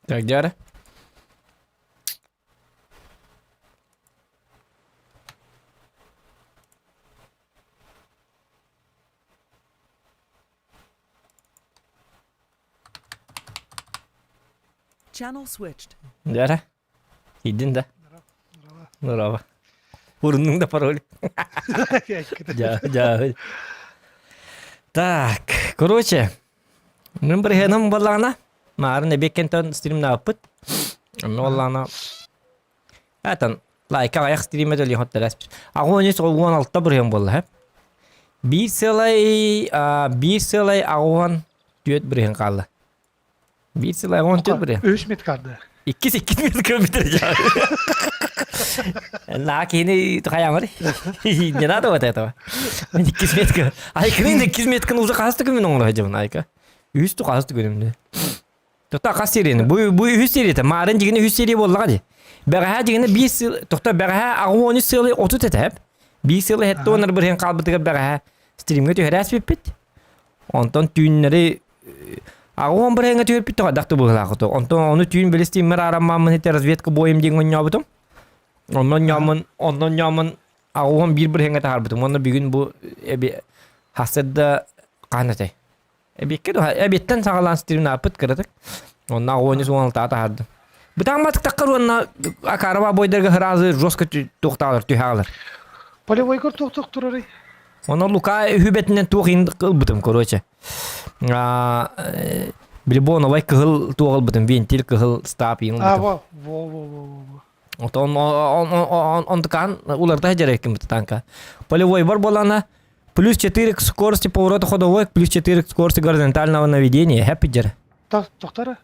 Так, дьара. Channel switched. Дьара. Киирдин да? Здорово. Уруннуҥ да пароль. Дьа, дьа. Так, короче, мин бырыһыаным буоллаҕына, маарын эбиэккэнтэн стримнаабыппыт. Онно буоллаҕына, этан лайка аҕыйах стримэ төлүө хотторэспит. Аҕыс уон алта бырыһыан буолла, һэ? Биир сыалай, биир сыалай аҕыс түөрт бырыһыан хаалла. Биир сыл он түөрт бырыһыан. Үс меткарды. Иккис иккис метка бүтэр На кини хайамар. Не надо вот этого. Иккис метка. Айкынын иккис метканы уже хаста күмүн оҥоро сылдьабын айка. Үһүс ту хаста күнүмдү. Тота хас серияны? Бу бу үһүс серията. Маарын дьигини үһүс серия буоллаҕа дии. Бэҕэһээ дьигини биир сыл тохто бэҕэһээ аҕыс үс сылы отут этэ. Биир сылы хетте онор бырыһын хаалбытыгар бэҕэһээ стримҥэ түһэрээс бүппүт. Онтон түүннэри аҕыс бырыһыҥҥа түһэрпит тоҕо да быһыылаах оту. Онтон ону түүн били стриммэр аараммааммын ити разведка боем диэн онньообутум. Онно онньооммун, онно онньооммун аҕыс биир бырыһыҥҥа таһаарбытым. Уонна бүгүн бу эби хасырда хаан этэй? Эбиэккэ дуо? Эбиэттэн саҕалаан стримнааппыт кыратык. Онно аҕыс уон алтаҕа таһаардым. Бытаамматыктаххар уонна Акарова обойдарга сразу жестко туохтаалар түһэҕалар. Полевойгар туох-туох турарый? Оно Лука үһүбэтинэн туох иһин ылбытым, короче. Билибоновай кыһыл туох ылбытым, вентиль кыһыл стап иһин А, ылбытым. во, во, во, во, во. Отон он уларда жарайкын танка. Полевой бар болана плюс 4 к скорости поворота ходовой, плюс 4 к скорости горизонтального наведения. Хэппи жер. Тоқтара?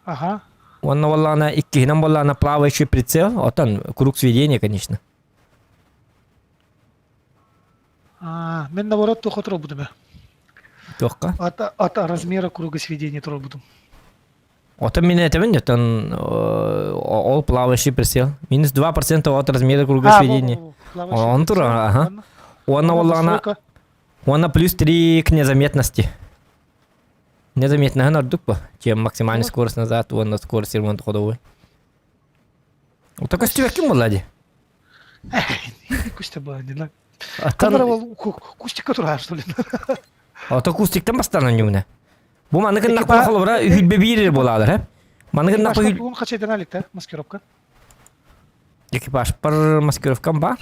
Ага. Онно боллана иккиһинэн боллана плавающий прицел, отон круг сведения, конечно. А, мен наоборот туохха турбутум. Туохха? От, от размера круга сведения турбутум. Отон мин этебин отон ол плавающий прицел. Минус 2% от размера круга А, сведения. Он тур, ага. Уонна боллаҕына уонна плюс 3 к незаметности. Незаметно ордук по, чем максимальная скорость назад, уонна скорость ремонт ходовой. Вот көстүбэккин буолла дии. Кустя была, не знаю. Аттан Кустика турар, что ли? Ото кустиктан бастан ньуна. Бу маны гыннах холобура үһүлбэ биир буолаалар, э? Маны гыннах Тугун хачайдан алик маскировка. Экипаж пар маскировкам бар.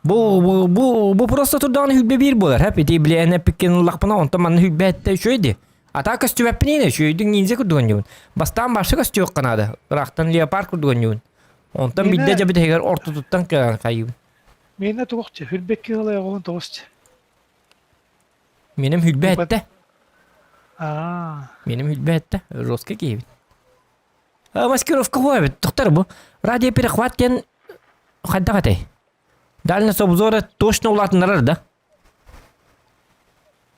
Бу бу бу бу просто турдаҕына үһүлбэ биир буолар, хэп ити билээнэ пиккен ыллахпына онтон манна үһүлбэ этте үчүгэй Ата көстүбэппин үчүгэйдик ниндзя курдук онньубун. Бастаан башы көстүөх наада. Ыраахтан леопард курдук онньубун. Онтон бидде Миэнэ дьэбитэһигэр ортотуттан кыаҕан хайыбын. миэнэ туохча хүрбэкки ылайоҕун тоҕусча. Меним хүлбэ этте. Аа. Меним хүлбэ этте. Жестко киһибит. Маскировка хуа Тоқтар бу. Радиоперехват диэн хайдах этэй? Дальность обзора точно улаатыннарар да?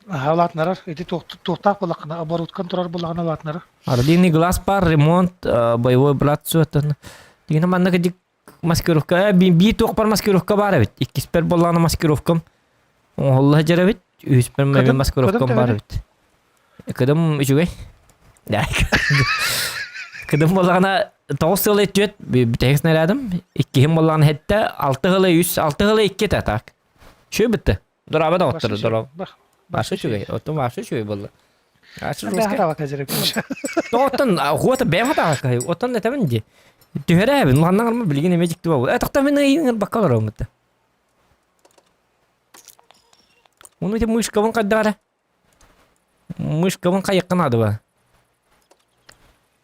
Аха улаатынарар. Ити туохтаах буоллаххына, оборудкан турар буоллаҕына улаатынарар. Орлиный глаз пар, ремонт, боевой брат суотан. Дигина манна кадик маскировка, би туох бар маскировка бар эбит. Иккиспер буоллаҕына маскировкам оҥоһулла сылдьар эбит. Үһүспэр Кыдым маскировкам бар эбит. Кыдым үчүгэй. Кыдым буоллаҕына тоҕус сыл түөрт бүтэһик снарядым. Иккиһим буоллаҕына хэттэ алты сылы үс, алты сылы икки этэ так. Үчүгэй бытты. Дораба да оттор, дороб. Башы үчүгэй. Оттон башы үчүгэй буолла. Ашы жестко. Оттон хуота бэйэм хатаҕакка. Оттон этэбин дии. Түһэрээбин, манна гарма билигин эмэ дьикти буолбут. Э, тохто мин ыйын бакка олороммут. Уну ити мышкабын хайдара. Мышкабын хайыкка наада ба.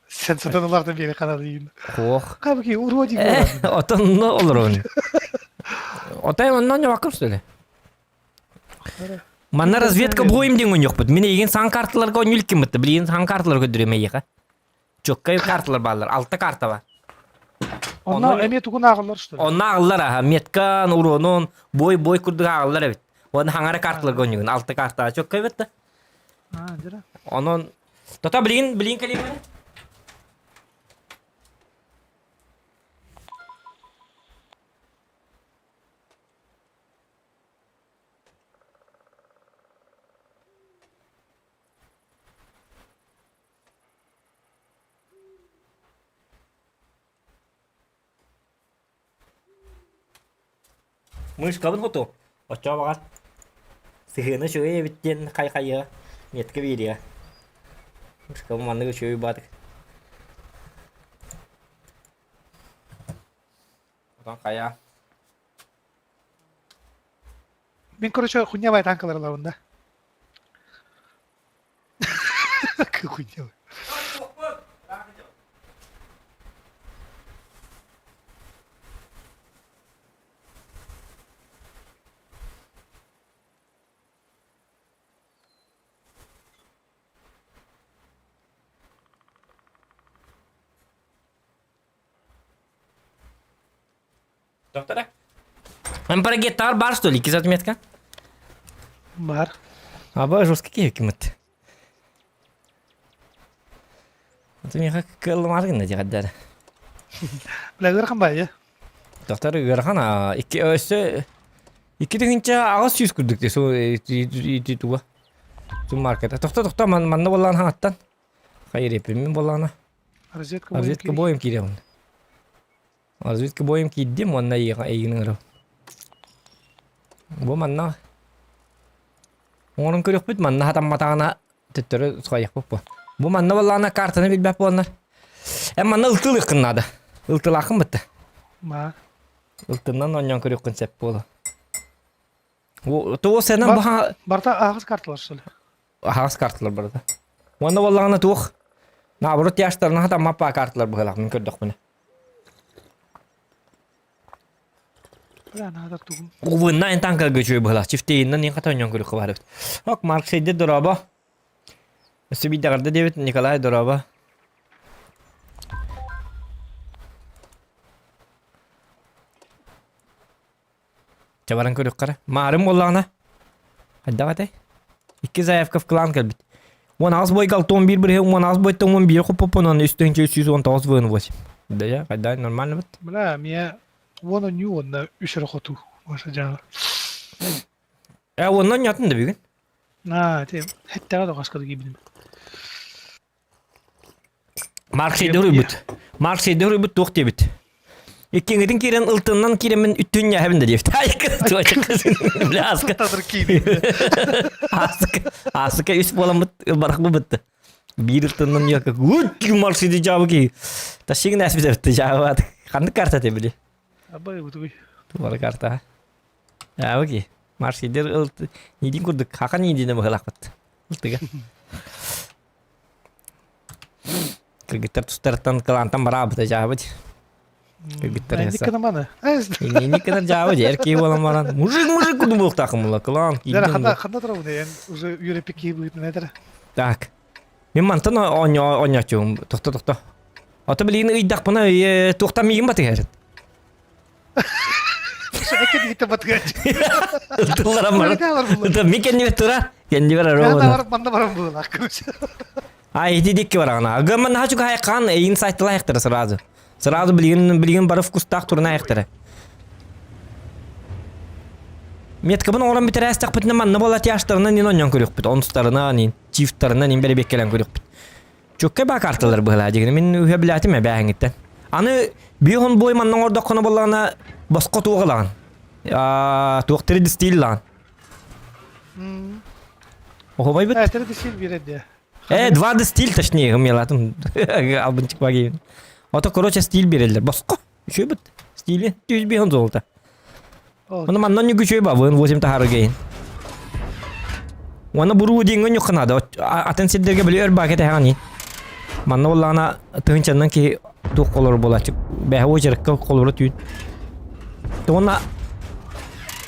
Сен сатан улардан бери канадыйын. Ох. Кабыки уродик Отон олорон. Отай оннан жабаккым что ли? Манна разведка боем диэн ойнуохпут. Мин эйигин сан карталарга ойнуу иликкин Билигин сан карталар көрдөрүм эйиэхэ. Чоккай карталар бааллар. Алта карта бар. Онно эмиэ тугун ааҕаллар что ли? Онно ааҕыллар аха. Меткан, уронун, бой-бой курдук ааҕыллар эбит. Уонна хаҥара карталарга ойнугун. Алта картаҕа чоккай эбит да. Аа, дьэ. Онон Тота билигин билигин кэлиэм Мышкабын хоту. Оччоҕо баҕар сыһыана үчүгэй эбит диэн хай-хайыа метка биэриэ. Мышкабын маннык үчүгэй баатык. Отон хайа. Мин короче хуйня бай танкалар ылабын да. Хуйня. Доктора? Эн бар что ли, икки отметка? Бар. Аба жестко киһи киммит. Это миэхэ кыаллымаары гынна диэҕэрдэр. Бля ыарахан баайы. Доктор ыарахан а икки өссө 2800 курдук дии су ити туга. Су маркета. Тохто тохто манна боллаан хаҥаттан. Хайыр мин боллаана. Разведка Разведка боем киирэҕин. Разведка боем киирдим уонна эйигин ыҥырабын. Бу манна оҥорон көрүөхпүт манна хатамматаҕына төттөрү сухайыахпыт бу. Бу манна буоллаҕына картаны билбэт буоланнар. Эн манна ылтылыаххын наада. Ылтылааххын бытта. Ма. Ылтыннан оонньоон көрүөххүн сөп буолуо. Туох сенен баха Барта аҕыс карталар что ли? Аһаҕас карталар барыта. Уонна буоллаҕына туох? Наоборот тяжтарына хатаммаппаа карталар быһыылаах мин көрдөхпүнэ. Бля, надо тугум. Увынна эн танкарга үчүгэй быһыылаах. Чифтейиннан иин хата ойнон көрүөххэ баар эбит. Ок, Марк Сейдер дорообо. Өссө биирдэҕэрдэ диэбит Николай дорообо. Чэ баран көрүөххэ эрэ. Маарым буоллаҕына хайдах этэй? Икки заявка в клан кэлбит. 18 бойга 61 бырыһы 18 бойтон 11 хоппоппун уонна 3 319 вн 8. Да я, хайда нормально бит. Бля, мне вон онньуу уонна үс эрэ хоту. Маша дьаала. Э, уонна онньоотун да бүгүн. Аа, те хэттэҕэ да хаскады киибиним. Марк Сейдер уйбут. Марк Сейдер уйбут туох диэбит. Иккиҥитин киирэн ылтыннан киирэммин үттүн ньээһэбин да диэбит. Бля, аска. Аска, аска үс буоламмыт ылбарах бытты. Биир ылтыннан ньуокка гуд Марк Сейдер жаабы ки. Ташигин әсбит эбитти жаабы Ханнык карта те били? Абай бутугуй. Тубары карта. Жаабы ки. Марк Сейдер ылт нидин курдук хака нидине быһылахпыт. Ылтыга. Кыргыттар тустарыттан кылаантан бараабыта дьаабыт. Кыргыттар Инник гына Инник гына дьаабыт эр киһи буолан баран мужик мужик курдук буолуохтааххын буолла кылаан Дара ханна ханна турабын эн уже үөрэппит киһи быһыытынан этэр. Так. Мин мантан оонньооччугум тохто тохто. Ото билигин ыйдахпына туохтан миигин батыһар. Эки батыгар. Тылларам бар. Ми кэннибэр тура. Кэннибэр ара. Манна баран буолар. А ити дикки бараҕына. Гымман наһаа чугаһай айыккаан эйин сайтыла айыктара сразу. Сразу билигин билигин бары вкустаах турuna айыктара. Меткабын оҥорон бүтэрээстэхпитинэ манна буола тяжтарынан нин онньон көрүөхпүт. Онустарынан нин, чифтарынан нин бэрэбиэккэлэн көрүөхпүт. Чөккө баа карталар быһылаа дигини мин үһэ билээтим эбээһиҥиттэн. Аны биир бой манна оҥордоххуна буоллаҕына босхо туох ылаҕын? Туох 3D стиль ылаҕын. Оһобайбыт? 3D стиль биэрэр диэ. Э, 2D стиль точнее, умелатым. Албынчик багиин. Ото короче стиль береллер. Босхо. Үчүөбүт. Стили 105 золото. Оны манна нүгү үчүөй бабын 8 тахарыгейин. Уонна буруу диэҥҥэ ньукка наада. Атын сирдэргэ били өр баакет эһэҕин. Манна буоллаҕына тыһыынчаннан киһи туох холору буолааччы. Бэһэ уочаракка холоро түүн. Уонна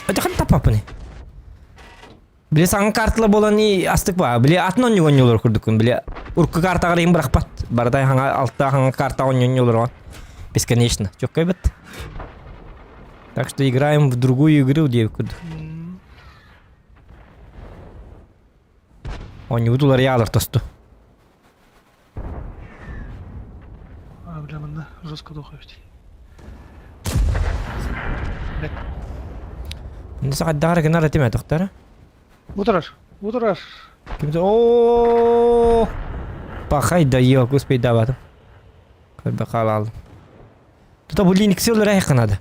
Ati таппаппын. Били саҥа карталар буолан и астык баа. Били атын онньук онньуулар курдуккун. Били урукку картаҕар иһин бырахпат. Барыта хаҥа алта хаҥа картаҕа онньонньуулар Бесконечно. Чөккөй бит. Так что играем в другую игру диэбит курдук. Оонньуубут уларыйаалар тосту. А, бля, манна жестко дохует. Саҕайдаҕар гынар этим тохтара. Утарар, утарар. Кимse о Пахай да yok успейдабатым. Көрбө хаалалым. Тута бу линикси өлөр айханады.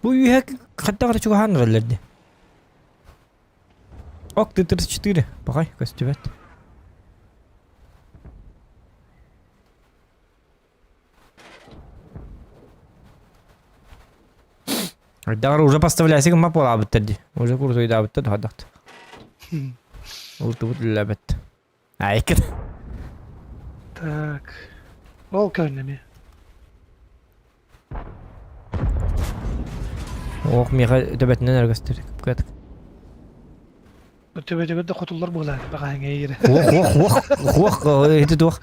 Бу үйэ Хайдах эрэ чугаһаан эрэллэр дии. Ок, Т-34. Пахай, көстүбэт. Айдаҕар уже поставляйся гымма буолаабыттар дии. Уже курсуйдаабыттар туһадахт. Ултубут үллэбэт. Айкын. Так. Ол көрүнэми. Ох, миэхэ төбөтүнэн өргөстөр. Кыатык. Төбөтүгэр да хотуллар буолаар баҕаһыҥа иирэ. Уох, уох, уох, уох, ити туох.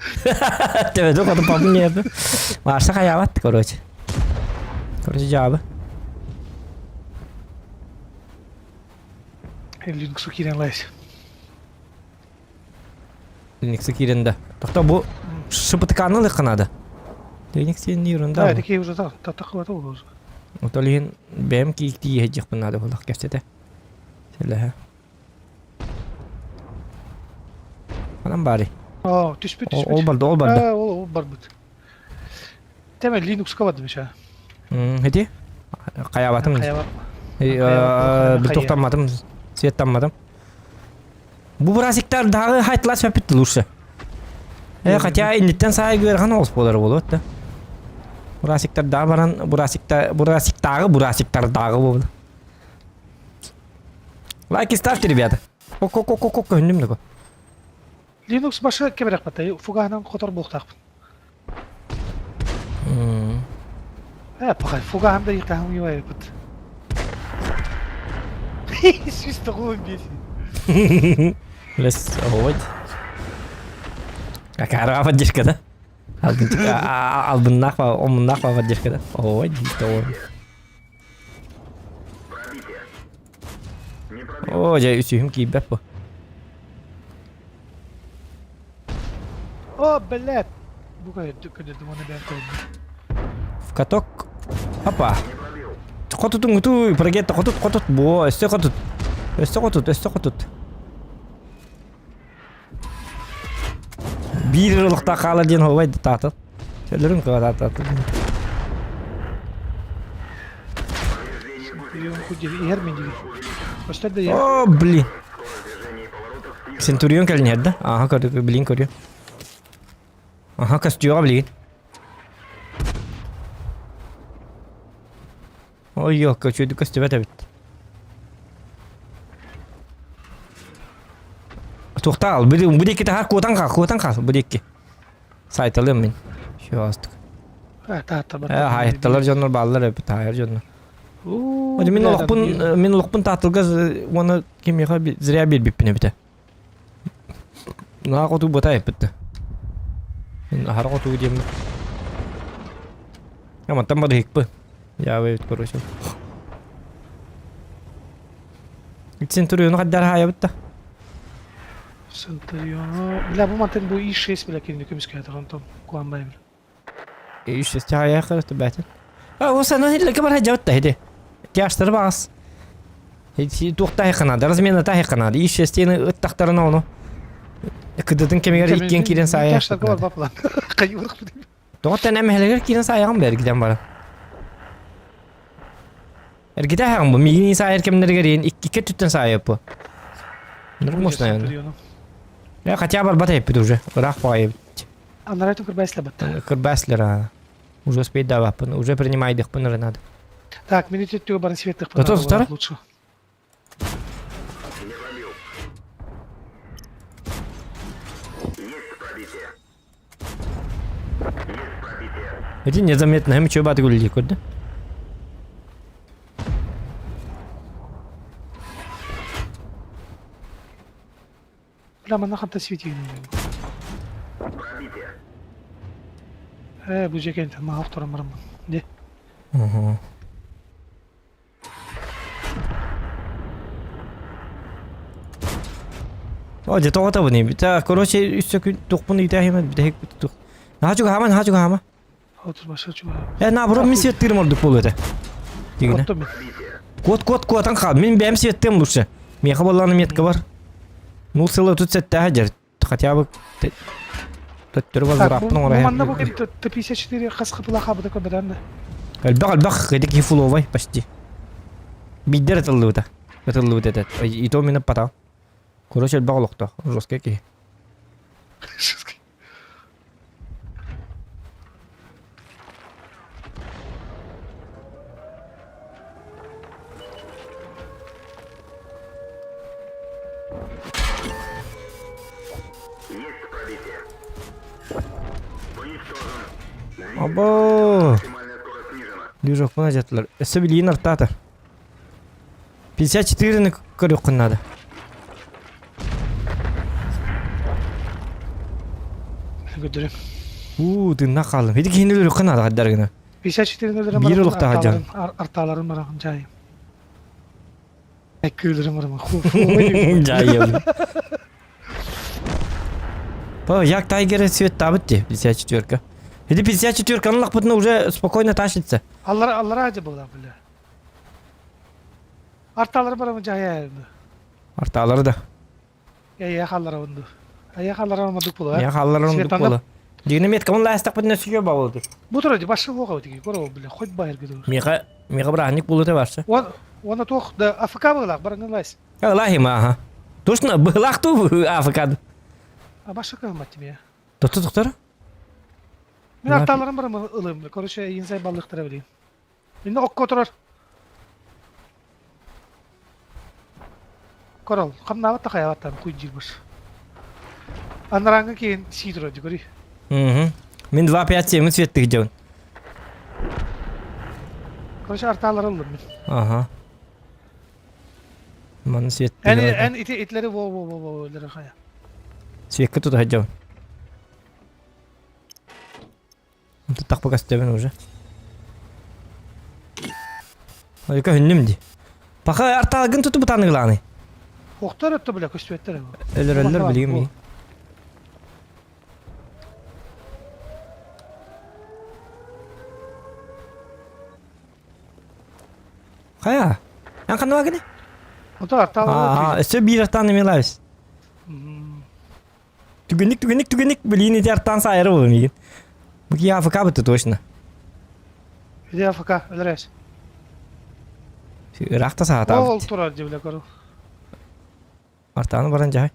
Төбөтү хоту папын ньиэппи. Марса хайаабат, короче. Короче, жаабы. Линксу киирэн лайс. Линксу киирэн да. Тохто бу шыпытыкааны ылыахха наада. Линкс диэн ерунда. Да, такие уже та, та такого уже. Отол иһин бэйэм кииктии иһэдьиэхпин наада буоллах кэпсэтэ. Сэлэһэ. Ханан баарый? Оо, түспүт, түспүт. Ол барда, ол барда. Ол, ол барбыт. Теме Linux-ка бардым еще. Ити? Хайабатым. Битухтамматым, светтамматым. Бу бырасиктар дагы хайтлар сөпүт лучше. Э, хотя инниттен саай гыархан оҕус буолар буолуот да. Бурасиктар да баран, бурасикта, бурасиктагы, бурасиктардагы буолу. Лайки ставьте, ребята. Ко-ко-ко-ко көннүм да. Linux башы кеберек батай, фугаһынан хотор буолуохтаахпын. Э, пахай, фугаһым да иихтаһым юайбыт. 195. Лес, вот. Какая поддержка, да? Албыннаах омуннаах поддержка, да? Ой, то. Оо, дьэ, үсүһүм киирбэт бу. О, блядь! Бу көдөрдүм оны бэйэм көрдүм. В каток. Опа. Хотутуҥ прогетта хотут хотут буо өссө хотут. Өссө хотут, өссө хотут. Биир ырылыктаах хаалар диэн холбай таатыл. Төлөрүн кыатаатаатыл. О, блин. Центурион кэлин иһэр да? Аха, көрү, блин, көрү. Аха, көстүөҕэ билигин. Ой, ёлка, үчүгэйдик көстүбэт эбит. Туохтаал, бу бу диэки таһаар куотан хаал, куотан хаал, бу диэки. Сайталыам мин. Все астык. Э, хайытталар дьоннор бааллар эбит, таайар дьоннор. Мин олохпун, мин олохпун таатылга уонна кимиэхэ зря биэрбиппин эбитэ. Наһаа хоту быта эппит. Мин аһара хоту диэммин. Мантан барыһыкпын. Я эбит короче. Центуриону хаддар хаайабыт да. Центуриону... Бля, бу мантан бу И6 бля кинини көмүскээтэх онтон куан байым. И6 хаайаах бәтин. А, ол сана хиллeke бар хajабыт да хиди. Тяштары бағас. Туохтаах канада, размена таах канада. И6 ыттахтарына ону. Кыдытын кэмигэр иккиэн киирэн саайа. Тяштарга бар баплан. Кайырых Тоҕо эмэһэлэгэр киирэн саайаҕын бу эргитэн баран. Эргитэ аһаҕын бу миигин саайар кэмнэригэр иэн иккиккэ түттэн саайыппы. Нормально. Я хотя барбат эппит уже. Ыраах баҕайы Анарайтын кырбайсылар батта. Кырбайсылар Уже успеть даваппын, уже принимайдыхпын эрэ надо. Так, минут өттүгө баран светлых Готов, второй? лучше. Эти незаметно, hem çöpe atık ölecek көрді. Бля, манна ханта светигин. Э, бу жекен маһах туран бараммын. Де. Угу. О, дьэ тоҕо табыный? Так, короче, үс күн тухпун ыйтаахиман бүтэһик тух. Наһаа чугаһаама, наһаа чугаһаама. Отур баша чугаһаама. Э, наоборот, мин светтыырым ордук буолуо этэ. Дигинэ. Оттон мин. Куот, куот, куотан хаал. Мин бэйэм светтыам лучше. Миэхэ буоллаҕына метка бар. Ну, сыла тут сэттээх дьэр. Хотя бы төттөрү Так, бу возвраппын оҥоро манна бу Т-54 хас хапыла хабыта көрбөтөн да. Элбэх, элбэх, эдики фуловай почти. Биддер ытыллыбыта. Ытыллыбыт этэ. И то мине потал. Короче, элбэх олохтоох. Жесткий киһи. Або! Движок жаттылар. Өссө билиин артаата. 54-ни көрүөххүн наада. Көрдөрүм. Уу, тыыннаах хааллым. Ити киһини өлөрүөххэ наада хайдар гына. 54 өлөрөм Биир олохтоох дьон. Артааларын бараҕын дьаайым. Эккүүлэрим барама. Дьаайым. По, як Тайгер цветтабыт ти, 54-ка. Ити 54-каны лахпытына уже спокойно тащится. Аллара аллара ажы була бля. Арталары барамы жая Арталары да. Я халлара онду. Я халлара онду була. Я халлара онду була. Дигини метка он лаастак бутына сүйө бабылды. Бу тура башы буга тиги коро бля хоть байыр гиду. Миха миха браник булута барсы. Он он тох да АФК была баранган лайс. Аллахи ага. Точно былах ту АФК. А башы кылмат тебе. Токтор токтор. Мен арталарым бар ылым. Короче, инсай баллыктыра билейм. Инде окко турар. Корол, хамнаабат да хайабаттан куй жирбыш. Анараңы кейин сии турар дикори. Угу. Мен 2-5-7 цветтик жабын. Короче, арталар ылым мен. Ага. Маны свет. Эн эн ити итлери во во во во лere хая. Светке тута жабын. Так пока стебен уже. Айка хүннүм ди. Паха арталгын туту бутаныгланы. Охтар өттө бля көстүбеттер. Өлөр өлөр билигим ми. Хая. Эн ханна гини? Ото арталгын. Аа, өссө биир артан эмелабис. Түгенник, түгенник, түгенник, блин, эти артан сайыры был мигин. Бу ки АФК бытты точно. Иди АФК, өлөрөс. Ырахта саата. Ол турар дебиле көрү. Артаны баран жай.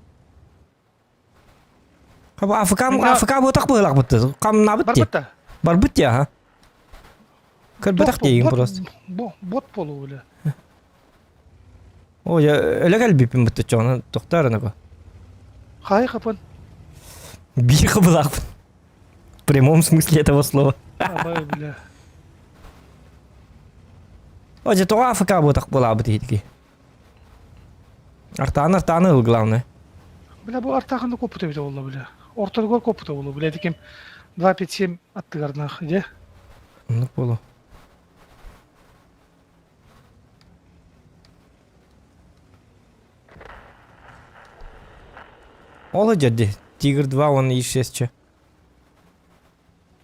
Кабы АФК АФК бу так быһылак бытты. Камна бытты. Барбытта. Барбыт я, ха. Көрбөтөх дейин просто. Бот болу биле. О, я өлө кэлбиппин бытты чону тохтар аны Хай хапын. Биир хабылаахпын. В прямом смысле этого слова. Абай бля. О, дьэ тоҕо АФК буотах буолаабыт иһитики. Артааны артааны ыл главное. Бля бу артаахында коппута эбитэ буолла бля. Ортотугар коппута буолуо бля ити ким 257 аттыгарнаах дьэ. Оннук буолуо. Ол дьэ Тигр 2 он и 6 че.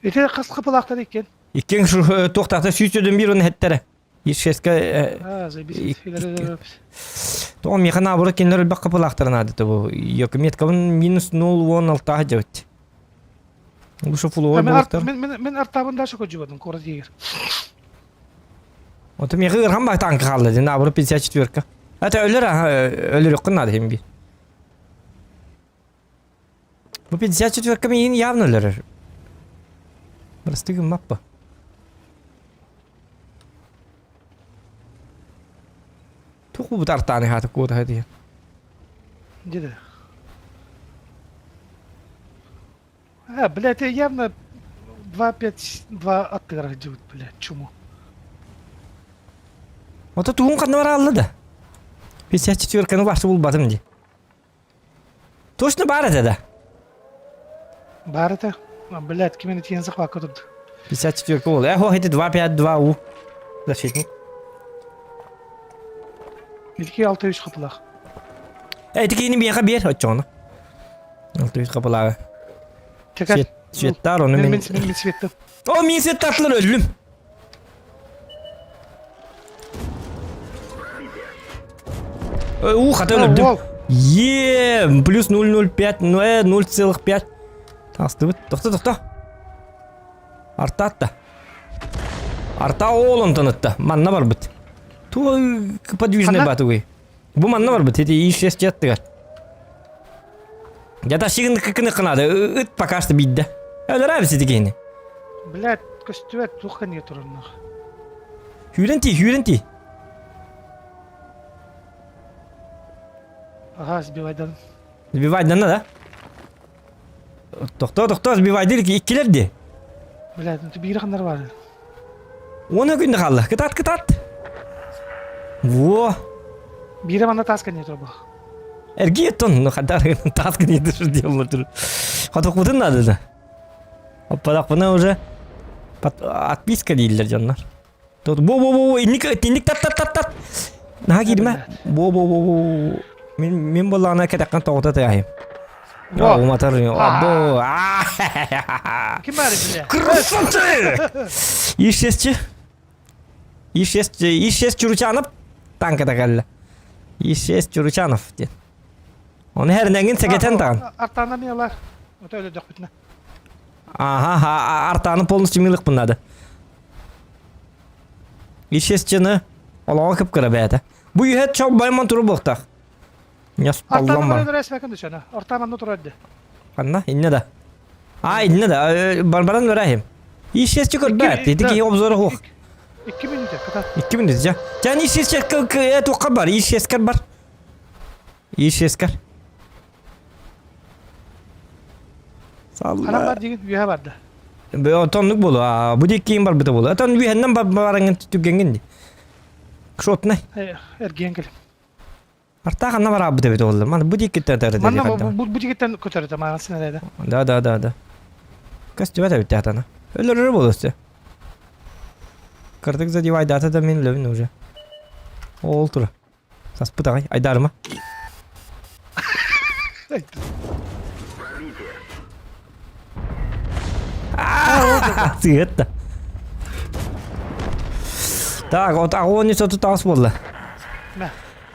Ити хас хапылаахтар иккен. Иккиэн туохтаахта 101 оны хеттере. И 6-ка А, заебись. Тоҕо миэхэ наоборот кинилэр элбэх хапылаахтара наада бу. Меткабын минус 0,16 дьэбит. Лучше фуловой буолуохтар. Мен мен артабын дальше көдьүбэтим куорат иһигэр. Ото миэхэ ыархан баҕа танка хаалла дии, наоборот 54-ка. Это өлөр өлөрүөххүн наада иһин би. Бу 54-ка миигин явно өлөрөр. Просты гыммаппа. Тух бу тартааны хаата куота диэн. Где А, блядь, явно 2-5-2 аттыгар дьыбыт, блядь, чуму. Ото тугун ханна бараалла да. 54-каны башы булбатым ди. Точно бар этэ да? Баар этэ. Блядь, ким эмэ тиийэн сахвакка турда. 54 ол. Эхо, это 2-5-2 У. Защитник. Ити 6-3 хапылаах. Э, ити киини биэхэ биэр оччоҕуна. 6-3 хапылааҕы. Чекай. Светтар ону Мен мен... мен мен светтим. О, мин светтатлар өллүм. Уу, хата өлөрдүм. Е, плюс 0,05, 0,5. Тастыбыт. Тохто, тохто. Артаатта. Арта оол онтон ытта. Манна барбыт. Туга подвижный батугуй? Бу манна барбыт, ити иш жаттыгар. Жата шигин кыкыны кынады, ыт пока что бидде. Өлөр сити киһини. Блядь, көстүбэт туох кэннигэ турарнах. Хүүрэн ти, хүүрэн ти. Ага, сбивайдан. Сбивайдан да? Тохтоо, тохтоо, сбивайдыр иккилер ди. Блядь, ну биир ханнар бар. Уона күндө хаалла. Кытаат, кытаат. Во. Биирэ манна таас кэннигэ турбу. Эргий оттон, ну хандар таас кэннигэ тур диэн тур. Хотокпутун надо да. Оппадахпына уже отписка дииллэр дьоннор. Тут бо бо бо инник инник тат тат тат тат. Наһаа киирмэ. Бо бо бо бо. Мин мин буоллаҕына кэтэххин тоҕута тыаһым. Уматар бо. Ким баар бile? Красавчик! Ишесчи. Ишесчи, ишес Чуручанов танката кэллэ. Ишес Чуручанов диэн. Оны хэрнэҥин сэгэтэн таҕан. Артана миалар. Ото өлөдөхпүтүнэ. Ага, артаны полностью милыкпын надо. Ишесчини олоҕо кып-кыра бэйэтэ. Бу үһэт чол байман туру буохтаах. Артааны баран эсмэкин дучана. Ортаа манна турар ди. Ханна? Инне да. А, инне да. Барбаран верахим. Ишесчи көрбәт. Ити киһи обзора хуох. Икки минута, ката. Икки минута, жа. Жан ишесчи туохха бар, ишескер бар. Ишескер. Ханан бар дигин үөһэ барда. Оннук болу. Бу диккиин барбыта болу. Отон үөһэннэн бараңын түгенгин ди. Шотнай. Эргиэн кэлим. Артаа ханна бараабыт эбит олла. Мана бу диккиттен тәрі Манна бу бу дикиттен көтөрөтө маасын эрэ. Да, да, да, да. Көстүбэт эбит атана. Өлөрөр болуста. Кырдык задевай дата да мен лөбүн уже. Ол тура. Саспыт аҕай, айдарыма. Сыһытта. Так, вот огонь все тут ас буолла.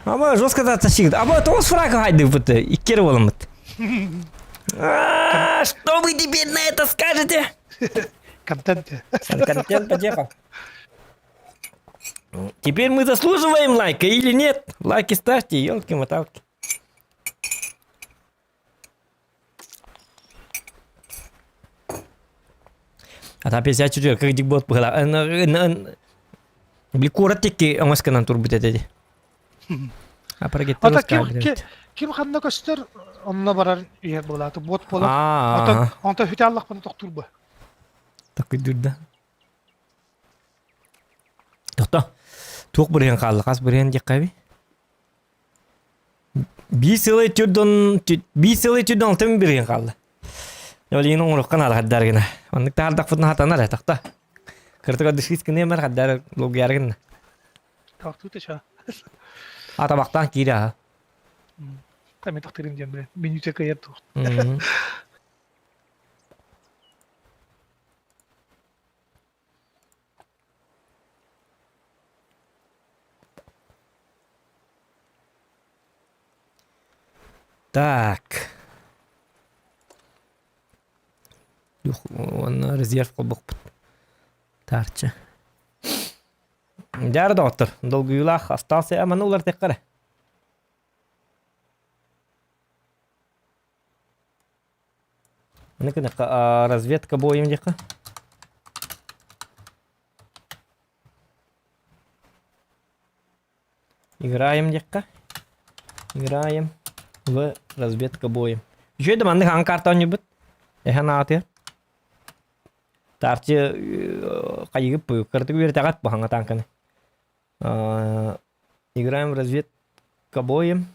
Ама жестко тащит. Аба тоҕус фраг хайдыппыт. Иккер буоламмыт. Что вы теперь на это скажете? Контент. Контент потеха. Теперь мы заслуживаем лайка или нет? Лайки ставьте, елки-моталки. А там 54, как дикбот была. Били куорат тикки оҥосканан турбут этэ Ата ким ким ханна көстөр онно барар иһэр буолааты буот буолар. Онтон онтон хүтэ аллахпына тохтуур Такыйдырда. Тохто. Туох бырыһын хаалла? Хас бырыһын диэххэ Биир сылы түрдон биир сылы түрдон алтын бырыһын хаалла. Олиин оҥорукка наада хаддар гына. Оннук таһардахпытына хатанар э тохто. Кыртык дышис гынемер хаддар лугуяр гынна. Тохтуу төшө. Атабактан киирэ аха. Тами тохтырым диэн билэн. Минүтэ кыйар туох. Так. Уонна резерв холбохпут. Таарчы. Дьаар доҕоттор, долгуйуулаах остался аманы улартыахха эрэ. Аны разведка боем диэххэ. Играем диэххэ. Играем в разведка боем. Үчүгэй да маннык хаҥан карта оонньуйбут. Эһэн аатыгар. Таарчы хайыгып кырдык үөрэтэҕэт бу хаҥа тааҥканы. Играем в разведка боем.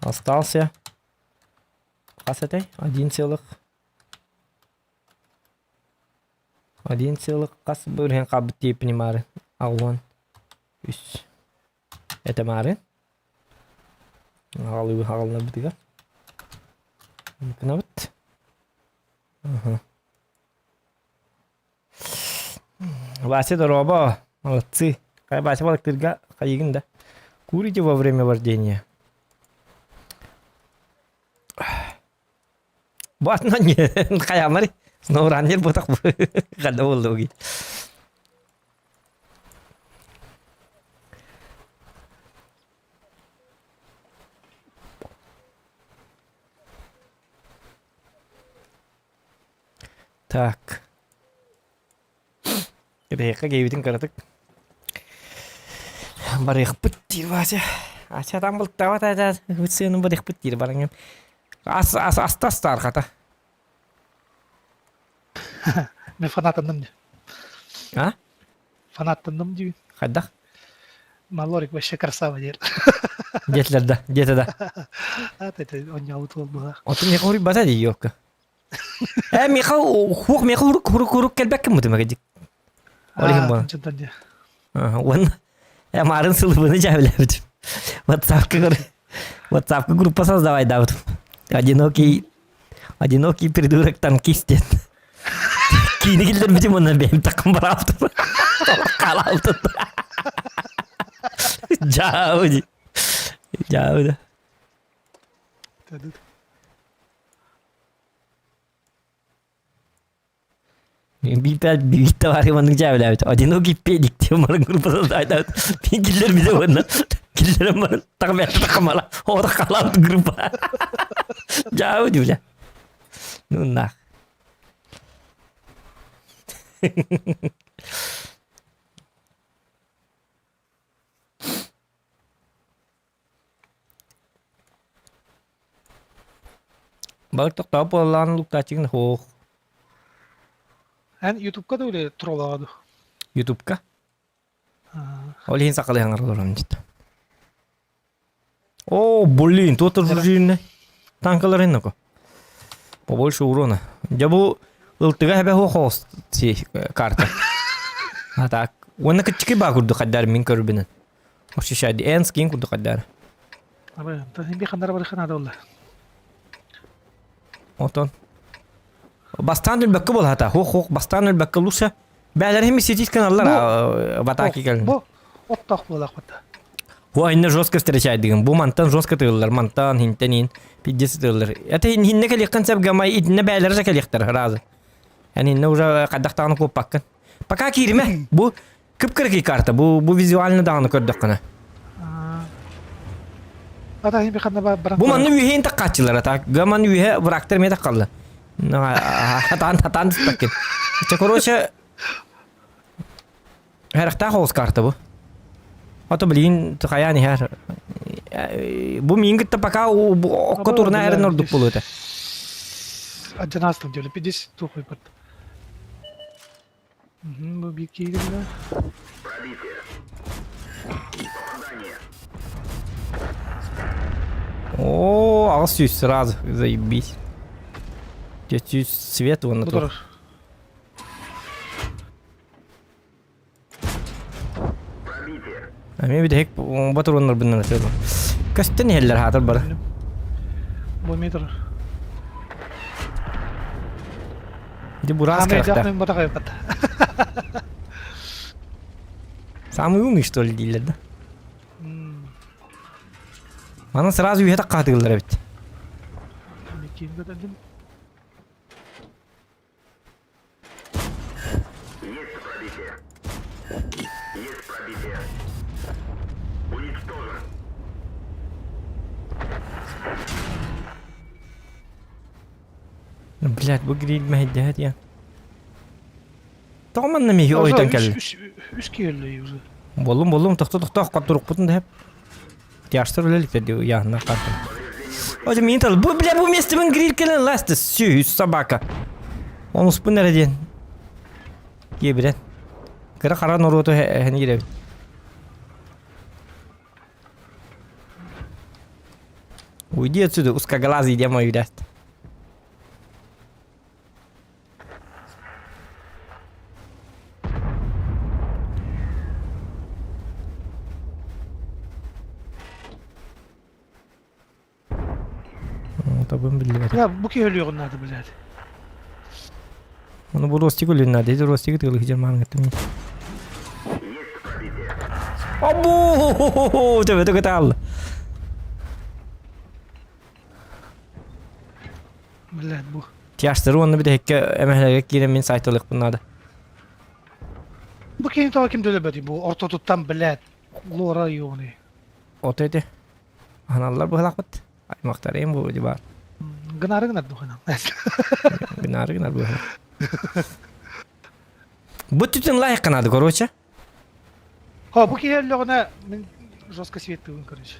Остался хас этэй? Один целых один целых хас бырыһын хаалбыт диэппин маары аҕуон үс этэ маары аҕалыы аҕалынарбытыгар гынабыт Вася дорообо, молодцы. Хай Вася балыктыырга хайыгын да. Курите во время вождения. Бу атынан хайаамар сноураннер ботах ханна буолла уги. Кытыйыахха киэбитин кыратык барыахпыт диир Вася. Ача там бултаабат ата сыаны барыахпыт диир бараҥын. Ас ас аста астаар хата. Мен фанаттанным дии. А? Фанаттанным диибин. Хайдах? Малорик вообще красава диир. Диэтилэр да, диэтэ да. Ат это онньообут уол быһа. Отун миэхэ уруйбата дии ёлка. Э, миэхэ хуох миэхэ урук урук урук кэлбэккин бутума кэдик. Ол иһин буолан. Уонна э маарын сылыбыны дьээбилээбитим. WhatsApp-ка WhatsApp-ка группа создавайдаабытым. Одинокий Одинокий придурок танкист диэн. Киини киллэрбитим уонна бэйэм такым бараабытым. Халаабытым. Дьаабы дии. Дьаабы да. Биир биир товарищ маннык дьээбэлээбит. Одинокий педик диэн баран группа создайдаабыт. Мин киллэрбитим уонна киллэрэн баран тахмята тахамала оҕото халаабыт группа. Дьаабы дии бля. Ну нах. Балык тохтоох буоллаҕына луктааччыгын суох. Эн Ютубка да үлэ троллаҕа дуу? Ютубка? Ол иһин сахалыы хаҥар олорон дьит. О, блин, тут дружины. Танкалар иннако. Побольше урона. Дьэ бу ылтыга хэбэ хоос карта. А так, уонна кыччыки баа курдук хаддар мин көрбүнэн. Ощущать эн скин курдук хаддар. Абы, би ханнара барыха наада болла. Отон. Бастаан өлбөккө буолата. Хух-хух, бастаан өлбөккө лучше. Бээлэр хими сетить каналлар в атаке кэлин. Бу оттоох буолаах бата. Бу инне жестко встречайдыгын. Бу мантан жестко тыыллар, мантан хинтен ин пиздец тыыллар. Это хинне кэлиэххин сөп гамай итинне бээлэр же кэлиэхтэр разы. Эн инне уже хайдахтаҕына куоппаккын. Пока кииримэ. Бу кып-кыракый карта. Бу бу визуально даҕаны көрдөххүнэ. Ата хин ханна баран Бу манны үһэйин таккааччылар ата. Гаман үһэ врагтар эмиэ таккалла. Хатаан хатаан түспэккин. Чэ короче Харахтаах оҕус карта бу. Ото билигин хайаан иһэр. Бу миин кытта пока окко турна эрэн ордук буолуо этэ. Адьанаастан диэли пидис туохуйбат. Бу биир киирдэ. О, 800 сразу, заебись. 400 свет вон на то. Эмиэ бүтэһик ботуруоннарбын ырытыам. Көстөн иһэллэр хаатыр бары. Бу метр. Ити бураас кэрэхтэ. Самый умный, что ли, дииллэр да? Манан сразу үһэ таккаатыыллар эбит. Есть пробитие. Есть пробитие. Уничтожен. Блядь, бу гриль мэһэйдэһэ диэн. Тоҕо манна миһи ойутан кэлли? Үс киһи уже. Боллум, боллум, тохто тохто хотурукпутун да Тяжтар үлэликтер дии ыйааһыннар картам. Оже мин тал бу бля бу местебин гриль кэлэн ласты сүүс собака. Онуспун эрэ диэн. Киэбирэн. Кыра хара норуоту эһэн кирэбит. Уйди отсюда, узкоглазый, где мой даст. Табын биллибэт. Я бу киһи өлүөҕүн наада блядь. Ону бу Ростик өлүөн наада. Ити Ростигы тыылы сидер маангыттым. Абу! Төбөтө кытаалла. Блядь, бу. Тяжтары уонна бүтэһиккэ эмэһэлэргэ киирэн мин сайталыахпын наада. Бу киһини тоҕо ким төлөбөтүй бу ортотуттан блядь лора юный. Ото ити. Аналлар быһалаахпыт. Аймахтарым бу баар. Гынары гынар духанан. Гынары гынар быһалаах. Бу түтүн лайк надо, короче. Хо, бу киһи өллөҕүнэ мин жестко светтыыбын, короче.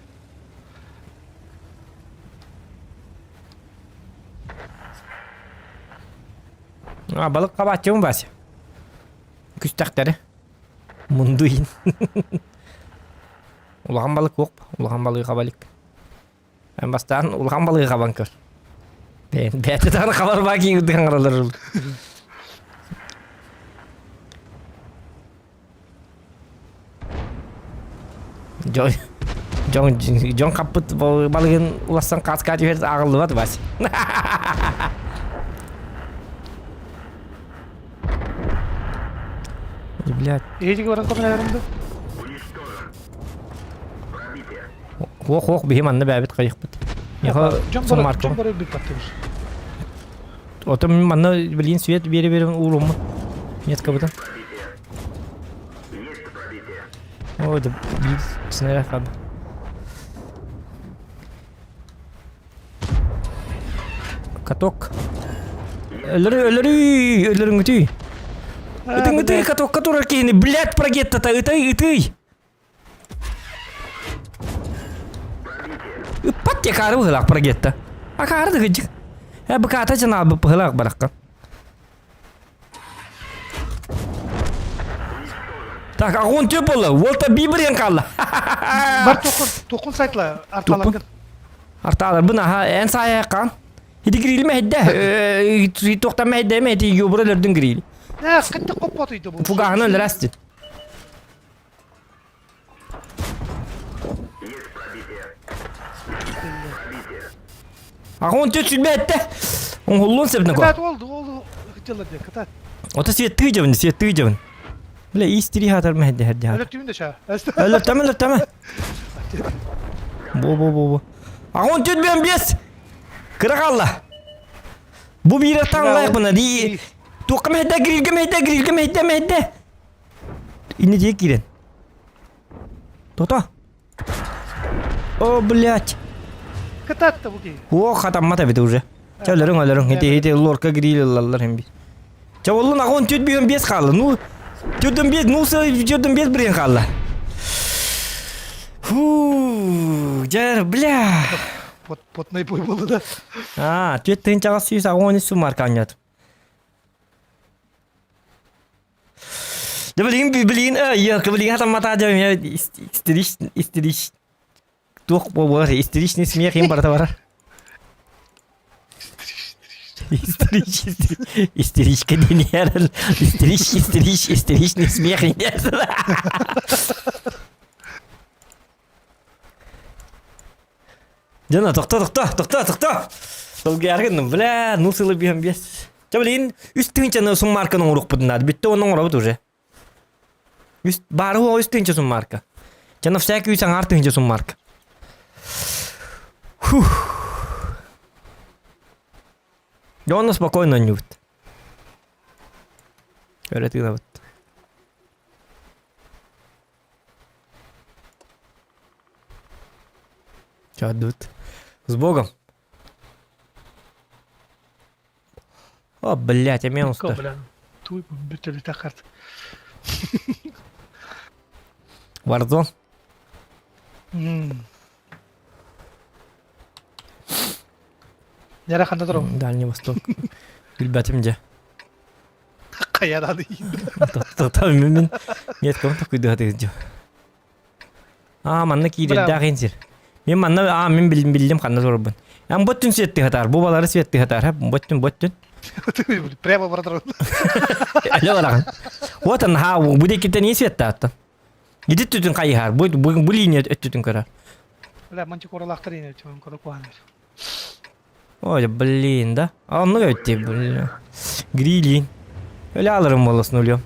А, балык хабааччыбын, Вася. Күстэхтэри. Мунду иһин. Улахан балык суох. Улахан балыгы хаба илик. Эн бастаан улахан балыгы хабан көр. Бэйэтэ даҕаны хабар баа киин курдук хаҥаралар. Дьон дьон дьон хаппыт балыгын улассан хааска түһэр ааҕыллыбат Вася. Блядь. Эһиги баран көмөлөһөрүм да? Ох, ох, биһи манна бэбит хайыхпыт. Яха Дьон бары дьон бары бүппаттыбыр. Отом манна билин свет биэри берин ууруммут. Нет кабыта. Ой, да биир снаряд хабы. Каток. Өлөрү, өлөрү, өлөрүҥүтүй. Ытыҥытый катокка турар киһини, блядь, прогеттата, ытый, ытый. Ыппат диэ каары быһылаах прогетта. А каары да кыдьык. Э, быкаата дьанаалбыт быһылаах барахха. Так, огонь төп болла. Уолта бибирен қалла. Бар тохун, тохун сайтла арталаргын. Арталар бын аха эн сая кан. Хиди гриль мәһдә, тоқта мәһдә мәһди юбра лөрдүн гриль. Э, кытты коппот үйді бұл. Фугахны өлөрәсти. Огонь төт сүлбәтте. Оңоллун себне ко. Кытат oldu, oldu. Хытылар де, кытат. Ота свет тыжабын, свет тыжабын. Бля, истири хатар мәһдә хәрдә. Өлөп түйін де ша. Өлөптөмө, өлөптөмө. Бу бу бу бу. Огонь төт бен бес. Кыра қалла. Бу бире таң лайық бұна. Ди. Туққа мәһдә грилге мәһдә грилге мәһдә мәһдә. Инне дие кирен. Тота. О, блядь. Кытат та бу ки. О, хатаммата бит уже. Ча өлөрүң өлөрүң. Хити хити лорка гриль ыллаллар хем бит. Ча оллун агон түт бүйөн бес қалды. Ну, түттен бес, ну, түттен бес бірен қалды. Фу, жар, бля. Пот, потный бой болды да. А, түт тыынчаға сүйіс агон ису марка анят. Да билигин билигин билигин хатаммата дьэ истерич истерич туох буолар истеричный смех им барыта барар. Истерич, истеричка диниэр истерич, истерич, истеричный смех Дьоно, тохто, тохто, тохто, тохто! Долгиаргын, бля, ну сылы биһэн биэс. Чэ, билигин үс тыһыынчаны суммарканы оҥоруохпутун наада. Бүттэ уонна оҥоробут уже. Үс, баары үс тыһыынча суммарка. Чэ, на всякий үс аҥаар тыһыынча суммарка. Фух. Дьэ, онно спокойно онньуубут. Өрө тыынабыт. Чадут. С Богом. О, блядь, а минус-то. Бля, туй бүтөлүтэ карт. Warzone. Нера ханда турабын. Дальний Восток. Билбэтим дьэ. Хайа Мин нет кому такой дыхаты Аа, манна киирэрдээх иһин сир. Мин манна аа мин биллим биллим ханна турарбын. Эн боттун светтыы хатаар, бу балары светтыы хатаар, боттун боттун. Прямо баратар. Әле бараҕын. Вот он, ха, бу декиттен не светтааттан. Ити түтүн хайыһар, бу бу линия өттүтүн көрөр. Бля, мантикоралаахтар ине чугун көрө куһанар. Ой, блин, да? А оннук эбит блин. Грилин. Өлө алырым болосун өлүөм.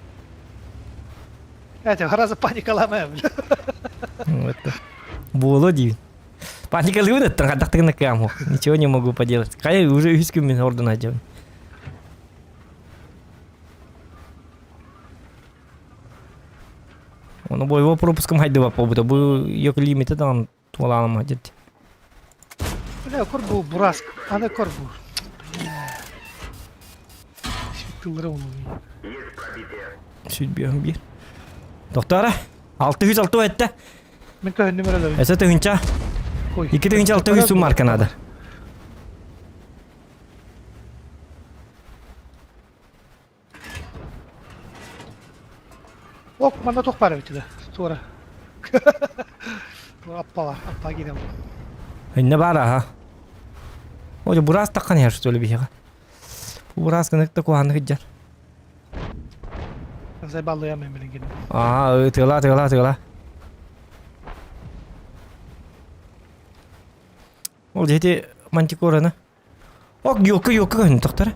Эти раза паникалама, бля. Вот. Буолуо диибин. Паникалыыбын эттэн хардахтыгына кыам Ничего не могу поделать. Кай уже үһүс күммүн ордун айдьабын. Ону боевой пропуском хайдыба побута. Бу йок лимити даҕаны туолаанам дьэ. Бля, корбу бураск. Аны корбу. Бля. Тыллары onu. Есть пробитие. Сүүрбүөм биир. Доктора, 606 этте. Мин көһүннүм эрэ Эсэ тыһынча. 2 600 сум марка надо. Ок, манна туох баар эбит да? Туора. Аппала, аппа киирэн. Инне баар аха. О, бураас таххан иһэр что ли биһиэхэ. Бураас гынык да куһааннык иджар. Зайбаллыам мен билин кини. Аа, тыала, тыала, тыала. Ол дьэти мантикораны. Ок, ёлка, ёлка көһүн тохтор.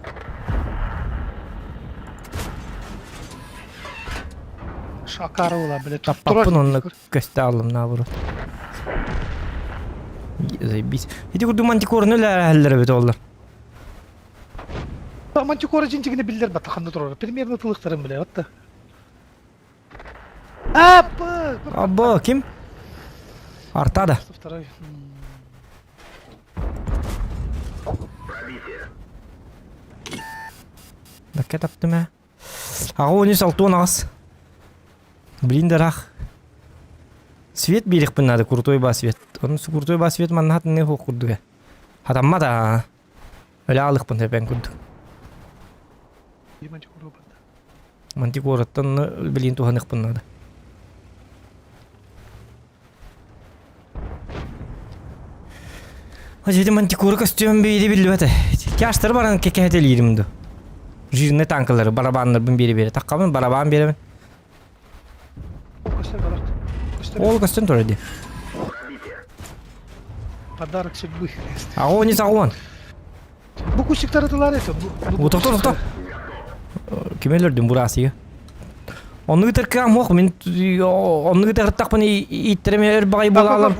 Шакара була биле. Таппаппын онно көстө алым наоборот. Заебись. Ити курдук мантикораны үлэлэһэллэр эбит оллар. Мантикора дьинтигини биллэр бата ханна турар. Примерно тылыктарын биле отта. Аппы! Або, ким? Артада. Второй. Пробитие. Бакка таптым ээ. Аҕа уонус алтуон аҕыс. Блин дарах. Свет биэриэхпин наада, крутой ба свет. Онон крутой ба свет манна хатынныа суох курдуга. Хатаммат аа. Өлө аалыхпын сөпен курдук. Мантикораттан билин туһаныхпын наада. Ити мантикора көстүөн биири биллибэт. Тяжтары баран кэкэһэтэлиирим ду. Жирный танкалары барабаннарбын биэри-биэри. Таккабын барабан биэрэбин. Ол көстөн турар дии. Подарок судьбы. Огонь из огонь. Бу кустиктары тылар это. Тохто, тохто. Ким өлөрдүм бурасыйы. Онну гытар мох мин онну гытар тахпын ииттереме өр багай буолалар.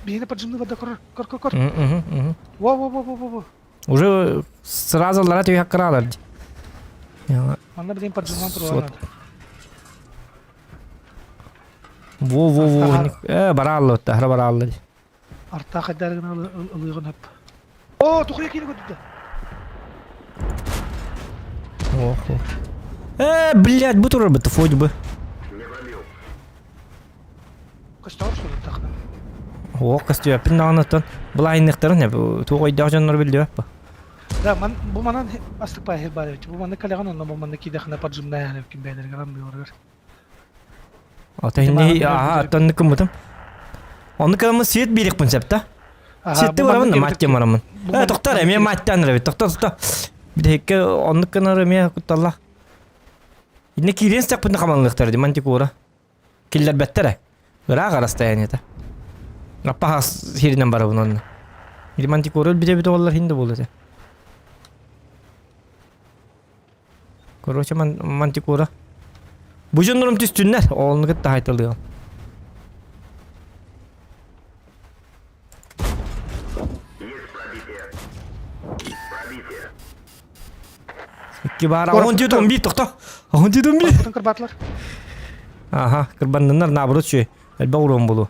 Биһине поджимны вода кор кор кор кор. Во во во во во. Уже сразу лара түйәк кыралар. Манна билин поджимнан туралар. Во во во. Э бараллы отта, бараллы. Арта хайдарыгын ылыгын хөп. О, тухуя кири көтүдэ. Ох. Э, блядь, бу турар бытты фодь бы. Не пробил. Көстөөр что ли тахна. Ох, көстүөппүн даҕаны былайынныктарын туох өйдөөх дьоннор биллибэт бу. Да, ман бу манан астык паахир бар эбит. Бу манны каляган онно бу манны кидэхна поджимная ким бэйдер грам биоргар. Ата инни аха оттон кыммытым. Онну кыламмын свет биэриэхпин сөп да. Сетти барабын да маттем барамын. Э, тоқтар, эмиэ маттан эбит. Тоқтар, тоқтар. Битэһикке оннук гынар эмиэ кутталлах. Инне киирэн стэхпин хаманлыктар ди мантикура. Киллэрбэттэрэ. Ыраах расстояниета. Аппаха сиринэн барабын онно. Или мантикура өлбүтэ эбит оҕолор хин да буолуо этэ. Короче, мантикура. Бу дьоннорум түстүннэр, оҕолону кытта хайталыам. Есть пробитие. Пробитие. Икки баар. Он дьүт он бит тохто. Он дьүт он бит. Корпутун кырбаатылар. Аха, кырбанныннар наоборот үчүгэй. Элбэх уруон булу.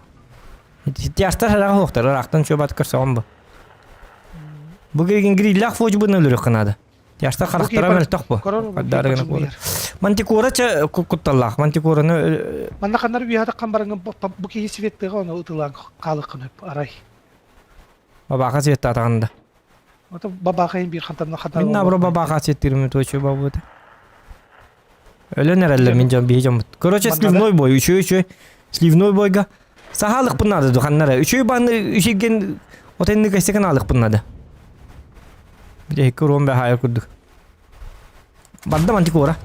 Тяжтар хараҕа суохтар, ыраахтан үчүгэй бат көрсөҕүм бу. Бу григин гриллях фодьбун өлөрүөххэ наада. Тяжтар харахтара мөлтөх бу. Мантикора ча кутталлаах. Мантикораны Манна ханнар үйәһэ таххан бараҥҥын бу киһи светтыга ону ытылаан хаалыаххын сөп арай. Бабаха светтаатаҕын да. Ото бабаха биир хантан хатан. Мин наоборот бабаха светтирим точу бабыта. Өлөн эрэллэр мин дьон биһи дьоммут. Короче, сливной бой, үчүгэй үчүгэй. Сливной бойга саһаалыкпын наада духаннара. Үчүгэй бааны үчүгэн отенни кэстэкен аалыкпын наада. Биһикки уруон бэхаайар курдук. Барда мантикора.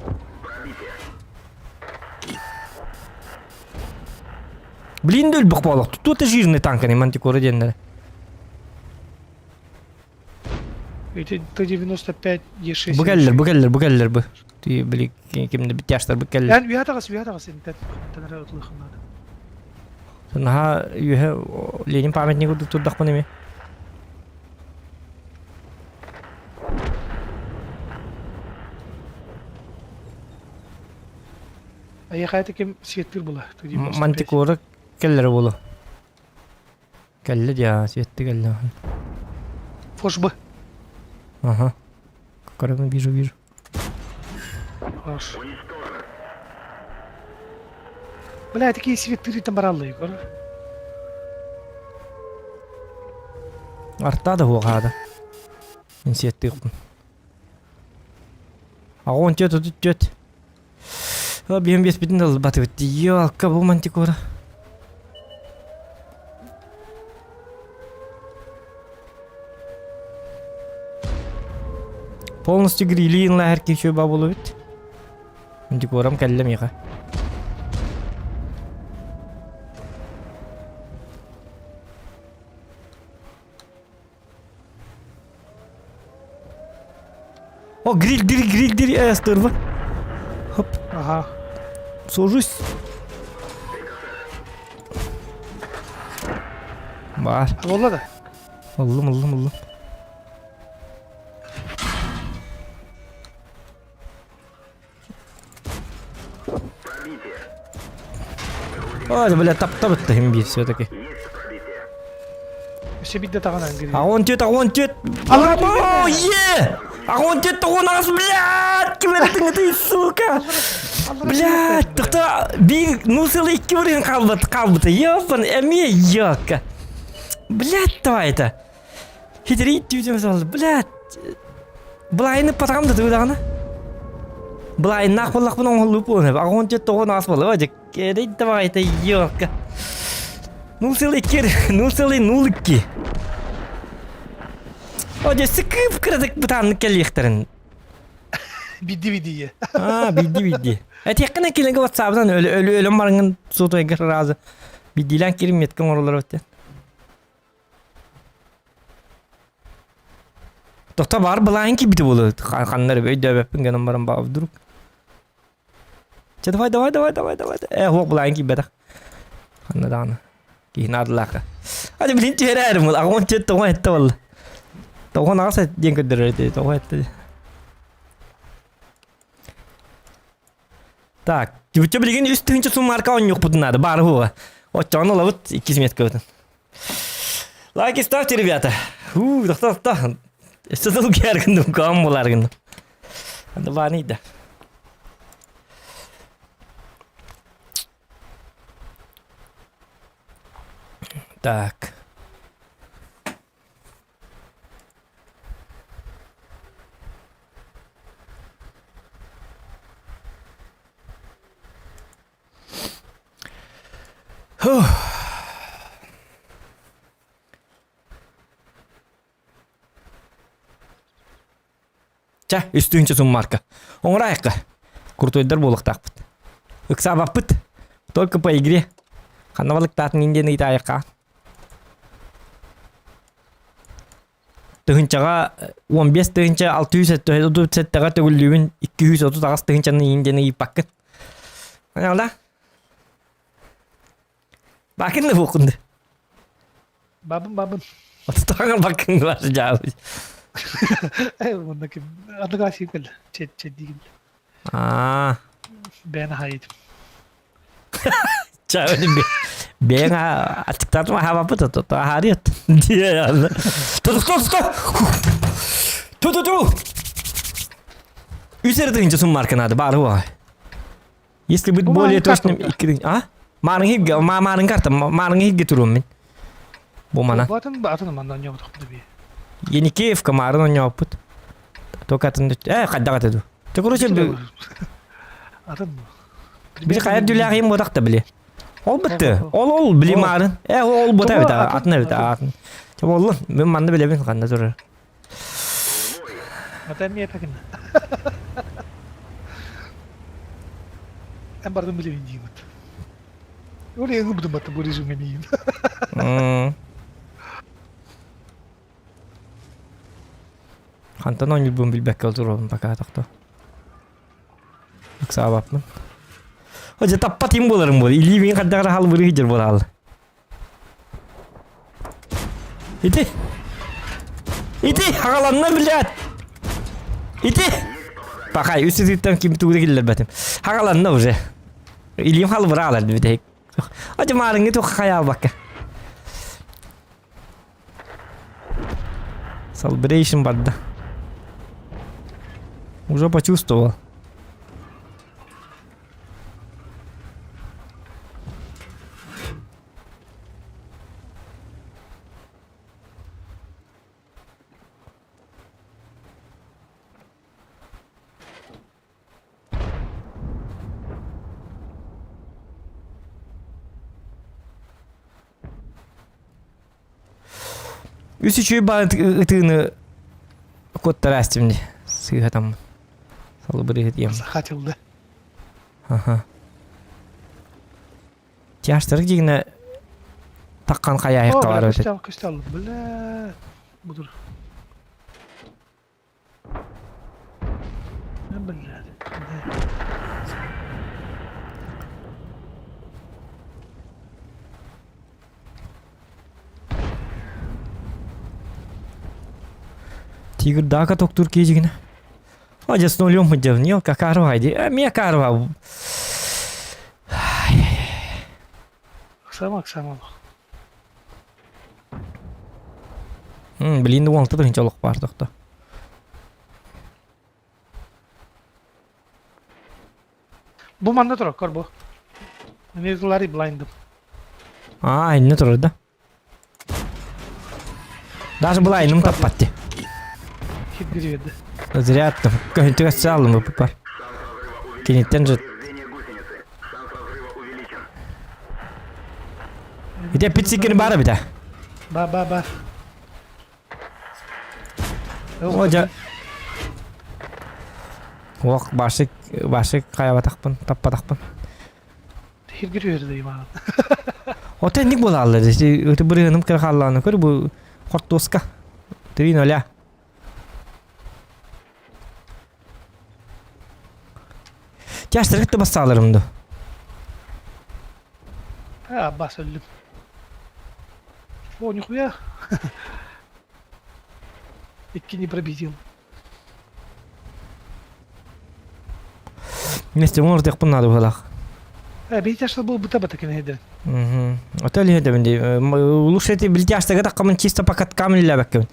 Блин да өлбөх буолуох. Тута жирный танканы мантикора диэннэрэ. Эти Т-95 Е6. Бу кэллэр, бу кэллэр, бу кэллэр бу. Ти били кимде битяштар бу кэллэр. Эн үһэ таҕыс, үһэ таҕыс интен. Тэнэрэ ытылыхын наада. Наһаа үһэ Ленин памятник курдук турдахпын эми. Айыхайты ким сиэттир була. Мантикора кэллэр буолу. Кэллэ дии, светти кэллэ. Фошбы. Ага. Көрөбүн, вижу, вижу. Хорош. Бля, такие светтыры там бараллы, көр. Арта да хуохаада. Мин сиэттиэхпин. Аҕон түөт отут түөт. Биһим биэспитин да ылбатыбыт. Ёлка, бу мантикора. Полностью грилин лаһар кичү бабулубит. Мантикорам кэллэ миэхэ. О, гриль, гриль, гриль, гриль, здорово. Хоп. Ага. Сужусь. Бар. Буолла да? Ыллым, ыллым, ыллым. Ой, бля, таптабыт да биир все-таки. Өссө биирдэ таҕынан гири. А он тет, а он тет. О, е! А он тет, у нас, блядь, кимэттиң ты, сука. Блядь, тоқта биир ну сыл икки бырын қалбыт, қалбыт. Ёпан, эми ёка. Блядь, давай это. Хитрит түйдем салды, блядь. Былайыны патағам да туйдаҕына. Былайыннаах буоллахпына оҥоһуллубут буолуон сөп. Аҕыс уон түөрт тоҕус аас буолла. Дьэ, кэрэй давай-то ёлка. Ну целый кер, ну целый нул икки. О, дьэ, сыкып кыратык бытааннык кэлиэхтэрин. Бидди бидие. Аа, бидди бидди. Этиэххинэ килингэ ватсабынан өлө өлө өлөн бараҥҥын суотуйга сразу биддиилээн кирим метка оҥороллор эбит Тохто баар былаан киирбитэ буолуо ханна эрэ өйдөөбөппүн гынан баран баа вдруг. Чэ давай давай давай давай давай ээ суох былаан киирбэтэх. Ханна даҕаны киһи наадалаахха. Аны билин түһэрээрим ол аҕам түөрт тоҕо эттэ буолла. Тоҕо аҕыс диэн көрдөрөр этэ тоҕо эттэ. Так, түбүччэ билигин үс тыһыынча суммарка оонньуохпутун наада баары хуоҕа. Оччоҕуна ылабыт иккис меткабытын. Лайки ставьте, ребята. Уу, тохто, тохто. Өссө сыл киэр гынным, ком булар гынным. Анда бааны да. Так. Чэ, үстүүнчэ суммарка. Оҥорайыкка. Крутойдар буолуохтаахпыт. Ыксаабаппыт. Только по игре. Ханна балыктаатын индиэн ыйытаайыкка. Тыһыынчаҕа 15 тыһыынча 637-ҕэ төгүллүүбүн 238 тыһыынчаны иин диэн ыйыппаккын. Понял, Бакын да буокунду. Бабын бабын. Отутаҕа бакын бар дьаабы. Э, онно ким аныга сиикэл чет чет диигин. Аа. Бэйэн хаайытым. Чаабы бэйэн аттыктаатым ахаабаппыт то ахаарыат. Ту ту ту ту ту ту Үс эрэ тыһыынча суммарканаады баары буолай. Если быть более точным, а? Маарыҥ иһиргэ, маарыҥ карта, маарыҥ иһиргэ туруом мин. Бу мана. Батын атын манна онньообутахпыт би. Еникеевка маарын онньооппут. Только атын э хайдах аты ду. Ты короче атын били хайар дүлээҕиим буотах да били. Ол бытты. Ол ол били маарын. Э ол бута эбит атын эбит атын. Чэ боллун. Мен манна билэбин ханна турар. Ата эмиэ эпэкин. Эн бардым билэбин диибит. Ол эҥи будуматты бу режимҥэ миин. Хантан оонньуурбун билбэккэ олоробун пока тохто. Ыксаабаппын. О, дьэ таппат им буоларым буол. Илиибин хайдах эрэ халбырыы сылдьар буолаал. Ити! Ити! Хагаланна, блядь! Ити! Пахай, үс сытыттан ким тугу да киллэрбэтим. Хагаланна уже. Илиим халбыра алар бүтэһик. Ати маарыҥҥы туох хайаабакка. Celebration барда. Уже почувствовал. Үс үчүгэй баан ытыыны куоттара астым дии. Сыыһатаммын. Салыбырыһыт ем. Сахатылды. Аха. Тяжтарык дигинэ таккан хайаайыкка бар өтө. Көстө көстө Бля. Будур. Бля. Тигр дака токтур киһигинэ. О, с нулем идем. Какарва иди. Мне карва. Оксама, Оксама. Блин, уон тыгын чолох бар тохто. Бу манна турар, көр бу. Мирзлари блайндым. А, инне турар да. Даже блайным таппатты. Хит береді. Зря там. Көһүнтүгә салым бу бар. Кенеттен же. Ите пиццикин бары бит. Ба ба ба. О, жа. Ох, башык, башык каябатакпын, таппатакпын. Хиргир үөрдэ имаан. Ота инник буолааллар. Өтө бырыһыным кыра хааллаҕына көр бу хортуоска. 3-0. Тяжтаргыт да бассааларым ду. А, бас өллүм. О, нихуя. Икки не пробедил. Вместе оҥордуохпун наада быһыылаах. Э, бейтяшта был быта бата кенеде. Угу. Ото лиһэ ди. Лучше эти билтяштага таккамын чисто по каткам илээбэккэбин.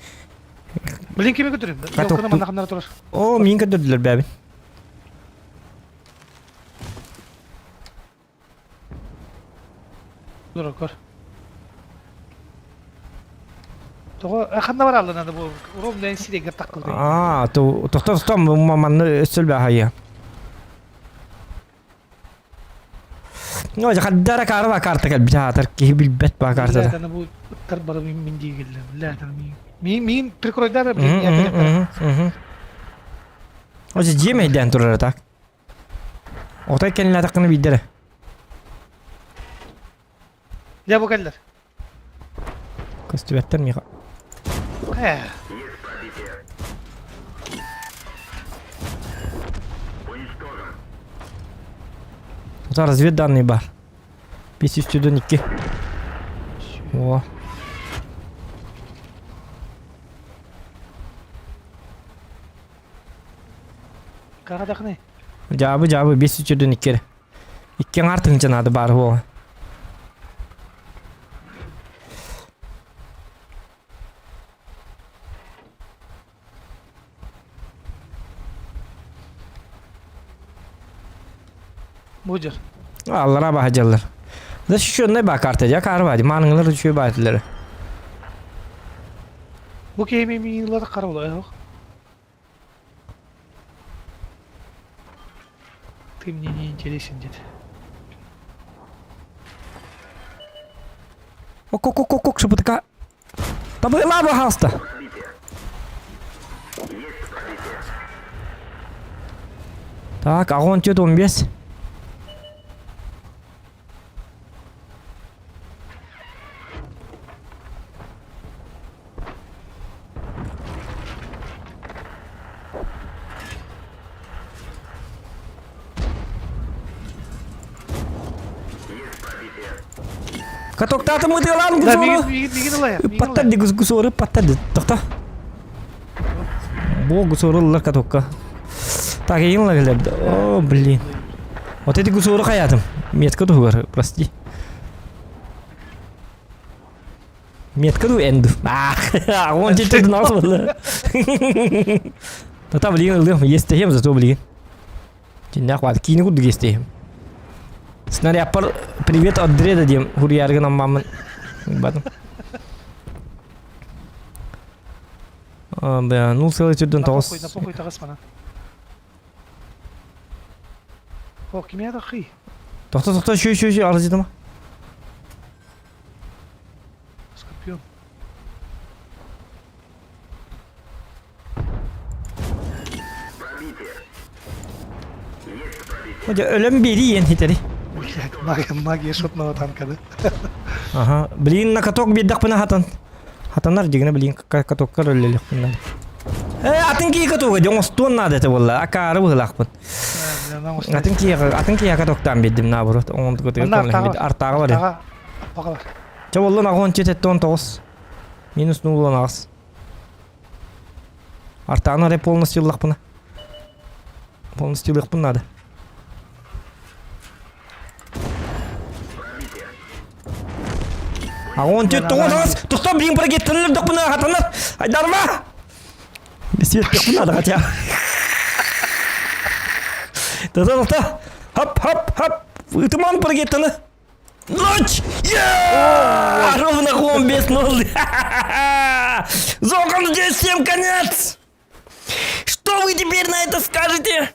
Блин, кими көтөрүм? Каток. Йолканы манна турар. О, миин көрдөрдүлөр бэбин. Тур көр. Тоҕо ханна бараллар надо бу ровно сирегер таккылды. Аа, то тохтор том манны өссөл баһайа. Ну, хаддара карва карта кэлбит аатар киһи билбэт баа картада. Блядь, бу ыттар бары мин дии келлем. Блядь, мин мин прикройдары блин. Озе дьиэм эйдээн турара так. Отой кэннилээтэххинэ биирдэрэ. Дьэ бу кэллэр. Көстүбэттэр миэхэ. Э. Есть пробитие. Уничтожен. Тута разведданные бар. 502. О. Каҕадахны. Дьаабы дьаабы 502 эрэ. Икки аҥаар тыһыынча наада баар буола. Бу дьэр. Аллара баһадьаллар. Защищенная ба карта дьа каар баа мааныҥылар үчүгэй баа этилэрэ. Бу киһи миилар харула ох. Ты мне не интересен, дед. Ок-ок-ок-ок шыбытка. Табыла пожалуйста. Есть пробитие. Так, огонь 4 15. Есть пробитие. Катоктаатым ытыалаан Да, гусору. мигин мигин ылая. Паттар ди гусору паттар ди. Тохто. Бу гусору ыллар катокка. Так, ең лагелер. О, блин. Вот эти гусору хаятым. Метка тугар, прости. Метка ду энду. Ах, он теперь нас было. Тата блин, ылым, естехем зато блин. Киннях ват, кини курдук естехем. Снаряппар привет от Дреда дием хурьяргын аммамын. Батым. Бля, ну целый түрден тоғыз. На похуй тағыс мана. О, кимия тахи? Тоқта, тоқта, еще, еще, еще, арыз ма? Скорпион. Дьэ өлөн биэрии иэн хитэри. Блядь, магия, магия шотного танка, да? Ага, блин, на каток биэрдэхпинэ хатан. Хатанар дьигинэ блин катоккар өллөлөхпүн надо. Э, атын кии катога дьон остуон наада этэ буолла. Акаары быһылаахпын. Атын кии атын кии катоктаан биэрдим наоборот. Оҥон артааҕа бар. Чэ боллун аҕон чет эттон тоҕус. Минус нуллан аҕыс. Артааны эрэ полностью ыллахпына. Полностью ылыахпын наада. А он тет тоҕус тохтоо блин прогеттаныр дохпуна хатанар айдарма Бесиэттехпин надо хотя. Та-та-та-та! Хоп-хоп-хоп! Ытыман прогеттаны! Ночь! Yeah! Ровно хом без ноль. Зокон здесь всем конец! Что вы теперь на это скажете?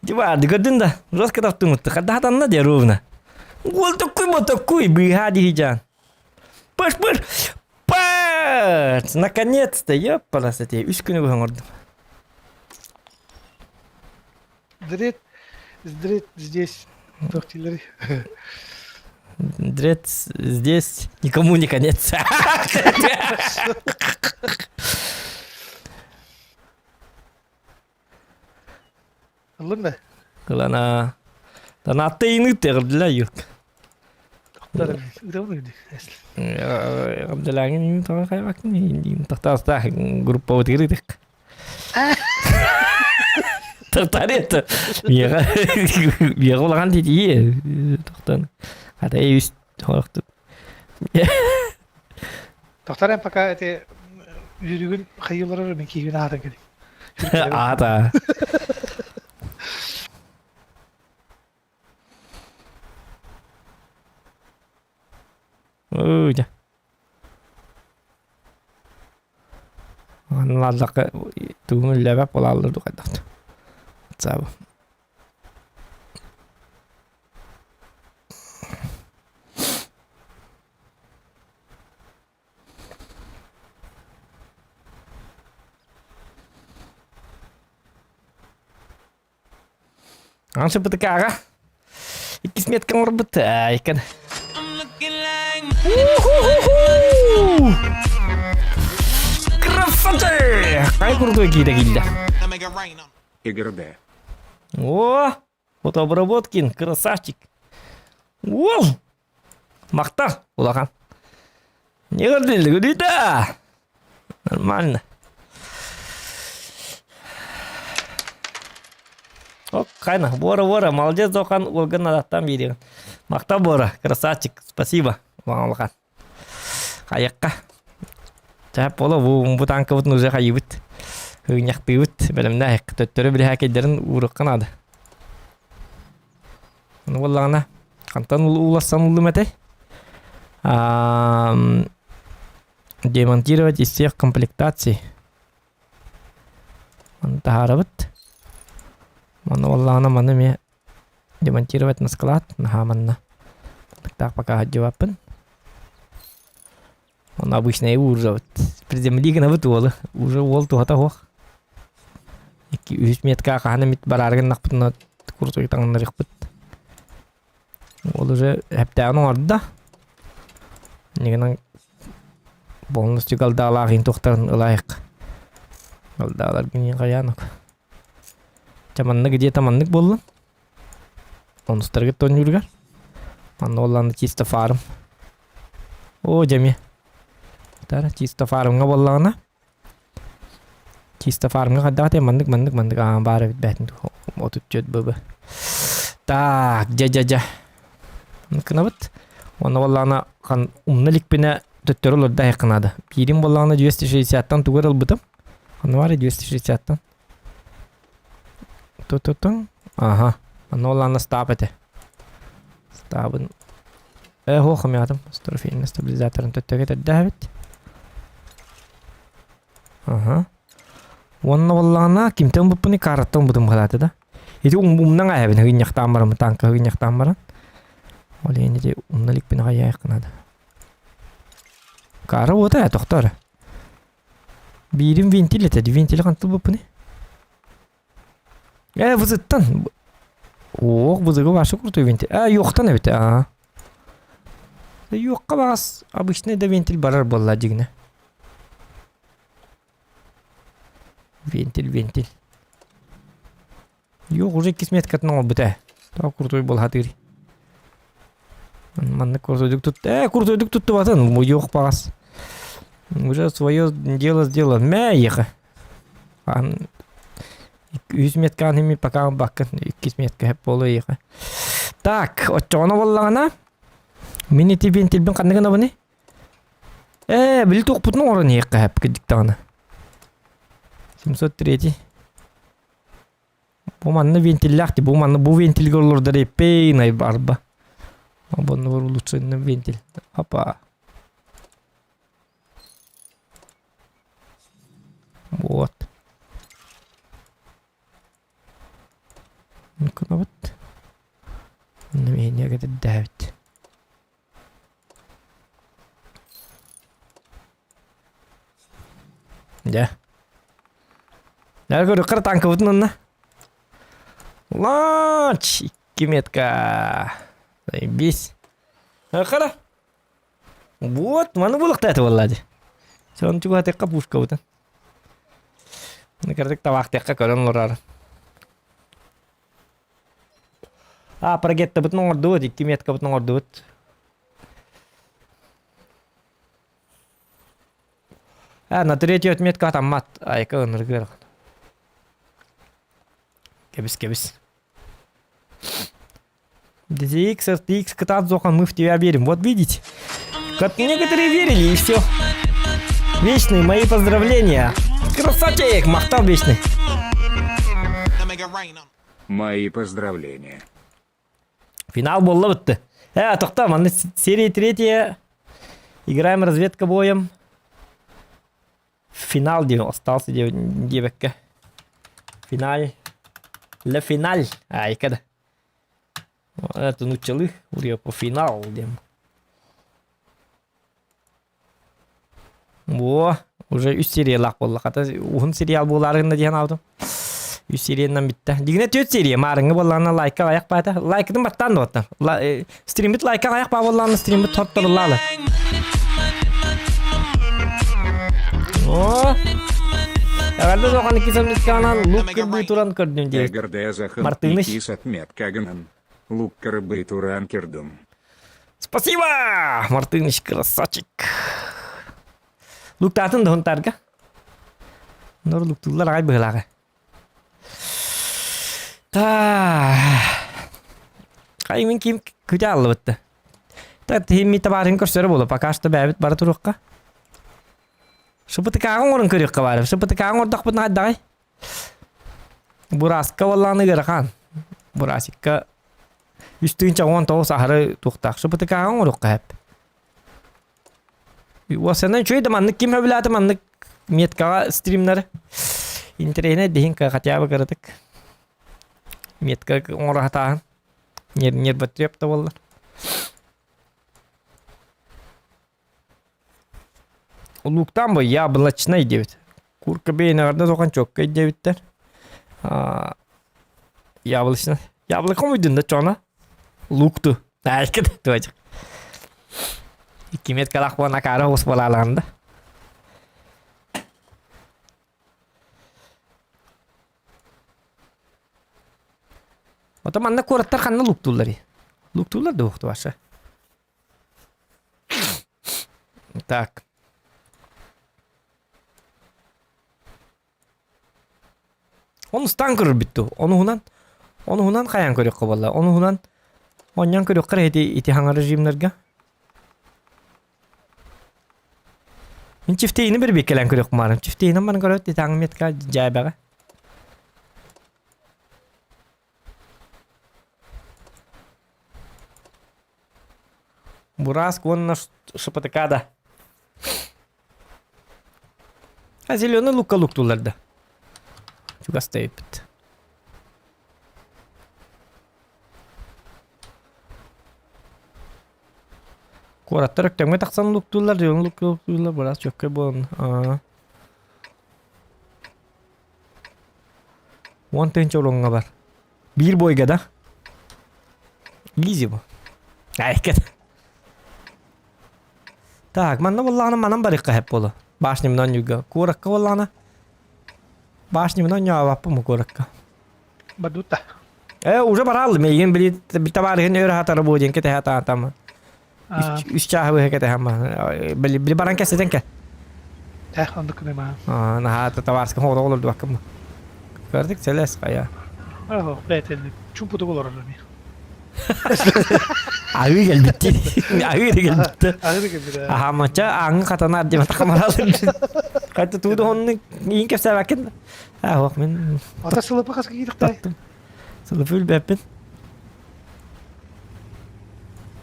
Дива, көрдүн да, жестко таптымытты. Хадда де ровно. Гол такой вот такой, быга дихижан. Пыш, пыш, пыш! Наконец-то, ёппарасоте, үс күнү быһаҥордум. Дрет, дрет здесь артиллерия. Дрет здесь никому не конец. Ыллыҥ да? Ылана. Танаттыйны тегилдилер юрк. Абдалаҥын тоҕо хайбаккын тахтаастаах группабыт киритик. Тахтарет. Миэхэ миэхэ улахан титии тохтон. Хата үс хорохтут. Тохтор пока эти үөрүгүн хайыыларар мен киһибин аатан кэлин. Аата. Ой, дьэ. Анналаардахха тугун үллээбэт буолааллар дуу хайдах Саба. Ансыпытыкааҕа иккис метка оҥорбут иккен. Красота! Хай крутой киирэ киирдэ. Игрде. О, фотообработкин, красавчик. Уол! Махтал, улахан. Не көрдүллү, көрдү Нормально. Ок, хайна, Бора, Бора, молодец, Зохан, уолгын адаттан бириҕин. Махтал, Бора, красавчик, спасибо, улахан. Хайакка. Чэ, поло, бу, бу танкабытын уже хайыбыт. Ыгньахтыыбыт, бэлэмнээх, төттөрү билиһээкэйдэрин уурукка наада. Ну, буоллаҕына, хантан уларсан ыллым этэй? Демонтировать из всех комплектаций. Маны таһаарабыт. Маны буоллаҕына маны эмиэ демонтировать на склад. Наһаа манна таах пока сылдьыбаппын. Оны обычно уурабыт. Приземли гынабыт уолу. Уже уол туһата суох. Икки үһүс метка хаһан эмит бараары гыннахпытына куртуй таҥнарыахпыт. Ол уже эптээҕин оҥордо. Иннигинэн полностью галдаалаах иһин туохтарын ылаайык. Галдаалар гинин хайаанок. Ча маннык где-то маннык буоллун. Онустаргыт тонньуургар. Манна буоллаҕына чисто фарм. Оо дьэ эмиэ. Тара чисто фармҥа буоллаҕына чисто фармҥа хайдах этэй маннык маннык маннык аа баар эбит бээтин 34 бб. Так дьэ дьэ дьэ. Гынабыт. Уонна буоллаҕына хан умна иликпинэ төттөрү олордо аһыахха наада. Биирим буоллаҕына 260-тан тугу эрэ ылбытым. Ханна баарый 260-тан? Ту-ту-туҥ. Аха. Онно буоллаҕына стаб этэ. Стабын Э, суох умятым. Трофейный стабилизаторын төттөгэ тэрдээбит. Аха. Уонна буоллаҕына кимтэн ылбыппыный каараттан ылбытым быһалаата да. Ити умнан ааһабын ыгынньахтаан баран танка ыгынньахтаан баран. Ол иһин ити умна иликпин аҕайаайахха наада. Каара уота ээ тохтоо эрэ. Биирим вентиль этэ, вентили хантан ылбыппыный? Э, вызыттан. Ох, вызыгы ваша крутой вентиль. А, юохтан эбит, аа. Юохка баас обычный да вентиль барар буолла дигинэ. Вентиль, вентиль. Юох уже кисметкатын оҥорбут ээ. Тоо крутой буолхатыыр. Маннык крутойдук тут... Э, крутойдук туттубатын. Юох баҕас. Уже свое дело сделал. Мэ, еха. Үс меткаан хими пока баккын иккис метка хэп буолуо эйиэхэ. Так, оччоҕуна буоллаҕына мин ити вентильбин ханна гынабыный? Ээ, били туохпутун оҥорон иһиэххэ хэп кырдьык даҕаны. 703. Бу манна вентиллээх бу манна бу вентильгэ олордор эппейнай барба. Бу улучшенный вентиль. Опа. Вот. Гынабыт. Намерение кэтэрдээбит. Дьэ. Дьэ көрүөххэ танкабытын онно. Лач! Икки метка. Заебись. Хара. Вот, маны булуктааты буолла дии. Соны чугаһатыахха пушкабытын. Кырдык табаахтыахха көрөн олорор. А, прогеттабытын оҥордубут, икки меткабытын оҥордубут. А, на третью отметка атаммат. Айка ыныргыр. Кэбис, кэбис. DTX, RTX, кытаат Зохан, мы в тебя верим. Вот видите? Как некоторые верили, и все. Вечный, мои поздравления. Красавчик, махтал вечный. Мои поздравления. Финал буолла бытты. Э, тоқта, манна серия третья. Играем разведка боем. Финал диэн остался диэбэккэ. Финаль. Le финаль. Айка да. Это нуччалыы уруйа по финал диэн. Во, уже үс сериялаах буолла. Хата уһун сериал буолаарыгына диэн аабытым. Үс сериянан бүттэ. Дигинэ түөрт серия маарыҥҥы буоллаҕына лайка аяқ баата. Лайкытын баттаан да баттан. Стримбит лайка аяқ баа буоллаҕына стримбит тотторуллаалы. О! Эҕэрдэ суохан икки сэмниткаанан лук кырбыы туран көрдүм диэбит. Эгэрдэ захан Мартыныч. икки сатметкагынан лук кырбыы туран кирдум. Спасибо! Мартыныч красавчик. Луктаатын да хунтарга. Нор луктууллар аҕай быһылааҕа. Та. Хай мин ким күтэ аллыбытты. Та тиһимми табаарын көрсөрө буолу. Пока что бэбит бара туруохха. Шыпытыкааҕын оҥорон көрүөххэ баар. Шыпытыкааҕын оҥордохпутуна хайдаҕай? Бураска буоллаҕына ыарахан. Бурасикка үс тыһыынча уон тоҕус аһары туохтаах. Шыпытыкааҕын оҥоруохха сөп. Уосанан үчүгэй да маннык ким сөбүлээтэ маннык меткаҕа стримнары. Интэриэһинэй диһин хотя бы кыратык. Метка оҥоро сатааһын. Нервотреп да буоллар. Лууктаан бу яблочнай диэбит. Курка бэйэнэҕэрдэ сохан чоккай диэбиттэр. Яблочный. Яблоко муйдун да чона. Лукту. Айка да туачык. Иккимет калах буон акаара ус балаалаан да. Ото манна куораттар ханна луктууллар? Луктууллар да уохту ваша. Так. Ону ыстаан көрөрбүт дуу? Онуһунан онуһунан хайаан көрүөххэ буолла? Онуһунан оонньоон көрүөххэ эрэ ити ити хаҥа режимнэргэ. Мин чифтейини бирбиэккэлээн көрүөх маарым. Чифтейинэн баран көрөөт итааҥ метка дьээбэҕэ. Бураск уонна ШПТК А зеленый лукка луктуулар да. Чугаста эппит. Куораттар өктөмҥө тахсан луктууллар, зеленый лукка луктууллар, бурас чөккө буолан. 10 тыһыынча уруҥҥа бар. Биир бойга да? Изи бу. Айкет. Так, манна буоллаҕына манан барыахха сөп буолуо. Башнямын оонньуурга. Куоракка буоллаҕына башнямын оонньообоппун бу куоракка. Бадута. Э, уже барааллым. Эйигин били табаарыһын өр аһатара буо диэн кэтэһэ атаатам. Үс чааһы быһа кэтэһэн били били баран кэсэтэн кэ. Э, оннук гыныма. Аа, наһаа табаарыска хоҕо олордубаккын. Көрдүк сэлэс хайа. Аһо, бэйтэн чумпутук олорор эми. Аһыы кэлбитти. Аһыы да кэлбитти. Аһыы да кэлбит. Аха мача ааҥы хатанар диэн тахамаралыр. Хайта тууду онну иин кэпсээбэккин. Аа, ох мен Ата сылыпы хас киирихтай. Сылыпы билбэппин.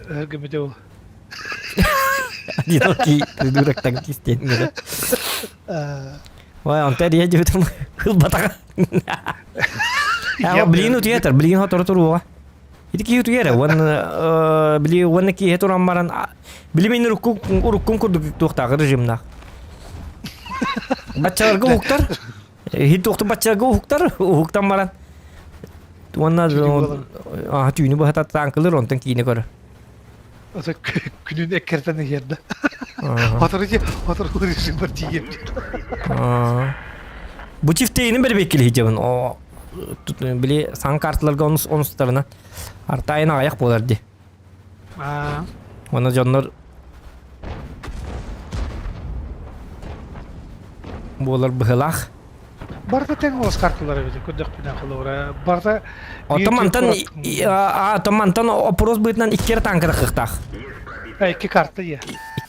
Өргөмүтэ ол. Одинокий придурок танкист диэн гына. Ой, онто эрийэ дьүтүм ылбатаҕа. Аа, билигин утуйатар, билигин хоторо туруоҕа. Ити киһи утуйар, уонна били уонна киһи туран баран били мин урукку уруккум курдук туохтаах режимнаах. Баччаларга уһуктар. Иһит туохтун баччаларга уһуктар, уһуктан баран уонна түүнү быһа тааҥкылыр, онтон киинэ көрөр. Ото күнүн эккертен иһэрдэ. Хотору хотору режимбар тиийем. Бу чифтейини бэрбеккили дьабын. О били сан карталарга онус онустарына артайын аҕайах буолар ди. Уонна дьоннор буолар быһылаах. Барыта тэҥ олус карталар эбит көрдөхпүнэ холобура барыта Оттон мантан оттон мантан опрос быытынан икки эрэ танка тахыахтаах. Икки карта иә.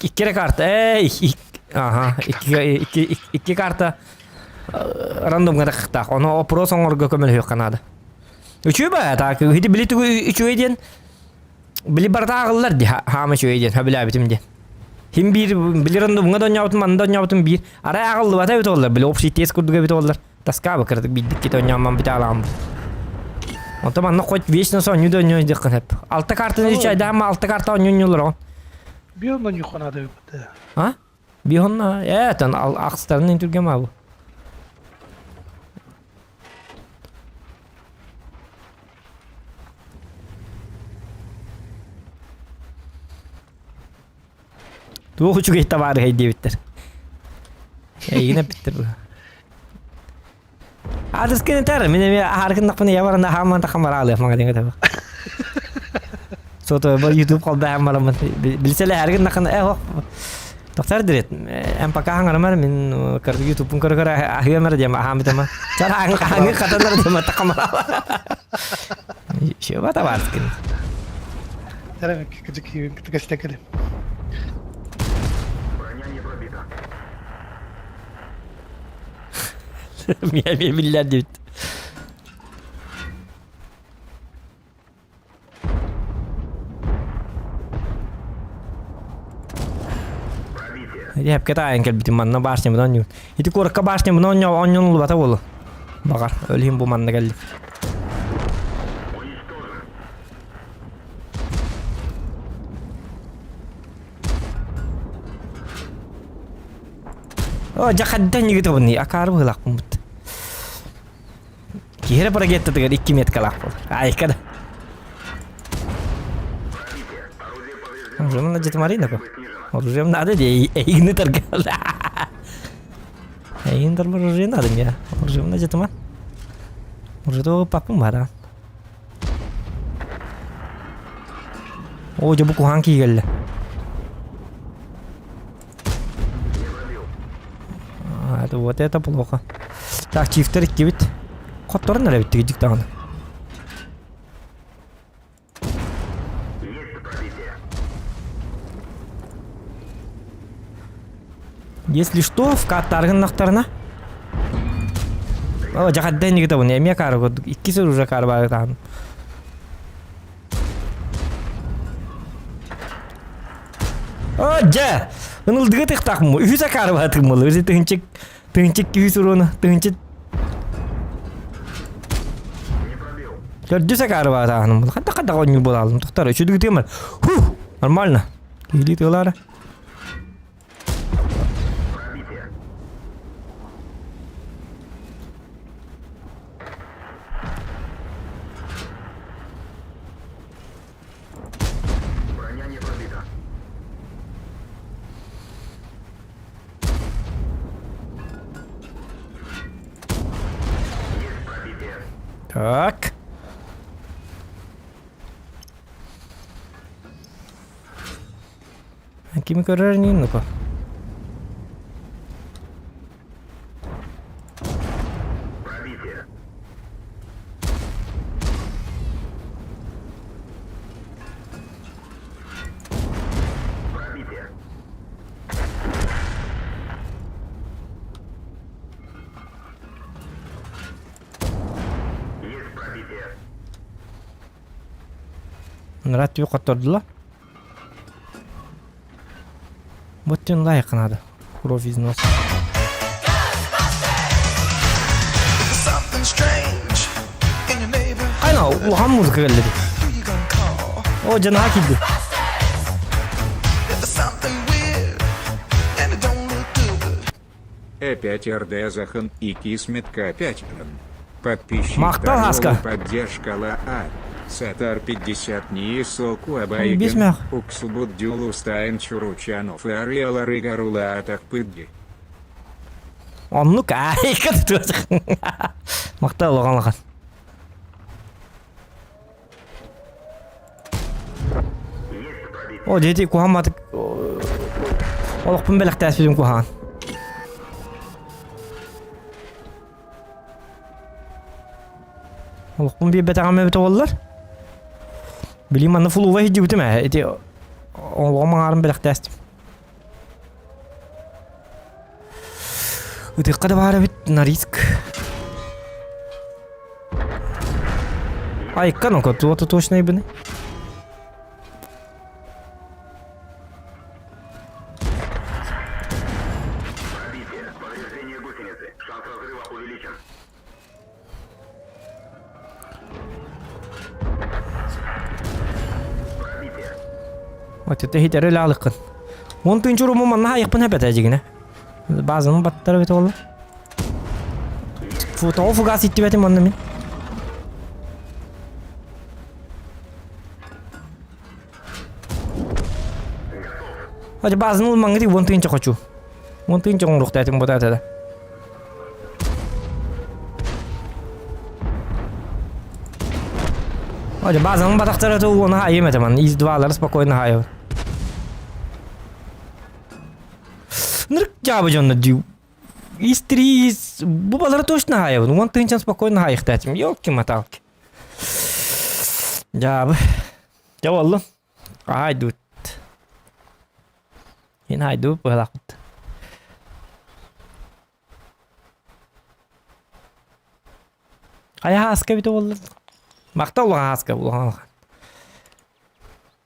Икки эрэ карта. Эй, ага, икки икки икки карта рандомҥа тахыахтаах. Ону опрос оҥорго көмөлөһүөххэ наада. Үчүгэй ба, так, ити били тугу үчүгэй диэн били барыта ааҕыллар дии, хаама үчүгэй диэн, сөбүлээбитим диэн. Хим биир били рандомҥа да оонньообутум, манна да оонньообутум биир. Арай ааҕыллыбата эбит оллар, били общий тест курдук эбит оллар. Тоска кыратык биирдик кит оонньооммон бүтэ алаам. Онто манна хоть вечно оонньуу да оонньуу диэххин сөп. Алта картаны чайдаама алта карта оонньуунньулар оҕон. Биир онно ньухханаада эбит. А? Биир онно ээ тон ахстарын түргем абы. Туох үчүгэй табаарыһай диэбиттэр. Эйигин эппиттэр бу. Аадыскын этэр, мин эмиэ аһааргыннахпына я баран аһааман тахам бараалыах маҥа таба. Сото бу YouTube холбаһан бараммын билсэлэ аһааргыннахына э ох Тохтор дирет эн пока хаҥарамар мин кырдык ютубун көрө көрө аһыамар диэм аһаамытама. Чар аҥы хатанар диэм тахамарала. Шеба табаарскын. Тарам кыжык кытыгастакылым. Броня не пробита. Мия биллэр диэбит. Эпке таайан кэлбитим манна башнябын оонньуун. Ити куоракка башнябын оонньоо оонньоон улубата буолу. Баҕар, өлүһүн бу манна кэллим. О, дьахаддан ньыгытабын, акаары быһылаахпын бут. Киһи эрэ парагеттатыгар икки меткалаах буолар. Айка да. Оружием надо Марина ко. Оружием надо, эйигини таргал. Эйигин тарбар оружие надо мне. Оружием надо тама. Оружие папым бара. О, дьэ бу куһаан киигэллэ. А, это вот это плохо. Так, чифтер иккибит. Хотторун эрэ бүттүк дьик даҕаны. Если что, в каттаргыннахтарына. О, жахадда инниги табын, эмиэ каары курдук. Икки сыл уже каары баар таһын. О, дьэ! Ынылдыгы тыхтаах му. Үһүс акаары баатык мулу. Үһүс тыһынчык, тыһынчык үһүс уруона, тыһынчык. Төрдүс акаары баатааһыным бул. Хадда хадда оонньуу буолаалым. Тохтор, үчүдүгү тыамар. Ху! Нормально. Киһилии тыалаара. Так. Кими көрөр ини ну-ка. Пробитие. Пробитие. Есть пробитие. Нрат түү хоттордула. Боттен лайық надо. Кровь из носа. Something strange in your neighborhood. Айна, улахан музыка кэллэ. Who you gonna call? О, дьанаһа киирди. If there's something weird and it don't look good. Э5 РД Захан и Кисмет К5 Н. Подписчик Махтал Хаска. поддержка ла А. Сатар 50 ни соку Без абайган. мях. Уксубут дюлустайн чуручанов и ариала рыгарула атахпыдги. Оннук айка туох. Махтал улахан улахан. Есть пробитие. О, дети куһамматык олохпун бэлэхтээспитим куһаҕан. Олохпун биэрбэтэҕим эбитэ буоллар. Билим манна фулуга иһдьибитим ээ. Ити олоҕум аҥаарын бэлэхтээстим. Ытыахха да баар эбит на риск. Айка, ну-ка, туота точно ибини. Пробитие. Повреждение гусеницы. Шанс разрыва увеличен. Пробитие. Отчето иһитэр өлө Уон тыынча уруму манна айахпын эбэтэ дьигинэ. Базаны баттар эбит буолла. Фу, тоҕо фугас иттибэтим онно мин. Hadi базаны ылмаҥҥыт 10 тыынча хочу. 10 тыынча оҥоруохтаатым бутаата да. Hadi базаны батахтара уона хайым этеман. Из двалары спокойно хайым. Нырк жабы дьонно дью. Из три, из... Бу балары точно хайыбын. 10 тыынчан спокойно хайыхтаатым. Ёлки-моталки. Жабы. Дьэ буоллун. Аайдут. Ин хайдубут быһалаахпыт. Хайа хааска эбитэ буолла. Махтал улахан хааска улахан улахан.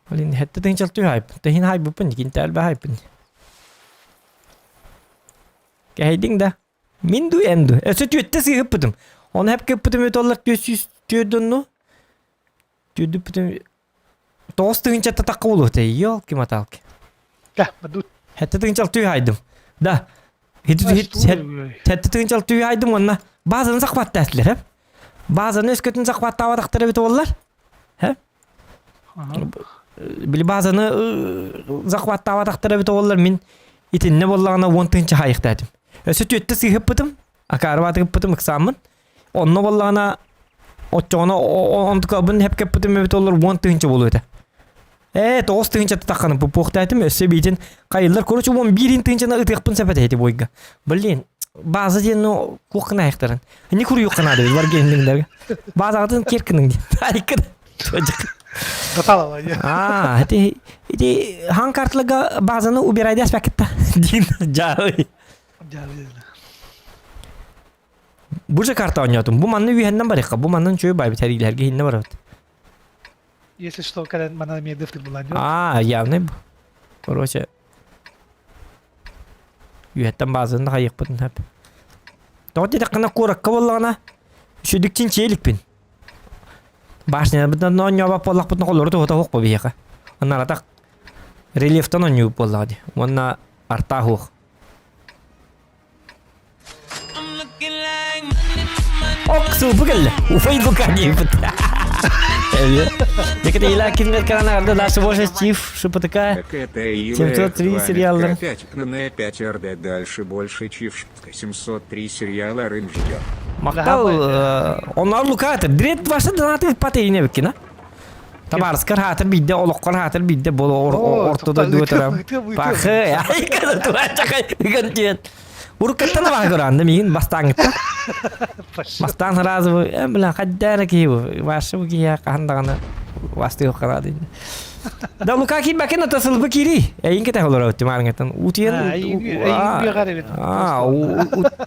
Блин, хэттэ тыынчал тү хайпын. Тэһин хайбыппын, кинтэ элбэ хайпын. Кэһэйдиҥ да. Мин дуу, эн дуу. Өссө түөттэ сыыһыппытым. Оны хэп кыппытым өтөллөр 400 донну. Түөрдүппүтүм 9 тыһыынчатта тахха буолуо Ёлки-моталки. Да, бадут. 7 тыһыынча хайдым. Да. 7 тыһыынча хайдым уонна базаны захваттаатылар хэп. Базаны өскөтүн захваттаабатахтара эбит буоллар. Хэп. Били базаны захваттаабатахтара эбит буоллар мин итиннэ буоллаҕына 10 тыһыынча хайыхтаатым. Өссө түөттэ сыыһыппытым. Акаарбаатыгыппытым ыксааммын. Онно буоллаҕына оччоҕуна онтукабын хэпкэппитим эбит олор 10 тыһыынча буолуо этэ. Ээ, 9 тыһыынча тахханы пупуохтаатым, өссө биитин хайыллар, короче, 11 тыһыынчаны ытыахпын сөп этэ ити бойга. Блин, база диэн ну куоххана айахтарын. Не куруйуохха наада бар геймдиңдерге. Базаҕытын киэр кыныҥ диэн. Айкын. Даталова. А, ити ити хан картлага базаны убирай аспектта. Дин жаой. Бу же карта оонньоотум. Бу манны үһэннэн барыахха. Бу маннан чуй байбыт хэриилэргэ хинне барабыт. Если что, когда мана медыфтыр была, А, явный бу. Короче. Үһэттэн базаны хайыахпытын хэп. Тоҕо диэтэххинэ куоракка буоллаҕына үчүгдүк чинчийэ иликпин. Башнябытынан оонньообот буоллахпытына холору туһута суох бу биһиэхэ. Анаратах рельефтан оонньуубут буоллаҕа дии. Уонна артаа суох. Ок, сылбы кэллэ. Уфай лука диэбит. Декете ила киммет канана дальше больше Стив, ШПТК. Так это и 703 сериаллар. 5 на 5 РД дальше больше чиф 703 сериала Рым ждет. Махтал, онноор Лука этэр. Дред ваша донаты ыппат эйине биккина. Табаарыскар хаатыр биирдэ, олоххор хаатыр биирдэ бол орто дойдуга турам. Пахы, ай када туачакай ыган диэн. Уруккаттан абаһа көрөөн да миигин бастааҥҥыттан. Бастаан сразу бу, э, бля, хайдара киһи бу. Ваша бу киһи хаһан даҕаны бастыах хараат инде. Да Лука киирбэккин ата сылбы киирий. Эйин кэтэх олорор тимаарыҥаттан. Утуйан Аа,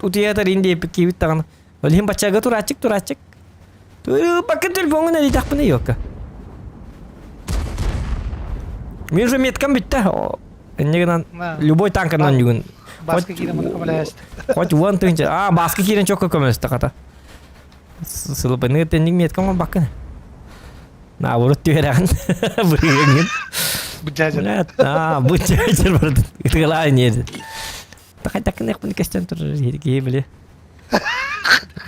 утуйатар ин диэппит киирбит даҕаны. Ол иһин баччага турааччык турааччык. Бакын телефоҥҥун элитахпына йокка. Мин уже меткам бүттэ. Инне гынан любой танканан бүгүн. Баска киирэн маны көмөлөһөстө. Хоть уон тыһынча. Аа, баска киирэн чокко көмөлөстө хата. Сылыбыны тенник меткам баккын. Наоборот түһэрэҕин. Бырыгыҥҥын. Быдьаажыр. Аа, быдьаажыр барытын. Ытыгалаа ниэди. Такай-такыныахпын көстөн турар киһи били.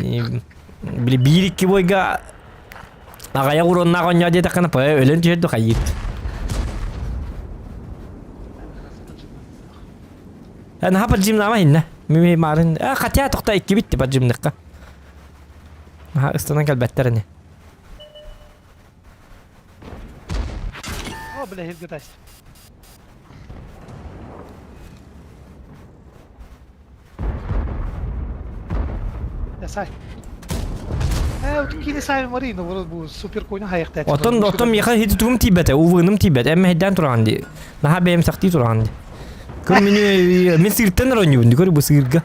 Били биир икки бойга аҕайах уруоннаах оонньоо диэтэххинэ па өлөн түһэр да хайыыт. Э, наһаа поджимнаама иһиннэ. Мими маарын... Э, хотя тоқта иккибит поджимныхха. Наһаа ыстанан кэлбэттэр ини. О, бля, хиргытась. Сай. Э, кини сай Марина, бу супер койна хайахта. Отон отон миэхэ хититум тиийбэтэ, увыным тиийбэт. Эммэ хэддээн тураҕын дии. Наһаа бэйэм сахтыы тураҕын дии. Көр мини мин сыыртан оронньубун көр бу сыырга.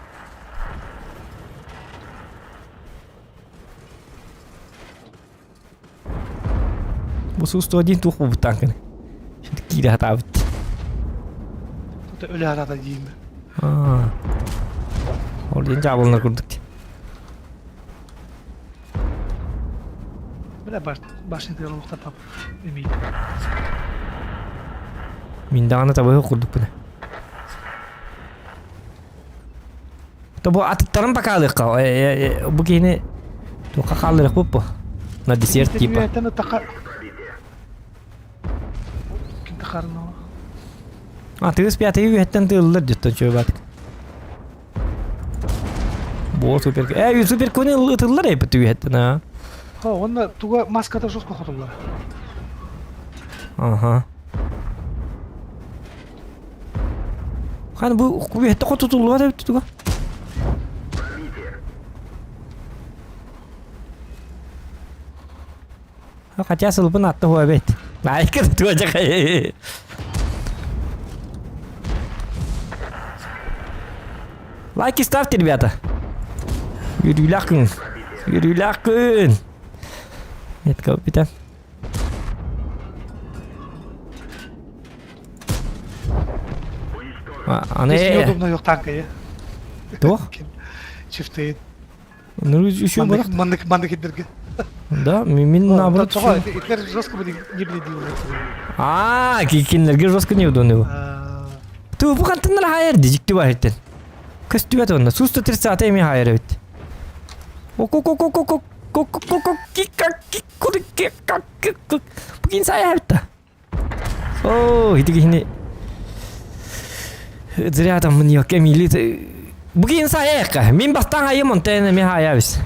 Бу суустуга диэн туох буолбут таанканы? Киирэ сатаабыт. Тута өлө сатаата диим. Аа. Ол диэн дьаабыланар курдук дии. Бля, башня тыалылыктар эмиий. Мин даҕаны табыһы курдукпун. То бу атыттарын бакаалыахха бу киһини туохха хаалларыахпыт бу на десерт типа. А тыыс пятый үһэттэн тыыллар дьиттэн чөбатык. Бу супер. Э, супер кони ытыллар эпит үһэттэн а. Хо, онно туга маската жестко хотуллар. Ага. Хан бу кубиһэтте хотутуллубат эбит туга. Хотя сылбын атты хуа эбит. Айка туа жакай. Лайки ставьте, ребята. Үөрүүлээх күн. Үөрүүлээх күн. Метка бүтэн. Аны Неудобно yok танка Туох? Чифтейин. Ну еще барах. Маннык маннык идерге. Да, мин наоборот. Тоҕо итлер жестко были не бледил. А, кинилерге жестко неудобно его. Ту бу хантыннар хайыр дижикти бар иттен. Көстүбэт онно. Суста 30 эми хайыр эбит. Бу кин сая эбит Оо, ити киһини зря там мне Камили Бу киһини саайаякка. Мин бастаан айым онтон эми хаайабис.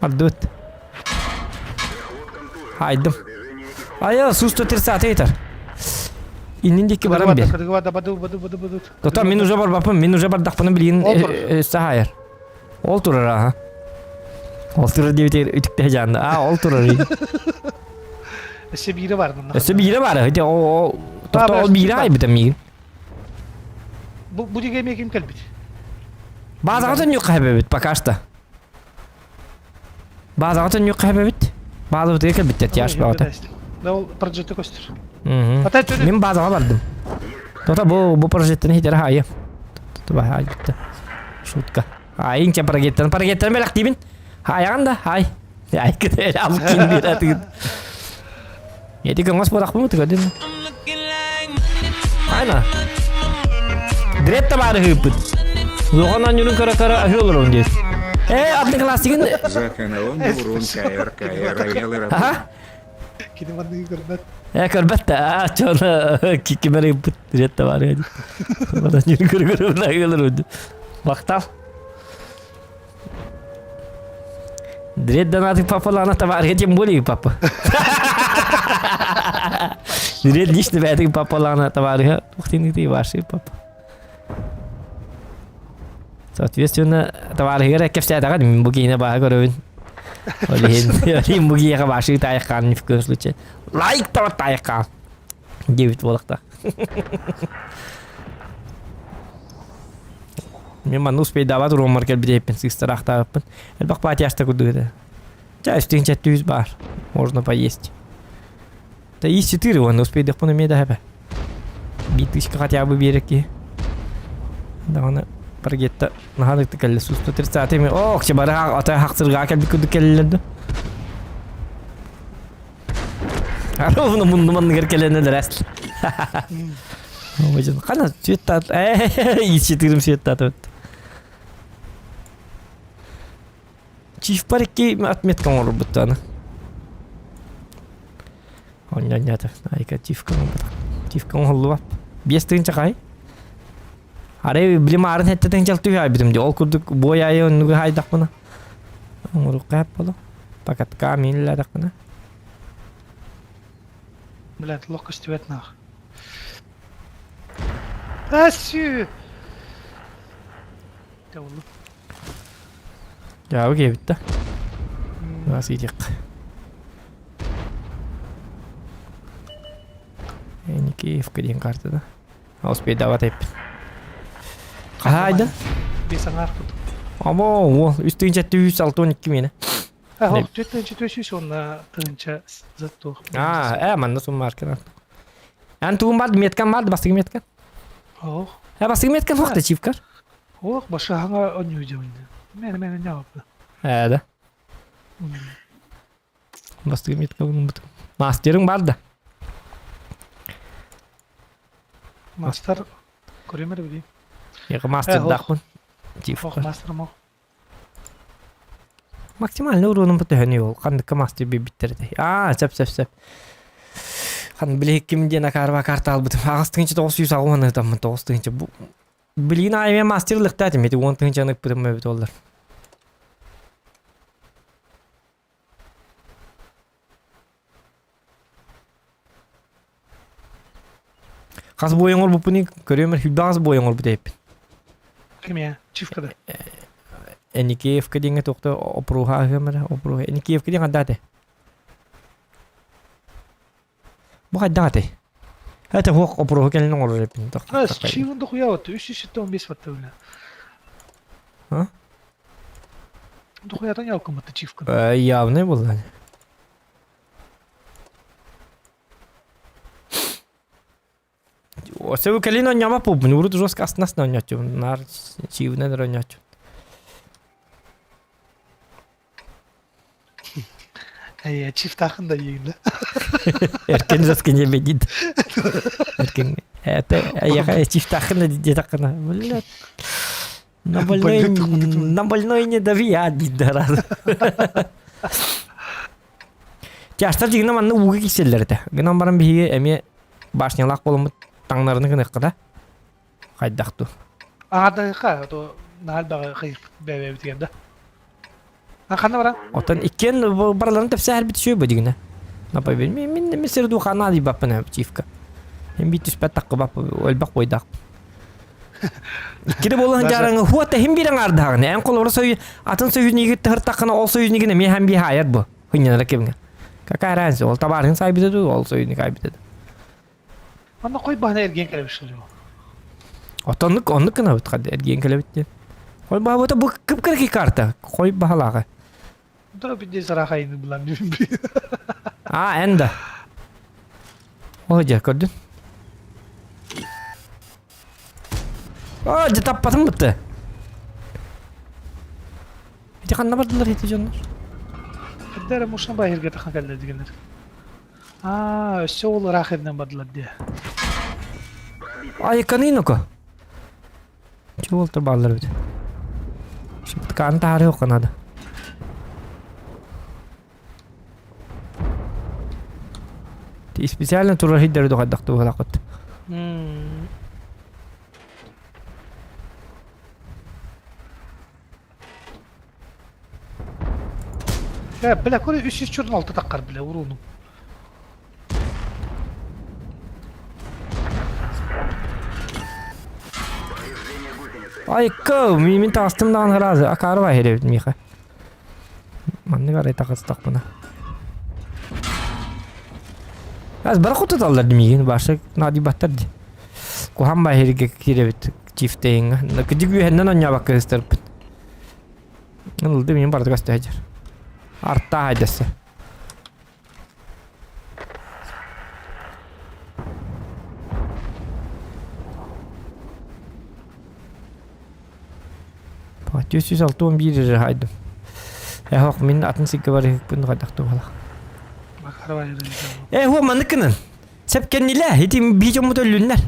Ардыбыт. Хайдым. Айа, су-130 этер. Иннин диэки баран бер. Тота мин уже барбаппын, мин уже бардахпына билигин өссө хаайар. Ол турар аха. Ол турар диэбитигэр үтүктэ дьаанды. Аа, ол турар. Өссө биирэ бар. Өссө биирэ бар. Ити ол тохто ол биирэ айбыта миигин. Бу бу диге ким кэлбит? Базаҕа төннүөххэ хэбэбит пока что. Базаҕа төннүөххэ хэбэбит. Базабытыгар кэлбиттэр тяж баҕата. Да ол прожекты көстөр. Мин базаҕа бардым. Тота бу бу прожектын хитер хайы. Туба хайы. Шутка. Айын ча парагеттан парагеттан бэлэхтиибин. Хайаҕан да хай. Айкыт алып киин биэрэ Эти көҥөс буолахпын тыгадын. Айна. Дрет табары ыыппыт. Лохон анньунун көрө-көрө аһыы олорон диэт. Э, одноклассигын... Заханалон урун кайр кайр эл Аха. Кини манныгы көрбөт. Э, көрбөт да. А, чону кикимер ыыппыт. Дрет табары. Лохон анньунун көрө-көрө аһыы олорон. Махтал. Дред донаты папа лана товарища тем более папа. Дред лично бәтик папа лана товарища тухтин ты ваши папа. Соответственно, товарища кепсәтәгә мин бу киһине баһа көрөбүн. Ол иһин, ол бу киһиэхэ башы таайыккаан ни в коем случае. Лайк того таайыккаан. Диэбит буолахта. Мен манна успейдаабат уруоммар кэлбит сыыстараахтаабыппын. Элбэх патиашта курдук этэ. Ча үстүн чэттүүс баар. Можно поесть. Да и 4 уонна успейдахпын эмиэ да хэпэ. Биир тысяча хотя бы биэрэр киһи. Даҕаны паргетта наһаа ытык кэллэ сүүс 130 ми ох че бары ата хахсыргаа кэлбит курдук кэллилэр да. Ровно муннум анныгар кэлэн өлөрөөс. Хана светтаат ичитирим светтаат. Чифпар икки отметка оҥорбуттааны. Онньонньоото айка чифка оҥорбутах. Чифка оҥоһуллубат. 5 тыһыынча хай. Арай били маарын сэттэ тыһыынча түһэ айбытым дии. Ол курдук буой айы оннугу хайдахпына. Оҥоруохха боло. Покатка миинилээтэхпинэ. Блядь, лох көстүбэт нах. Асю! Дьэ Дьаабы киэбит да. Нас иитиэххэ. Никиевка диэн карта да. Успейдаабат эппин. Хаһа айдын? Бес аҥаар курдук. Або, уол, үс тыһыынча түһүс 62 миэнэ. Ох, 4 тыһыынча 400 уонна тыһыынча за туох. А, манна суммаркина. Эн тугун барды, меткан барды, бастыгы меткан. Ох. Бастыгы меткан хуақта чивкар. Ох, башаһаҥа онньуу дьэбиннэ. Мэн мэн ньааппы. Да. Бастыгы метка бут. Мастерың бар да. Мастер көрөмөр билим. Яка мастер дахпын. Ох, мастер мо. Максимальный уронун бу төһөнүй ол ханныкка мастер биэрбиттэр этэй. Аа, сөп сөп сөп. Хан билиһикким диэн акаарба карта албытым. Аҕыс тыһыынча 980 ытаммын 9 тыһыынча. Бу билигин аайы мастер ылыктаатым ити 10 тыһыынчаны ыппытым эбит оллар. Хас буойуҥ оҥорбуппун көрүөм эрэ хас буойуҥ оҥорбут эбиппин. Кимиэ? Чивкада. Эникеевка диэҥҥэ туохта опруха аһыам эрэ опруха Эникеевка диэн хайдах этэй? Бу хайдах этэй? Это хуох опруха кэлин оҥорор эбиппин. Чивын дохуя вот 375 ватта бля. А? Дохуятан ялкыммыт чивка. Явный был. Сөбү кэлин онньомо пууппун урут жестко астынасна онньооччубун наар чиибинэн эрэ онньооччубун. Э, чифтаахын да иигин Эркен жестко не бедит. Эркен это я чифтаахын да диэтэххинэ блядь. На больной, на больной не дави, я дидара. Тяжтар дьигинэ манна ууга киирсэллэр этэ. Гынан баран биһиги эмиэ башнялаах буоламмыт таҥнарыны гыныахха да хайдах дуу. Аадайха, то наһаа элбэҕи кыйык бэйэбитигэр да. А ханна баран? Оттон иккиэн барыларын тэпсээһэрбит үчүгэй бу дигинэ. Напа мин мин мин сир духана дийбаппын чивка. Мен бит түспэт таккыбап өлбөх бойдаах. Иккиде буолан дьаараңы хуата хим бир аңардаҕын эн холобура сою атын союзнигы тыһыртаххына ол союзнигин эмиэ һэм биһаайар бу хынньанара кэмҥэ. Какая разница ол табаарыһын сайбыта дуу ол союзник айбыта дуу. Манна кой баһына эргиэн кэлэбит шулю. Оттон оннук оннук гынабыт хад эргиэн кэлэбит диэн. Хой баһабыта бу кып-кыракый карта. Хой баһалааҕа. Да бидде сарахайны булан А, эн да. О, дьэ, көрдүн. О, дьэ таппатым бытты. Ити ханна бардылар ити дьоннор? Эрдэ эрэ мушна баһиргэ тахан кэллэ дигенер. Аа, өссө ол ыраах эринэн бардылар диэ. Айыкканый ну-ка. Чего ол бааллар эбит. Шыптыкааны таһаарыахха надо. Специально турар сирдэри дохайдах туһалаххыт. Э, бля, көрө 346 таққар, бля, уруну. Айка, мин таҕыстым даҕаны ыраас, акаары баһыр эбит миэхэ. Маннык арай таҕыстахпына. Аз бара хотуталлар миигин баша наадыйбаттар ди. Куһан баһырга киирэбит чифтейинга. Кыдьык үөһэннэн онньообакка ыстарбыт. Ылды мин барытыгар өстөһөдьөр. Артаа хайдасса. 461 эрэ хаайдым. Эһох мин атын сиргэ барыһыкпын хайдах туһалах. Э, хуо маннык гынан. Сеп кэннилэ, ити бии дьоммут өллүннэр.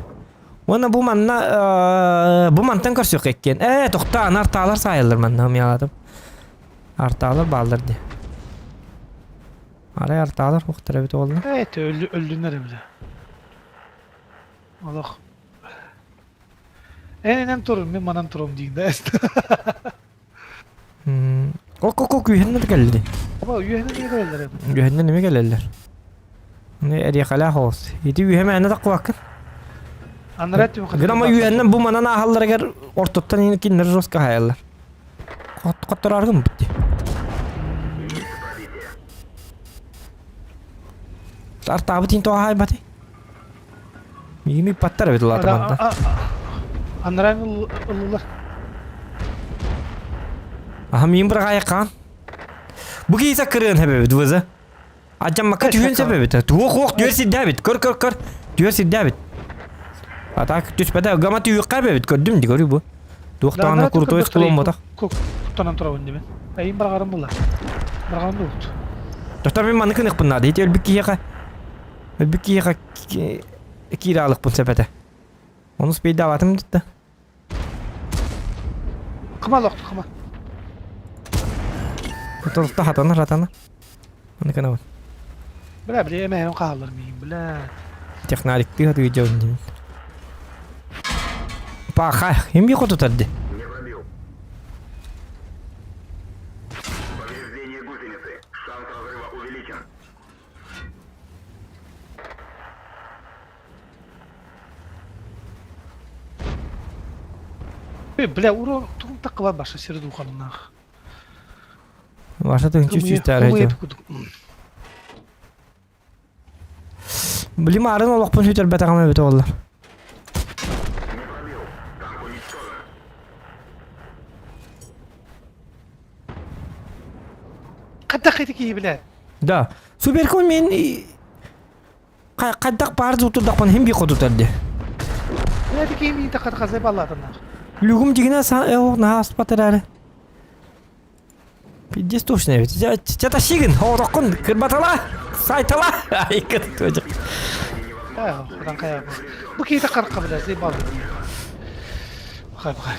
Уонна бу манна бу мантан көрсүөх эккиэн. Э, тохтоо, аны артаалар саайаллар манна умьялатым. Артаалар бааллар дии. Арай артаалар хуохтар эбит уолла. Э, өллүннэр эбит. Олох. Эн турун, мин манан турум диин да. Ок ок ок үһэннэр кэлли. Оба үһэннэр эмиэ кэлэллэр. Үһэннэр эмиэ кэлэллэр. Аны эриэхэлээх оҕус. Ити үһэ мээнэ таххыбаккын. Анараа түм Грама үһэннэн бу манан ааһалларыгар ортоттон кинилэр жестко хаайаллар. Хотторааргын бутти. Артаабыт ин тоҕо хаайбатый? Миигин ыыппаттар эбит улаатаманта. Анараа ыллылар. Аха миин быраҕаайаххаан. Бу киһи саккырыан хэбэбит выза. Адьаммакка түһүөн сөп эбит. Туох уох түөр сирдээбит. Көр көр көр. Түөр сирдээбит. Атак түспэтэ. Гама түһүөххэ эбит. Көрдүм ди көрүү бу. Туох даҕаны крутой стволоммотах. Куттанан турабын димин. Эйин барҕарым була. Барҕарым дуут. Тохтор мин маннык ыныхпын наада. Ити өлбүт киһиэхэ өлбүт киһиэхэ киирэ алыкпын сөп этэ. Ону спейдаабатым да. Кыма лохту кыма. Тохто хатанар хатанар. Аны кынабын. Бля, бля, эмэһин хааллар миин, бля. Технариктыы хатыы дьон дим. Паха, им би хоту тарды. Не пробил. Повреждение гусеницы. Шанс разрыва увеличен. Бля, урон тугун таккыла баша сири духаннаах. Ваша тыһынчы сүүстээр Блин, арын олохпун сүтэрбэтэҕим эбитэ буоллар. Не пробил. Танк уничтожен. Хайдах ити киһи бля? Да. Суперкон мен хайдах баар утурдахпын хим би хотутар ди. Бля, ити киһи миин таххат хазай баллаатаннаах. Люгум дигинэ са э наһаа аспат эрээри. Пиздец точно эбит. Чата сигин, оҕотоххун кырбатала, сайтала. Айкыт туожак. Худан кая. Бу киһи таххар бля, зай баллы. Бахай бахай.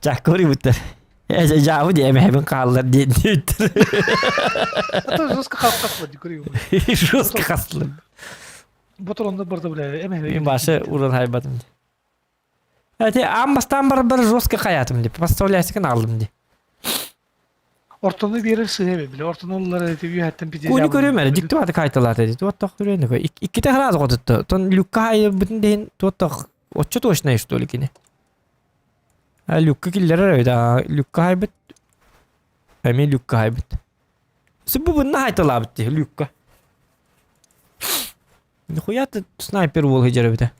Жаккори буттар. Жаабы диэмэһэбин хааллар диэн диэбиттэр. Это жестко хастылар дикурю. Жестко хастылар. Ботуронда барда бля, эмэһэбин. Мен башы уран хайбатым. Эти аан бастаан барар жестко хаятым деп. Поставляйсыкын алдым ди. Ортону биэрэр сыһа эбит, бile. Ортону ыллар эти үһэттэн пиде. Куни көрүм эрэ, дикти баты кайталаата ди. Туоттах көрүөн Икките хразы хотутта. Тон люкка хайбытын дehen туоттах отче точно что ли кини. А люкка киллэрэр эбит, а люкка хайбыт. Эмиэ люкка хайбыт. Субу бунна хайталаабыт дии люкка. Нихуя ты снайпер уол сылдьар эбитэ.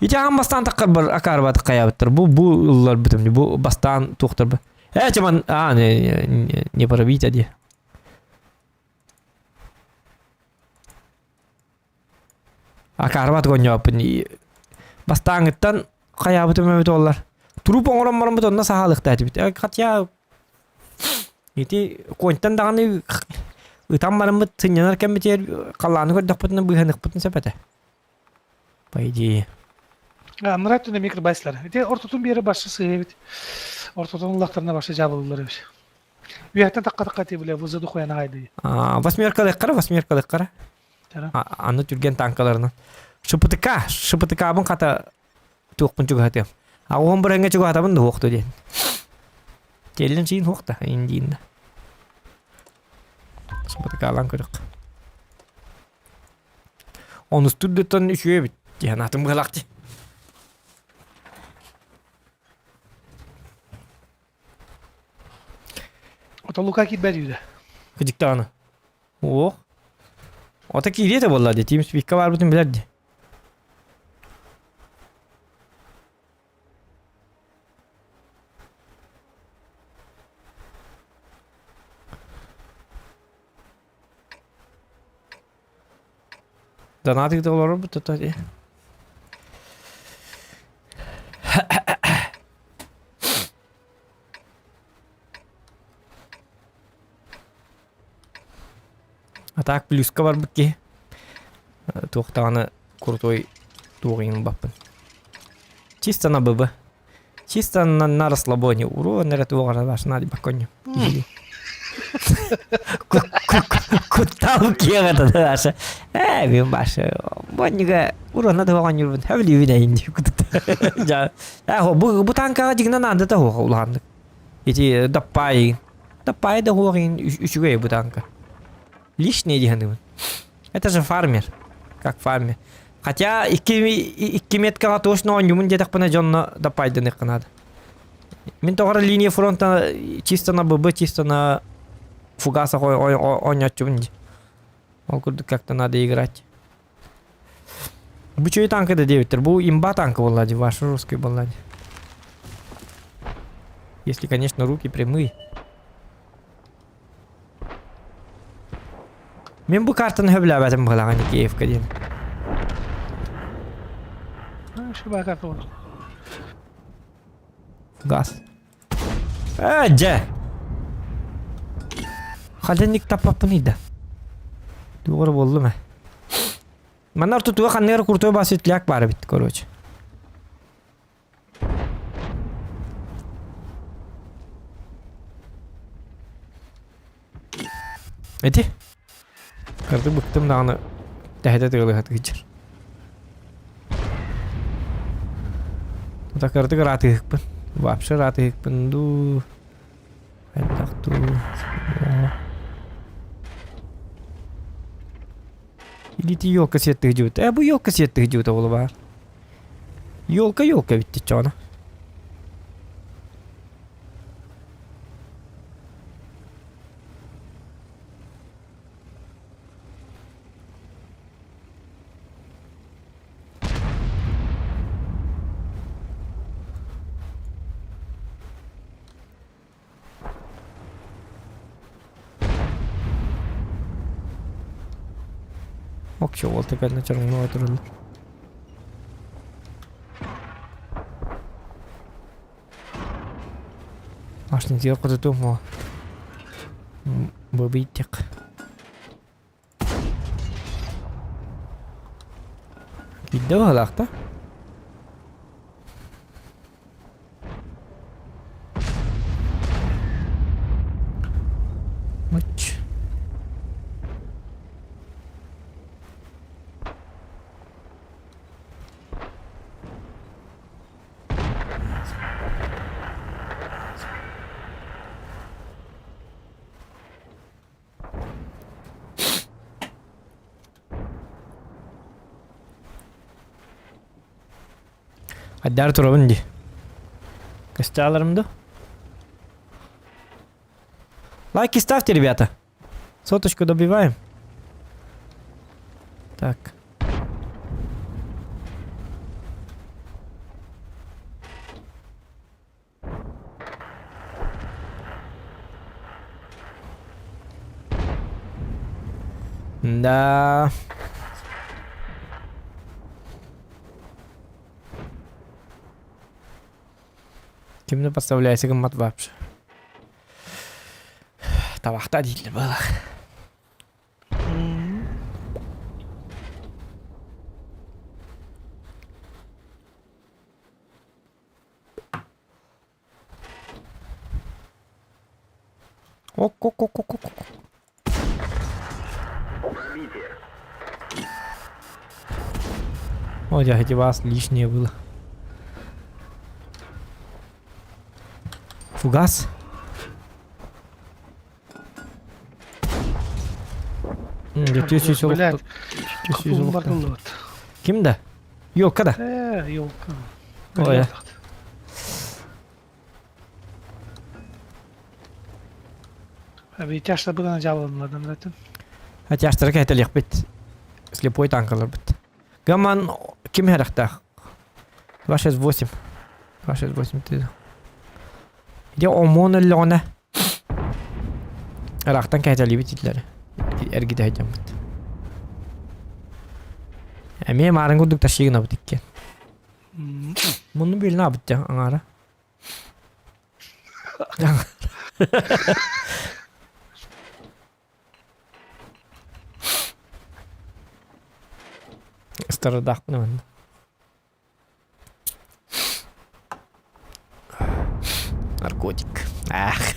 Ити аан бастаан таххарбар акаарбатык хайаабыттар. Бу бу ылларбытым бу бастаан туохтарба. Э чаман а не не пробить дии. Акаарбат гонньооппун бастааҥҥыттан хайаабытым эбит буоллар. Труп оҥорон бараммыт онно саһаалыахтаа этибит. Хотя ити контан даҕаны ытан бараммыт сынньанар кэммитигэр халлааны көрдөхпүтүнэ быыһаныахпытын сөп этэ. По идее. Анараа өттүнэ микробайслар. Ити ортотун биэрэ башы сыһа эбит. Ортотун ыллахтарына башы дьаабылылар эбит. Үөһэттэн тахха-тахха ти бile вызыды хуяна гайды. Восьмеркалык восьмеркалык қара. Аны түрген танкаларынан. ШПТК, ШПТК-бын хата туохпун чугаһатыам. А уон бырыҥҥа чугаһатабын да уохту диэн. Теллин сиин хуохта индиин да. Сапатыкаалаан көрөх. Онустур дыттан үчүгэй эбит. Диһанатын быһалаах дии. Ото Лука киирбэт үһү да. Кыдьыктаҕына. Ох. Ото киириэ да буолла дии. TeamSpeak-ка баарбытын билэр дии. Донат ыыта олорорбут то дии. А так плюска барбыт киһи. Туох даҕаны крутой туох иҥин ылбаппын. Чисто на ББ. Чисто на расслабоне. Урон эрэ туох эрэ башына баконню. Куттал киэҕэ да Ээ, мен башы. Боннюга урона да оҕонньурбун. Хэвлүүбүн эйин дии. Ээ, бу бу танкаҕа дьиҥинэн аанда да улаханнык. Ити даппаайы. Даппаайы да хуох үчүгэй бу танка. Лишнее диһаныбын. Это же фармер. Как фармер. Хотя икки меткаҕа точно оонньуубун диэтэхпинэ дьонно даппайданыахха наада. Мин тоҕо линия фронта чисто на ББ, чисто на фугасах оонньооччубун дии. Ол курдук как-то надо играть. Бу чөй танка да диэбиттэр. Бу имба танка буолла дии, ваш русский буолла дии. Если, конечно, руки прямые. Мин бу картаны сөбүлээбэтим быһылаҕа Никеевка диэн. Шуба карта буолар. Газ. Ээ, дьэ. Халенник таппаппын ыйда. Тугу буоллум ээ. Манна ортотуга ханныгар крутой бас светляк баар эбит, короче. Эти? Кырдык быктым даҕаны тэһитэ тыалыһа тыгыдьар. Тута кырдык ыраатыһыкпын. Вообще ыраатыһыкпын дуу. Хайдах дуу. Илити елка сиэттыһдьыбыт. Э, бу елка сиэттыһдьыбыт оҕолу баар. Елка елка битти чоно. Окчо уол тэпэнэ чороҥноо тураллар. Машина хотутуом оо. Быбыйтик. Киирдэ быһыылаах да? Мыч. Айдаар турабын дии. Костяларым да? Лайки ставьте, ребята. Соточку добиваем. Так. Да. Кимни подставляйся гыммат вообще. Табахта дииллэр буолар. Ок-ок-ок-ок-ок. О, дядя, вас лишнее было. Фугас. Дьэ, Блядь, Капуллар Ким да? Елка да? Э, елка. Ой. Тяжта быгана жабылынладан ратын. А тяжтара кәйтелиэхпит. Слепой танкаларбыт. Гаман ким хэрахтаах? 268. 268 ты. Де омон өллөҕүнэ ыраахтан кэһэтэлиибит итилэри эргитэ сылдьаммыт. Эмиэ маарын курдук тащи гынабыт иккиэн. Мунну бүөлүн аабыт дьэ аҥаара. Ыстардаахпын манна. Наркотик. Ах,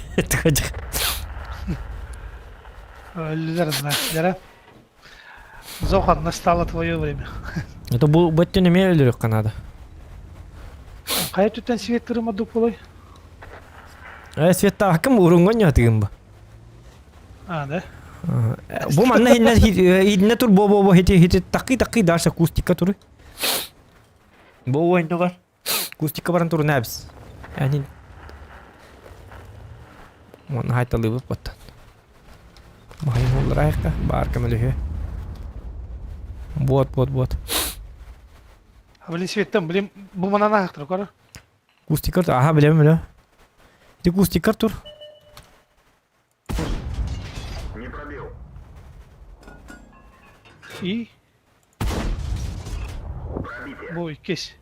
Өллүлэр знаешь, Зохан, настало твое время. Это бу бөттүн эмиэ өлөрүөххэ наада. Хайа түттэн свет кырыма дук болой? Э, светтаахкым урунгон ньатыгым бу. А, да? Бу манна хиннэ хиннэ тур бо бо бо хити хити такы такы дальше кустикка туру. Бу ойнугар кустикка баран турун эбис. Яни Уонна хайталыыбыт боттан. Махайын улларайықка баар көмөлөһүө. Вот, вот, вот. А блин, светтен, блин, бу манан аахтыр, көрө. Кустикар, аха, билем, билем. Ти кустикар тур. Не пробил. И? Пробитие. Бу иккис.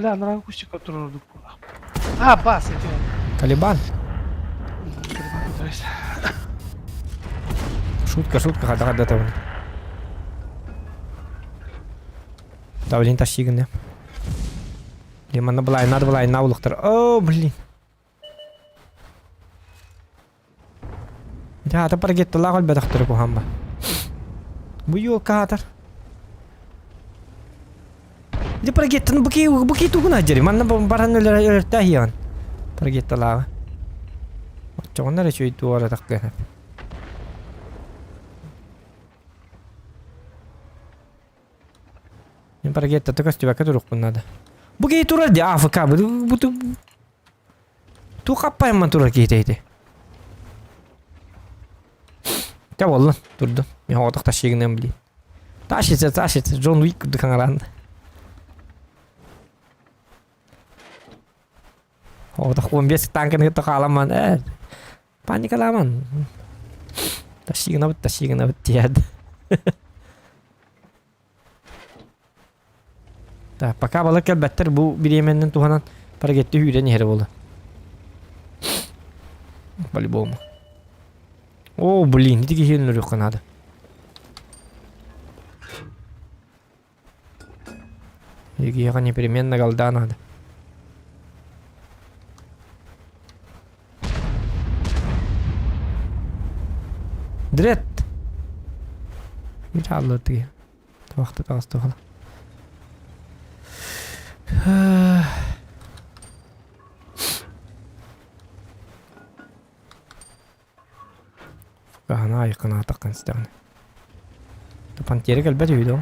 Бля, анараа кустикка турордук буолла. А, бас эти. Талибан. Талибан Шутка, шутка, хада хада табын. Да, блин, тащи гына. Блин, манна была, надо была, на улуктар. О, блин. Дьэ, ата паргетталаах өлбөтөхтөрө куһаан Бу елка атар. Дьэ паргеттаны бу бу тугуна дьэри манна баран өлөртөө иһиэҕин. Паргетталааҕы. Оччоҕуна эрэ үчүгэй туора таххыан Мин паргеттата көстүбэккэ турукпун наада. Бу киһи турар дии АФК бу бу Туох аппайымман турар киһитэ ити? Дьэ буоллун, турдун. Мин оҕотох тащигынан блин. Тащится, тащится, Джон Уик курдук хаҥараан. Оҕотох 15 танканы кытта хааламман, ээ, паникалааман. Тащигынабыт, тащигынабыт диэд. Так, пока балар кэлбэттэр бу бириэмэннэн туһанан парагетти үүрэн иһэрэ буолла. По-любому. О, блин, ити киһи өлөрүөххэ наада. Киһиэхэ непременно голда надо. Дред! Миталлы Туохта таҕыс туһала. Фукаһана айыккынаатаххын истэҕинэ. Пантера кэлбэт үһү дуо?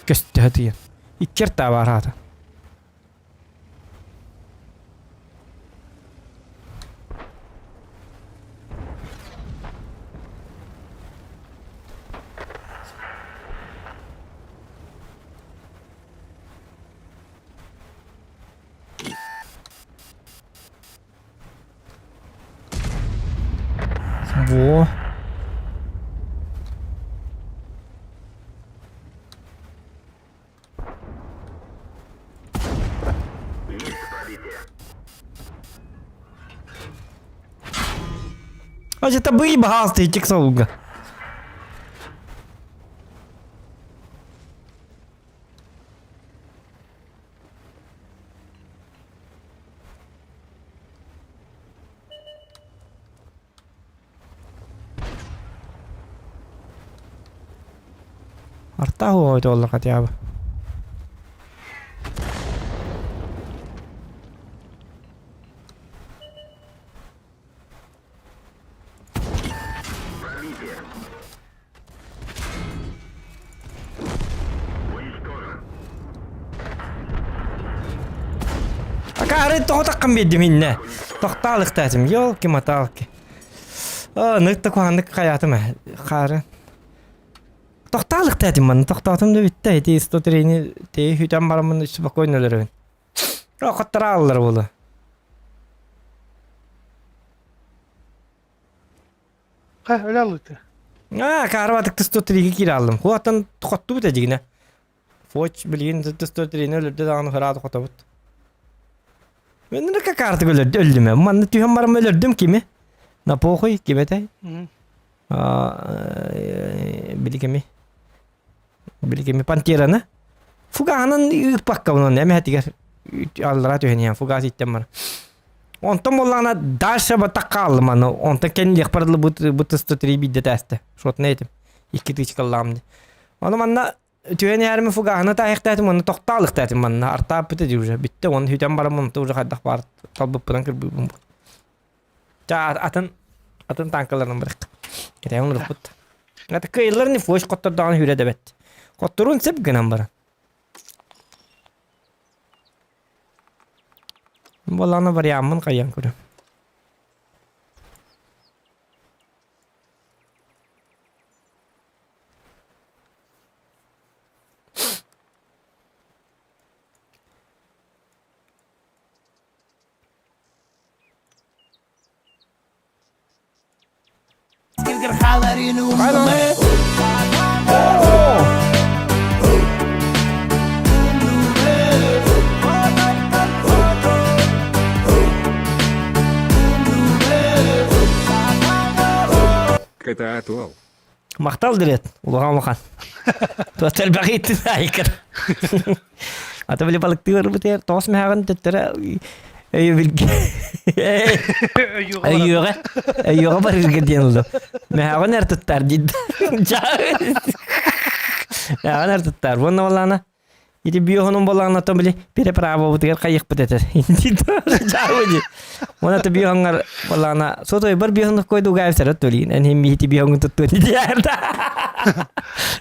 Көстө тыйын. Иккер табараата. Во. А это быйбаҕас итик солга. Артаах уоҕа оллар хотя бы. Акаары тоҕо таххан биэрдим иннэ. Тохтоолуктаатым, елки-моталки. Оо, нык куһааннык хайаатым ээ. Хаары. Тохтоолуктаатым манна, тохтоотум да бүттэ. Ити 103-ни тиэйи хүтэн бараммын спокойно өлөрөбүн. Оо, хоттарааллар буолуо. Ха, өлө алыты. Аа, каарбатык 103-ге киирэ аллым. Хуаттан хоттубут эдьигинэ. Фоч билигин 103-ни өлөрдө даҕаны хыраады хотобут. Мен как артык өлөрдө өлдүм. Манна түһэн баран өлөрдүм кими? На похуй ким этэй? Били кими? Били кими Пантераны? Фугаһынан ыыппакка онон эмэһэтигэр аллара түһэн иһэн фугас иттэн баран. Онтон буоллаҕына дальше баттах хааллым аны. Онтон кэнниэхпэр дылы бу 103 биирдэ тээстэ. Шотна этим. Икки тычкаллаам ди. Ону манна түһэн иһэрим фугаһына таайахтаатым уонна тохтоолуктаатым манна артааппыта дии уже бүттэ уонна сүтэн баран онто уже хайдах баар талбыппынан кырбыыбын Ча атын атын танкаларынан барык кэтээн олорбут ата кыайыллар не фош хоттордоҕун хүрэ дэбэт хотторун сеп гынан баран буоллаҕына вариаммын хайан көрөм. Кытаат уол. Махтал дирет, улахан улахан. Туот элбэх иттин айкыр. Ата били балыктыы барбытыгар тоҕус мэһэҕин төттөрө өйөбүлгэ өйүөҕэ өйүөҕэ барыырга диэн ыллым. Мэһэҕин эр туттар диид. Мэһэҕин эр туттар. Уонна балаана Ити биоһунун болаҕына то били переправабытыгар хайыхпыт этэр. Уонна то биоһуҥар болаҕына сотой бар биоһунук койду угаабысара төлиин. Эн хим ити биоһуҥун туттуон диярда.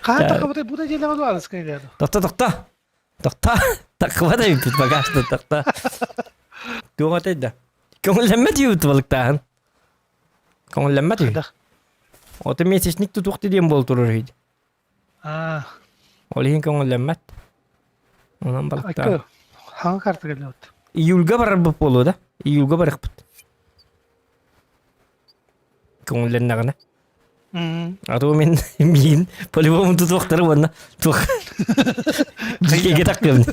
Хаһан тахабытай бу да делеҕэ дуо аныскай деді. Тохто тохто. Тохто. Тахыбата бүппүт багажта тохто. Туох этэй да. Көҥүллэммэт юут балыктааһын. Көҥүллэммэт үһү. Ото месячник тутуох диэн буол турар үһү. Аа. Ол иһин көҥүллэммэт. Онон балыктаан. Хаҥа карта кэллэбит. Июльга барарбыт буолуо да? Июльга барыахпыт. Көҥүллэннэҕинэ. А то мин миин по-любому тутуохтары уонна туох дьиэгэ таккыбын.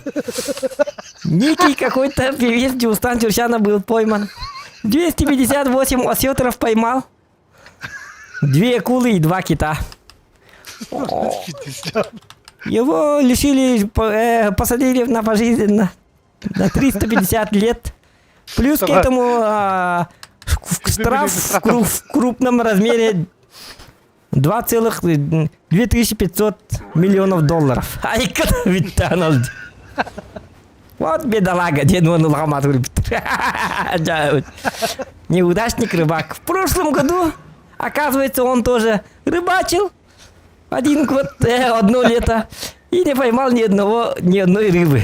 Некий какой-то певец Дюстан Чурчана был пойман. 258 осетров поймал. Две акулы и два кита. Его лишили, посадили на пожизненно на 350 лет. Плюс к этому штраф в крупном размере 2,2500 миллионов долларов. Айка Вот бедолага, диэн уон улахан Неудачник рыбак. В прошлом году, оказывается, он тоже рыбачил один год, одно лето, и не поймал ни одного, ни одной рыбы.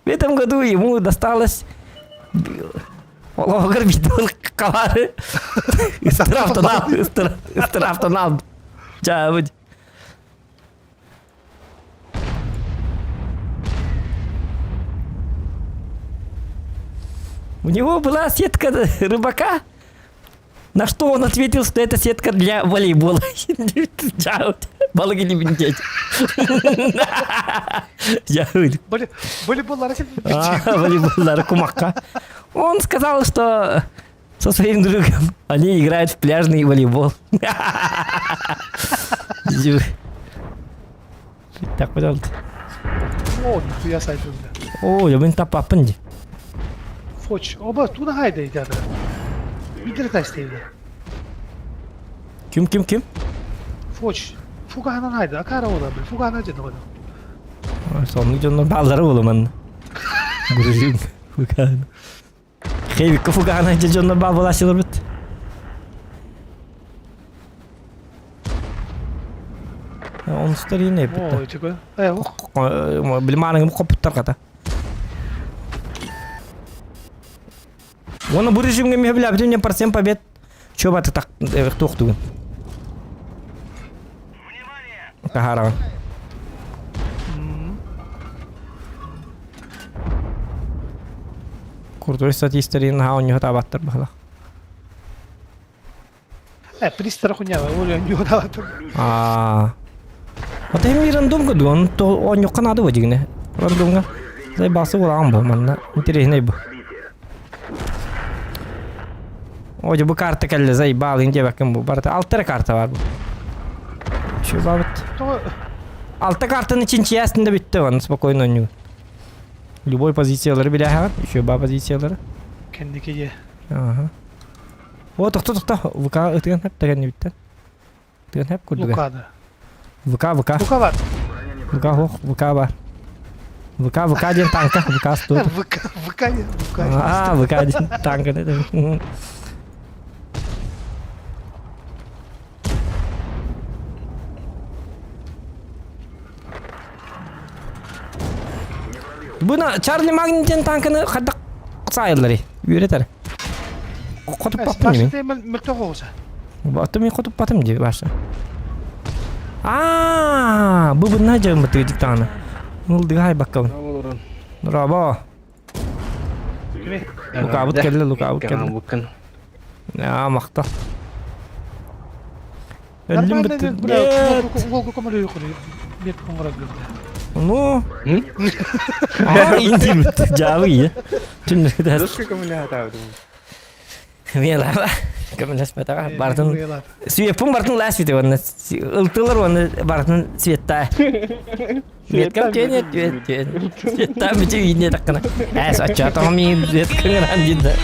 В этом году ему досталось Олоҕор бидол кабары ыстыраптанал ыстыраптанал жаабыт. У него была сетка рыбака, на что он ответил, что это сетка для волейбола. Балык или Волейболлары Волейболлары кумакка. Он сказал, что со своим другом они играют в пляжный волейбол. Так, пожалуйста. О, нихуя сайт бля. О, я мен таппаппын ди. Фоч, оба туна хайда идята. Видер тастейді. Ким, ким, ким? Фоч. Фугаһынан айда, акара ола бил. Фугана дьэ доҕо. Соннук дьоннор бааллара буолуман. Грузин фуган. Хейвикка фугана дьэ дьоннор баа буолааччылар бит. Онустар иин эппиттэр. Ой, чего? Э, Билмааныгым хоппуттар хата. Уонна бу режимҥэ миһэ билээбитим не процент побед. Чё баты так туохтугун. Таһаараҕын. Курдуй статистэрин наһаа онньуһа таабаттар баһылах. Э, пристара хунява, ол онньуһа таабаттар. Аа. Ата эми рандомга дуон, то онньукка наада бу дигине. Рандомга. Зай басы булаган бу манна. Интересный бу. О, бу карта кэллэ, зай баалын диэбэккин бу. Барыта алта эрэ карта бар бу. Şu бабыт. Алта картаны чинчийэстин да бүттэ вон спокойно ойнуу. Любой позициялары билээхэҕин, еще ба позициялары. Кэнники е. Ага. О, тохто, тохто. ВК ытыган хэп таган бүттэ. Ытыган хэп курдуга. Лукада. ВК, ВК. Лука бар. ВК хох, ВК бар. ВК, ВК диэн танка, ВК стоит. ВК, ВК, ВК. А, ВК диэн танка. Буна Чарли Магни диэн танканы хайдах саайылларый? Үөрэтэр. Хотуппаппын дии мин. Мөлтөх оҕуса. Аты мин хотуппатым дии баша. Аа, бу бунна дьаҥмытыгы диктааны. Ылдыга хайбаккабын. Браво. Лукабыт кэллэ, лукабыт кэллэ. Аа, махтал. Өллүм бит. Ну, аа, интим жабы ие. Түннүгү Мелава. Көмөлөспөтөҕө бартын Сүйөппүн бартын лаас бүтэ уонна ылтылар уонна бартын цветтаа. Веткам түйен түйен түйен. Цветтаа бүтү үйіне таққына. Әс ачатоҕум миин веткаңыран динда.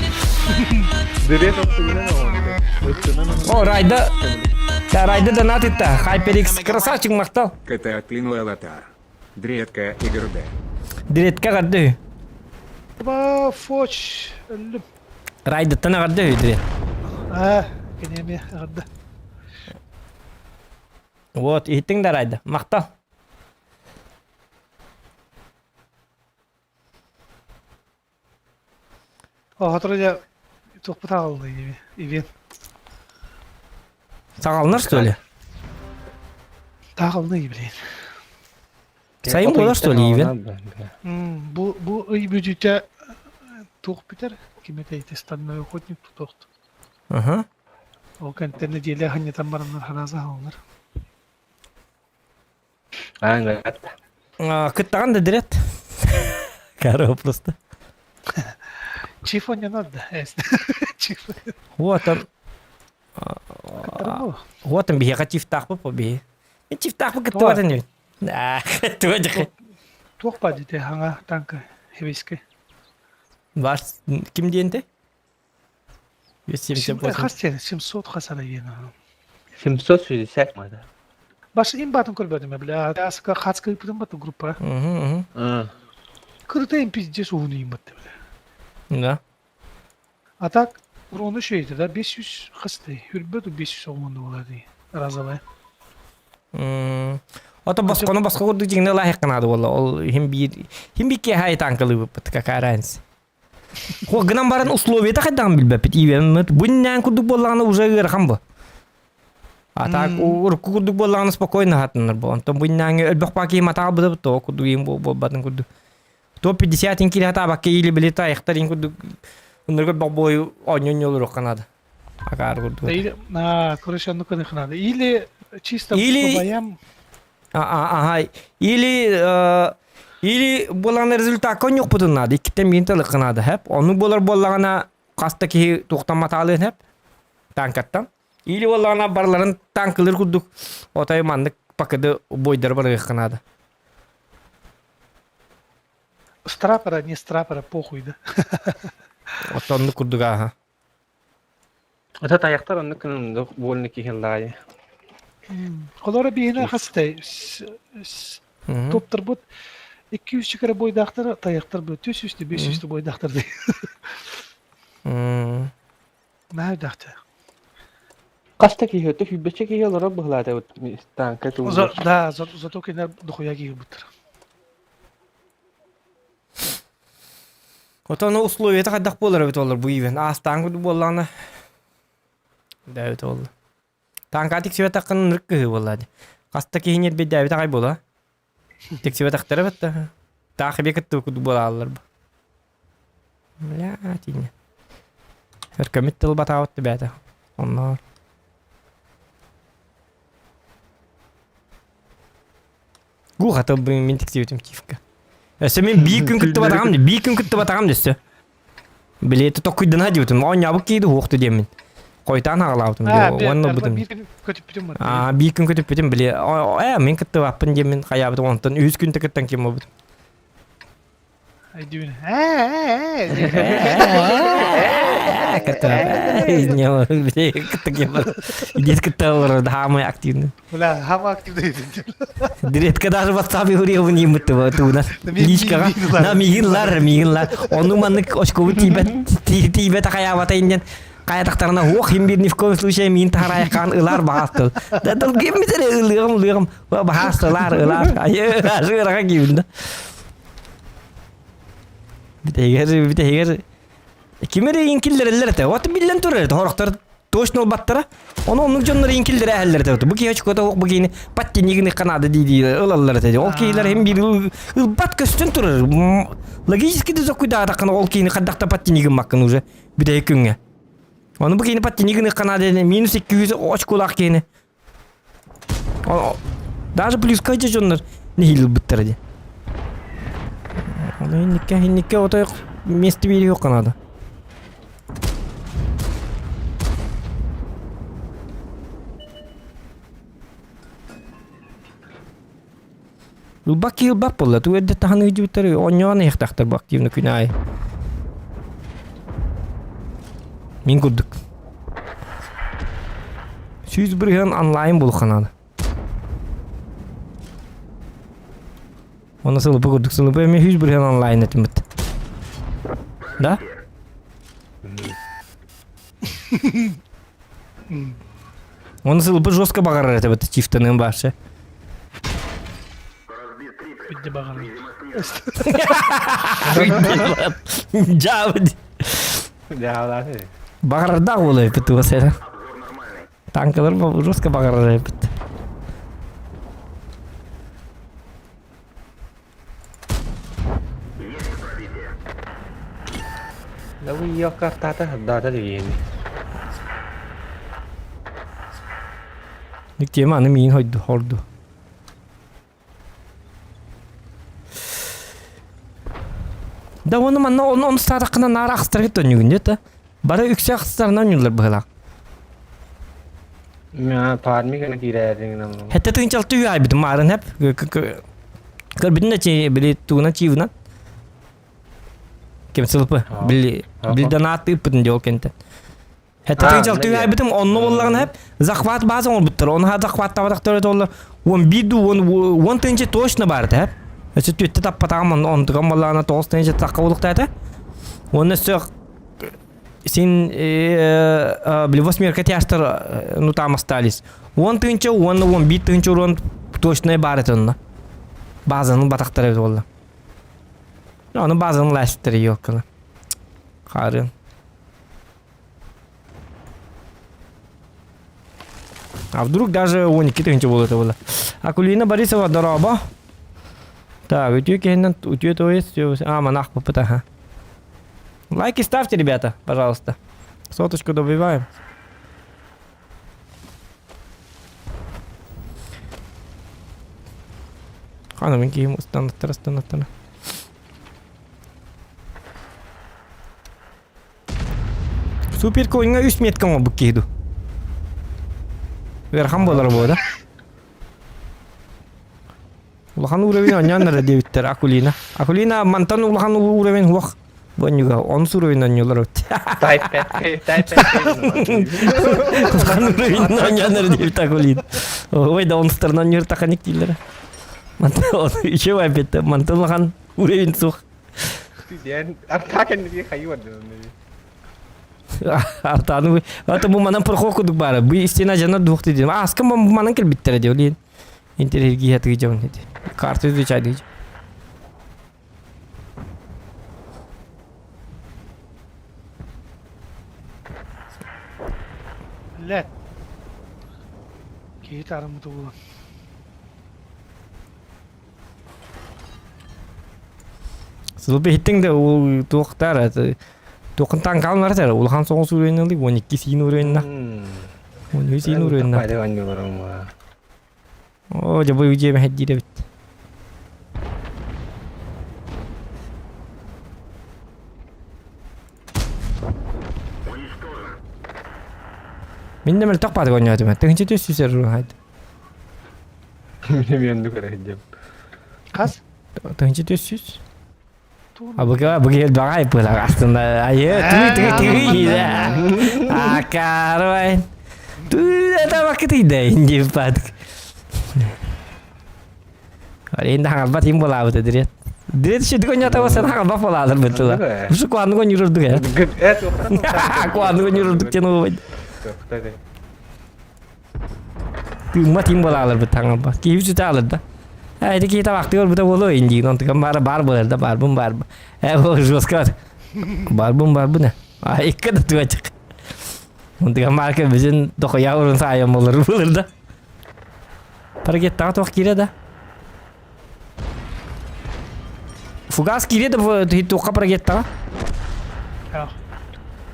О, Райда. Да, Райда донат етті. HyperX красавчик мақтал. КТ Клинлелатар. Дредка игрд. Дредка қарды. Ба, фоч, өллүм. Райдыттан аҕарда үһү Аа, кини эмиэ аҕарда. Вот, иһиттиҥ да Райда. Махтал. Оһоторо дьэ туохпут аҕалла ини ивент. Саҕаланар что ли? Тааҕалла блин. Сайын буолар что ли ивент? Бу бу ый бүтүүтэ туох бүтэр? Ким этэй стальной охотник тутуохт. Аха. Ол кэнтэн нэдиэлэ ханньатан бараннар харааса хааллар. Кыттаҕан да дирет. Каро просто. Чифо не надо. Чифо. Вот он. Вот он биһиэхэ чифтаахпыт по биһи. Мен чифтаахпыт кыттыбатын диэн. Туга дьэ. Туох баар дите хаҥа танка хебискэ. Бар ким диэнтэй? 278. Хас диэн 700 хас арайыана. 760 мада. Баш им батын көрбөтүм бля. Аска хацка ыпытым баты группа. Кырыта им пиздец уһуну им баты бля. Да. А так урону үчүгэй да 500 хасты. Хүрбөт 500 оҕуонду буолар дии. Разовая. Ото босхону босхо курдук дьиҥнэ лаһык наада буолла. Ол иһин биир иһин биир киэһэ танкалыыбыппыт какая разница. Хо гынан баран условията хайдаҕын билбэппит. Ивенмыт бу иннээн курдук буоллаҕына уже ыарахан бу. А так урукку курдук буоллаҕына спокойно хатыннар бу. Онтон бу иннээҥи өлбөх паки матаалбыт то курдук иин буолбатын курдук. То 50 киле хатаабакка или били тайхтар ин курдук Уннарга бобой оонньонньолоруохха наада. Акаар курдук. Или, а, короче, оннук гыныах наада. Или чисто Или- по боям Ага. Или или буолаҕына результакка онньуохпутун наада. Иккиттэн биирин талыахха наада хэп. Ону буолар буоллаҕына хас да киһи туохтан матаалыан хэп. Танкаттан. Или буоллаҕына барыларын танкылыр курдук отой маннык пакыды бойдары барыахха наада. Страпера, не страпера, похуй, да. Оттоннук курдук ааха. Это таяқтар оннук күнүн буольны киһи лаайы. Холоро биһине хастай топтарбыт 200 кere бойдаахтар тайахтар бу 400 500 бойдаахтар дии. Наһаа даахта. Хаста киһи өттө сүүрбэччэ киһи олорор быһылаата танка туһугар. Да, зато кинилэр дохуя киһи буттар. Отон условията хайдах буолар эбит олор бу ивен аастаан курдук буоллаҕына да эбит буолла. Таанка тиксибэтэххин ынырык кыһыы буолла дии. Хаста киһи ньирбэйдээбит аҕай буола. Тиксибэтэхтэрэ бэтта. Таах эбиэ кытта курдук буолааллар бу. Бля, тиинэ. Өркөмүт тыл батаабыт бээтэ. Онноор. Гуха тыл мин тиксибитим тивка. Өссө мин биир күн кыттыбатаҕым, биир күн кыттыбатаҕым өссө. Билиэти токкуйдана диэбитим. Оонньообут киһи уохту диэммин. Хойутаан хаҕалаабытым. Уонна ылбытым. Биир күн көтүппүтүм. Аа, биир күн көтүппүтүм били. Ээ, мин кыттыбаппын диэммин хайаабытым. Онтон үһүс күн кыттан ким буолбутум. Айдүүн. Идиэт кытта олорор, хаамай активный. Бля, хама активный. Диретка даже WhatsApp юриевын ииммит туунан. Личкаҕа. На миигин лар, миигин лар. Ону маннык очкобу тиийбэт тиийбэт хайаабата инден хайатахтарына уох им бир ни в коем случае миин таһарайхаан ылар баҕастыл. Да тыл киммит эрэ ылыаҕым ылыаҕым баҕас ылар ылар. Айы ажыраха киибин да. Бүтэһигэр бүтэһигэр ким эрэ иҥкиллэрэллэр этэ. Вот биллэн турар этэ. Хорохтор точно ылбаттара. Ону оннук дьоннор иҥкиллэрэ эһэллэр этэ. Бу киһи очкота бу киһини подтянигин канада дии ылаллар этэ. Ол киһилэр hem биир ылбат көстөн турар. Логически да зокуйдаатаххына ол киһини хайдахта подтянигин маккын уже бүтэһик күҥҥэ. Ону бу киһини подтянигин канада минус 200 очколаах киһини Даже плюска дьоннор нэһиилэ ылбыттара дии. Ону инникке инникке отой место биэриэх надо. Ылбак киһи ылбат буолла. Тугу эрдэ таһан ыйдьыбыттар оонньоон иһиэхтээхтэр бу активно күн аайы. Мин курдук. 100% онлайн буолуохха наада. Оны сылыпы курдук сылыпы эмиэ 100% онлайн этиммит. Да? Оны сылбы жестко баҕарар этэ бит чифтаныын баарча. Бүдде баҕарар. Жабы. Баҕарардаах буолуо эппит туга сэрэ. Танкалар жестко баҕарар эппит. Да вы ее картата дата деген. Ник тема аны миин хойду хорду. Да оны манна оны оны саатаққына наар ахстарга төннүгүн дета. Бары үксэ ахстарынан юллар быһылаах. Мя парми гына киирээриҥ Хэтте тыынчалты ү айбытым маарын хэп. Көрбүтүн да чи били тугунан чиивынан. Кем сылпы били били донат ыыппытын дьол кентен. Хэтте тыынчалты ү айбытым онно боллагын хэп захват база оҥорбуттар. Оны ха захваттабатахтар оллар. Он бир ду он он тыынча точно бар хэп. Өссө түөттэ таппатаҕым онтугам боллагына тоҕус тыынча тахха булуктаата. Онно өссө син били восьмерка тяжтар ну там остались. Уон тыынча уонна уон биир тыынча урон точнай баар этэ онно. Базаны батахтар эбит буолла. Ону базаны лаастар ёккала. Харын. А вдруг даже 12 тыынча буолуо буолла. Акулина Борисова дорообо. Так, үтүө киһинэн үтүө то есть, а, монах попыта, ага. Лайки ставьте, ребята, пожалуйста. Соточку добиваем. Хана мин киһим ыстанаттара ыстанаттара. Супер коинга үс метка оҥорбут киһи ду. Ыарахан буолара буо да. Улахан уровень оонньоон эрэ диэбиттэр Акулина. Акулина мантан улахан уровень суох. Бонньуга онус уровень оонньуулар эбит. Type 5, Type 5. Улахан уровень оонньоон эрэ диэбит Акулина. Ой да онустарынан ньуртаханик дииллэрэ. Мантан үчүгэй битте. Мантан улахан уровень суох. Диэн артаа кэнники хайыы бардын. Артааны ата бу манан проход курдук баара. Бу стена жана дуохты диэн. Ааскан бу манан кэлбиттэрэ диэ олиин. Интерьерги хатыгы дьон ити. Карта изучайды. Лет. Киһи таарыммыта буолан. Сылбы иһиттиҥ да ол туохтаар туоххун таҥкаалын барар улахан соҕус уруйун 12 сиин уруйунна. 13 сиин уруйунна. Оо, дьэ бу дьиэ мэһэйдиир эбит. Мин да мөлтөх баатык оонньоотум. Тыһыынча түс сүүс эрэ Мин эмиэ оннук эрэ сылдьабын. Хас? Тыһыынча түс сүүс. Абыга абыга элбэҕэ айбыла астына айы тыы тыы тыы акарвай тыы это вакытыйда инди патк Арен да хаҥалбат им болаабыта дирет Дирет ши дыко нята васан хаҥалбат болаалар быттыла Ушу куанныго нюрурдук э Куанныго нюрурдук тен олбайд Тыыммат им болаалар быт хаҥалбат Киһи сүтэ алыр да Эти киһи табахтыгар бута боло индиин онтукан баара бар болар да барбын бар э ол жестко барбын барбын э а икки да туачык онтукан марка бизин дохуя урун саайан болар болар да Таргеттаҕа туох киирэ да Фугас киирэ да туохха прогеттаҕа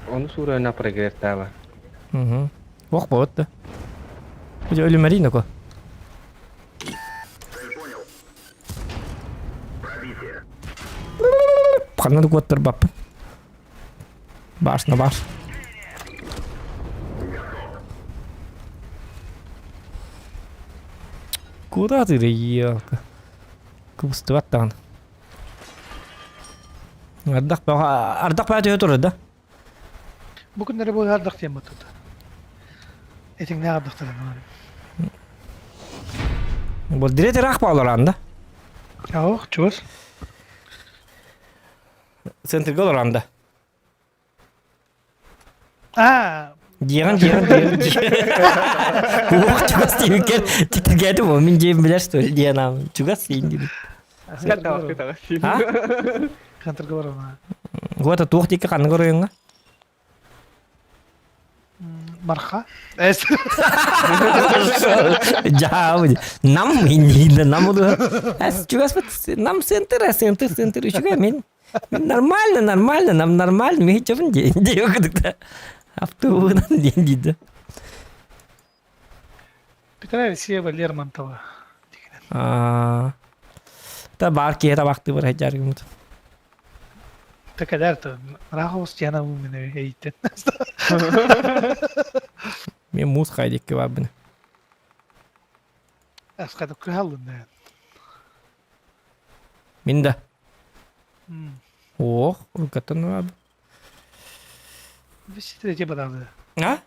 Ону суурайна прогресстаба. Угу. Ох болот да. Дьэ өлүмэрий ноко. Ханна да куоттарбаппын. Баш на баш. Куда ты, елка? Кыбыстыбат даҕаны. Ардах ардах баа төһө турар да? Бу күннэри бу ардах диэн баттата. Этиҥнээх ардахтар Бу дирет ыраах баалар анда. Ох, чугас. Центрга олор анда. Аа, Диэҕин диэҕин диэҕин Уох чугас диэбиккэр титиргээтим ол мин дьиэм билэр что ли диэн аам чугас диин диэн. А? Центрга барама. Вот туох диэки ханнык оройуоҥҥа? Марха. Эс. Дьаабы. Нам инниинэ нам удуһа. Эс чугас нам центр, центр, центр үчүгэй мин. Нормально, нормально, нам нормально, мен чабын диэн кытыкта. Автобунан диэн диде. Петра Алексеева Лермонтова. Аа. Та бар киһи табахты бар хайдьаргымыт. Тэкэлэр то Раховс тиана уммене эйттен. Мен муус хайдикке барбын. Асқады күхаллын. Мин да. Ох, уруккаттан барбын. 203 бадагды. А?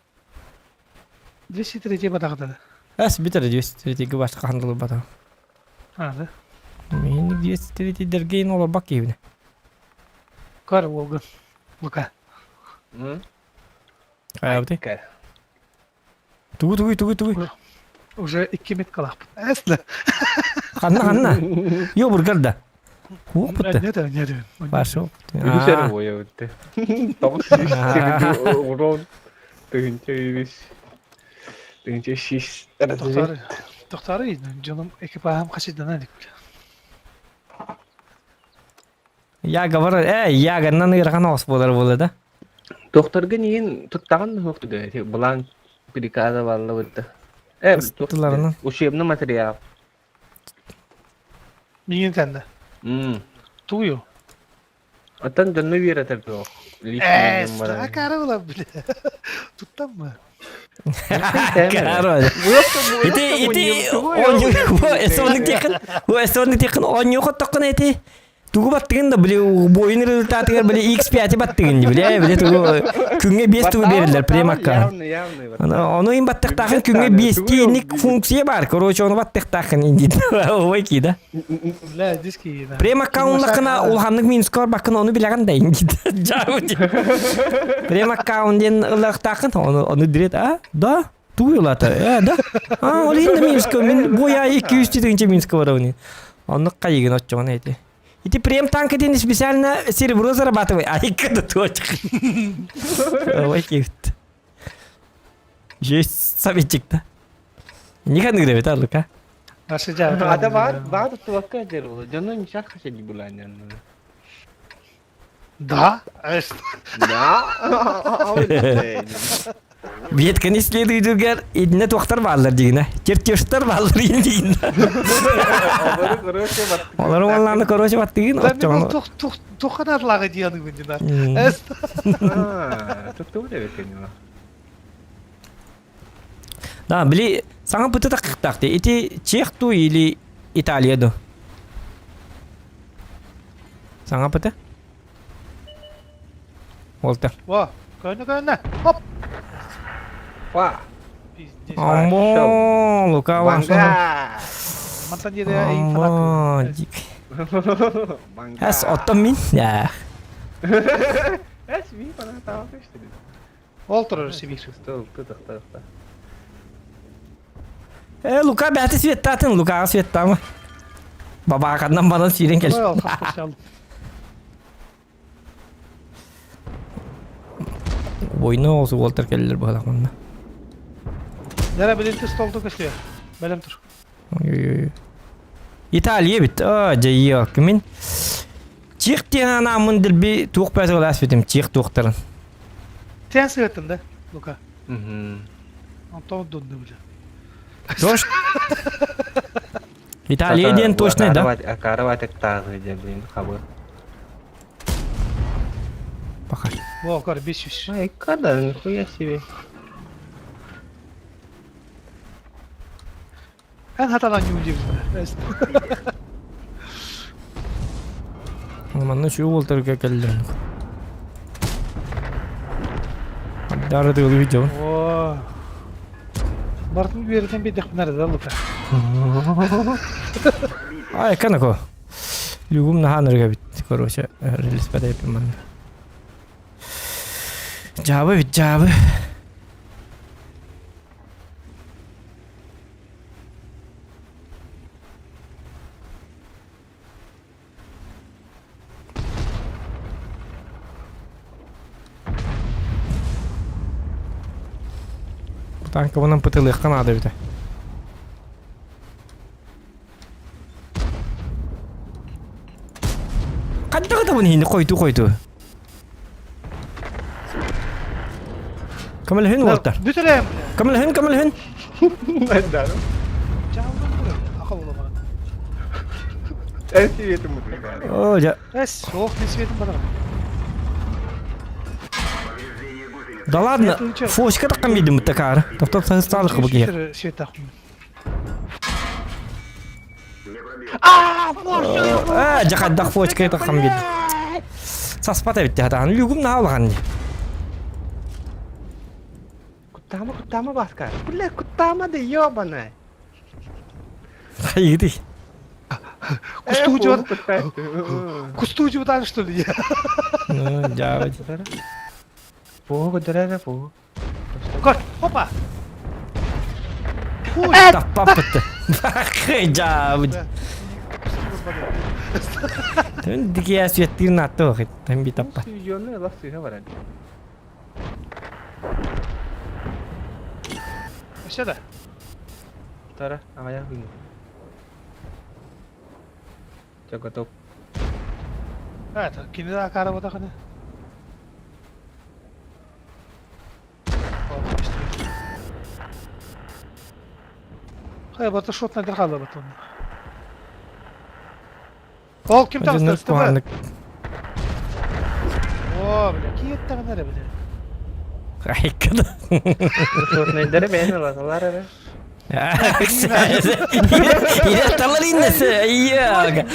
203 бадагды. Эс битер 203 башка хандылы бата. А, да. Мен 203 дергейн олорбак киһибинэ. Көр уолгун. Лука. Хайабыты? Тугу тугу тугу тугу. Уже икки меткалаахпын. Эсле. Ханна ханна. Йо бургар да. Хуох бутта. Нет, нет. Башо. Үгүс буойа бутта. Тоҕус сүүс урон тыһыынча үгүс тыһыынча сүүс Тохтары. Тохтары дьонум экипажым хасидана дик. Я говорю, э, я ганнан ыарахан оҕус буолар буолла да. Тохторго ниин туттаҕын суох түгэ былаан приказа баллыбытта. Э, Тылларынан. учебный материал. Миигин тэннэ. М. Тугую? Оттон дьонну үөрэтэр туох. Э, акары була бile. Туттан mı? Короче. Ити ити оонньуу эсонник тиэхин эсонник тиэхин оонньуу хоттоххуна ити. Тугу баттыгын да били бойун результатыгар били X5 баттыгын били били тугу күҥҥэ 5 тугу береллер премакка. Ону им баттыктаахын күҥҥэ 5 тиинник функция бар. Короче, ону баттыктаахын индит. Ой кида. Бля, диски. Прем аккауннакына улаханнык минус баккын ону билэҕин да индит. Прем аккаунт диэн ыллахтаахын ону ону дирет а да Тугу ылата? Э, да? А, ол иһин да Минска, мин буя 200 тыһыынча Минска барабын. Оннук хайыгын оччоҕуна ити. Ити прем танк диэн специально серебро зарабатывай. Айка да точка. Ой, кивт. Есть советчик да. Никан гребет, а, Лука? Ада бар, бар туакка дер ол. Дьону ничах хаседи буланyan. Да? Да. Ветканы исследуйдугар идинэ туохтар бааллар дигинэ. Чертежтар бааллар дигинэ. Олору уоллааны короче баттыгын оччоҕуна. Тухханаатылааҕы дианыгын динар. Да, били саҥа пыты такыктаах Ити Чех ту или Италия ду? Саҥа пыты? Уолтар. Во, көөнө көөнө. Хоп. Фа. Пиздец. Аммо, Лука Банга. Мантан диэри эйин Аммо, фанат. дик. Банга. Эс, оттон мин. Я. Эс, мин фанат Ол турар Сибир. Стол, тутах, тутах. Э, Лука бәті светтатын, Лукаға светтамы. Бабақаннан банан сүйрен кел. Ой, ол хас Ойны осы Уолтер келлер бұғалақ мұнда. Дәрә билинти столду көстүө. Бэлэм тур. Ой-ой-ой. Италия бит. А, жайы Мин Чех диэн анааммын дэлби туох бэйэтэ ылаас битим чех туохтарын. Тэн сыгыттын да, Лука. Мгм. Онтон дунну бile. Тош. Италия диэн точно да? Акарова тагы же блин хабы. Пока. Во, кор 500. Ай, когда нихуя себе. Эн хатанан юун диэбит. Манна үчүгэй уолтарга кэллим. Дары тыгылы видео. О. Бартын үөрэтэн биэрдэхпинэ эрэ да Лука. Ай, канако. Люгум наһаанырга бит, короче, релиспэдэйпин манна. Жабы бит, жабы. Танкабынан пытылыахха наада эбитэ. Хайдах ытабын иһини хойду хойду. Көмөлөһүн уолтар. Бүтүрээм. Көмөлөһүн, көмөлөһүн. Эн светом О, дьэ. Эс, ох, не светом барар. Да ладно, фочка таххан биэрдим такаары. Топтоп саһыстаалык бу киһи. Свет Ээ, дьэ хайдах фочка таххан биэрдим. Саспат эбит хатаан люгум наһаа улахан дии. Куттама, куттама баска. Бля, куттама да ёбаная. Хайыгытый. Кустуу Кустуу жубутан что ли? Ну, дьаабыт. Фу, дырара, фу. Кор, опа. Хуй. Таппаппыт. Дьаабыт. Тэн дикия светтир натты охит. Тэн би таппат. Сүйёны лас сүйе баран. Вообще да. Тара, ағая күн. Чё, готов? Это, кинеда акара бота хана. Хай, бата шот на дырхала батон. Ол ким Дьоннор таҕыста? куһаҕаннык О, бля, киеттаҕына эрэ бля. айкада. Шотнайдары бэйэн ылаталар эрэ. Талар иннесе, iya.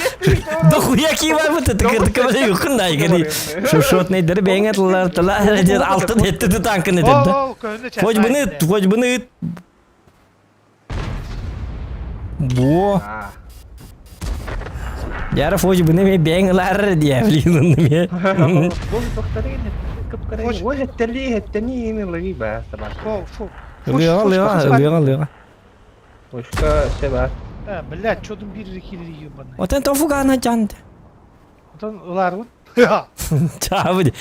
Дохуя киба бу тыкыр юкун да игени. Шошотный дыр беңе тылар тылар алтын етті танкын етті. Хоть бы хоть бы Бу. Яра фожи бу неме бэң ылар диye блин неме. Бу тохтары кып-кара. Ой, хеттели, хеттени ини лыги ба табар. Фу, фу. Лыга, лыга, лыга, лыга. Ошка се бар. Э, блядь, чодум бир килери ебаный. Отен тофугана жанды. Отон ыларбын. Чабы.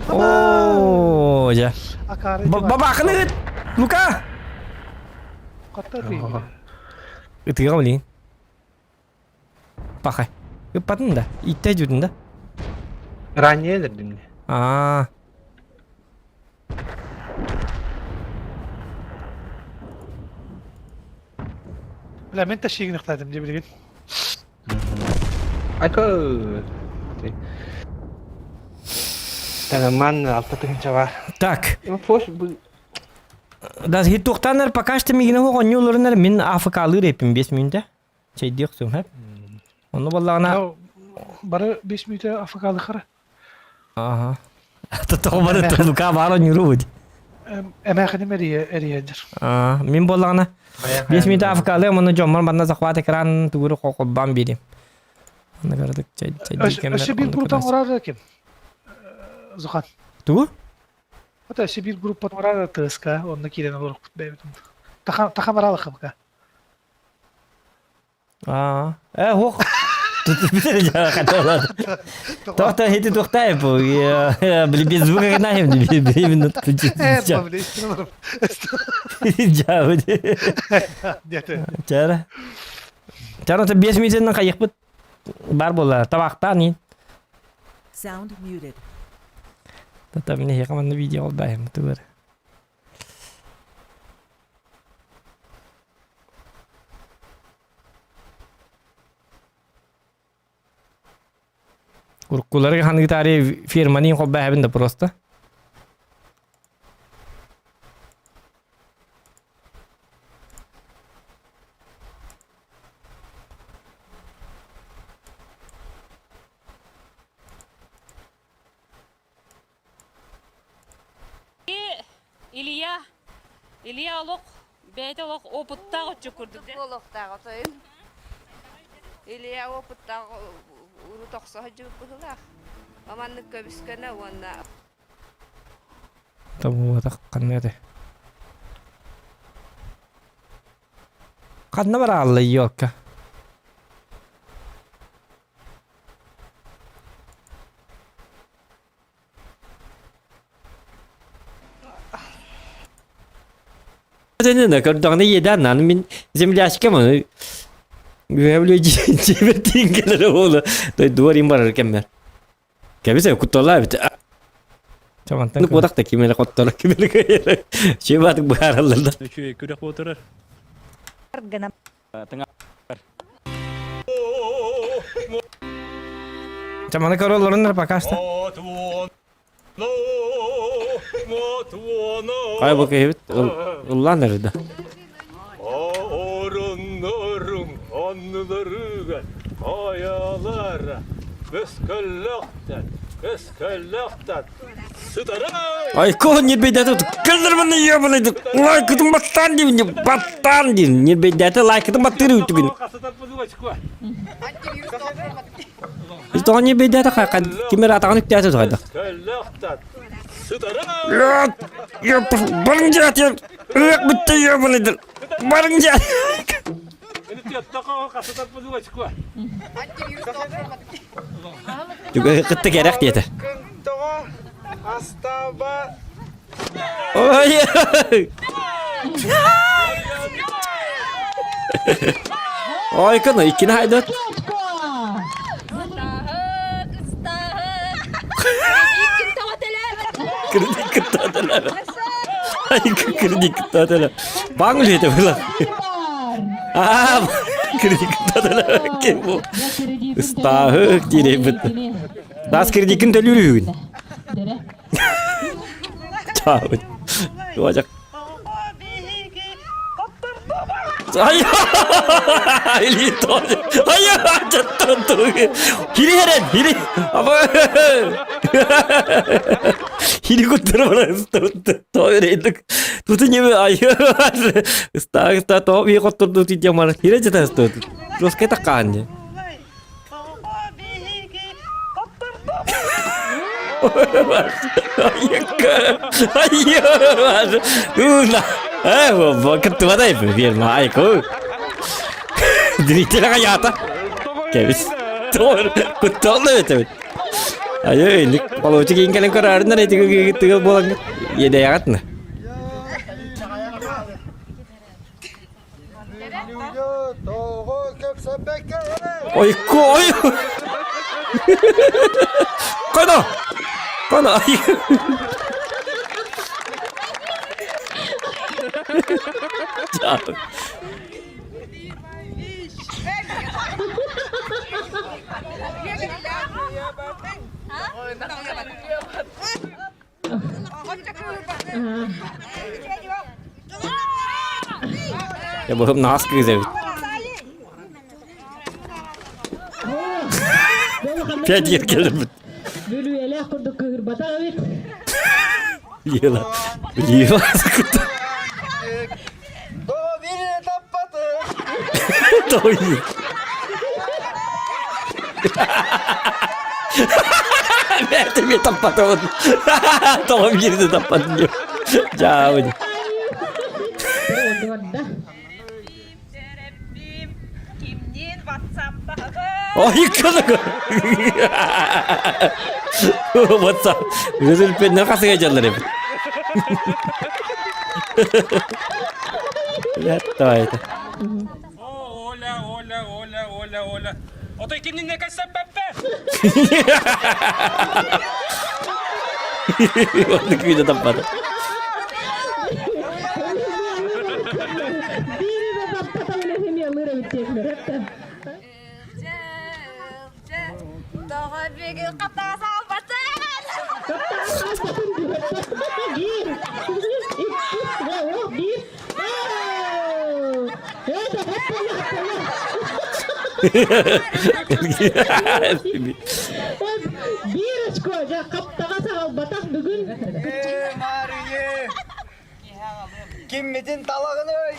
Оо, жа. Акары. Бабакыны ыт. Лука. Катта ты. Ытыга блин. Пахай. Ыппатын да. Итте жүрдүн да. Ранее дедим. Аа. Бля, мен ташигин ыктадым деп билген. Айка. Таgamан алта тыгынча бар. Так. Фош бу Да, хитуктанар пока что мигине оҕонньууларынар мин АФК-лыыр эппин 5 мүнтэ. Чэйдиэх сум хэп. Онну боллаҕына Бары 5 мүнөтө АФК-лы хара. Ага. Тоҕо бары Лука баар оонньууру Эмээхиним эрийэдир. Аа, мин буоллаҕына 5 мүнөтэ АФК-лыам онно дьоммор манна захват экран тугуру холбаан биэриэм. Онно кыратык чэй чэйдии кэммэр Өссө биир онно группа көрөөс. оҥорор ким? Зухан. Тугу? Ото өссө биир группа оҥорор ТСК, онно киирэн олорукпут бэйэбит. Таха таха баралахымка. Аа, э хуох. Тоқта хити тухтай бу. Били без звука гнаем, именно отключить. Э, бля, истин Чара. Чара та 5 минутынан кайыкпыт бар була. Табактан ин. Sound muted. Тата мине хекаманны видео албайым тугар. Уруккуларга ханытари фирманин холбаһабын да просто. Илья, Илья олох бэйэтэ олох опыттаах оччо курдук. Буолуохтаах отойун. Илья опыттаах урут охсоһо дьыбыһылаах. Маманнык көбүскөнө уонна Табуатах ханна этэ. Ханна бараалла елка. Көрдөҕүнэ иэдээн аны мин землячкам аны үөһэ дьиэбэр тиийэн кэлэрэ буолла дойдубар им барар кэммэр кэбис кутталлаа эбит Ну куотах да ким эрэ хотторо ким эрэ кыайара чебатык быһаараллар да Үчүгэй күрэх буотурар. Чаманы көрөллөрүннэр пока что. Кай бу киһибит ыллаан эрэ да. Оруннорун оннуларыгар хайалара көскөллөхтөн көскөллөхтөн Айко нербейдәті кілдірмін ебаный лайкытын баттан деймін баттан деймін нербейдәті лайкытын баттыры үтігін. Тоға нербейдәті кемер атаған үктәті тоғайды. Барың жат, өк бітті ебаный барың жат. Кытты керек деді. Ой! Ой, кына иккини хайдат. Кредит кыттатылар. Ай, кредит кыттатылар. Баң үлете была. А, кредит кыттатылар. Кем бу? Ыстаһык дире бит. Тас кредикин төлүүрүгүн. Чаабыт. Туачак. Ай! Илии Ай! Хири херен, хири. Хири куттары баран Тоойрейдик. Туту неме ай. Ста ста то би коттурду тидя мар. Хире жета сто. Роске таккаанне. Ойку, ой! Кана! Кана! Я быһым наас кыыс эбит. Пять лет келбит. Бүлүөлээх курдук кыһырбатах эбит. Ела. Ела. Той. Бэти ми таппатыбын. Тоҕо биирди таппатын Дьаабын. Ой, кылык. WhatsApp. Өзүлпеннер қасыға жаллар эбит. Давай это. Оля, Оля, Оля, Оля, Оля. Отой кимнинне кэссэппэппэ? Оннук күүнэ таппата. Биир очко дьэ хаптаҕас аҕалбатах бүгүн. Киммитин талаҕын ой!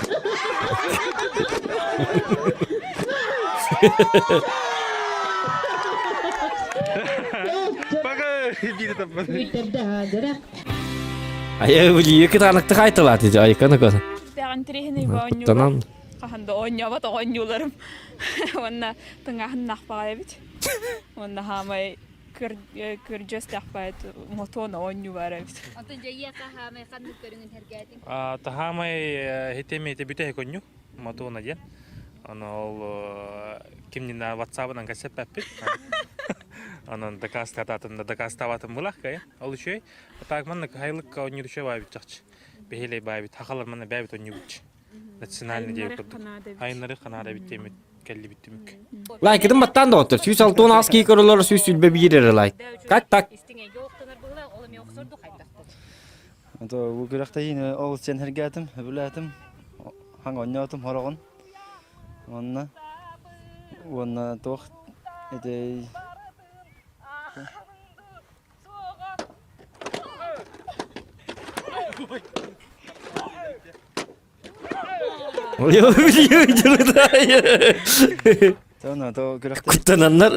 Айа билии кытаанактык айтылааты дьэ айканы көр. Дэҕин тириһини оонньуулар. Куттанан. Хаһан да оонньообот оонньууларым. Уонна тыҥааһыннаах баҕайы эбит. Уонна хаамай көрдьөс тахпайт мотуон оонньуу бар эбит. Онтон дьайыаха хаамай ханнык көрүҥүн сэргээтиҥ? Таһаамай хитеми ити бүтэһик конню мотуона диэн. Ону ол кимнина WhatsApp-ынан кэсэппэппит. Онон дакаастаатым да дакаастаабатым булах кайын. Ол үчүгэй. Так манна кыһайлыкка оонньуур үчүгэй баайбыт чахчы. Бэһиэлэй баайбыт. Хахалар манна бэйэбит оонньуубут. Национальный диэбит курдук. Айыннары ханаада эбит диэмит кэллибит түмүк. Лайкытын баттаан доҕоттор. 106 аас кии көрөлөр 121 эрэ лайк. Как так? Ото бу күрэхтэһиини ол сен хэргээтим, өбүлээтим, хаҥ онньоотум хороҕун. Уонна уонна туох ити Куттананнар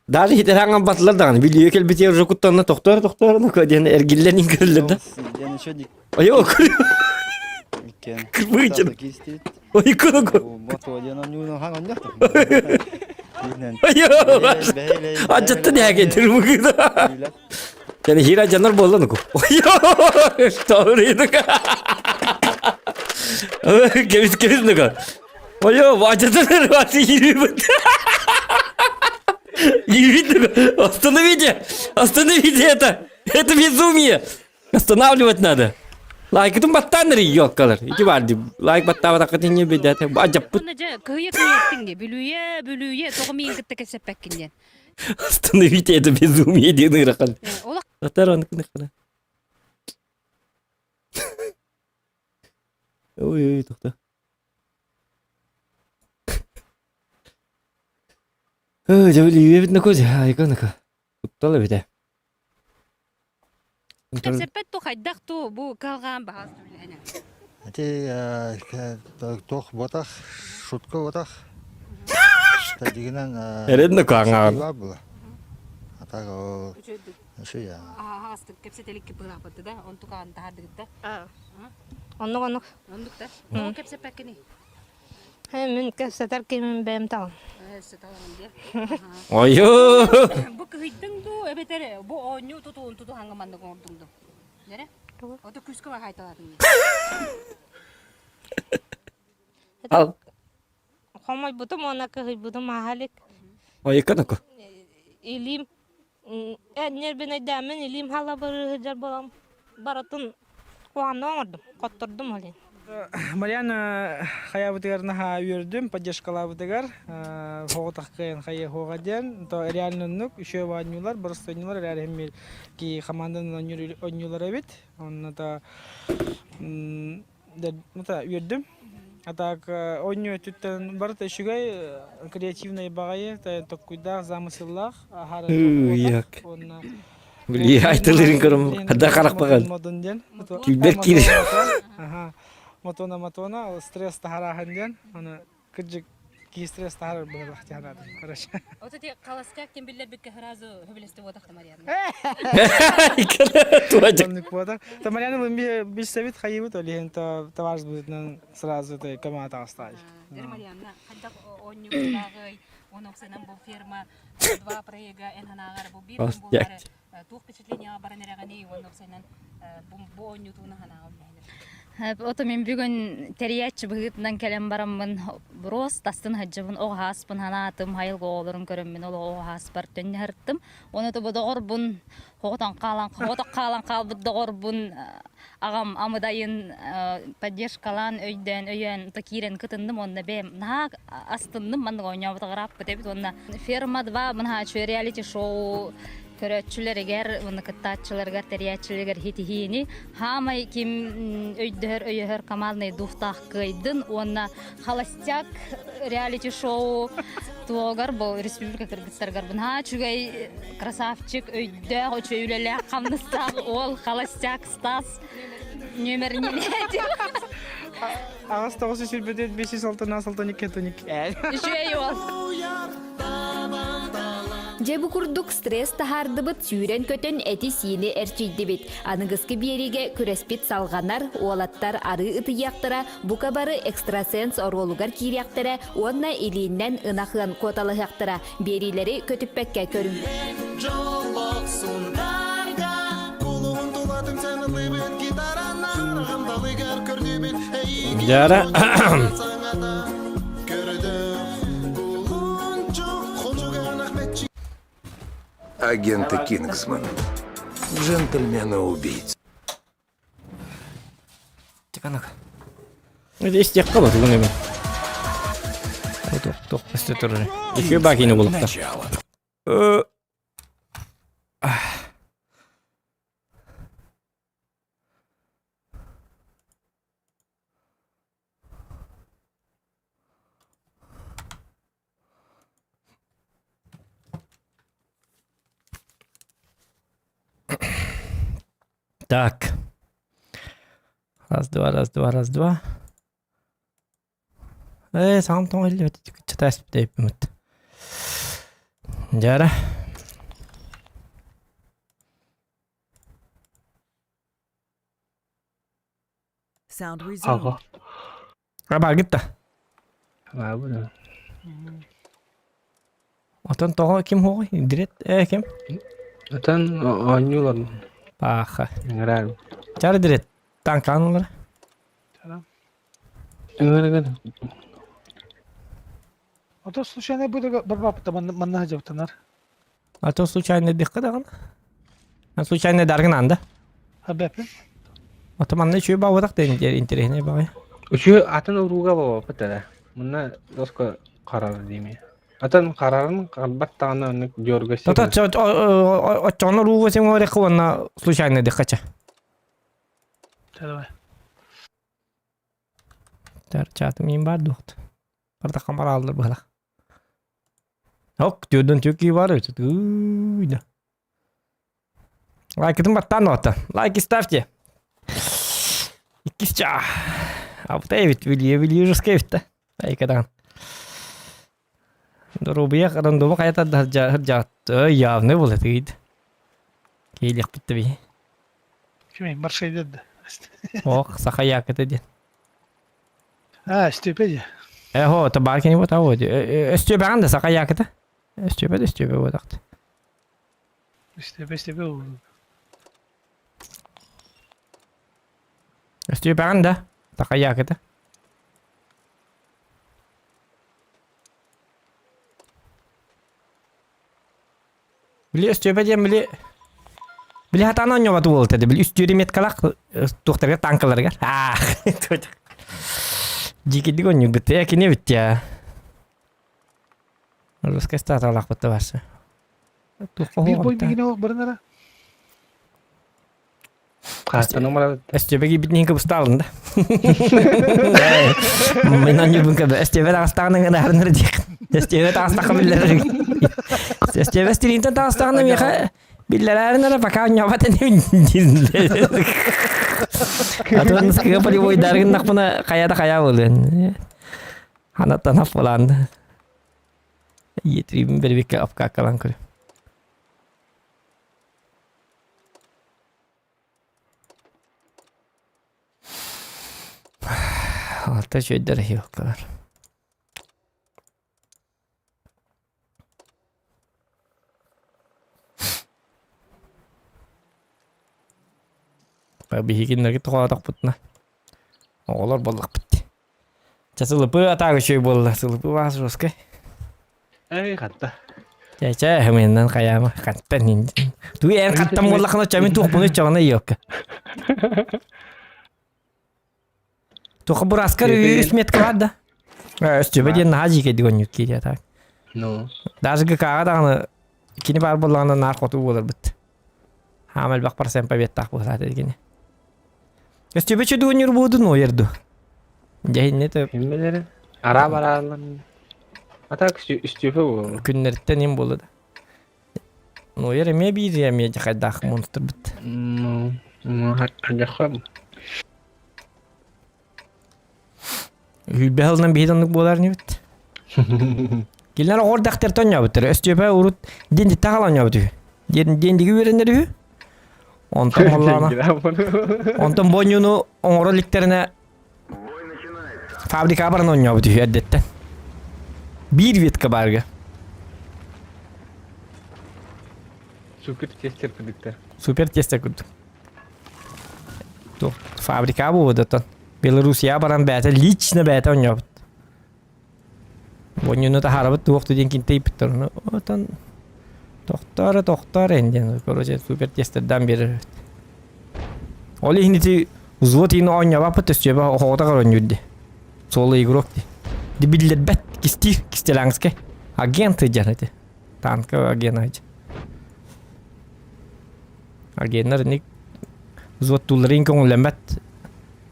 даже хитераҥан батылар даҕаны билиэ кэлбитигэр уже куттанна тохтоор тохтоор диэн эргиллэн иҥкөллөр да. Айо Кырбыычын. Ой куну Айо Ачатты нәге түрмүгү. Yani hira canlar bollan ku. Doğruydu. Кебис кебис нука. Ой, ачатты васы yürü. Yürü Остановите! Остановите это! Это безумие! Останавливать надо. Лайкытын баттааннар ёккалар. Ити бар ди. Лайк баттаабатахха тинне бидэ. Ажаппыт. Кыһыйа кыһыйаттыҥ бүлүйэ бүлүйэ тоҕо миин кытта кэсэппэккин диэн. Остановите это безумие диэн ырахан. Олох Атар оннук хана. Ой ой тохто. Дьэ билиибит наку айка наку. Куттал эбитэ. Кэпсэппэт ту хайдах ту бу калгаан баҕас түлэһэнэ. Ити туох буотах, шутка буотах. Дигинен Эрен наку аңаҕын. бар була. А так ол шия. Аһаҕастык кэпсэтэликки быһааппыт да, онтукаан таһардыгыт да. Оннук оннук. Оннук да. Тоҕо кэпсэппэккиний? Мин кэпсэтэр кимим бэйэм таҕым. Ойоо! Бу кыһыйдыҥ дуу, эбэтэр бу оонньуу тутуун тутуһаҥҥа маннык оҥордуҥ дуу? Нэрэ? Ото күүскэ хаайталаатыҥ дии. Ал. Хомойбутум уонна кыһыйбытым ааһа илик. Ойукка наку. Илиим нервинэйдээммин илиим халабырыы сылдьар буолан барытын куһаҕаннык оҥордум, хоттордум ол иһин. Марьяна хайабытыгар наһаа үөрдүм, поддержкалаабытыгар хоҕутах кыайан хайыһуоҕа диэн, то реально оннук үчүгэй оонньуулар, боростуойнуулар эрээри иһин ки команданан оонньуур оонньуулар эбит. Онно то үөрдүм. А так оонньуу өттүттэн барыта үчүгэй, креативнай баҕайы, токкуйдаах, замыселлаах, аһара Ыйак. уонна Били айтылырын көрөм, хада харах баган. модун диэн. Килбер киир. Аха. Мотона мотона, стресс таһараһын диэн. Аны кырдьык киһи стресс таһарар быһылах тиһанаадым, короче. Вот эти холостяк кем биллербикке сразу хөбүлэсти буотахта Марьяна. Оннук буотах. То Марьяна мы билсэбит хайыбыт, ол иһин то товарищ быһыытынан сразу то команда таҕыстаай. Дэр Марьяна, хайдах оонньуугутааҕый, уон оксанан бу ферма два проега эн ханаағар бу биир күн буолары туох впечатлениеға баран эрэҕиний уонна оксанан бу оонньуутуна ханаҕа үлэһинэр. Ото мин бүгүн тэрийээччи быһыытынан кэлэн бараммын броз тастын сылдьабын оҕо ааспын ханаатым айылҕа оҕолорун көрөммүн ол оҕо ааспар төннөһөртүм Оны тобо доҕорбун хоҕотон хаалан хоҕотох хаалан хаалбыт доҕорбун аҕам амыдайын поддержкалаан өйдөөн өйөөн то киирэн кытынным уонна бэйэм наһаа астынным маннык оонньообутаҕырааппыт эбит уонна ферма 2 мынаа реалити шоу көрөөччүлэригэр уонна кыттааччыларыгар тэрийээччилэригэр хитиһиини хаамай ким өйдөһөр өйөһөр командный духтаах кыайдын уонна холостяк реалити шоу туогар бу республика кыргыттарыгар наһаа үчүгэй красавчик өйдөөх үчүгэй үлэлээх хамнастаах уол холостяк Стас нүөмэрин Аҕыс тоҕус үс сүүрбэ бес жүз алтан алтан икки алтан икки. Үчүгэй уол. Дьэ бу курдук стресс таһаардыбыт, сүүрэн-көтөн эти-сиини эрчийдибит. Аныгыскы биэриигэ күрэспит салҕанар, уолаттар арыы ытыйыахтара, бука бары экстрасенс оруолугар киириэхтэрэ уонна илииннэн ынах ыан куоталаһыахтара. Биэриилэри көтүппэккэ көрүҥ. Дьара Агенты Кингсман. Джентльмены-убийцы. Здесь тех кого тугун эми. Туох өстө турар. Еще бакини булуктар. Так. Раз, два, раз, два, раз, два. Ээ, саҥам тоҥ иһиллибэт чатаас дэйппимит. Дьара. Sound resumed. Абаагыт да. Баабы Отон тоҕо ким хуоҕуй? Дирет э ким? Отон оонньуулар. Пааха. Ыҥыраар. Чары дирет. Танкаан олар. Ыҥыр ыҥыр. А то случайно буду барбапта манна жабтанар. А то случайно дихка даҕаны. А случайно даргын анда. Хабеппин. Ото манна үчүгэй баабатах да интэриэһинэй баҕайы. Үчүгэй атын урууга буолбаппыт эрэ. Мунна доска харар диэми. Атын харарын харбат даҕаны оннук дьуорга Тото оччоҕуна урууга сен орэххэ уонна случайно диххача. Давай. Чаатым иин баар дуохт. Бардахха барааллар быһалах. Ок, түрдөн түркий бар өтөт. Уйда. Лайкытын баттаан ота. Лайки ставьте. Иккис чаа. Абытай эбит, билие билие жесткий эбит да. Айкадан. Доруобуйа рандома хайата сырдьаат явный буолла тыгыйд. Киилиэхпит да биһи. Кимий маршайдер да. Ох, саха якыта диэн. А, Степе дии. Эхо, табаар кини вот ау. Өстүөбэҕин да саха якыта. Өстүөбэ да өстүөбэ буотахт. Степе, Степе ол. Өстүөбэҕин да саха якыта. Били Өстүөпэ диэн били били хатаан оонньообот уол этэ били үстүөрү меткалаах туохтарыгар танкаларыгар аах дьиикидик оонньуурбут ээ кини эбит дьэ русская статалаахпыт да барса Биир бой мигине олох барынара. Өстүөбэ киирбитин иһин кыбыстаалын да. Мен анньыбын кэбэ. Өстүөбэ таҕыстаҕына гынаарынар диэх. Өстүөбэ таҕыстахха биллэрэр. Өстүөбэ стилинтэн таҕыстаҕына миэхэ биллэрээрин эрэ пока анньабат инибин Атын скыга полевойдаргын нахпына хайа да хайа буолуон. Ханаттан хаффалаан. Етрибин бербикке апкаккалан көрө. Алта үчүгэйдэр ёлкалар. Биһигиннэргэ тоҕоотохпутуна оҕолор буоллахпыт дии. Чэ сылыпы атаак үчүгэй буолла. Сылыпы баас жесткай. Эй, хатта. Чэ, чэ, хымыйынан хайаама, хаттан Туй эн хаттан буоллахына чамин туохпуну чоҕуна йокка. Туха бураскар үс метка бар да. Өстүбэ диэн наһаа дьиикэйдик онньук киирия так. Ну. Даже ГК-ҕа даҕаны кини баар буоллаҕына наар хоту буоларбыт. Хаам элбэх процент победтаах буолаат кини. Өстүбэ чудуунньур буудун уойарду. Дьэ инне Ким билэрин? Араа барааллар. А так үстүөпэ буолла. Күннэриттэн им буолла да. Нойер эмиэ биир эмиэ хайдаах монстр бит. Ну, ну, хадьахха. Хүлбэ хылынан биһи оннук буолар нибит. Кинилэр оҕор дахтар тонньообуттар. Өстүөпэ урут диэн таҕал оонньообут үһү. Диэн диэндиги үөрэнэр үһү. Онтон холлоона. Онтон бонньуну оҥоро иликтэринэ фабрика баран оонньообут үһү эрдэттэн. Биир ветка баарга. Супер тестер курдуктар. Супер тестер курдук. Туох фабрика буолуотан. Белоруссия баран бэйэтэ лично бэйэтэ оонньообут. Бонньуну таһаарабыт туох диэн кинтейпиттэр. Отон тохтоор тохтоор эн диэн короче супер тестердаан биэрэр эбит. Ол иһин ити взвод иһин оонньообаппыт өстүөбэ оһоҕотоҕор оонньуур дии. Соло игрок дии. Ди биллэрбэт кистиир кистелаҥскай. Агент диэн ити. Танка агент айдь. Агеннар ник взводтуулларын көҥүллэммэт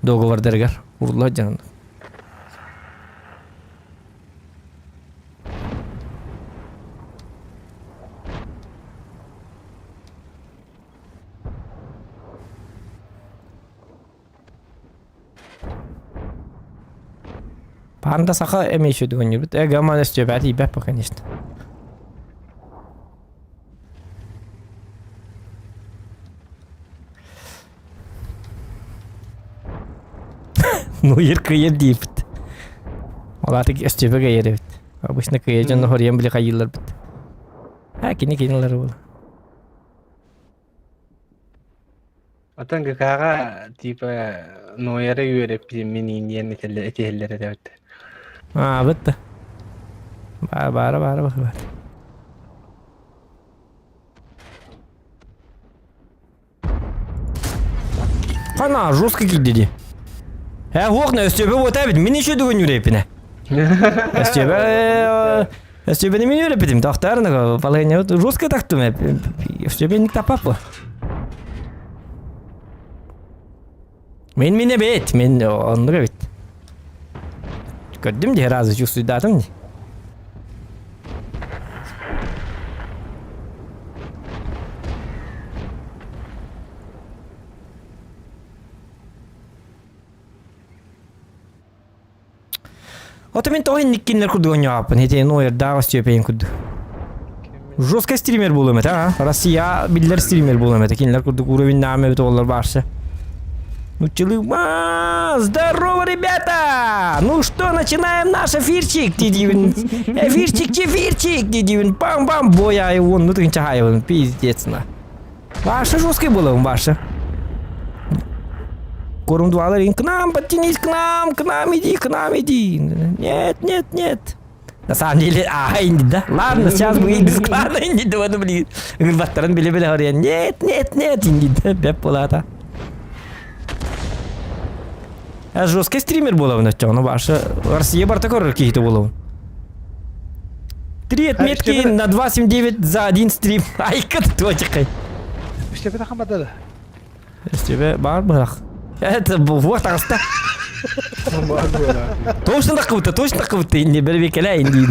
договордарыгар урулла дьон. Панда саха эмиэ үчүгэй Э, гамма өстүөбэт иибэт по конечно. Ну, ер кыйыр диипит. Ол аты өстүөбэ кыйыр эбит. Обычно кыйыр дьон хоруйан били хайыылар бит. А, кини кинилэр буолар. Оттон ГК-ҕа типа Нойеры үөрэппитим мин иин диэн этиһэллэр этэ Аа, бытта. Баара баара баара баара. Хана жестко киирдэ дии. Э, уох өстүөбэ буота эбит. Мин еще бүгүн үрэппинэ. Өстүөбэ өстүөбэни мин үрэппитим. Тохтоор положение жестко тахтым. Өстүөбэ ник таппаппы. Мен мине бет, мен оннук эбит. Көрдүм дии, разы чувствуйдаатым дии. Ото мин тоҕо инник кинилэр курдук оонньообуппун, ити Нойердаах Өстүөпэйин курдук. Жесткий стример буолуом этэ, а? Россия биллэр стример буолуом этэ, кинилэр курдук уровеннаам эбит олор баарса. Нуччалыы, здорово, ребята! Ну что, начинаем наш эфирчик, дидибин. Эфирчик, чефирчик, дидибин. Бам-бам, боя, и он, ну ты чахаевын, пиздец, на. Ваша жесткий было, ваша. Корум двалар, к нам, подтянись к нам, к нам иди, к нам иди. Нет, нет, нет. На самом деле, а, инди, да? Ладно, сейчас мы из клана инди, да, блин. Гырбаттарын биле-биле говорят, нет, нет, нет, инди, да, беп булата. А жесткий стример буолабын оччоҕуна баша Россия барта көрөр киһитэ буолабын. Три отметки на 2.79 за один стрим. Айка точкой. Үстепе тахамада да. Үстепе бар быһах. Это вот таҕыста. Точно такыбыта, точно такыбыта инди бэрбекеле инди.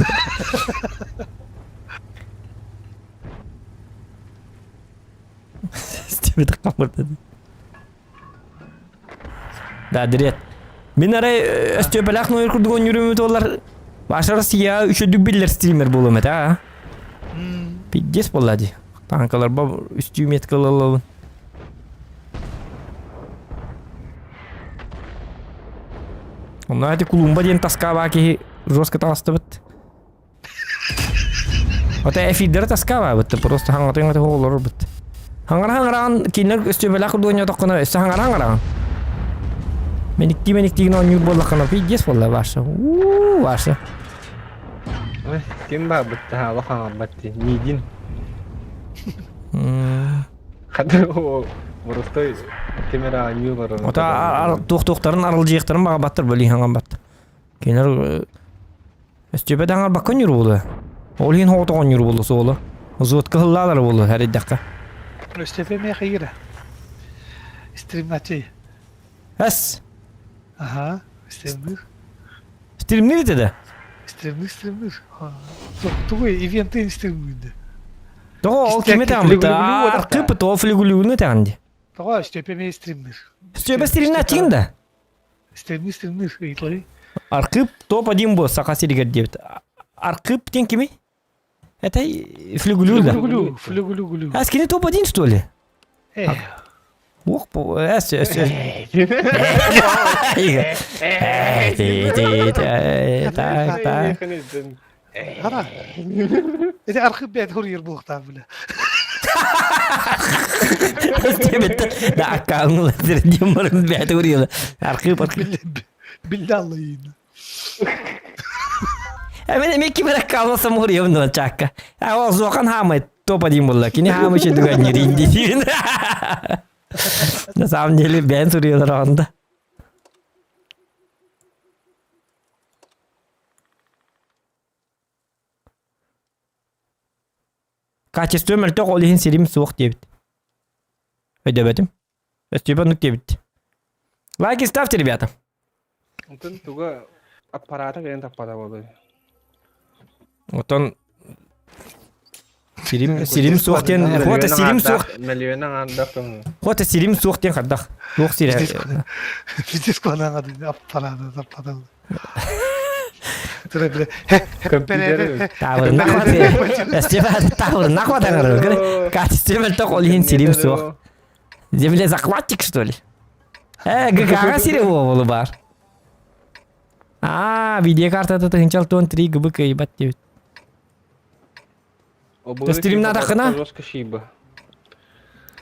Үстепе такабыта. Да, дирет. Мин арай Өстүөпэлээх Нойер курдук оонньуур буоллар, Ваша Россия үчүдүк биллэр стример буолуом этэ, а? Пиздец буолла дии. Танкаларба үстүү метка ылалабын. Онно эти Кулумба диэн таскаабаа киһи жестко таҕыстыбыт. Ота эфирдері таскаабаабыт, просто хаҥатын олорорбут. Хаҥара-хаҥараан кинилэр өстүөбэлээх курдук оонньоотоххуна өссө хаҥара-хаҥараан. Мэниктии мэниктиигин оонньуур буоллаххына пиздец буолла Ваша. Уу, Ваша. Ой, ким баабыт таһаала хаҥарбат дии. Миигин. Хата боростой ким эрэ оонньуу барар. Ота туох-туохтарын арылдьыйыахтарын баҕабаттар бөлүү хаҥарбат. Кинилэр Өстүөпэ да аҥарбакка онньуур буолуо. Ол иһин соҕотох онньуур буолуо суола. Взводка ыллаалар буолуо эрийдэххэ. Өстүөпэ эмиэ хайыыра? Стримначи. Эс. Аха, стримнир. Стримнир ити да? Стримнир, стримнир. Тугуй, ивенты стримнир. Тоҕо ол кими таамыта? Аркып то флигулюну таанди. Тоҕо Өстүөпэ эмиэ стримнир. Өстүөпэ стримнатин да? Стримнир, стримнир, ыйытлай. Архип топ-1 бу Саха сиригэр диэбит. Архип диэн кимий? Это флюгулю да? Флюгулю, флюгулю. А скини топ-1 что ли? Э. Ох, эс, эс, эс. Так, так. Хара. Эти архип бэт хурьер буохтаах бile. Да, аккаунт диммарын бэт хурьер. Архип, архип. Биллаллыйын. Мен эми ким эрэ аккаунт самурьебын дон чакка. А ол зохан хаамай топ-1 буолла. Кини хаамай шедуга нирин диин. На самом деле бэйэн суруйалар оҕонда. Качество мөлтөх ол иһин сирим суох диэбит. Өйдөбөтүм. Өстүбэ оннук диэбит. Лайки ставьте, ребята. Онтон туга аппарата кэлэн таппата буолуой. Оттон сирим сирим суох диэн хуота сирим суох Мөлүйүөн аҥаардаах тоҥ. хуота сирим суох диэн хардах. Туох сирэ. Пиздец куонаҥа аппарата таппата. Качество ол иһин сирим суох. Землезахватчик, что ли? Э, ГК сири буолу бар. А, видеокартата тыһынчал туон 3 гб кыйбат диэбит. Стримнатаххына?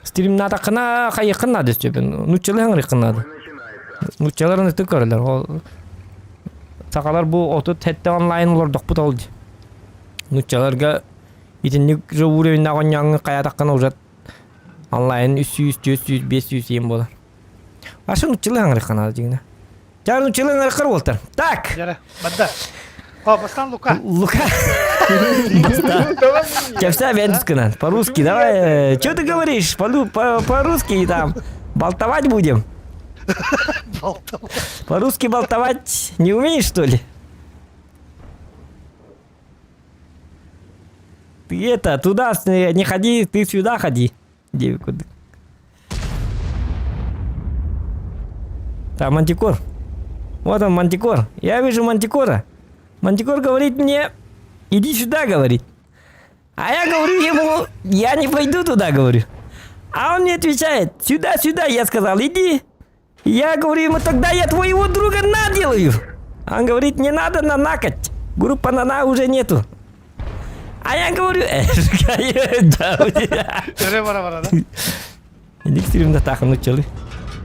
Стримнатаххына хайыххын наада өстүөпүн. Нуччалыы хаҥырыххын наада. Нуччалар ынытык көрөлөр. Ол сахалар бу 37 онлайн олордохпут ол дии. Нуччаларга итинник же уровеньнаах оонньооҥҥун хайаатаххына уже онлайн 300, 400, 500 иэн буолар. Аша нуччалыы хаҥырыххын наада дьиҥинэ. Чаар нуччалыы хаҥырыххар буолтар. Так! Дьэрэ, бадда. О, бастан Лука. Лука. Кэпсээ бэйэн По-русски, давай. Что ты говоришь? По-русски там. Болтовать будем? По-русски болтовать не умеешь, что ли? Ты это, туда не ходи, ты сюда ходи. Там мантикор. Вот он, мантикор. Я вижу мантикора. Мантикор говорит мне, иди сюда, говорит. А я говорю ему, я не пойду туда, говорю. А он мне отвечает, сюда, сюда. Я сказал, иди. Я говорю ему, тогда я твоего друга наделаю. Он говорит, не надо нанакать. Группа нана уже нету. А я говорю, Өрө бара бара да. Эник стримда тахын учалы.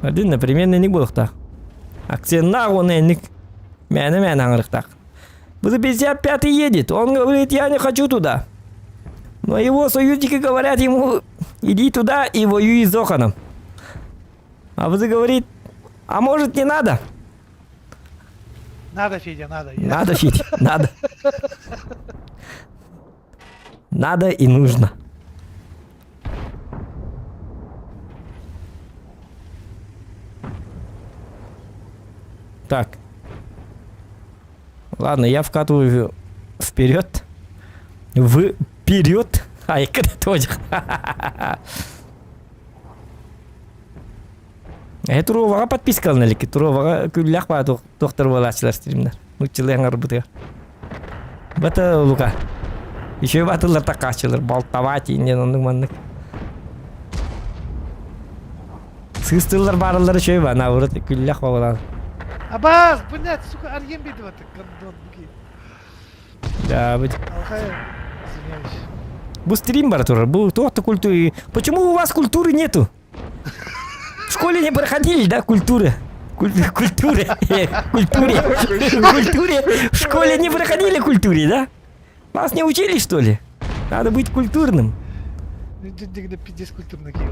Один, например, эник болохтах. Акцентнаах он эник. Мээнэ мээнэ хаҥырыктаах. Бу 55 едет. Он говорит, я не хочу туда. Но его союзники говорят ему, иди туда и воюй с Зоханом. А Бузы говорит, а может не надо? Надо, Федя, надо. Надо, Федя, надо. Надо и нужно. Так. Ладно, я вкатываю вперед. Вперед. Ай, когда тоже. Э, Туроваҕа подпискалана илик. Туроваҕа күллэх баа туохтар буолааччылар стримнар. Нуччалыы аҥарбытыгар. Бата Лука. Еще батыллар такааччылар. Балтавать иннен оннук маннык. Сыыс тыллар баараллар үчүгэй ба, наоборот күллэх бабалаан. Абаз, блядь, сука, арген бейдиваты, гандон, буки. Да, быть. Алхай, извиняюсь. Бу стрим бара турар. Бу туох да культуры. Почему у вас культуры нету? В школе не проходили, да, культуры? Культуре. Культуре. Культуре. В школе не проходили культуре, да? Вас не учили, что ли? Надо быть культурным. Пиздец культурный киев.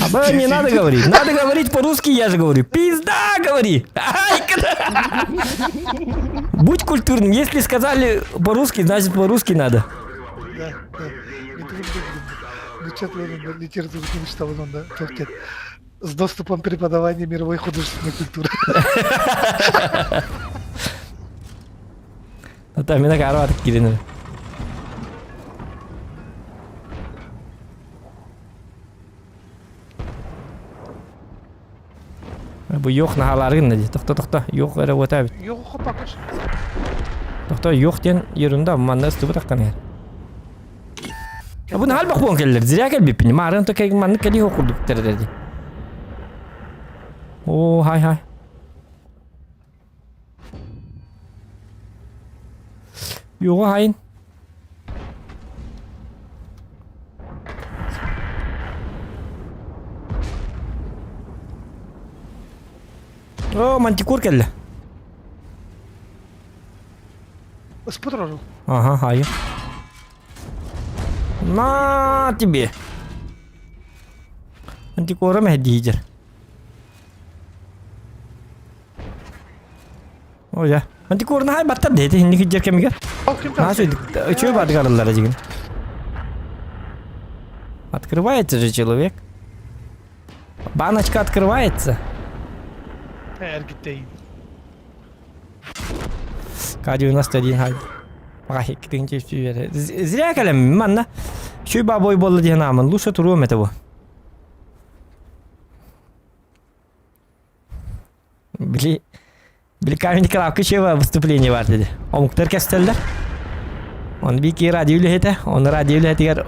Об этом не надо говорить. Надо говорить по-русски, я же говорю. Пизда, говори! Будь культурным. Если сказали по-русски, значит по-русски надо. Да, да. Литературу читал, он, да, С доступом преподавания мировой художественной культуры. Ата мина караватык киринер. Бу йох наһаларыгын нади. Тохто тохто. Йох эрэ уотаабит. Йох хопакаш. Тохто йох диэн ерунда манна ыстыбыт ахтан иһэр. Бу наһал бахуон кэллэр. Зря кэлбиппин. Маарын то маннык кэлии курдук тэрдэрди. О, хай хай. Юга хайын. О, мантикур кэллэ. Ыспыт Ага, хайы. На тебе. Мантикора мэһдиидер. О, я. Антикорна хай баттар дети хинни киджер кемигер. Нашу үчү бадгарыллар дигин. Открывается же человек. Баночка открывается. Эргиттейин. К-91 хай. Зря кэлем манна. Чүй бабой болла диэн аамын. Лучше туруом это бу. Били били камень Клавка чева выступление бар dedi. Омуктар кестеллер. Он бики радио үлэһитэ, он радио үлэһитигэр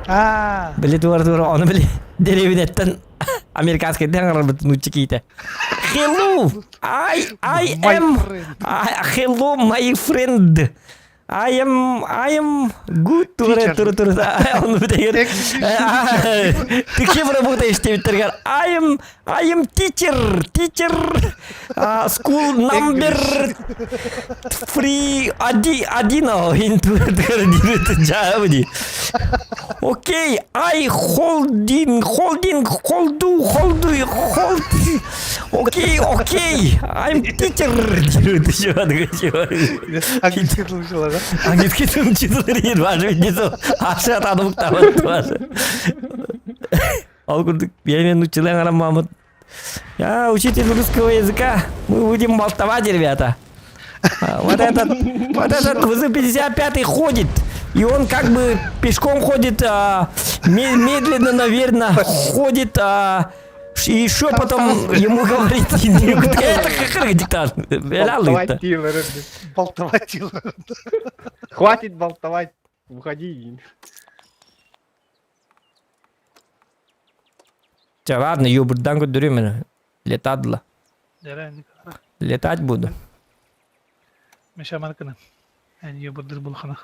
били туар туар оны били деревинеттен американскайдан арабыт нучча киитэ. Hello, I I am I, hello my friend. I am I am good тура тура тура он битегер ты кем работаешь диэбиттэригэр I am I am teacher teacher school number three оди один Окей, I holding holding holdu holdu hold Окей, окей, I'm teacher. Английский тыл учила, да? Английский тыл учила, важно, не Аша тануктабат важно. Ол курдук мен училан араммамыт. Я учитель русского языка. Мы будем болтовать, ребята. Вот этот, вот этот ВЗ-55 ходит. И он как бы пешком ходит, а, медленно, наверное, ходит, а, И еще потом ему говорит, это как диктант. Болтовать Болтовать. Хватит болтовать, уходи. Ча, ладно, юбурдан көдүрүмэн. Летадла. Летать буду. Миша Маркина. Эн юбурдыр булхана.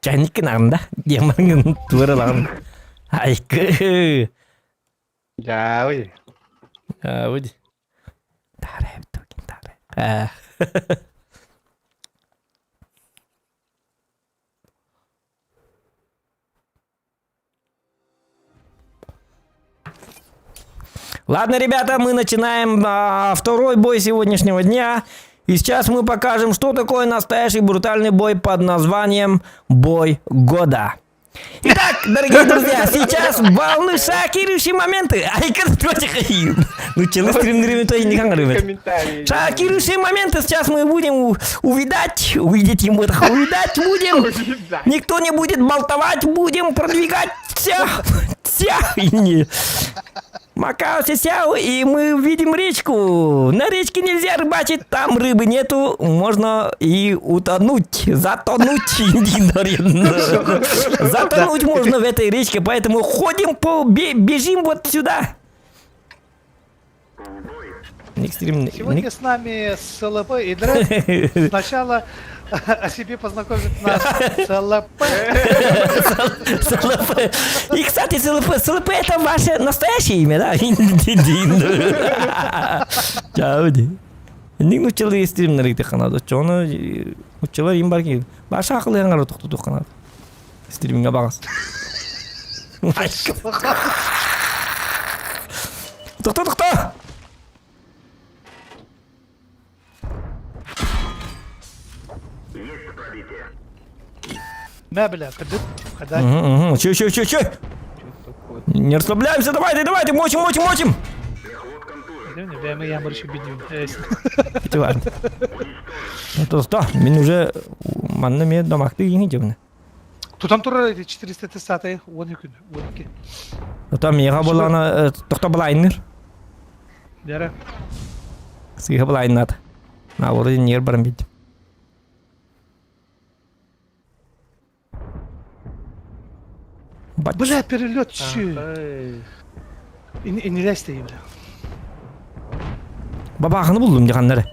Чайниккин анда диэмаҥын туоралагын айкы Дьаабый. Дьаабый. Таарай Ладно, ребята, мы начинаем а, второй бой сегодняшнего дня. И сейчас мы покажем, что такое настоящий брутальный бой под названием «Бой года». Итак, дорогие друзья, сейчас волны шокирующие моменты. Ну, челы стримнерами то и не Шокирующие моменты сейчас мы будем увидать, увидеть ему это, увидать будем. Никто не будет болтовать, будем продвигать все, все. Макао сяо, и мы видим речку. На речке нельзя рыбачить, там рыбы нету, можно и утонуть, затонуть. Затонуть можно в этой речке, поэтому ходим по, бежим вот сюда. Сегодня с нами СЛП и Дред. Сначала о себе познакомит нас СЛП. СЛП. И, кстати, СЛП, СЛП это ваше настоящее имя, да? Чауди. Ник нуччалы стримнер канады. Чону уччалар им бар ки. Баша акылы яңар токтоту канады. Стриминге багас. Токто, токто! Мә бля, кырдык, кадай. Че, че, че, че? Не расслабляемся, давайте, давайте, мочим, мочим, мочим! Ити бар. Тоста, мен уже манна мен домакты иңи жебне. Тутан турар 430 12 күн, 12. Тота мега болана тохто балайныр. Дәрі. Сыга балайнат. На вроде нер барым бит. Бля, перелет чү. Инелес дейм, бля. Бабахını buldum dikanları.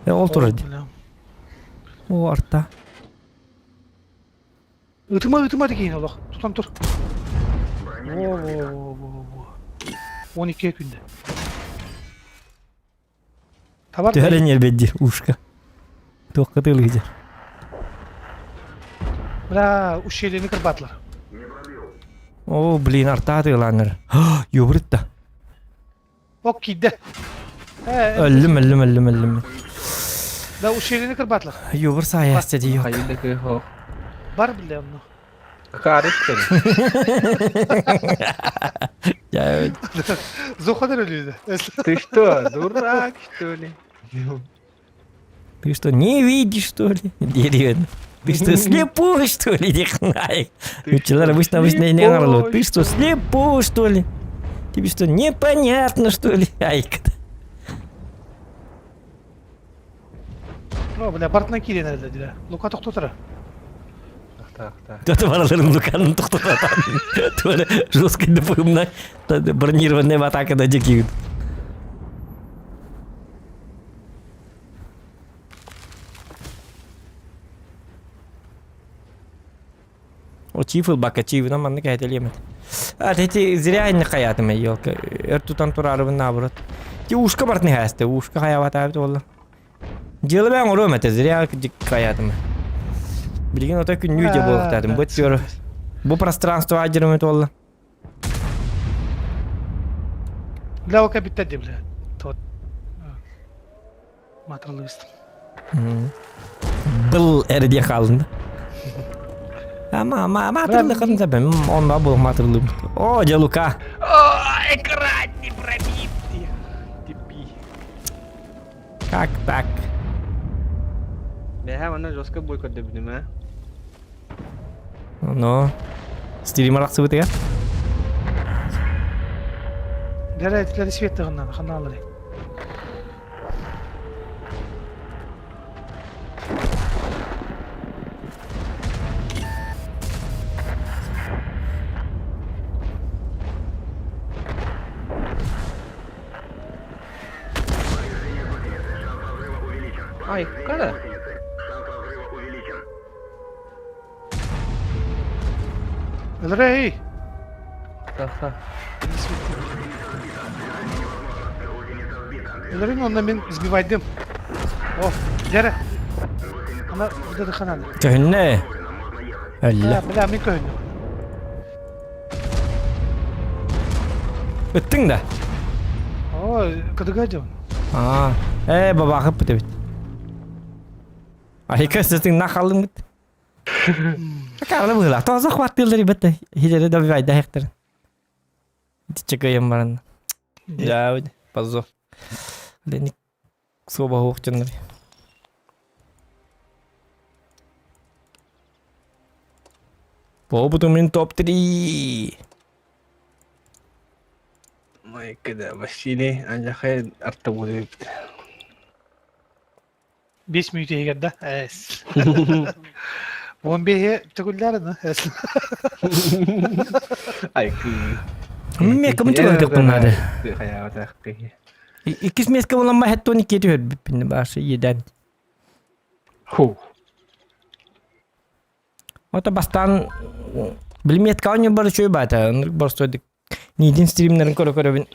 E ol турар. О арта. Ытыма ытыма деген олох. Тутан тур. Во во во во во. 12 күндө. Табар. Төһөрөн ербедди ушка. Туохка тылыгы. Бля, ущельени кырбатлар. О, блин, арта тыланыр. Юбрытта. Ок кийде. Өллүм, өллүм, өллүм, өллүм. Да ущельени кырбатлар. Юбыр саясты ди yok. Бар бля, ну. Какая что ли? Я Зоходыр өлүдү. Ты что, дурак, что ли? Ты что, не видишь, что ли? Деревья. Ты что, слепой, что ли, Дихнай? Училар обычно обычно не говорил. Ты что, слепой, что ли? Тебе что, непонятно, что ли? Айка. О, бля, бартынан кийден эле диле. Лука токтотура. Так, так. Кто-то бараларын Луканын токтотат. Тура жесткий ДПМ бронированная атака на дикий. О, чифл бака чиф, нам манны кәйтел емет. А, тети зря не хаятым, елка. Эр тутан турарыбын наоборот. Ти ушка бартны хасты, ушка хаяват абит олла. Дело бәң ором это зря хаятым. Билген ота күн нүде болуктадым. Бу төр. Бу пространство ажырым это олла. Бля, ока битте бля. Тот. Матырлыбыз. Был эрде қалынды. Ама, ама, матырлы қын забем. Онда бұл матырлы. О, Лука. Экран не пробит. Типи. Как так? Бля, она жестко бойко добьем, а? Ну. Стример ахсыбытыгар. Дәрә этилери свет тыгыннан, ханалары. Ай, кара. Өлрей! Таха. Өлөрүн онно мин сбивайдым. О, дьэрэ. Ана быдады ханан. Көһүннэ. Өллө. Бля, мин көһүннүм. Ыттыҥ да? О, кыдыга дьон. Аа, ээ, бабаахып бит эбит. Айка сытыҥ нахаллыҥ бит. Карлы быһыылаах. Тоҕо захваттыыллар ибэтэ. Хилери добивайда хектер. Чекайым баран. Я позор. Леник суоба хуох дьоннор. Побуту мин топ-3. Майкада Василий Анжахай артабуды. 5 мүнүүтэ иһигэр да? Эс. 15 төгүллээр ны. Эс. Айкы. Мин кымын түгэн наада. Хайаабатах киһи. Иккис миэскэ буолан баһеттон икки түһэрбиппин башы еден. Ху. Ото бастаан билимиэт каонньу бар үчүгэй баата. Ынырык боростуойдук Нидин стримнерин көрө-көрөбүн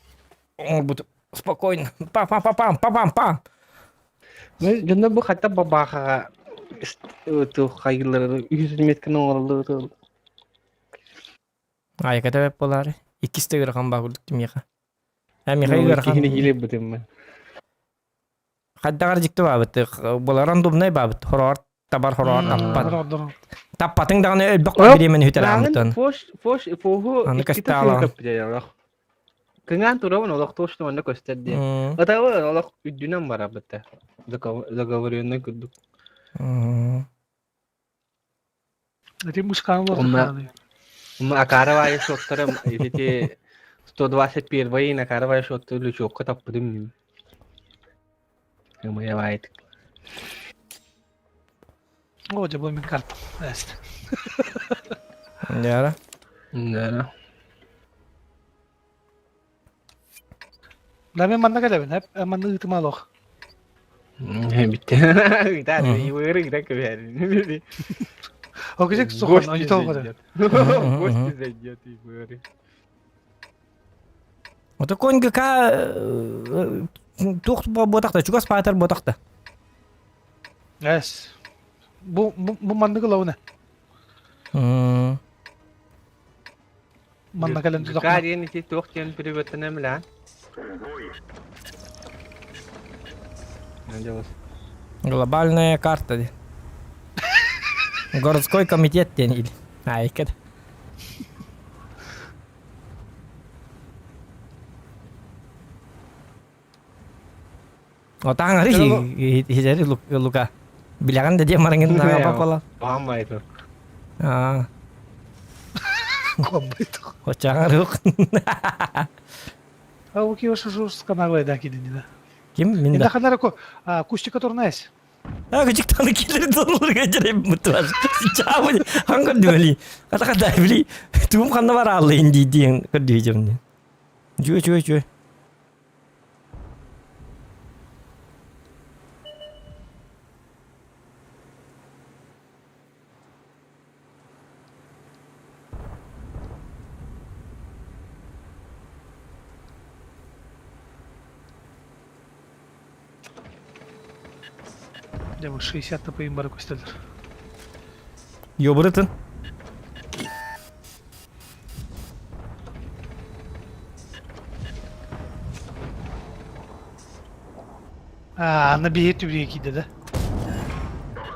оҥорбут спокойно па-па-па-пам па-пам-пам. Дьонно бу хатта бабаахаҕа хайыылары үһүс метканы оҥороллор Айка тэбэп буолаары. Иккис да ыарахан баа курдук миэхэ. Э миэхэ ыарахан. Киһини киилэбитим. Хайдаҕар дьикти баабыт. Була рандомнай баабыт. Хороҕор табар хороҕор таппат. Таппатыҥ даҕаны өлбөх бириэмэни хүтэрээммитин. Фош фош фоһу Аны көстөалаҕын. Кыҥаан турабын олох туошну манна көстөр диэн. Ытабы олох үрдүнэн барабыта. Заговоренный курдук. Ити мускаан Онно Онно Акаровая шоттара эти 121 Акаровая шоттары лючокка таппытым. Ымыйабайт. О, дьэ бу мин картам. Эст. Яра. Да. Да мен манна кэлэбин, эп манна ыытыма олох. Битте. Да, ыыры гра көбәрин. Окужек сухан, они толгода. Гости зайдет и выры. Ото конь ГК туох буотахта, чугас паатар буотахта. Эс. Бу бу бу манныгы лауна. Манна кэлэн тутахна. диэн ити туох диэн переводтанам ла. Глобальная карта диэн. Городской комитет диэн или. Айкет. Отаҥ хижери Лука. Билэҕин да диэн бараҥын папала. Баамайты. Аа. Очаҥар ук. А у кио шужу сканавай да кидини да. Ким мин да. Ханара ко кустика турнайс. А кучуктаны килер долларга жерем мутвар. Чабы хангар дүли. Ката ката били. Туум ханна бар аллын ди диэн көрдүйжем. Жуэ жуэ жуэ. Дьэ бу 60 тапыйын бары көстөлөр. Йобурытын. Аа, аны биһи түбүрүө киирдэ да.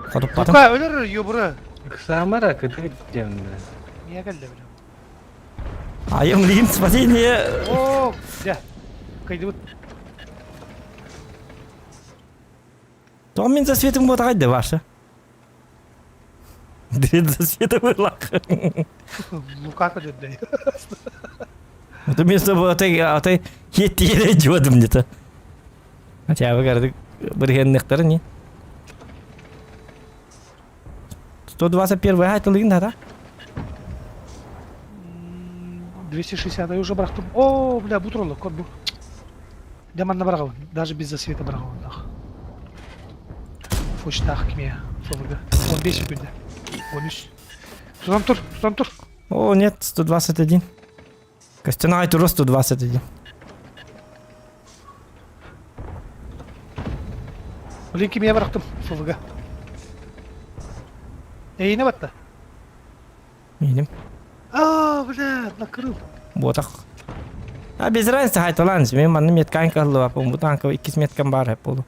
Хотуппатым. Лука өлөр йобура. Самара кытык дьэмнэ. Мия кэллэ билем. Айым лин спасение. О, дьэ. Кыйдыбыт. Тоҕо мин засветым буотаҕай да Ваша? Дред засвета вылах. Лукака дьөрдөй. Это место было атай хеттиere жуадым где-то. Хотя бы горды биргеннехтер не. 121 айтылыгын да, да? 260 уже бырахтым. О, бля, бу тураллар, көр бу. Дьэ манна быраҕабын, даже без засвета быраҕабын. Фочтаах кимиэ, ФВГ. 15 секунда. 13. Тутан тур, тутан тур. О, нет, 121. Костяной тур 121. Блин, кимиэ бырахтым, ФВГ. Эйине батта. Видим. А, бля, накрыл. Буотах. А без разницы хайталан, мен манны меткан кыллыбаппын, бу танка иккис меткам бар хеп болу.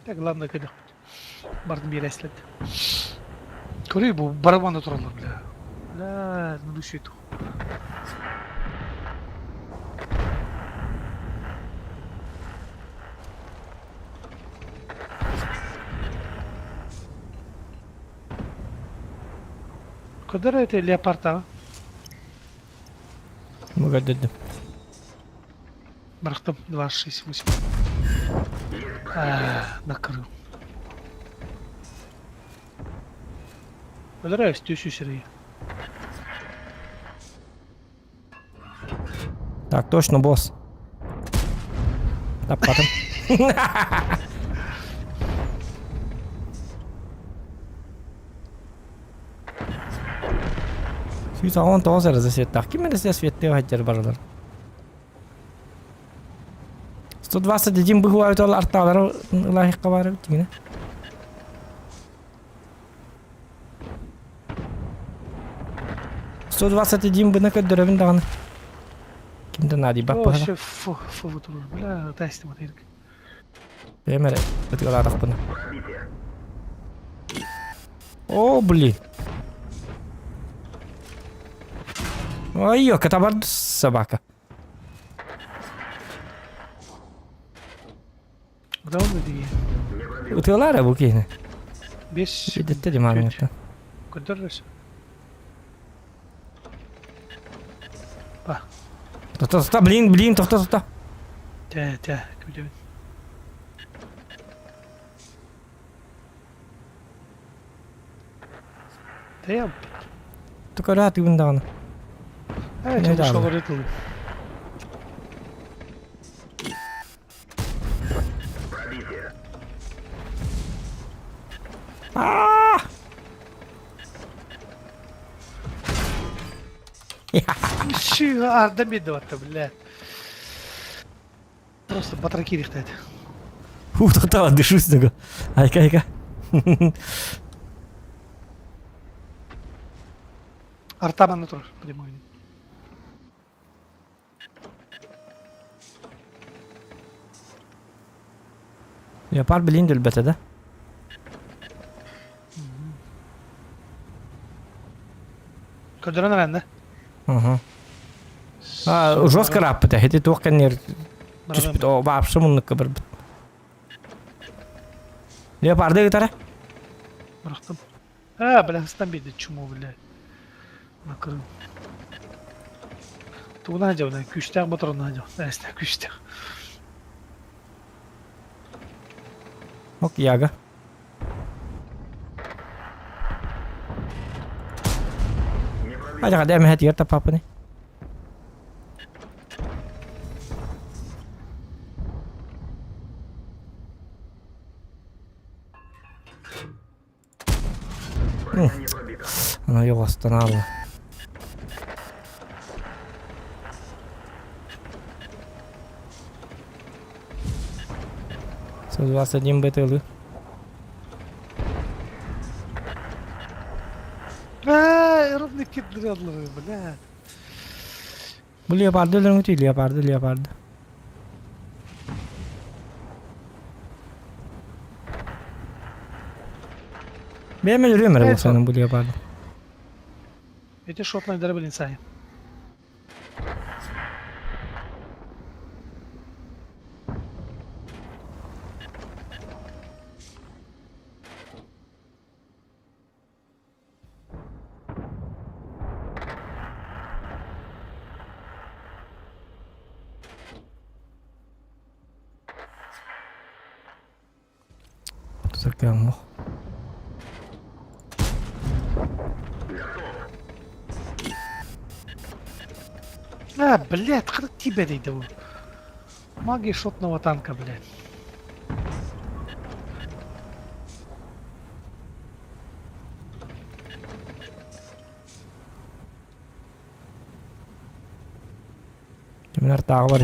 Так, главное, кэлэх. Бардым биэрээслэт. Көрүй бу барабанда тураллар, бля. Бля, ну души ту. Кыдыр это леопард Бу көрдөрдүм. Бырахтым 2, 6, 8. А, накрыл. Өлөрө түс сирей. Так, точно, босс. Таппатым. 119 эрэ засветтаах. Ким эрэ засветтиэ сылдьар барылар. 121 быһыа ол артаалары ылаһыхха баар эбит дьиҥинэ. 121 бына көрдөрөбүн даҕаны. Ким да наадыйбат О, быһыла. ще фу, фу, турар. Бля, тайстым атырык. Бэйэм эрэ ытыалаатахпына. О, блин. Ой, катабар собака. Куда он выйди? Ытыалаара бу киһини. Бес. Бидетте диманыҥыттан. Көрдөррөс. Па. Тоқта, тоқта, блин, блин, тоқта, тоқта. Тә, тә, күтәбин. Тә, Tukara тыгын даҕаны. Э, Не даҕаны. шоғыр етілді. А! Ши, арда беді батты, бля. Просто батраки рихтайды. Фу, тоқта, дышусь такой. Айка, айка. Артаман тур, прямой. Леопард блин өлбөтө да? Көдөрөн аранда. Угу. А, жестко раппыта. Хети туох кэннер түспүт. О, вообще муннукка барбыт. Леопарды гытара? Бырахтым. А, бля, ыстан беди чуму, бля. Накрыл. Тугуна жабына, күштәк батырына жабына. Әсті күштәк. Ок, яга. Ажаға дәм хәт ерта папыны. Ана yok останавливаю. 121 БТЛ. А, ровно кедрядлы, бля. Бу леопарды өлөрүҥүтүй, леопарды, леопарды. Бэйэм өлөрүөм эрэ буолсанын бу леопарды. Эти шотные блин, сай. Сыркаммох. А, блядь, как тебя дейді Магия шотного танка, блядь. Кимнер тағы бар.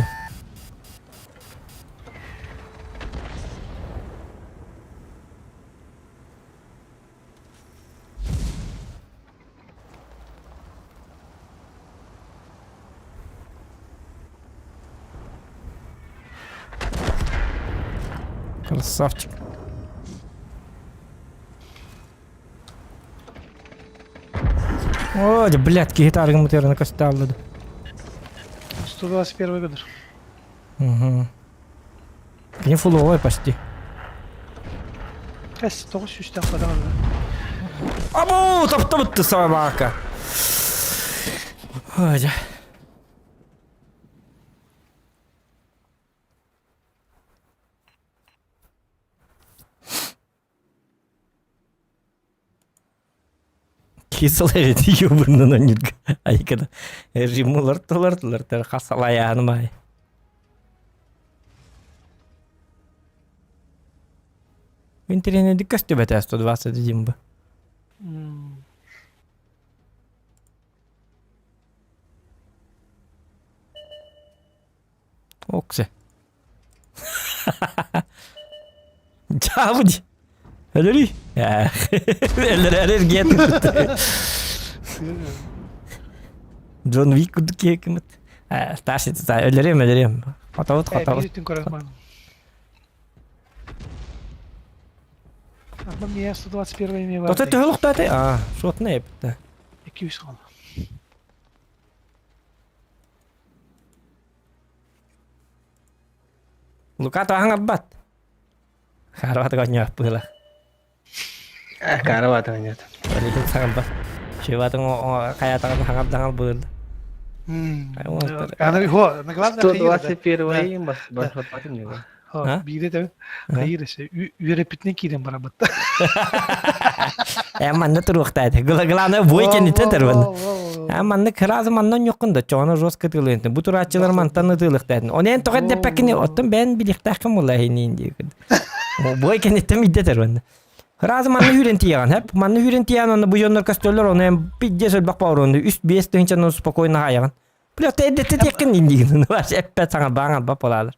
Красавчик. О, блядь, гитаргым мутерна косталлады. 121 гыдыр. Угу. Не фуловой почти. Кәс, 900-тен қадан. Абу, топтабытты собака. Ой, дьэ. Кисыл эбит юбырнан онньутга айкада режимулар тулар тулар тар хасалаяанымай. Интернет көстүбэтэ 121 бы. Оксе. Чабыди. Өлөрүй. Өлөрөр гет. Джон Вик курдук киһи Старший өлөрүм өлөрүм. Хотобут хотобут. Биир түн көрөр ман. Ардам я 121 эми бар. Тота төһөлүктааты. А, шотна эпти. 200 кал. Лука таһаҥарбат. Харабат коньяк пыла. Карабат нет. Олегин саҥарбат. Шиватын хаятаҕын хаҥардаҥал быыл. Аны хо, на главное 121 бас бас батым не. Хо, биире да хайыр эсе үөреппитинен киирэн барабыт. Э манна туруохтаат. Главное бой кэнниттэн тарбан. А манна кыразы манна ньоккун да чоно жестко тылыынтын. Бу турааччылар мантан ытыылыктаатын. Онен тоҕо деппеккини оттон бэйэн билихтааххын буолла иһиниин диэкин. Бой кэнниттэн бидде тарбан. Разы манна үүрэн тиийэҕин, хэп. Манна үүрэн тиийэн онно бу дьоннор көстөллөр, ону эн бидде сөлбөх бауруонду үс биэс тыһыынчанан спокойно хаайаҕын. Бля, ты эддетте тиэккин индигин. Вообще эппэт саҥа бааңар бап болаалар.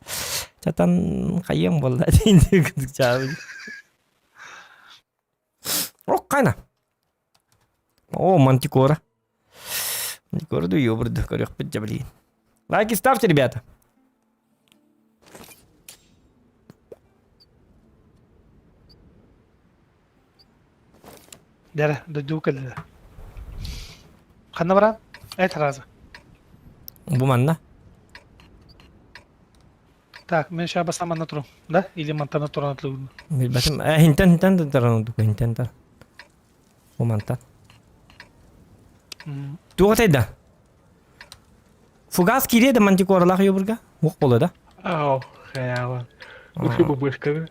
Чатан хайыам буолла индигин. Ок, О, мантикора. Мантикора ду ёбурду, көрүөхпүт дьэ билигин. Лайки ставьте, ребята. Дәрі, дойду кэллэ. Ханна баран? Эт разы. Бу манна. Так, мен сейчас басам манна турум, да? Или мантана туран атлыгын. Билбэтим. Э, хинтен хинтен таран хинтен тар. Бу мантан. Туох да? Фугас кириэ да мантикоралаах юбурга? Уох буолла да? Ау, хаяла. Уши бабышка.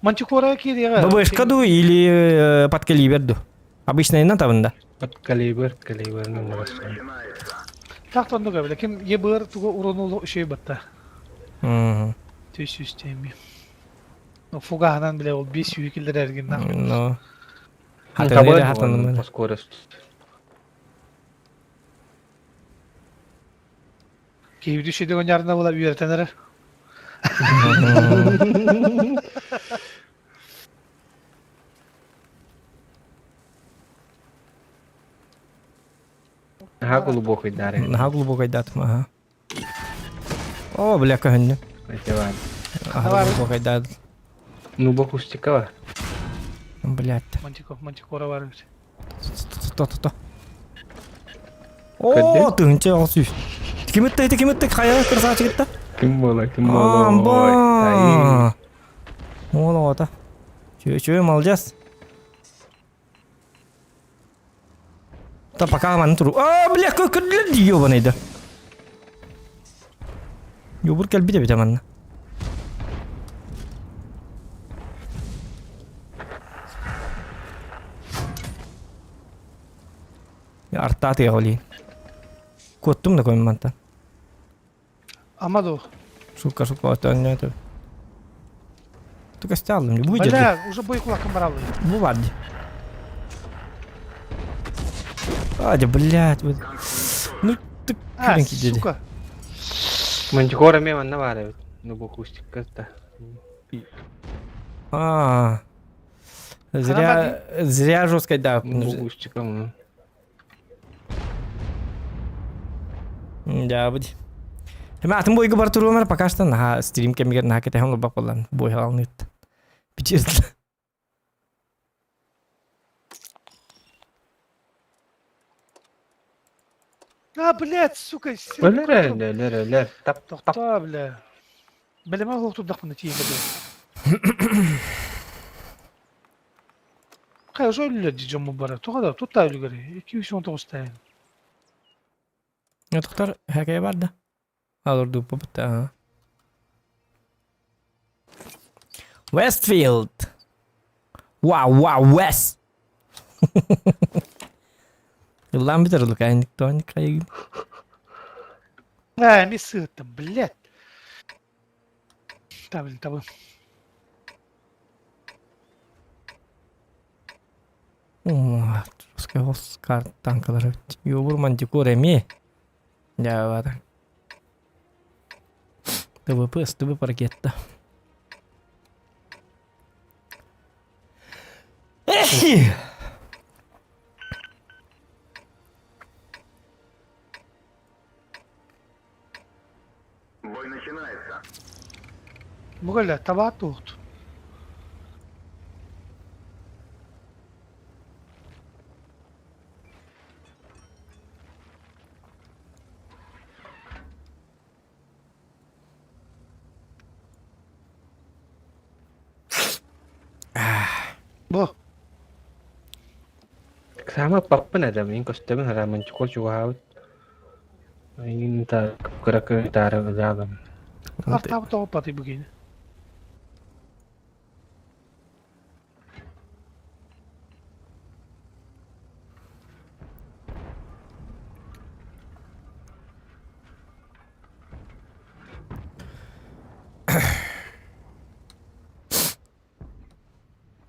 Мантикора кириэҕэ. ББшка ду или под калибр ду? Обычно табында. Под калибр, калибр ну Так оннук эбиле. Ким ебыр тугу урунулу үшүй батта. Түс системи. Ну фугаһынан биле ол бес сүүһү киллэрэр эргин Ну. Хатыры хатанымын. По скорости. Киһибит үчүйдүк оньарына була үөрэтэн эрэр. Наһаа глубокайдаары. Наһаа глубокайдаатым, аха. О, бля, көһүннүм. Аха, глубокайдаат. Ну, бокустикова. Блядь. Мантико, мантикора бар эбит. То, то, то. О, тыһынча оҕус үс. Ким ытта, ким ытта, хайа красавчик ытта? Ким буола, ким буола. Амба! Уол оҕото. Чүө, чүө, молодец. Та пока манны туру. А, бля, көкүрлер дии ёбаныйда. Юбур кэлбит эбит манна. Артаат олин. Куоттум да көмүн мантан. Ама ду. Сука, сука, отон Тука сталым, бу жерде. Бля, уже бой кулакым баралы. Бу бар ди. А, да, блядь, вот. Ну, ты А, кырынки деди. сука. Мантикора мен манна бар эбит. Ну бу кустикка да. А. Зря, зря жестко, да. Бу кустика му. Да, будет. Эме атын бойга бар туруумар пока что наха стрим кемигер наха кетеһэн олбак боллан бой халныт. Бичирдил. А, блядь, сука. Өлөр өлөр өлөр. Тап тап. Тохтоо, бля. Билеме хоқтурдақпын тиийин бля. Кай уже өлүлөр ди жому бара. Тоға да тутта өлүгөр. 219 тайын. Тоқтар хәкәй бар да. Алыр дупа бітті. Westfield. Wow, wow, West. Ыллаан бүтэр лукайник тоник кайгын. А, ми сыттым, блядь. Та, блин, табы. Русская Оскар танкалар. Йобур мантикор эми. Я бата. ТВП, СТВ паркетта. Бой начинается. Бугала, таба туут. Бу. Сама паппын адам, ин көстөбүн хара мантикор чугаабыт. Ин та кыракы тары ызаабым. Артабы тоҕо паты бүгін.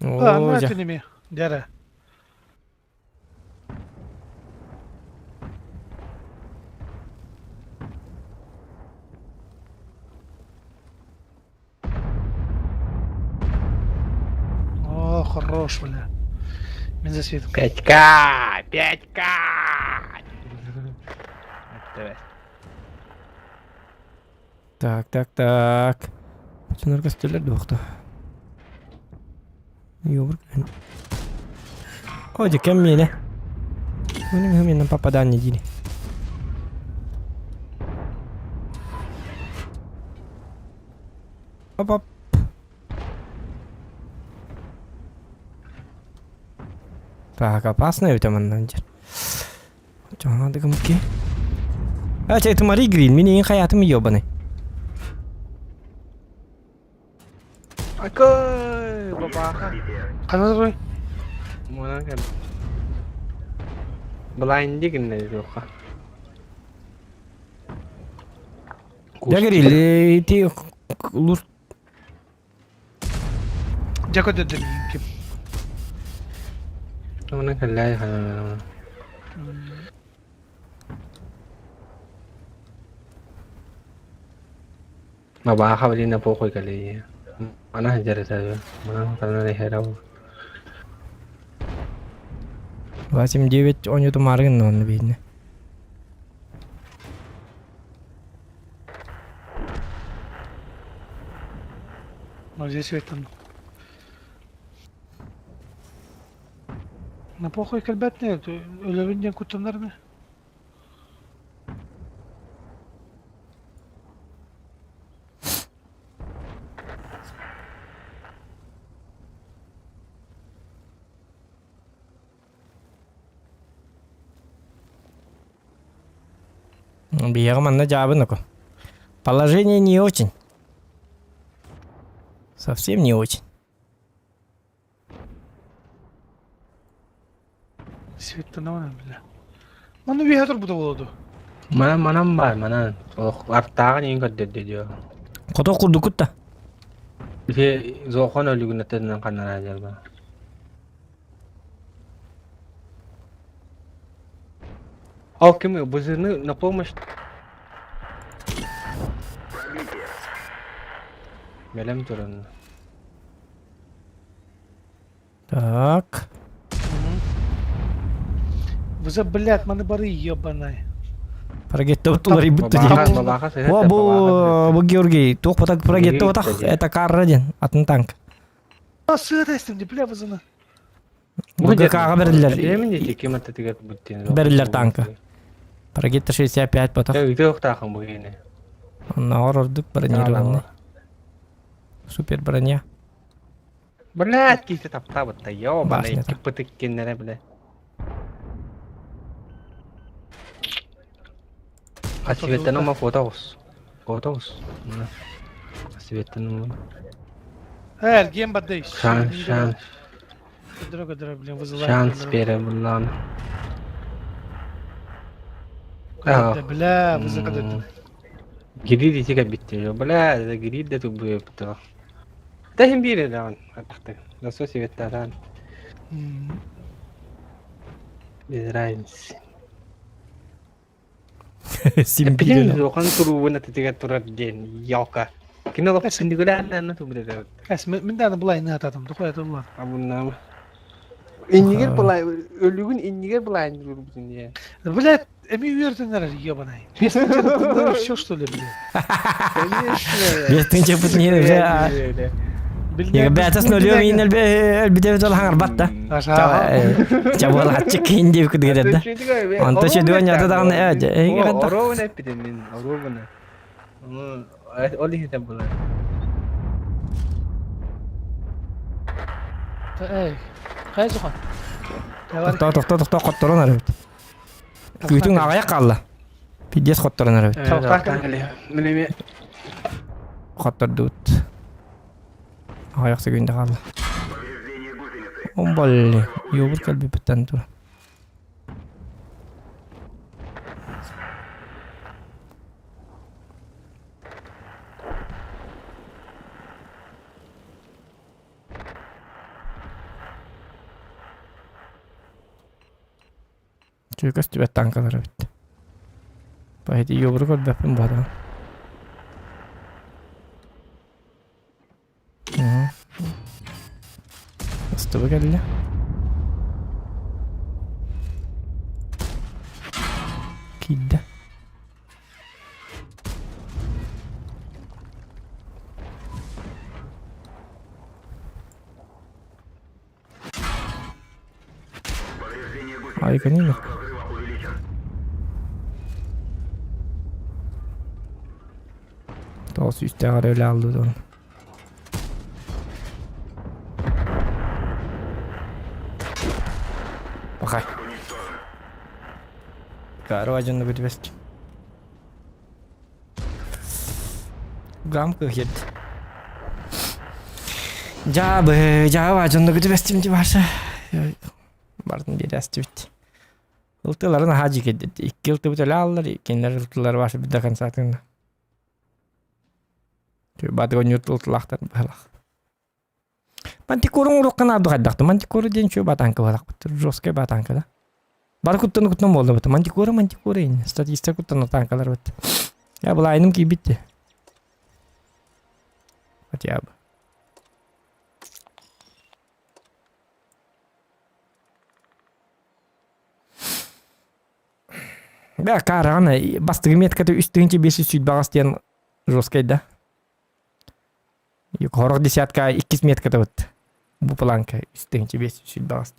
О, Ана жа. түнеме. Дәрі. О, хорош, бля. Мен засветом. 5К! 5К! Давай. Так, так, так. Чынар костелер дуохта. Йобур. О, кем мене? Мене мене попадание дили. Оп, оп. Так, опасно ведь аманнан жер. Жана дыгымки. А, это Мари Грин, меня не хаятым ёбаный. Акой, бабаха. Қанадыр Мунан кел. Блайнди гинне жоққа. Я говорил, ты лур Жако дедім ким. Мунан кел хана. Бабаха блин похуй кале. Мана жарата. Мана кална херау. 8-9 он маргын он видно. Ну, здесь там. На похуй кэлбэтне, өлөбүн диэн куттанарны. Биһиэхэ манна дьаабын око. Положение не очень. Совсем не очень. Светтана бля. Манна үөһэ турбута буолуо дуо? Манан манан баар манан. Олох артааҕын иһин көрдөрдө дио. Хоту курдукут да. Ити зохон өлүгүн аттынан ханнара дьалба. Ол ким бузыны на помощь Бэлэм туран. Так. Вы блядь, маны бары ебаный. Прогетто уларыйбыт дии. О, бу бу Георгий, туох потак прогетто отах, это карра диэн, атын танк. А сыата эстим, бля, вызына. ГК-га бериллер. Бериллер танка. Прогетто 65 потах. Ыытыахтаахын бу киһини. Оннооҕор ордук бронированный. Супер броня. Блядь, киһи таптаабытта, ёбаный, Башня. кыппытык киннэрэ, бля. Хасибеттен ома фото оҕус. Фото оҕус. Хасибеттен ома. Эр, гем баддай. Шанс, шанс. Көдөрө көдөрө, блин, вызывает. Шанс бере буллаан. Бля, вызыка дөттүм. Гирид ити кэлбиттэр. Бля, гирид да тубуйаппыта. Тэһин биир даҕан атахты. Насос сибеттаатаан. Без разницы. Симпилен. Зохан туруубун атытыгар турар диэн ялка. Кини олох сүндүгүлээн тубута. Эс, мин дааны булайны ататым, тухай атыллар. Абуннаама. Иннигер былай өлүгүн иннигер былайын жүрбүтүн диэн. Блядь, эми үөртүннэр ебаный. Все что ли, блядь? Бестинче пут не уже. Бәтәс нөлүө мин элбитебит ол хаңарбат да. Чабылаччы кин дип күдгерер да. Онто шедуа нята даганы э Оровын эппитим мин, оровын. Ол ихитен булар. Эй, хайа сухан? Тохтоо, тохтоо, тохтоо, хотторон арабыт. Күүтүң аҕыйах хаалла. Пиздец хотторон арабыт. Хоттордубут. Аҕыйах секунда хаалла. Омболли. Йобур кэлбиппиттэн тура. Чүкөс түбэт танкалар эбит. Поэти йобуру көрбөппүн буолан. Ыстыбы кэллэ. Киирдэ. Айканина. Тоҕус сүүстээҕэр өлө аллы дон. Пахай. Карва дьонно бүтүбэс. Гамка хет. Жабы, жаба дьонно бүтүбэстим ди баша. Бардын биэрээстибит. Ылтыларын аһаа дьикэддит. Икки ылтыбыт өлө аллар, кинилэр ылтылары баша до конца тыынна. Баты онньур ылтылаахтар быһалах. Мантикорун уруккан аабы хайдахты. Мантикора диэн чүө батанка балакпыт. Жесткая батанка да. Бары куттан куттан буолла быт. Мантикора, мантикора ини. Статистика куттан танкалар быт. Я былайным кийбитти. Хотя бы. Бә, караҕана бастыгы метката үс тыһыынча биэс жүз сүүрбэҕэс диэн жесткай да. Хорох десятка иккис метката быт. Бу планка үс тыһыынча биэс жүз сүүрбэҕэс.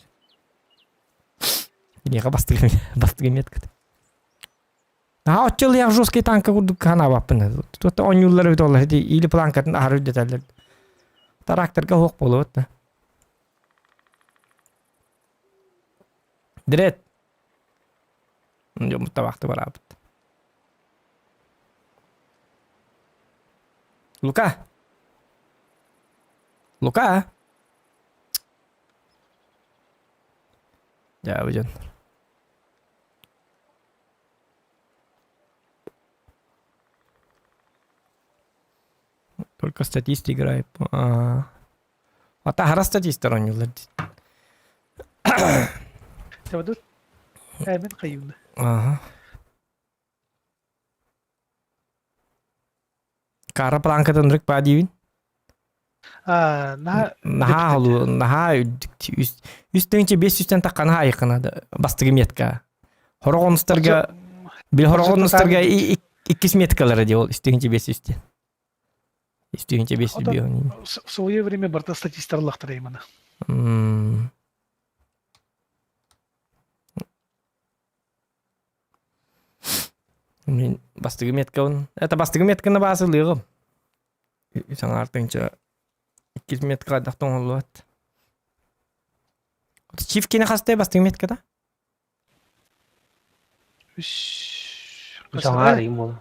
Киниэхэ бастыгы бастыгы метката. Наһаа оччолуйах жесткай танка курдук ханаабаппын. Тута оонньууллар эбит олар ити или планкатын аһары үрдэтэллэр. Тракторга суох буолуот да. Дред. Дьоммут табаахты бараабыт. Лука! Лука! Дьаабы дьон. Только статист играет. А Ата статистар оонньуулар дии. Табадыр. Мен кайюна. Ага. Кара планкатын рык ба диибин. Наһаа олу, наһаа үрдүк. Үс тыһыынча бес сүүстэн тахха наһаа айыкканады. Бастыгы метка. Хорогонустарга бил хорогонустарга иккис меткалара дии ол үс тыһыынча бес сүүстен. Үс тыһыынча бес сүүс В свое время барта статистар лахтара имана. Мин бастыгы меткабын. Это бастыгы метканы баасылыгым. Саҥаартыҥча иккис метка хайдах тоҥоллубат. Чиф кини хастай бастыгы метката? Үс Саҥаар им ол.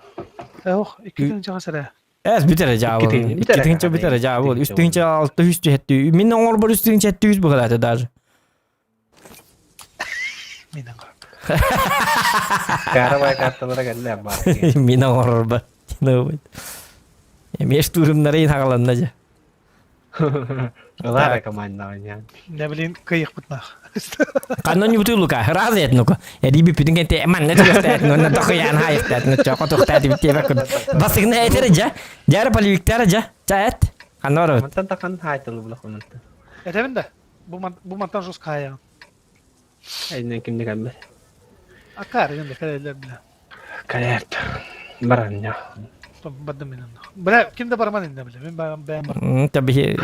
Ох, икки тыһыынча хас эрэ. Эс бүтэрэ жаабыл. Икки тыһыынча бүтэрэ жаабыл. Үс тыһыынча алты үс түһэттүү. Мин оҥорбор үс тыһыынча сэттэ үс быһалаата даже. Мин Карабай карталара кэллэ баар. Мин оҥорорбор. Эмиэ штурмнары хагаланна дьэ. Ылаара командаҕын Не билин кыйыхпытнах. Каннан юбуту лука, раз ет нука. Эри бүпүтүн кенте манна түгөстәт, нонна тохуян хайыктат, ну чоко тухтат битте бакын. Басыгна этере жа. Жара полевиктара жа. Ча эт. Ханна Мантан тахан хайтылы булах оннан. Этебин да. Бу бу мантан жестко аян. Айнан кимди кэлбэт. Акар енді кэлэллэр билэ. Кэлэрт. Барання. Бардым мен онно. Бля, ким да барман инде биле. Мен бэйэм бар. Таби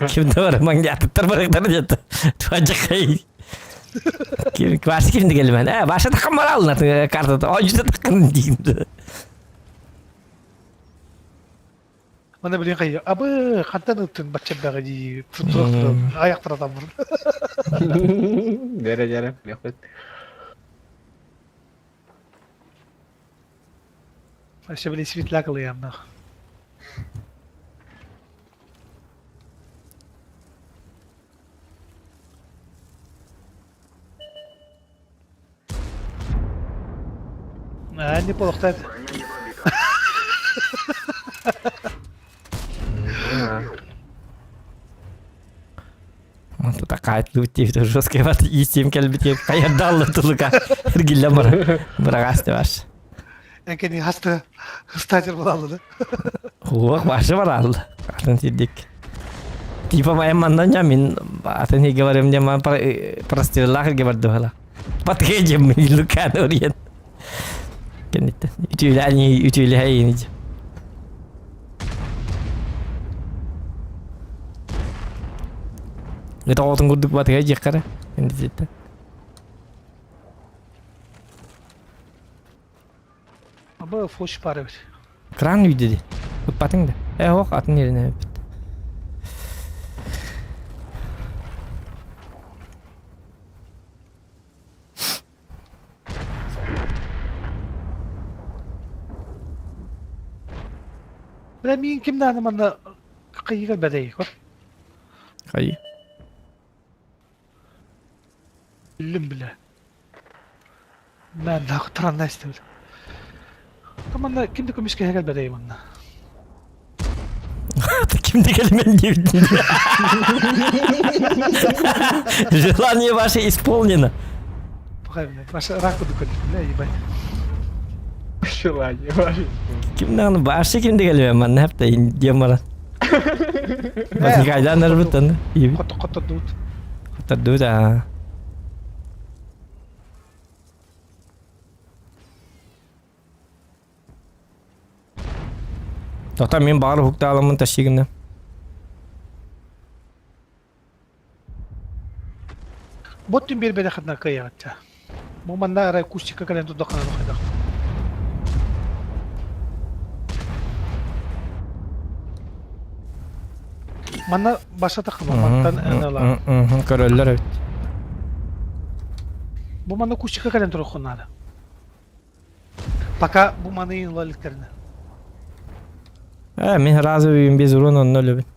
ким да барман ятыттар барыктар деді. Туажакай. Ким башы кимди келмен. Э, башы таккан бара алынат картада. Ой, жүзө таккан деймді. Мана билин кайы. Абы хантан ыттын бачча ди турук аяктыра там. Дере дере бехет. Вообще били светляк ылыямнах. А, не полохтат. Такая лутив, жесткий ват истим келбит, каярдаллы тулука. Иргилле бар. Бырагасты баш. Энкени хаста хастатер булалды да. Хуак башы бар алды. Атын сидик. Типа моя манна мин атын хиге барым жама простреллах хиге барды бала. Батгежем мин лукан ориен. Кеннитте. Үтүләни үтүләйин. Это отын курдук батгеже кара. Кеннитте. Абы фош пары бит. Кран үйдеди. Ыппатың да. Э, ох, атын yerine бит. Бля, мин кимдән манна кыйга бәдәй көр. Кайы. Үллүм биле. Мен да туранна истебил. Таманна кимди көмүскө хегел бәдәй манна. Кимди келмен деп. Желание ваше исполнено. Пахай, бля, баша рак буду көрдүм, бля, ебать. Желание ваше. Кимден башы кимди келмен манна хепте дием бара. Бас кайдан арбытан. Кото кото дут. Кото дут а. Тота мен бары хукта аламын ташигіне. Бот түн бер беде хатна кыягатча. Бу манна арай кустика кален тудакана хайдак. Манна баша тахма мантан энела. Көрөллөр эбит. Бу манна кустика кален турухунада. Пока бу маны инвалидтерine. Э, мен разы без урона ноль эбит.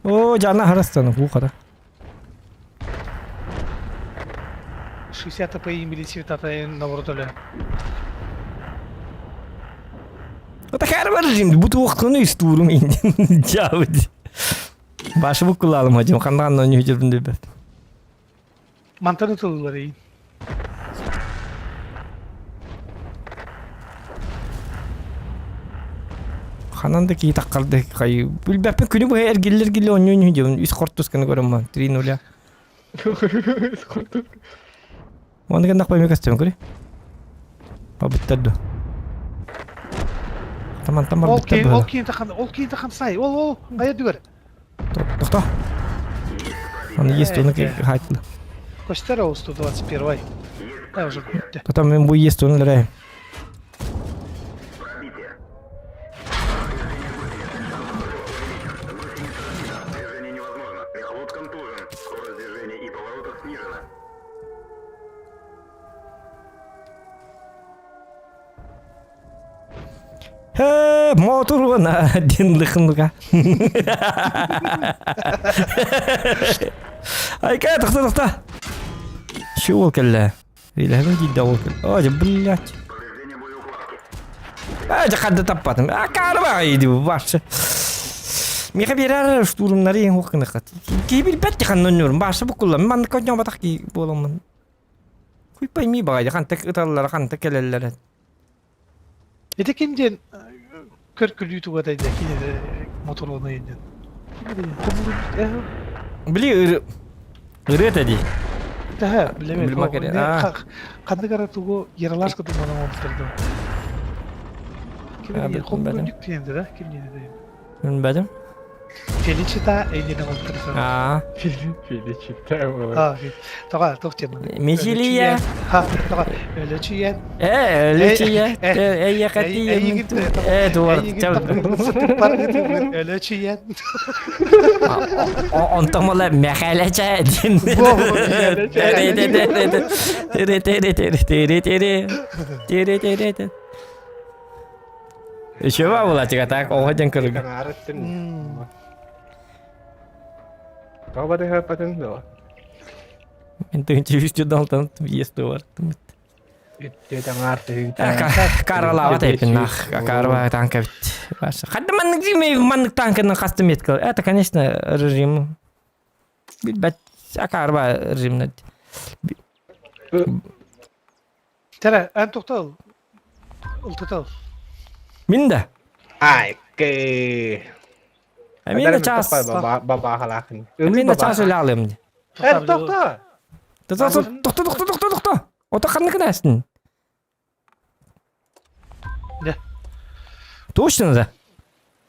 О, жана харастаны кухара. 60 ПИ милиции тата наоборот. Акар режим, бу туохкуну истуурум индин жабыт. Башы буккулалым хажым, хандан ойну жүрбүн дебет. Мантан ытылылар ей. Ханан да кии таккарды хай. Билбэппин күнү быһа эргиллер гилле онньу онньу дьон үс хортус гына көрөм ман 3-0. Оны гыннах пойми костюм көрі. Бабыттар ду. Таман таман Ол быттар кейін, ол быһа. кейін тахан, ол кейін тахан сай. Ол, ол, қая дүгер. Тохто. Оны есть, оны хайтла. Көстер ол 121. Да, уже бітті. Потом мен бу есть, оны лерай. Движение невозможно. Мехвод контужен. Скорость движения и поворотов снижена. Хэ, мотор уна дин лыхынлыга. Айка, тохто, тохто. Şu ол кэллэ. Илэһэбин диидэ ол кэллэ. О, блядь. А, хадда таппатым. А, карба иди башы. Миха берер штурмнары ең оқынықат. Кейбір бәтті ханнан нөрім. Башы бұқылла. Мен манны батақ ки боламын. Хуй пойми бағайды. Ханта ыталлар, ханта келеллер. Ете кимден көр күлүү тугата иде кине мотор оны инден. Били ыры ди. Тәһә, билеме. Билмак керек, а. Қанды кара тугу яралаш кытым аны оңтырды. А, Ким бил- хомбундук тиенде да? Ким диде? Bilmedim. Felicita эйнен оңтырды. А. Феличита А, тага, тохтем. Межилия. Ха, тага, өлөчүйен. Э, өлөчүйен. Э, якати. Э, дуар. Өлөчүйен. Онтомола мехалече дин. Тере тере тере тере тере тере тере тере. Еще ба була чыга так, оға ден көрүгө. Тоба да хапатын да. Мен тыгынчы үстү далтан есту бар. Каралава тайпин нах, карва танка бит. Хадда маннык жиме маннык танканы касты меткал. Это, конечно, режим. Билбет, акарба режимне. Тәрә, ән тоқтал. Ултатал. Мин да. Ай, ке. Мен да час. Баба халахын. Мен да час эле алым. Э, тохто. Тохто, тохто, тохто, тохто, тохто. Ото канны кынасың. Да. Точно да?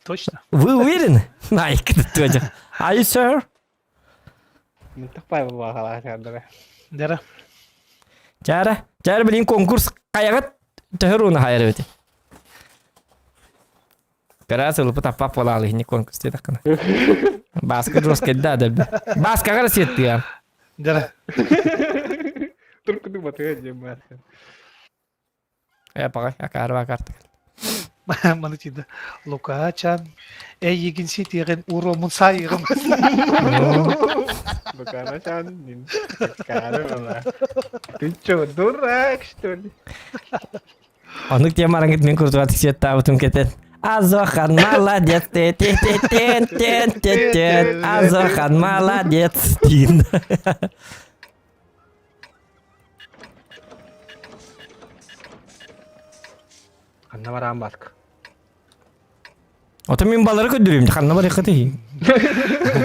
Точно. Вы уверены? Найк, ты Are you sure? Мен тохпай баба халахын. Дәрә. Жара, жара билин конкурс каягат төһөр уна хайыр бит. Карасы лупа таппап болалы не конкурс деді қана. Баска жестко да да. Баска қара сетті я. Дәрә. Туркуду батыга жемар. Э, пағай, акарба карта. Маны тиді. Лукачан. Эй, егин ситиген уромун сайыгым. Бакарачан, нин. Бакара Ты чё, дурак, что ли? Онук темарың мен куртуга тиксет табытым кетет. Азохан молодец, те те те те те те те Азохан молодец. Дейін. Ханна барам баск. Ото мен балары көдүрүм, ханна бар якыты.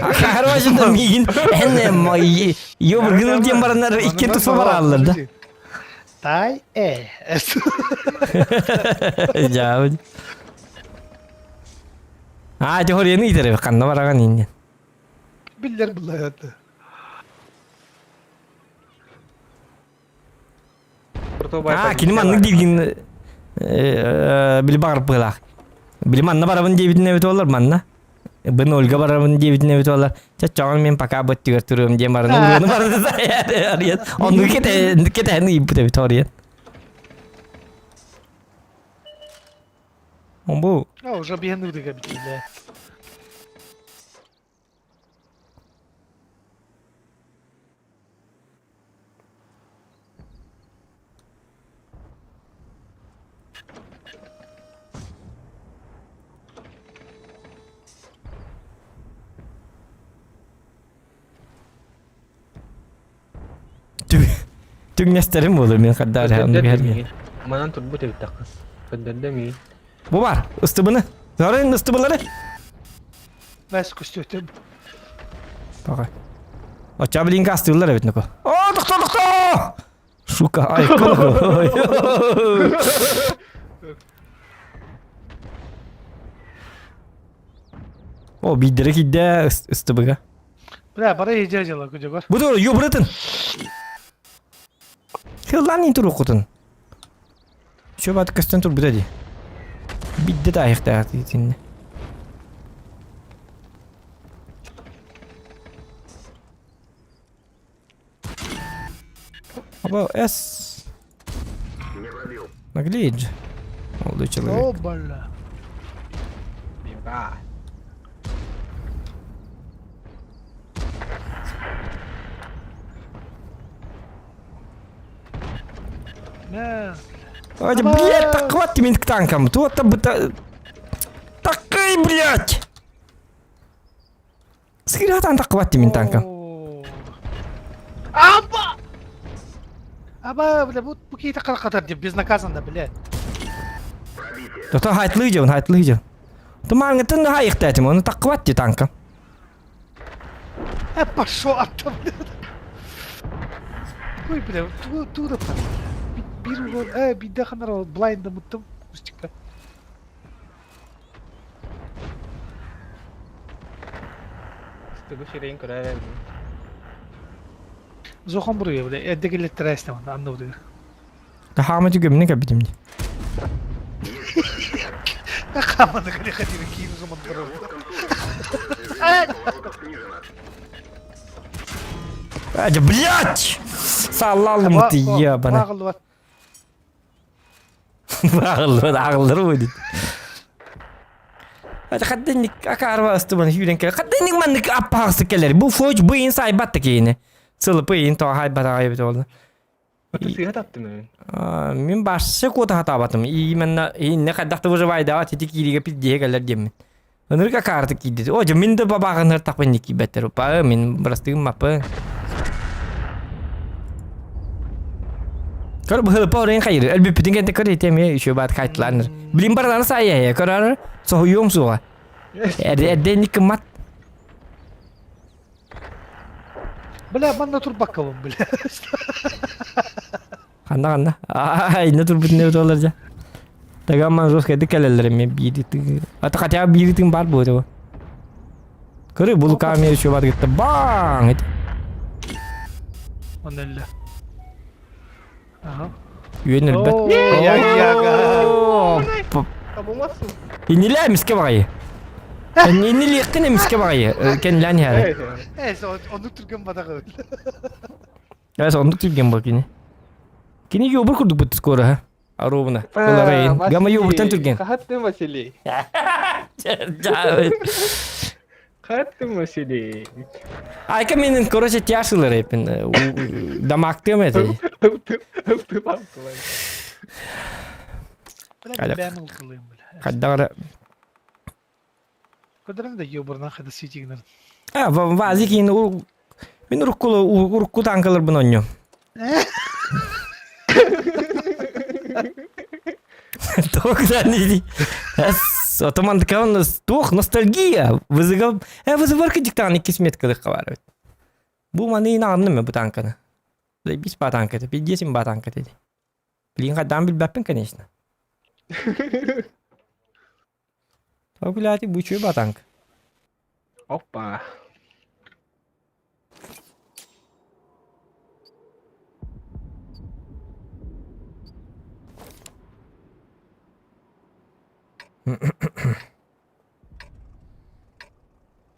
Акарба мигин эне мой йобыр гыныл дем баранар иккен туса баралар да. Тай э. Жабы. А, жохор ени итере ханна бараган инде. Биллер буллар. А, кини маннык дилгин били багырып быылаах. Били манна барабын диэбитин эбит олар манна. Бын Ольга барабын диэбитин эбит олар. Чаччоҕон мен пока быттыгар туруум диэн баран уруну барды арыйан. Онну кете кетени ыйыппыт эбит орыйан. Бу А, уже биен удыга битиле. Түҥнэстерим буолу мен хаддар онну биһэрми. Манан турбут эбит таххас. Көрдөрдө ми. Бу бар, ыстыбыны. Зарын ыстыбылары. Бэс көстүөтүм. Тоҕо. Оча блин астыыллар эбит ноко. О, тохто, тохто! Сука, ай, О, биирдэрэ киирдэ ыстыбыга. Бля, бара езжай дела, күдөгөр. Бу тур, юбрытын. Хыллан ин туруккутун. Чө бат көстөн турбута ди. Бидде таайыктаах итинне. Аба С. Наглеет же. Молодой человек. О, бля. Биба. Ой, блядь, так хватит мин к танкам. Тут то быта... Такой, блядь! Сыгыратан так хватит мин танкам. Аба! Аба, бля, бу бу киһи катар деп безнаказанно, блядь. Тото хайтлы идем, хайтлы идем. Тумангытын хайыктатым, оны так хватит танкам. Э, пошел оттуда, блядь. Ой, бля, туда Бир урон, э, бидде ханар блайнда муттым кустикка. Стыгы ширейин көрөр Зохон буруя, бля, эдде келеттер эстем, анны буруя. Тахама түгемне кәбитим. Хаманы кале хатиры киин заман Адя, блядь! Салалым ты ебаный. Бағыллы, ағыллар будет. Ата хадденник акарва астыбан хүйрен келе. Хадденник маннык аппағысы келер. Бу фоч быйын сайбатты кейіне. Сылыпы иин тоға хайбат ағай бит олды. Сыга таптым мен. Мен башсы кота хатабатым. Именно инне хаддакты выживай дават ити кириге пиддие келер деммин. Ынырга карты кийди. О, мен де бабағын тақпын не кийбеттер. Па, мен бырастыгым мапы. Көр быһылыпа орен хайыр. Әлбүппүтүн кенте көр итеме еще бат кайтланыр. Билин бардан сайя көрөр. Соһуйуом суға. Эрден кымат. Бля, манна турбаккабын, бля. Ханна ханна. Ай, не турбут не олар жа. Тагаман жестко дикелелер мен бири тыгы. Ата хотя бы бири тыгын бар будет. Көрө бул камера еще бар кетти. Бang! Онелле. Ага. Үйен өлбөт. Я я. Иниле миске багай. Иниле кene миске багай. Кен лан хәре. Э, оннук түргөн бадагы. Эс оннук түргөн бар кини. Кини ёбур курдук бут скоро, ха. Аробна. Олар Гама ёбуртан түрген. Кахаттым Василий. Кахаттым Василий. Айка менин, короче, тяшылар эпин. Дамактым это. Каддагара. Көдөрөм да ёбурнан хада ситигнер. А, вази кин мен уруккулу урукку танкалар бун онню. Тогда не Отоман такая туох ностальгия. Вызыгал. Э, вызыварка диктан кисмет кылык кабар. Бу маны инанны бу танканы. Бис ба танка, пидесим ба танка деди. Блин, кадан билбәппин, конечно. Тогуляти бу чуй ба танк. Опа.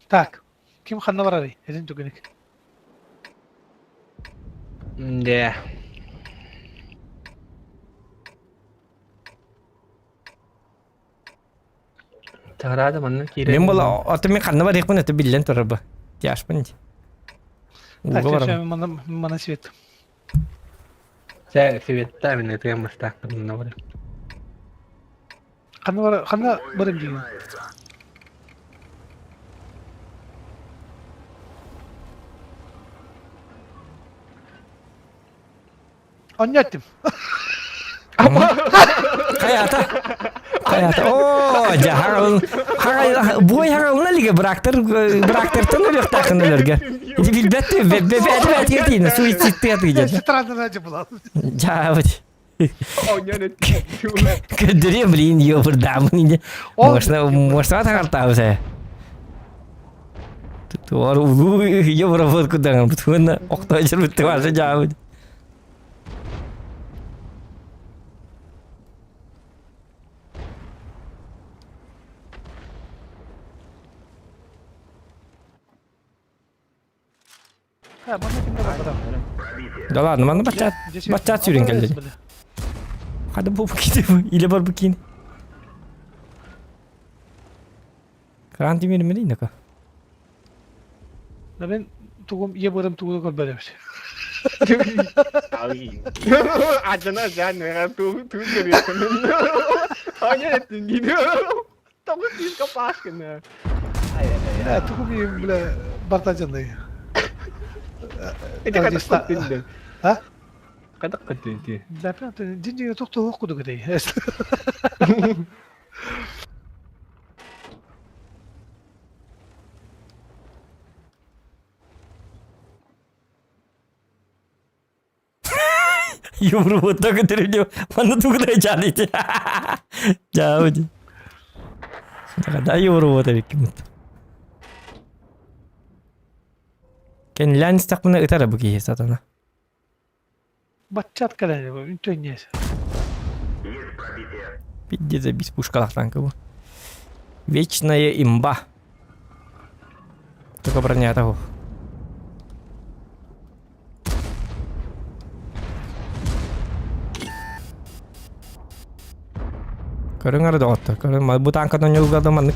Так, ким ханна барарый? Эдин түгенек. Да. Тарада манна кире. Мен бола, аты мен ханна барыйкпын, это биллен турар бу. Тяшпын. Так, мана мана свет. Сә светта мен это маста на бар. Ханна бар, ханна барым деген. Онньо эттим. Хайата? Хайата? Оо, дьэ, хагалын, хагалын, буой хагалына лиге брактар, брактартан өлүөхтаахын өлөргө. Ити билбэт бэт бэт тиина суицидтыа тыйден. Странно була. Жаабыт. Көддөрүө блин, ёбурдаамын инде. Можно, можно тагартаабыз. Туар улуу ёбура кудаган бутуна октоожор бутты башы жаабыт. Да ладно, манна баччаат баччаат сүүрэн кэллэ. Хада бу кини иле бар бу кини. Кран тимир мени нака. Да мен тугум ие бырым тугу көрбөдөбүт. Ажана жан мега ту ту көрүөкүн. Аня эттин диди. Тоҕус киһи пашканы. Э, тугум бля бартажанный. Ити кадак көттүн А? Кадак көттүн ти. Да, прям динжиге токтоо кудук дей. Юмрубутта көтөрүнү манна тугудай жаалыйт. Жаабыт. Да юмрубута биккимут. Кен лән истакмына ытара бу киһи сатана. Баччат кэлэн үнтөннес. Пиздец бис пушкалах танка бу. Вечная имба. Только броня того. Көрүҥ эрэ доҕоттор, көрүҥ бу танкадан ньылгада маннык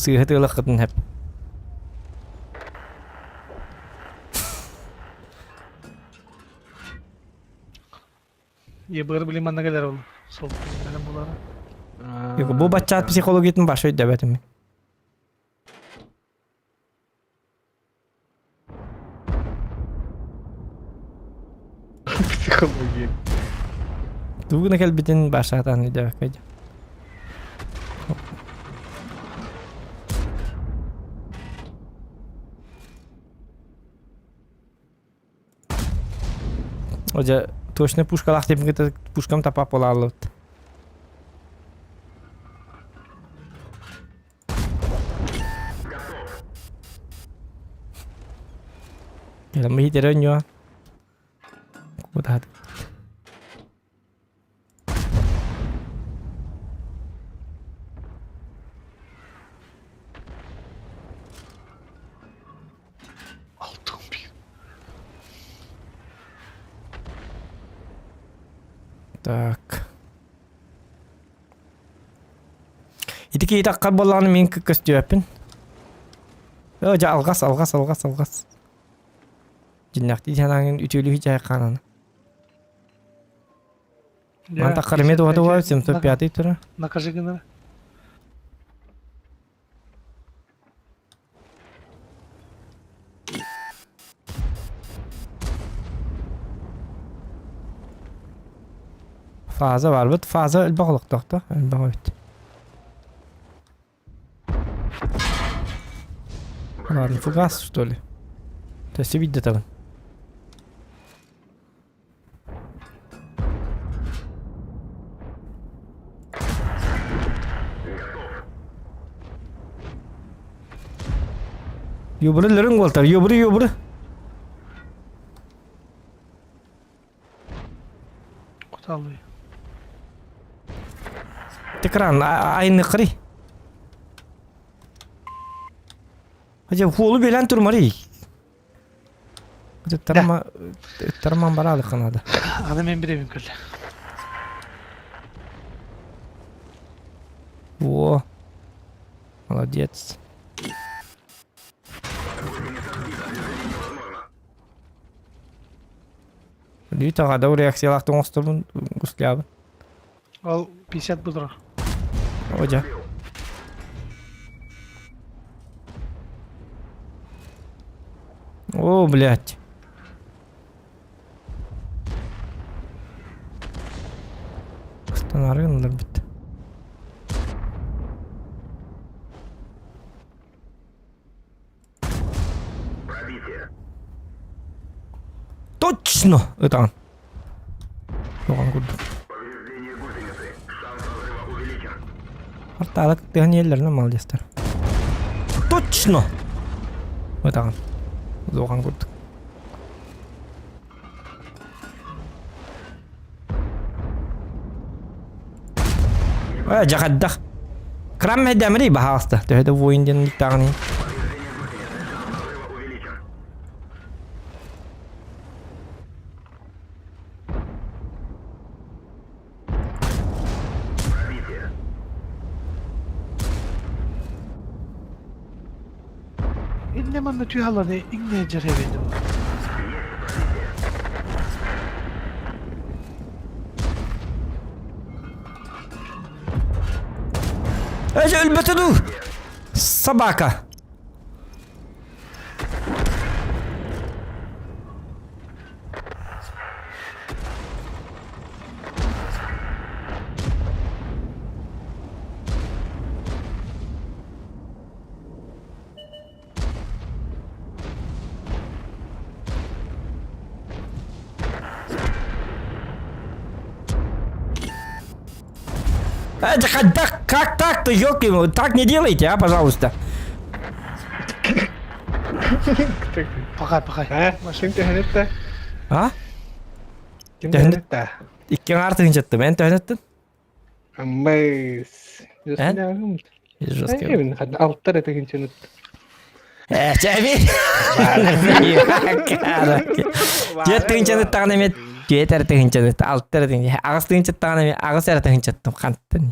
сыыһа тыылаххытын хэп. Ебыр били манна келер ол. Сол бэлэм булара. Бу баччаат психологиятын башы өйдөбөтүм. Психология. Тугуна кэлбитин башаатаан өйдөбөккө Одя точно пушкалаах деп пушкам тапап буолааллыбыт. Кэлэн иһитэрэ ньуа. Кутаат. Так. Ити киһи таххар буоллаҕына мин көстүөппүн. Оо, дьэ алҕас, алҕас, алҕас, алҕас. Дьиннэхтии санааҥын үтүөлүһү дьай хаанана. Ман таххар эмиэ туһата буолар 705 тура. Накажи гынара. Фаза барбыт. Фаза элбэх олохтоохто. Элбэх эбит. Ладно, фугас, что ли? То есть видно там. Юбры лөрүн уолтар, юбры, юбры. Куталый. Текран, айны кырый. Хотя хуолу белән турмары. Тарма тарман баралык надо. Аны мен билебин көлле. Во. Молодец. Лүт аға да реакциялақты оңостурбун гуслябын. Ол 50 будура. Одя. О, блядь. Барымаары гыналар бит. Точно! Ытаҕын. Тоҕон курдук. Артаала кыттыһан иһэллэринэ молодецтар. Точно! Ытаҕын. Зохан курдук. Э, дьахаддах. Крам мэйдэмри баһаалыста. Төһө да воин диэн диктаҕын Инне манна түһаланы иҥне дьэрэбин. Эже өлбөтө дуу! Собака! Это как, как так-то, ёлки, так не делайте, а, пожалуйста. Пахай, пахай. А? Ким төһөнүттэ? А? Ким төһөнүттэ? Икки аҥаар тыһыынчаттым. Эн төһөнүттүн? Аммайс. Эн? Жестко. Алтар этигинчен Э, чэби. Түөрт тыһыынчаны эмиэ түөрт эрэ тыһыынчаны, алта эрэ тыһыынча, аҕыс тыһыынчаттаҕына эмиэ аҕыс эрэ тыһыынчаттым хантан.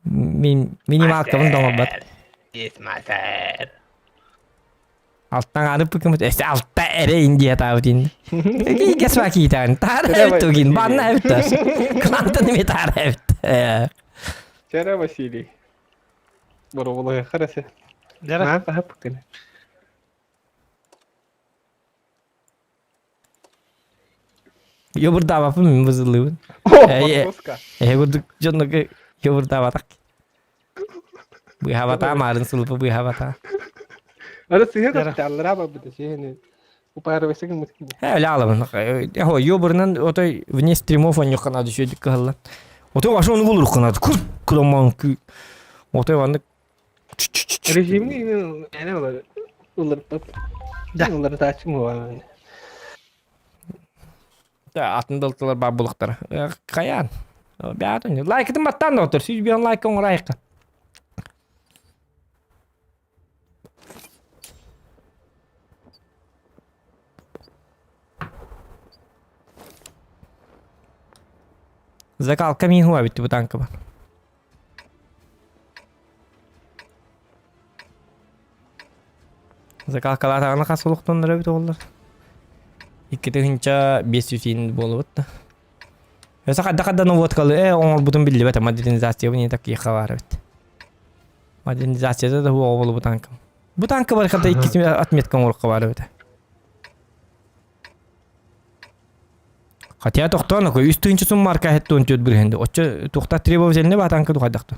Мин минималкабын да оҥорбот. Алтан ааны пыкымыт эсэ алта эрэ индия таабытин. Киикес ва киитаан таара эбит тугин банна эбит тас. Клантан эми таара эбит. Чара Василий. Бороболоя харасе. Дара. Пахап кene. Йобурдаабаппын мин бызыллыыбын. Э курдук дьоннорго йобурдаабатах. Быыһаабатаа маарын сылыпы быыһаабатаа. Ары сыһы да аллара барбыта сиһини. Упарывайся гыммыт. Э өлө алабын. Хо йобурунан отой вне стримов онньуккана түшөдүк кыһаллан. Отой башы ону булуруккана кур куроман Отой ваннык Режимни эне олар уларыппат. Да. Уларытааччым буолан. Да, атын далтылар бар булуктар. Каян. Бәтін. Лайкытын баттан да отыр. Сүйіз бен лайк оңырайыққа. Закалка мин хуа битти бу танка бар. Закалкалаатаҕына хас олохтоннор эбит оҕолор. 2500 буолубут да. Өсө хадда хадда наводкалы э оҥорбутун биллибэт модернизация не такие хабар эбит. Модернизацияда да хуоҕа буолбут танкам. Бу танка бар хата иккис отметка оҥорукка баар эбит. Хотя тохтоон окой үс тыынча сум марка хеттуон түөт бүрһэнди. Оччо тухта требовательный ба танка тухайдахту.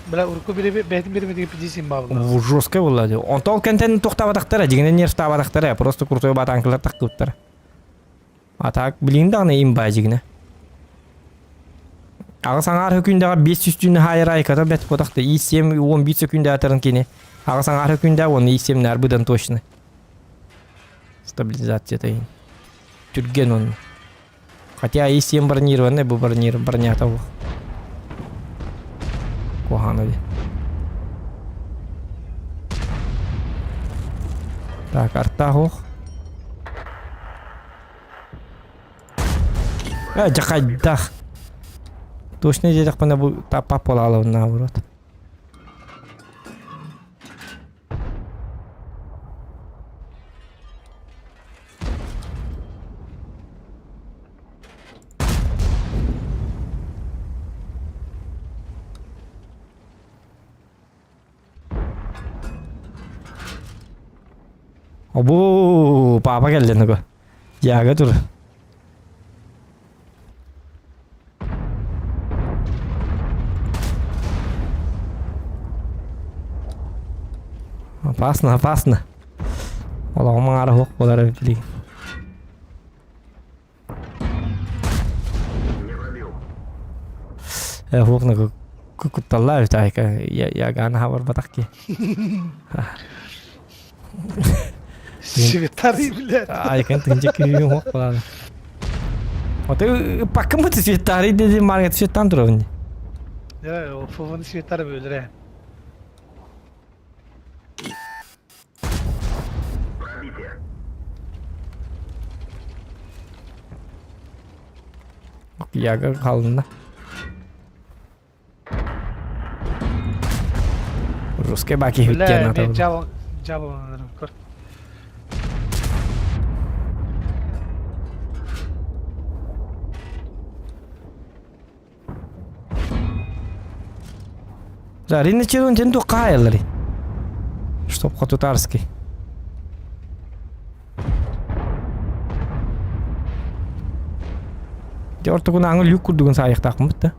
Бля, урукку бири бэйэтин биримитиги пидисин баабылла. Жесткая буолла дии. Онтон ол кэнтэн тухтаабатахтара, дьиҥинэн нервтаабатахтара, просто крутой ба танкалар тахтыбыттара. А так, билигин даҕаны имба дьиҥинэ. Аҕыс аҥаар хөкүүндэҕэ 500 түүнү хаайар айката бэт ботахта И7 11 секүндэ атарын кини. Аҕыс аҥаар хөкүүндэ уонна И7 наар быдан точно. Стабилизация тайын. Түрген он. Хотя И7 бронированный, бу бронир бронята бух. Куһаана ди. Так, арта хух. Э, дьахайдах. Точно диэтэхпинэ бу таппап буолаалабын наоборот. Обу, папа кэллэ нуга. Яга тур. Опасно, опасно. Олоҕум аҥаара суох буолар эбит билигин. Э, хуокна кутталлаа эбит айка. Я яганы хабарбатах ки. Светарий, блядь. Айкан тынча күйүн хуок буолааны. Оты паккым бу светарий деди марга светтан турабын. Я, фованы светары бөлүрэ. Яга kalınna. Русский баки Бля, хүттен мен атабын. жабыл жабыланырым көр. Зарина Чирун тен туққаайлари. Чтоб хотутарский. Дьэ ортогун аңы люк курдугун саайыктаахпын да.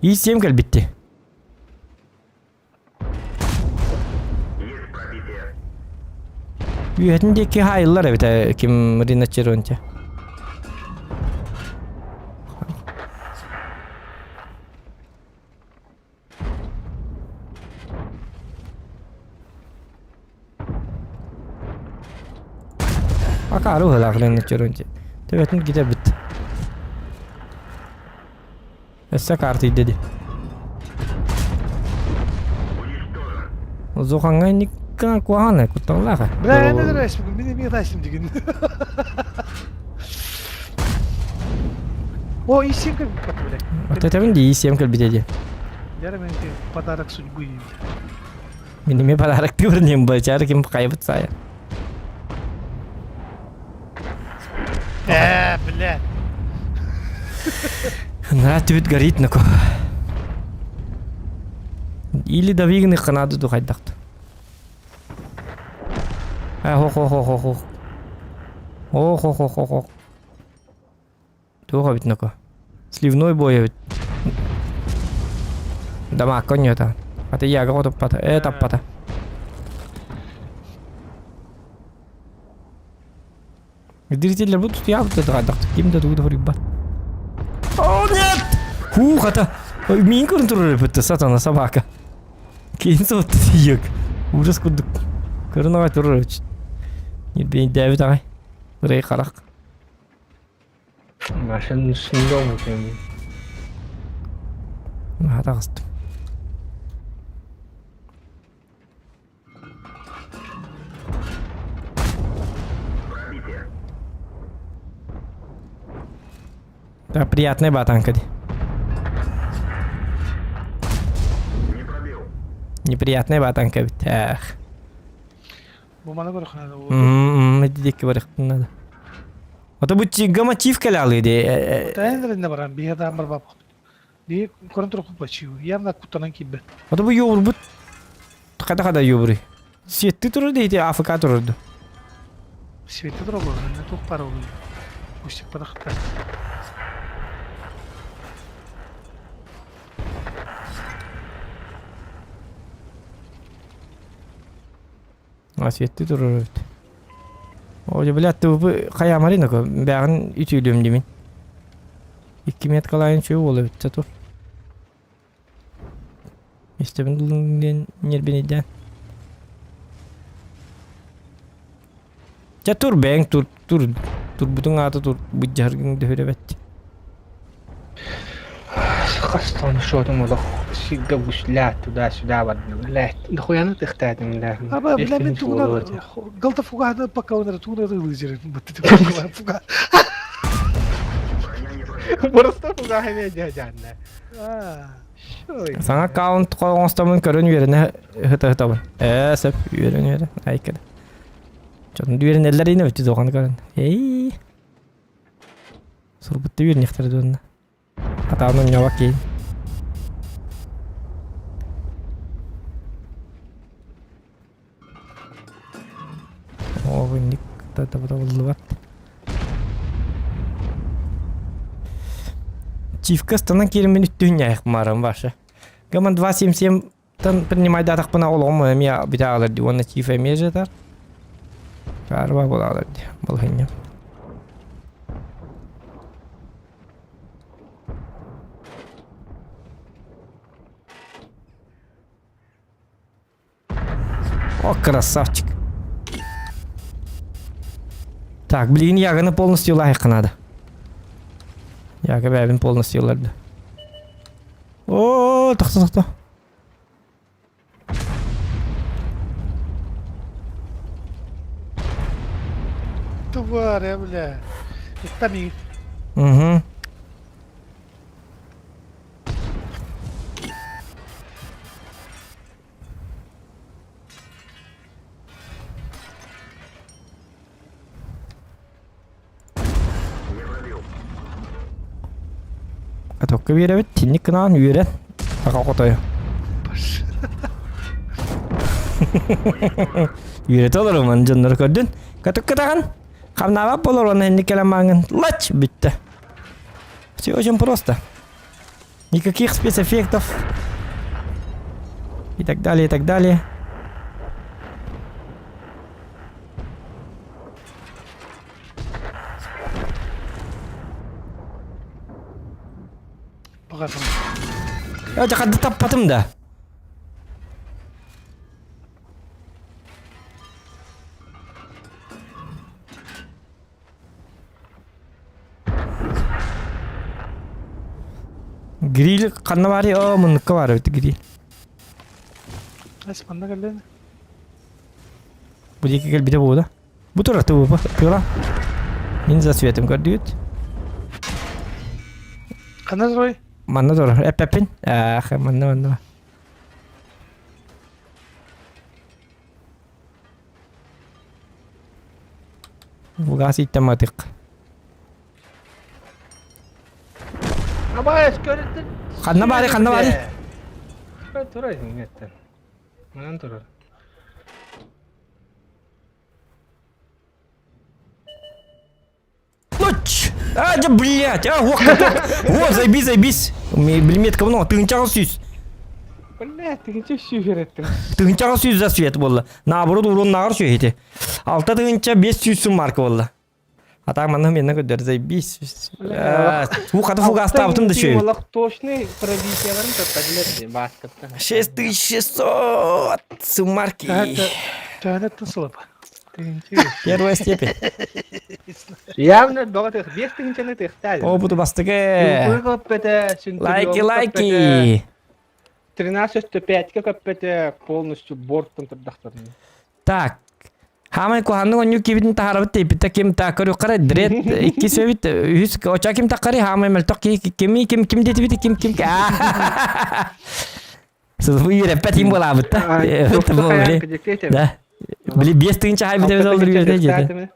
Иисиэм кэлбитти. Үөһэтин диэки хаайыллар эбит ээ, ким Рина Черонте. Акаары быһыылаах Рина Черонте. Төбөтүн китэбит. Өссө каартыйда дии. Зохаҥҥа инниккэ куһаҕан кутталлаах Бля, не нравится, мне не нравится деген. О, и семь как блядь. Вот это дии сем кэлбитэ дии. Я мен подарок судьбы. Мин эмиэ подарок тыырнем бачаар ким хайбыт саайа. Э, бля. Нра түбүт горит нако. Или давигны канаду ду хайдахт. А хо хо хо хо хо. О хо хо хо хо. Туох эбит нако. Сливной бой эбит. Дамаакка онньуота. Аты яга хотуппата. Э таппата. Зрители будут явно дагадахт. Ким да тугу да О, нет! Хух, это... Мин көрөн турар эбит сатана собака. Кейин сотту тиек. Ужас курдук. Көрөн аҕай турар эбит. Нирбейдээбит аҕай. Ырай харах. Машин үстүндө екен. Наһаа таҕыстым. Да, приятная батанка. Неприятная батанка ведь. Эх. Бу маны көрөххүнэ Ити барыхпын надо. Ото бу мотив кэлэ ди. Тайнеринне баран биһи даан барбап. Би көрөн турукпут бачыы. Явно куттанан киирбэт. Ото бу юурбут хата-хата юуру. Сиэтти турар ди АФК турарду. Свети турар не туох баар ол. Пустик падахта. А сиэтти турар эбит. О, блядь, ты хайамарина ко бэҕин үтүүлүм димин. Икки меткалайын чуй буола эбит тур. Истэбин диэн нербинидään. Чэ тур бэйэҥ тур тур турбутуҥ аата тур быдьаргыҥ дөһүрэ бэт. Хастан шотум олох сиргэ гуслят туда-сюда бардым. Блядь, нахуяны тыхтаатым, бля. Аба, бля, мен тугуна галта фуганы пока он тугуна рылызер. Фуга. Просто фугахами дядянна. Саҥа аккаунт оҥостоммун көрөн үөрэнэ ыһыта-ыһытабын. Ээ, сөп, үөрэн үөрэн. Айкада. Дьон үөрэнэллэр ини өттү доҕон көрөн. Эй. Сурбутта үөрэнэхтэрэ дуонна. Хатаан онньообок киин. О, инник табыллыбат. Чивка станан киириммин үттүһүн ньаайах маарым ваша. Гаман 277 тан принимайдаатахпына олоҕум эмиэ бүтэ аалар дии уонна чиф эмиэ жатар. Каарба буолаалар дии балаһынньа. О, красавчик. Так, блин, ягоны полностью лайыққа надо. Яга бәбін полностью ларды. О, тоқта, тоқта. Тварь, бля. Это миф. Угу. Катокка биэрэбит, тинник гынаан үөрэн, аҕа хотойо. Үөрэтэ олоруман дьоннору көрдүн. Катокка таҕан, хамнаабат болор уонна инник кэлэн мааҥын лач бүттэ. Все очень просто. Никаких спецэффектов. И так далее, и так далее. Я хадды таппатым да. Гриль ханна баарый? Оо, муннукка баар эбит гриль. Эс манна кэллин. Бу диэки кэлбитэ буолла. Бу турар тыбыпа, тыла. Мин за светом көрдүгүт. Ханна турай? Манна турар. Эппэппин. Ах, манна манна. Бугаас иттэматык. Абаас көрүттүн. Ханна баары, ханна баары? Турар иҥэттэн. Манан турар. Луч! А, да, блядь! А, ох, как О, зайбись, зайбись! Блин, много, тыгынчаҕа сүүс. Блядь, тыгынча сүүһэр Тыгынчаҕа сүүс за свет буолла. Наоборот, урон нааҕар сүүһити. 6 500 сум марка буолла. А так манна менне көдөр зайбись. Бу хата фугастаабытым да шөй. Олох точный пробитияларын таттадылар бааскатта. 6600 суммарки. Төһөнөттөн сылып. Первая степень. Явно бөҕө биэс тыһыынчаны тыхтаа. О, буду бастыгы. Лайки, лайки. 13.5 көппөтө полностью борттан турдахтарны. Так. Хамай куханны онню кибитин тахарабыт тейпитта ким такыры кара дред икки сөбит үһүс оча ким такари хамай мөлтөх ки кими ким ким детибит ким ким Сылбы үйрәппәт им болабыт та. Да. Били 5000 хай битебез олдур үйрәтә жеде.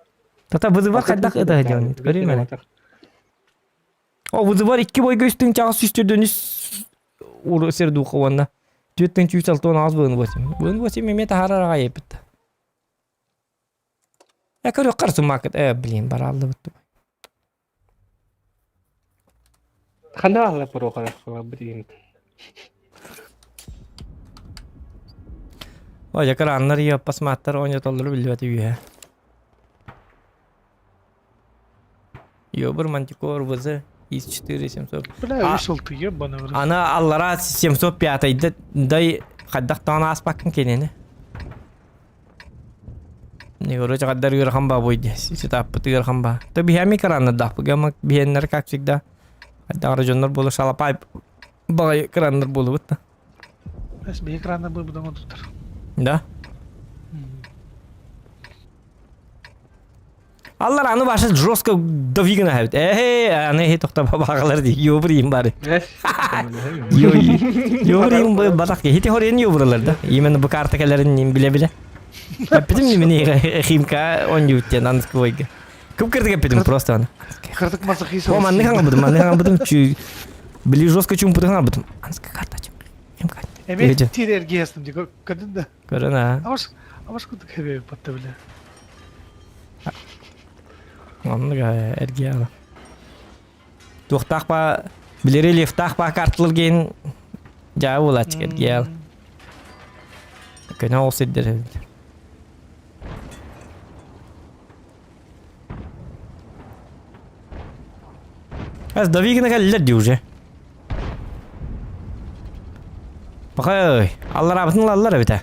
Тата бызыбар кайдак ыта жон. Көрүм мене. О бызыбар икки бойга үстүн чагыс үстүрдөн үс уру сер духа уонна. Түөттен чүүс алтон аз быын восемь. Быын восемь эме тахарар ага епит. Я көрү карсы макет. Э, блин, баралды бутты. Хана алла прохора бит. О, якараннар я посмотр, он толлар билбэт үйе. Ёбр мантикор ВЗ из 4 700. Бля, вышел ты, ебаный в рот. Ана аллара 705 дай хаддах таана аспаккын кенени. Не говорю, чакаддар ыарахан ба бойди. Ситаппыт ыарахан ба. То биһэми кранна дахпы гама биһэннер как всегда. Хаддагара дьоннор болу шалапай багай краннар болубут да. Эс би экранна бу будан отутар. Да? Аллар аны башы жестко довигана хэбит. Эхе, аны хе тохта бабагалар ди. Ёбрим бары. Ёбрим батак. Хити хорен ёбралар да. Именно бу карта келерин ним биле биле. Эппитим нимени химка он юттен анскойга. Кып кырдык эппитим просто аны. Кырдык мазохист. О, манны хаңа будым, манны хаңа будым. Чү били жестко чум путын хаңа будым. Анска карта чум. Химка. Эме тир эргиэстим ди көрдүн да. Көрөн а. Абаш абаш кудук хебе батта бля. Оннук эргиэ Туохтаах ба били рельефтаах ба карталар гейн дьаа буолааччы эргиэ Көнө ол сирдэр эбит. Ас Давигина кэллэр дии уже. Пахай, аллараабытын ылаллар эбит ээ.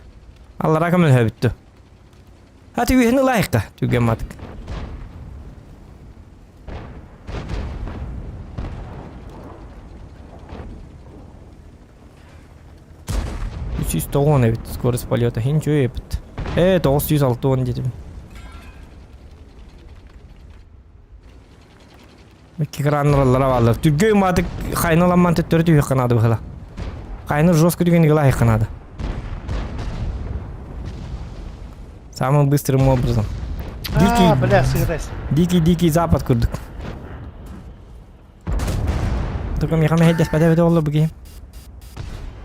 Аллараа көмөлөһөбүттү. А түгүһүн ылайықта, түгэн матык. 390 эбит скорость полета. Хин үчүгэй эбит. Э, 960 дедим. Икки краннараллара бааллар. Түргөй маатык хайналамман төттөрү түһүөххэ наада быһыла. Хайны жестко түгэн игла надо. Самым быстрым образом. Дикий, А, бля, сыграйся. дикий, дикий запад курдук. Только меха мехедес падебе олла буги.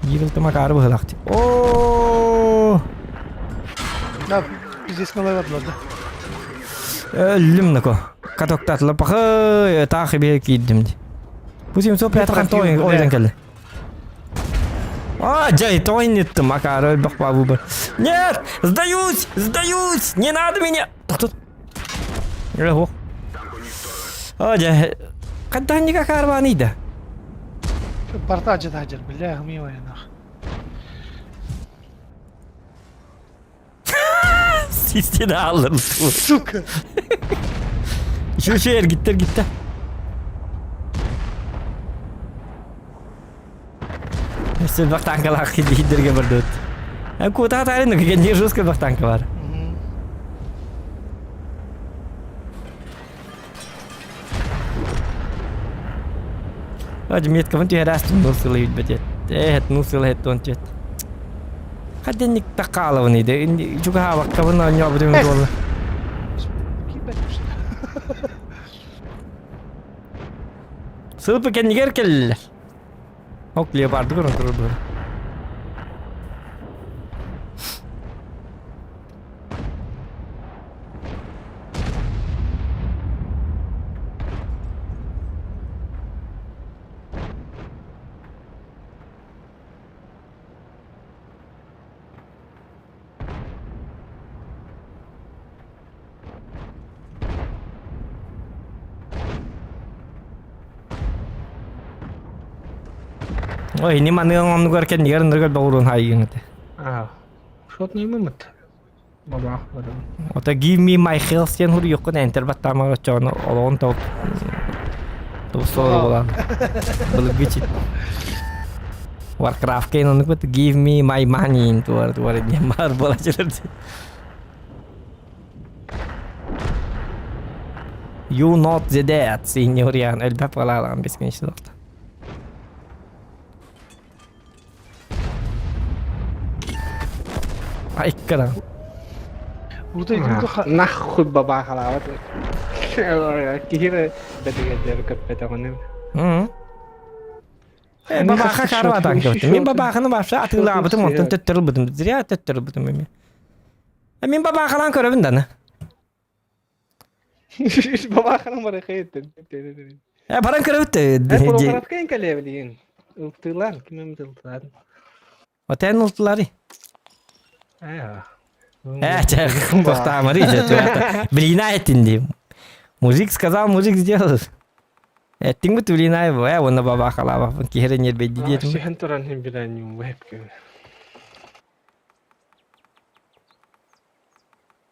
Йырылты макары быһылахти. О! Да, пиздец налайладылар да. Өллүм нако. Катоктатыла пахы таах бие киирдим ди. Бу 705 қан той ойдан келди. А, жай, той неттім, макары өлбек бабу бір. Нет, сдаюсь, сдаюсь, не надо меня. Тоқтат. Ох. А, жай. Қайдан никак арбаныйды. Портаджа таджар, бля, милая нах. Систeni aldım. Сука. Şu şehir gitti gitti. Өссө элбэх танкалаах киирдэргэ бардыбыт. Куотаха таарин кэннигэ жестко элбэх танка бар. Adi меткабын түһэрээстим нул сылы билбэт Эт нул сылы хеттон түөт. Хаденник такаалабын иде. Чугаһаабаккабын оонньообутум буолла. Сылпы кэннигэр кэллилэр. Ок леопарды көрөн турар быһа. Ой, не маныган оннугар кэннигэр ыныргар боҕуруун хаайыҥ этэ. Аа, шотный мымыт. Бабаах барым. Ото give me my health диэн хуруйуоххун энтер баттаамар оччоҕуна олоҕун топ тупсуор буолан былыргы чит Warcraft кейн оннук бит give me my money туар туар диэн баар буолааччылар You not the dead, синьориан элбэх балаалаан бесконечно Айккара. Нахуй бабахалаабат. Киһи бэтигэрдэр көппөтөҕүнүм. Э, бабаха карватан көптүм. Мин бабаханы вообще атыылаабытым, онтон төттөрүлбүтүм. Зря төттөрүлбүтүм эми. Мин бабахалан көрөбүн даны. Бабаханың бары хейттен. Э, баран көрөбүт. Прографка кэлэбилиин. Ылтылар, ким ылтылар. Отен ылтылары. Э. Э, тохтаамары Блина этин дейм. Мужик сказал, мужик сделал. Эттиң бит блина э, оны бабахалаабаппын киһи нербейди диэтим. Сиһэн туран хин билэн веб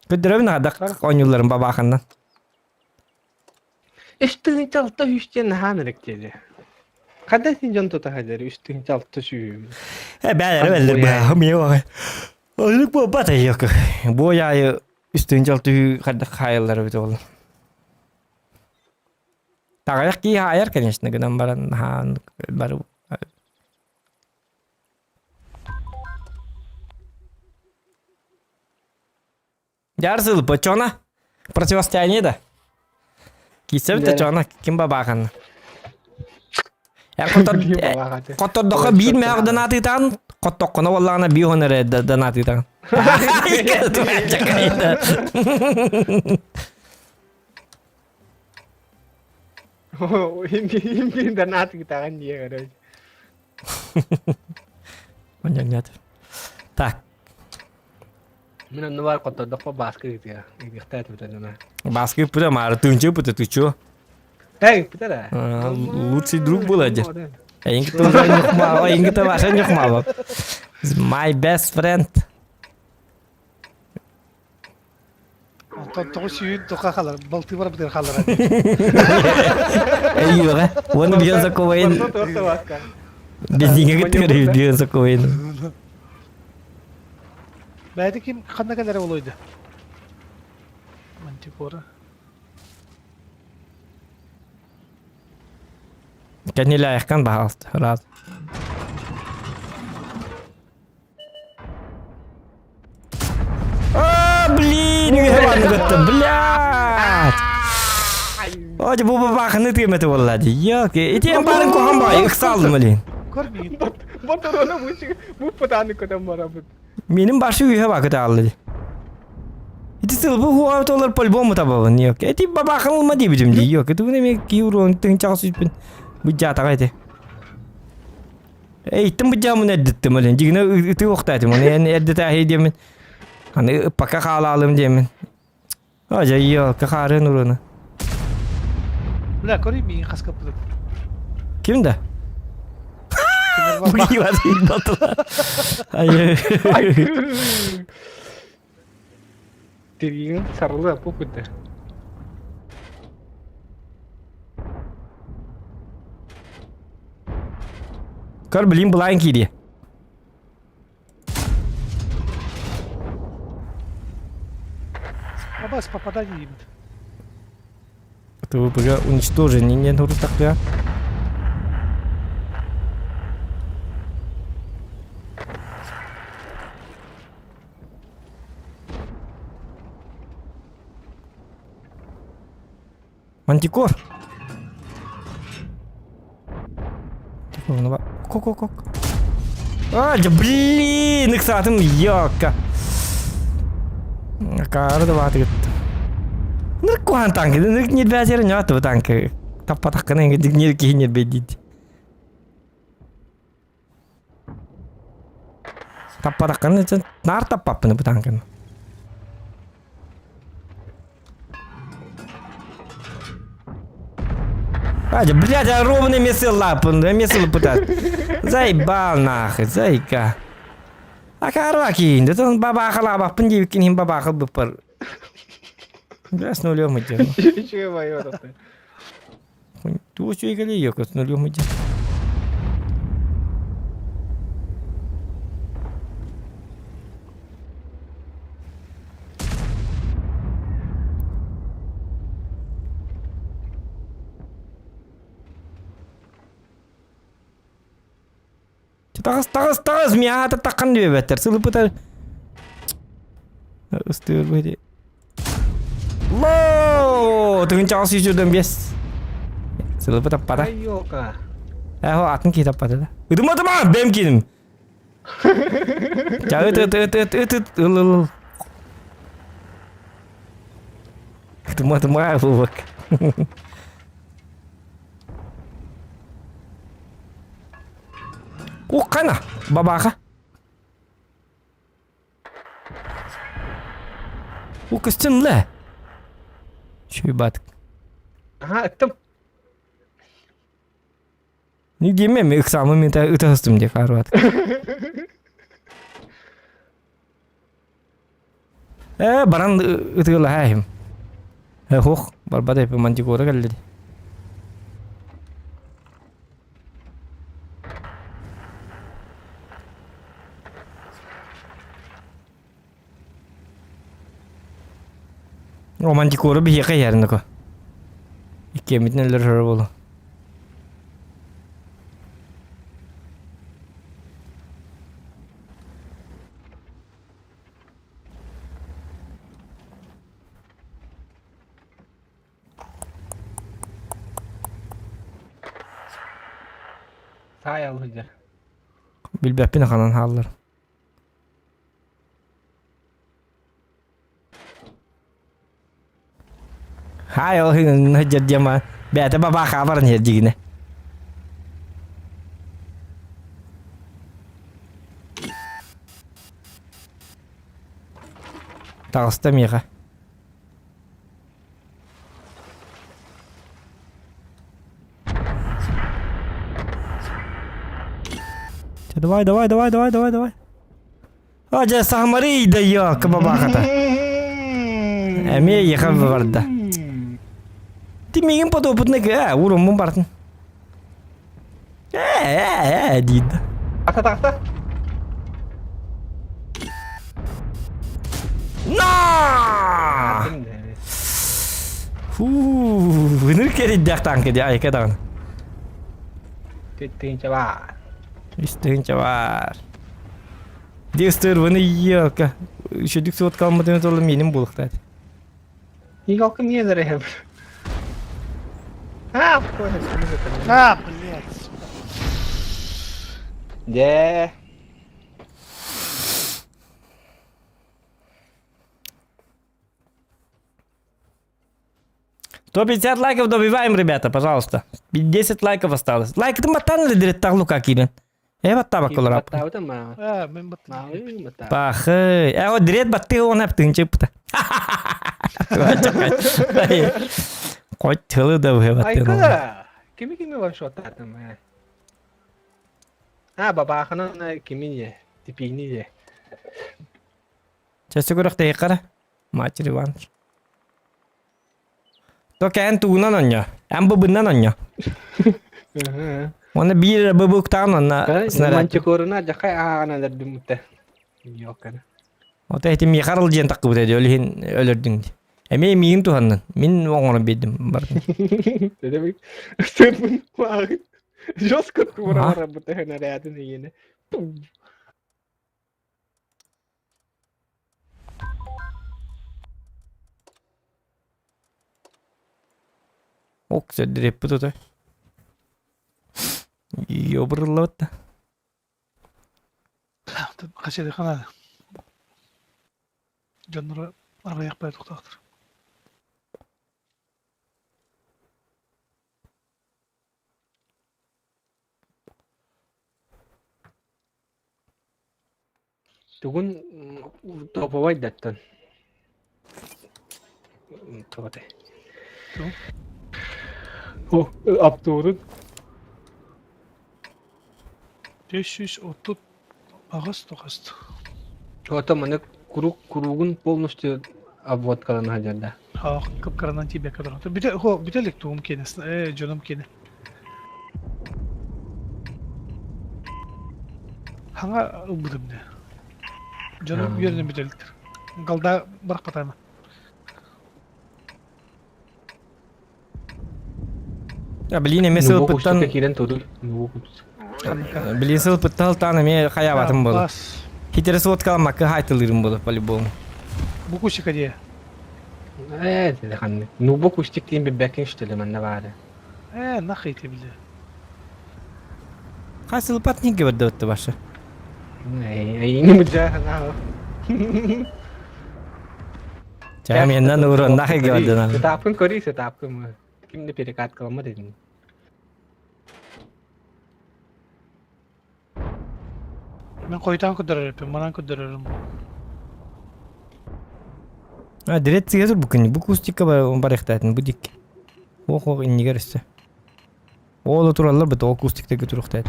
Көддөрөбүн аҕадах оонньуулларын бабааханнан. Үс тыһыынча алта сүүс диэн наһаа эрик диэри. Ханна син дьон тута сылдьар үс тыһыынча алта сүүһүм. Э бээлэр бэллэр баа миэ баҕай. Олук буолбат айык. Бу айы үс тыһыынча алта сүү хайдах хаайаллар эбит ол. Таҕайах киһи хаайар, конечно, гынан баран наһаа бары Дьаар сылыппа Противостояние да. Киисэбит да чоно ким бабааханна. Хоттордохо биир мээх донатыытаан, хоттоххуна буоллаҕына биир уон эрэ донатыытаан. Им донат гитаҕын дии короче. Онньонньот. Так. Мин онно бар хоттордоххо бааска ыытыа. Ыытыахтаа этибит онно. Бааска ыппыта маары тыынчы ыппыта ты чё? Эй, ыппыта да. Лучший друг был один. Эйинги тоже нюхмал, эйинги тоже нюхмал. My best friend. Онтон тоҕус сүүн тоха халар, балты бар бытыр халар. Эйиэҕэ. Уонна биэн сокуойын. Бензиҥҥэ кыттыгар биэн сокуойын. Бэйэтэ ким ханна кэлэрэ олойду? Мантикора. Кэннилээххин баһаалыста, раз. А, блин, үөһэ барбытта, блядь! Ой, бу бабахыны тыыматы буолла дии. Ёки, ити эн баарын куһан баай, ыксаалдым блин. Боторону бу бу пытааны көтөн барабыт. Менин башы үөһэ баа көтө дии. Ити сыл бу хуа толор по-любому табабын, ёки. Эти бабахын ылма диэбитим дии, ёки. Тугун эми кии уруон тыҥчаҕа сүүспүн. Бу жаатаҕа ити. Эйттим быдьаамын эрдиттим олен. Дьигинэ ытыы охтаатым. Оны эн эрдэтээһи диэмин. Аны пока хаалаалым диэмин. Ажайё, кахаарын уруна. Бля, көрүй миигин хаскаппытын. Ким да? Ай. Тирииҥ сарылы бу күндэ. Көр блин былаан киириэ. Абас попадание ебит. ТВП-га уничтожение не туртакка. Мантикор. Ко-ко-ко. А, да блин, ыксаатым, ёка. Акаары да бааты кытта. Нырк куһаан танкы, нырк нирбээсер ньооту бу танкы. Таппатаххына нир киһи нирбэйдиит. Таппатаххына наар таппаппын бу танканы. А, блядь, а ровно место лапын, место лапытат. Заебал нахуй, зайка. А караки, да он бабахал, абапын диэбиккин иһин бабахал быппар. Бля, с нулем идем. Үчүгэй байы Тугу үчүгэй кэлиэ, с нулем идем. Таҕыс, таҕыс, таҕыс, миэхэ таххан диэбэттэр. Сылыппытар. Ыстыыр бу Лоо! Тыгынчаҕа сүүсүрдэн биэс. Сылыппы таппата. Айока. Эхо, атын киһи таппата да. Ытыма, ытыма! Бэм кииним. Ча, ыт, ыт, ыт, ыт, ыт, ыт, ыл, ыл, ыл. Ытыма, ытыма, ыллык. Уххана, бабаха. У көстөн лэ. Чуйбат. Аха, ыттым. Не диэме, мен ыксаамы мен ытаһыстым диye карбат. Э, баран ытыылаһаахым. Э, хух, барбат эпи мантикора кэллиди. О, мантикора биһиэхэ иһэрин Иккиэммитин өлөрөр буолу. Саай алыһыдьар. Билбэппин ханан хааллар. Хай ол хыдьар диэма. Бэйэтэ бабаахаа баран иһэр дьигинэ. Таҕыста миэхэ. Давай, давай, давай, давай, давай, давай. А, дьэ, саамарый да ёк, бабахата. Эмиэ еха барда. Ти миигин подопытный э, уруммун бартын. Э, э, диид. Ата тахта. На! Фу, выныр кериддэх танка ди айка даҕаны. Тыынча бар. Үс тыынча бар. Дестер, ваны елка. Үшөдүк суот калмытын толы менин булуктат. Игалкы не зарыхып. А, А, блядь. Де. 150 лайков добиваем, ребята, пожалуйста. 10 лайков осталось. Лайк ты матан ли дирет таглу как ирен? Э, баттаба колорап. Э, мен баттым. Пахы. Э, вот дирет батты он аптын чыпта. Хоть тылы да вы баттын. Айка. Кими кими ваншоттатым. А, бабахынан кими не? Типини не. Часы көрөх тейқара. Матери Иванович. То кээн тугунан онньо. Эн быбыннан онньо. Оны биир быбыктаан онна снаряд. Мантикоруна жакай аагана дердим мутте. Йокана. Ота эти михарл диэн таккыбыт эди өлүһүн өлөрдүң ди. Эмиэ миигин туһаннын. Мин оҥорон биэрдим бардым. Дедем. Сырбын куагы. Жестко тура бутэ нарядын иене. Ок сөдүреппит отой. Ёбырлабыт да. Хасиды хана. Дьоннору аҕыйах бай туктаахтар. Тугун топовай даттан. Тоҕоте. О, аптуурун. 530 аҕыс тоҕус. Ото маны курук куругун полностью обводкалана сылдьар Ах, кып-кыранан тиийбэккэ туран. Бүтэ, хо, бүтэ илик тугум киэнэ, э, дьонум киэнэ. Хаҥа ылбытым дии. Дьонум үөрэнэн бүтэ иликтэр. Галда барахпатаама. А блин, эмиэ сылпыттан киирэн турur. Блин, сылпыттан алтаан эмиэ хайаабатым буолу. Хитере суоткаламмакка хайтылыырым буолу по-любому. Бу кустика дии. Э, ханны. Ну бу кустик диэн билбэккин что ли манна баары. Э, нахуй ты били. Хай сылпат неге бэрдэ башы. Эй, не мужа. Ча меннен урон нахай говордын. Сетапкын көрүй, сетапкын. Кимде перекат кылама дедим. Мен койтан көрдөрөр, манан көрдөрөрүм. А, дирет сигезір бу күн. Бу кустикка барыхтатын бу дик. Ох, ох, иннигер өссө. Ол тураллар бит ол кустикте туруктайт.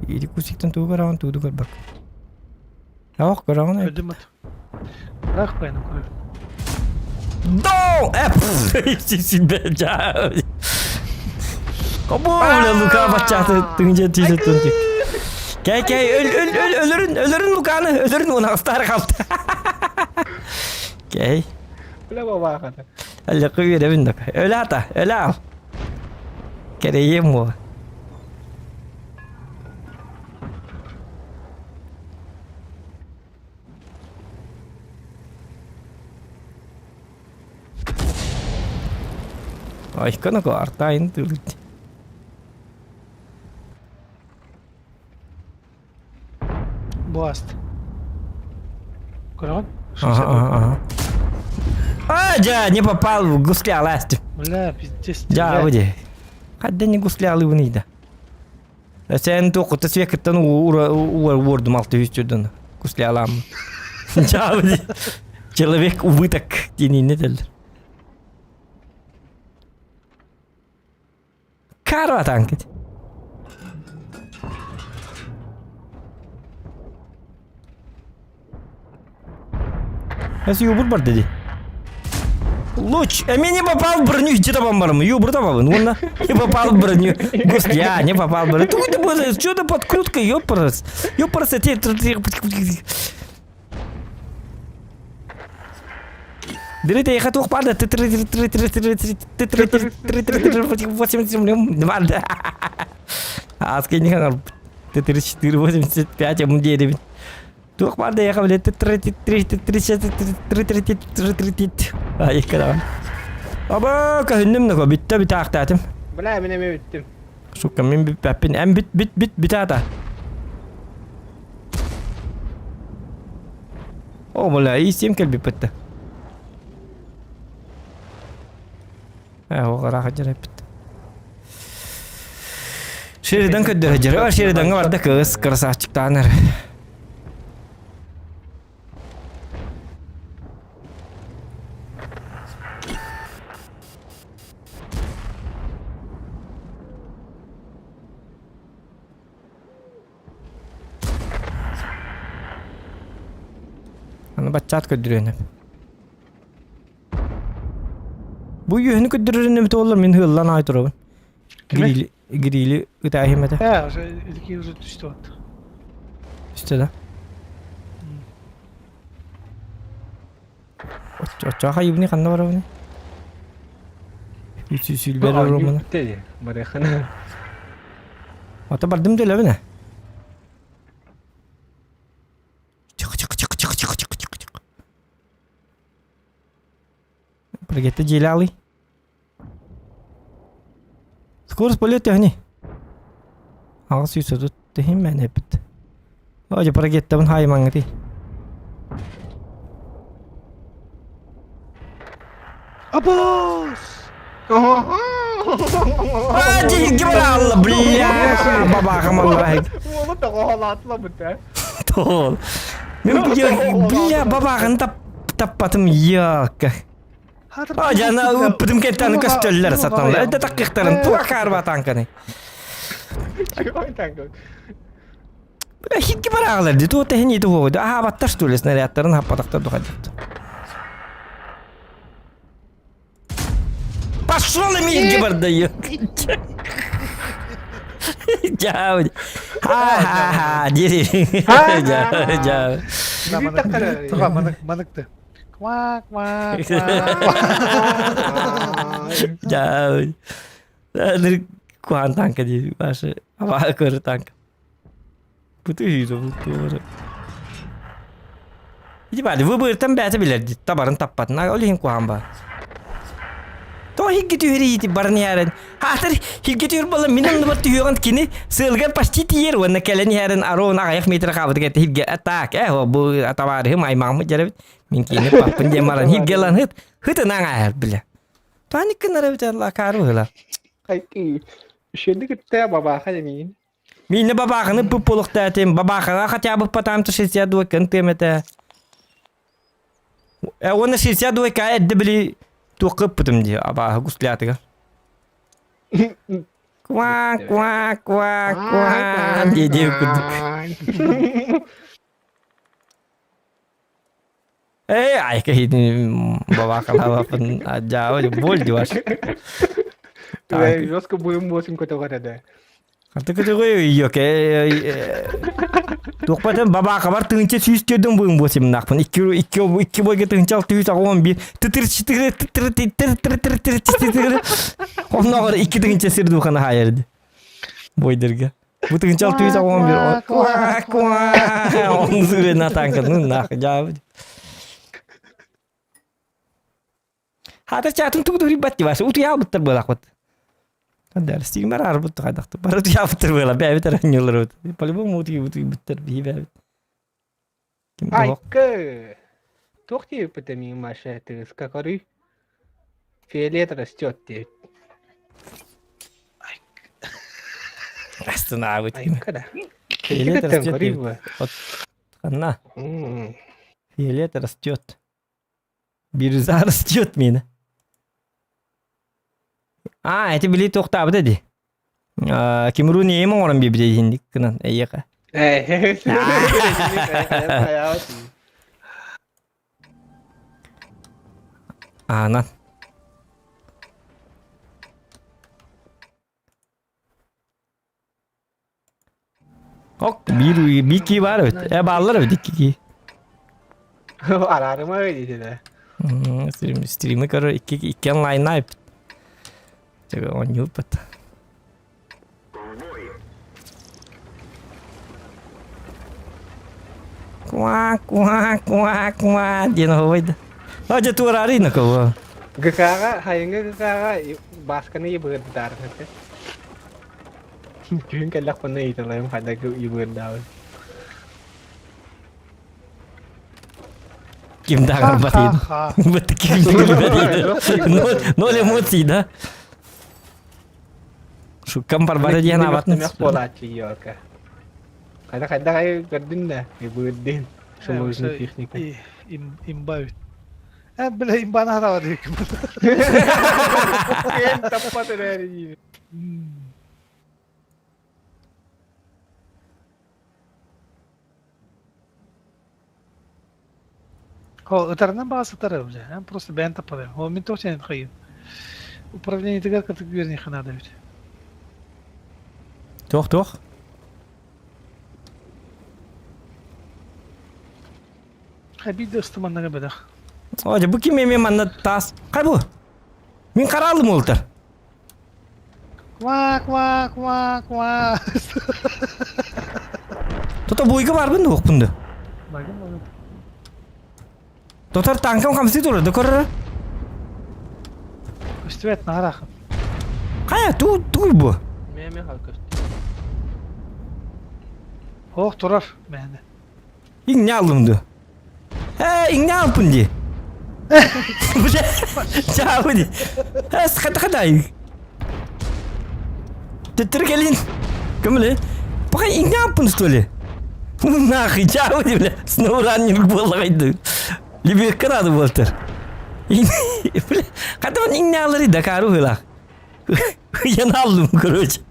Иди кустиктен туу көрөҕүн, тууду көрбөк. Ох, көрөҕүн. Көрдүм ат. Бырах байны көрөр. No! Кобу, Лука баччаты тыңжа тисе тунчик. Кей кей өл өл өл өлөрүн өлөрүн Луканы өлөрүн оны астар қалды. Кей. Бля бабахата. Әлі күйеребин дак. Өлө ата, өлө ал. Керейем о. Айкана ко артайын тылыт. Бласт. Көрөҕүн? Ага, ага, ага. А, да, не попал в гусля ласт. Бля, пиздец. Дьаабы дии. Хадда не гуслялыбын да. Сен туоххута свекыттан уордум алты үс түрдөн гуслялаам. Дьаабы дии. Человек убыток диэнинне теллер. Карва танкет. Эс юбур бар dedi. Луч, а не попал в броню, где там барым? Юбур там ну на, не попал в броню. Господи, я не попал в броню. Ты ты что ты подкрутка, ёпрс. Ёпрс, те Дырыта я хотел падать. Ты 3 3 3 3 3 3 3 3 3 3 8 2 да. А скинь Т34 85 М9. Туох баар да яха блядь 3 3 3 3 3 3 3 3 3 Ай кадам. Аба каһынным нако битте битаахтаатым. Бля, мин эмиэ бүттүм. Сука, мин бүппэппин. Эм бит бит бит битаата. О, бля, и сем кэлбиппетте. Э, оҕараах дьарайпыт. Шеридан көрдөрө дьара. Шериданга барда кыз красавчиктаанар. Аны баччаат көрдөрүөнү. Бу үөһүнү көрдөрөрүн эбит олар мин ыаллан аай турабын. Грили грили ытааһым этэ. Э, уже ильки уже түстү вот. Түстэ да. Оччо хайыбыны ханна барабыны? Үс үс үлбер романа. Бүттэ барыхана. Ата бардым делебине. Чык чык чык чык чык чык чык чык. Пригетте дьиэлэ Скорость полета төһөнүй? 830 төһүн мээнэ эппит. О, дьэ парагеттабын хаайымаҥҥытый. Абос! А, дьиһирги бараалла, бля, бабаахам аллараа. Уолу тоҕоһолаатла бутэ. Тоол. Мен бля, бабааҕын таппатым, ёкка. А, жана ыппытым кеттаны көстөллөр сатанлар. Это таккыктарын туа карба танканы. Бля, хитки бараалар ди туа техни туа. Аха баттар что ли снарядтарын хаппатактар духадят. Пошел миги бардаю. Чао. Ха-ха-ха. Дири. Чао, чао. Туга манык маныкты. Ква ква ква. Чао. Куан танка ди башы. Аба көрі танка. Буту хүйді бұл Ити баады выбыртан бәті билер табарын таппатын. Ол иһин куһаан ба. То хигги түһэри ити барын иһэрин. Хаатыр хигги түһэр буолла мин оннубар түһүөҕүн кини сыалгар почти тиийэр уонна кэлэн иһэрин ароон аҕыйах метр хаабыт кэтэ хигги так э бу табаарыһым аймаҕыммыт дьэрэбит мин киини паппын диэн баран хигги ылан хыт хытынан ааһар билэ. Таник гынар эбит акаары быһыылаах. Хайки. Үшенди кытта бабааха демиин. Миинэ бабаахыны пып буолуохтаатым. Бабаахаҕа хотя бы потом 62 кынтыам этэ. Э, уонна 62 ка эрдэ били туохха ыппытым дии абааһы гуслятыгар. Ква ква ква ква дии дии курдук. Э, айка хитин бабаахалаабаппын дьаабы боль диваш. Жестко буйум буосун көтөҕөр эдэ. Хатыкытыгы йоке Туохпатын бабаахабар тыһынча сүүс төрдүн буйун буосимнаахпын. Икки икки икки бойга тыһынча алты жүз аҕыс он биир тытыр чытыры тытыр тытыр тытыр тытыр тытыр Оннооҕор икки тыһынча сир духана хаайарды. Бойдерге. Бу тыһынча алты жүз аҕыс он биир куа куа он сырына танканы нах жаабы. Хата чаатын тугу туһуйбат дибас утуйаабыттар буолаахпыт. Хандар стигмар арбыт хайдахты бары утуйаабыттар буола бэйбит аранньылар по-любому утуйбуттар биһи бэйбит. Айкы. Туох диэбиппит эмиэ Маша тыгыска көрүй. Фиолет растет диэбит. Астынаабыт. Айка да. Фиолет Киттен растет көрүй диэбит. бу. От ханна? Фиолет растет. Бирюза растет мені. А, эти били туохтаабыта ди. Кимру неем оҥорон биэрбитэ диһинник гынан эйиэхэ. Аанан. Ок, биир биир кии баар эбит. Э, бааллар эбит икки кии. Араарыма диэтилэр. Стрим, стримы көрөр икки икки онлайнна эбит. Чего оонньуурбут. Куа, куа, куа, куа диэн оһуобайда. А дьэ туораары накого. ГК-ҕа, хайыҥҥы ГК-ҕа Баасканы ебыырдаарын этэ. Күһүн кэллэхпинэ ыйыталаһым хайдах ебыырдаабын. Ким дааҕырбат Быт ким дааҕырбат Ноль эмоций, да? Шуккам барбата диэн абатын. буолааччы елка. Хайда хайда ай көрдүн да ебыырдын. Шумовичный техника. Имба бит. Э, бля, имбаны хатаба диэккин. Кем таппат эрээри О, ытарынан баҕас ытарым дьэ. Эн просто бэйэн таппатым. О, мин тоҕо сен хайын. Управлениетыгар кытык үөрэниэххэ наада эбит. Туох туох? Хай биир да ыстыманнага бэлэх. О, дьэ бу ким эмиэ манна таас. Хай бу. Мин хараалым уолтар. Ква ква ква ква. Тото буйга барбын да уохпун да. Багым багым. Тотар танкам хамсыы турар да көрөр. Көстүбэт наһараахын. Хайа туу тугуй бу? Меме хал көстү. Ох турар мээнэ. Иҥнэ аллым дуо? Ээ, иҥнэ алпын дии. Чаабы дии. Э, хата хатай. Төттөрү кэлин. Көмөлө. Пока иҥнэ алпын что ли? Нахуй, чаабы дии, бля. Сноураннинг буоллаҕайды. Либекка надо буолтар. Бля, хата бан иҥнэ аллары Дакару хылах. Я аллым, короче.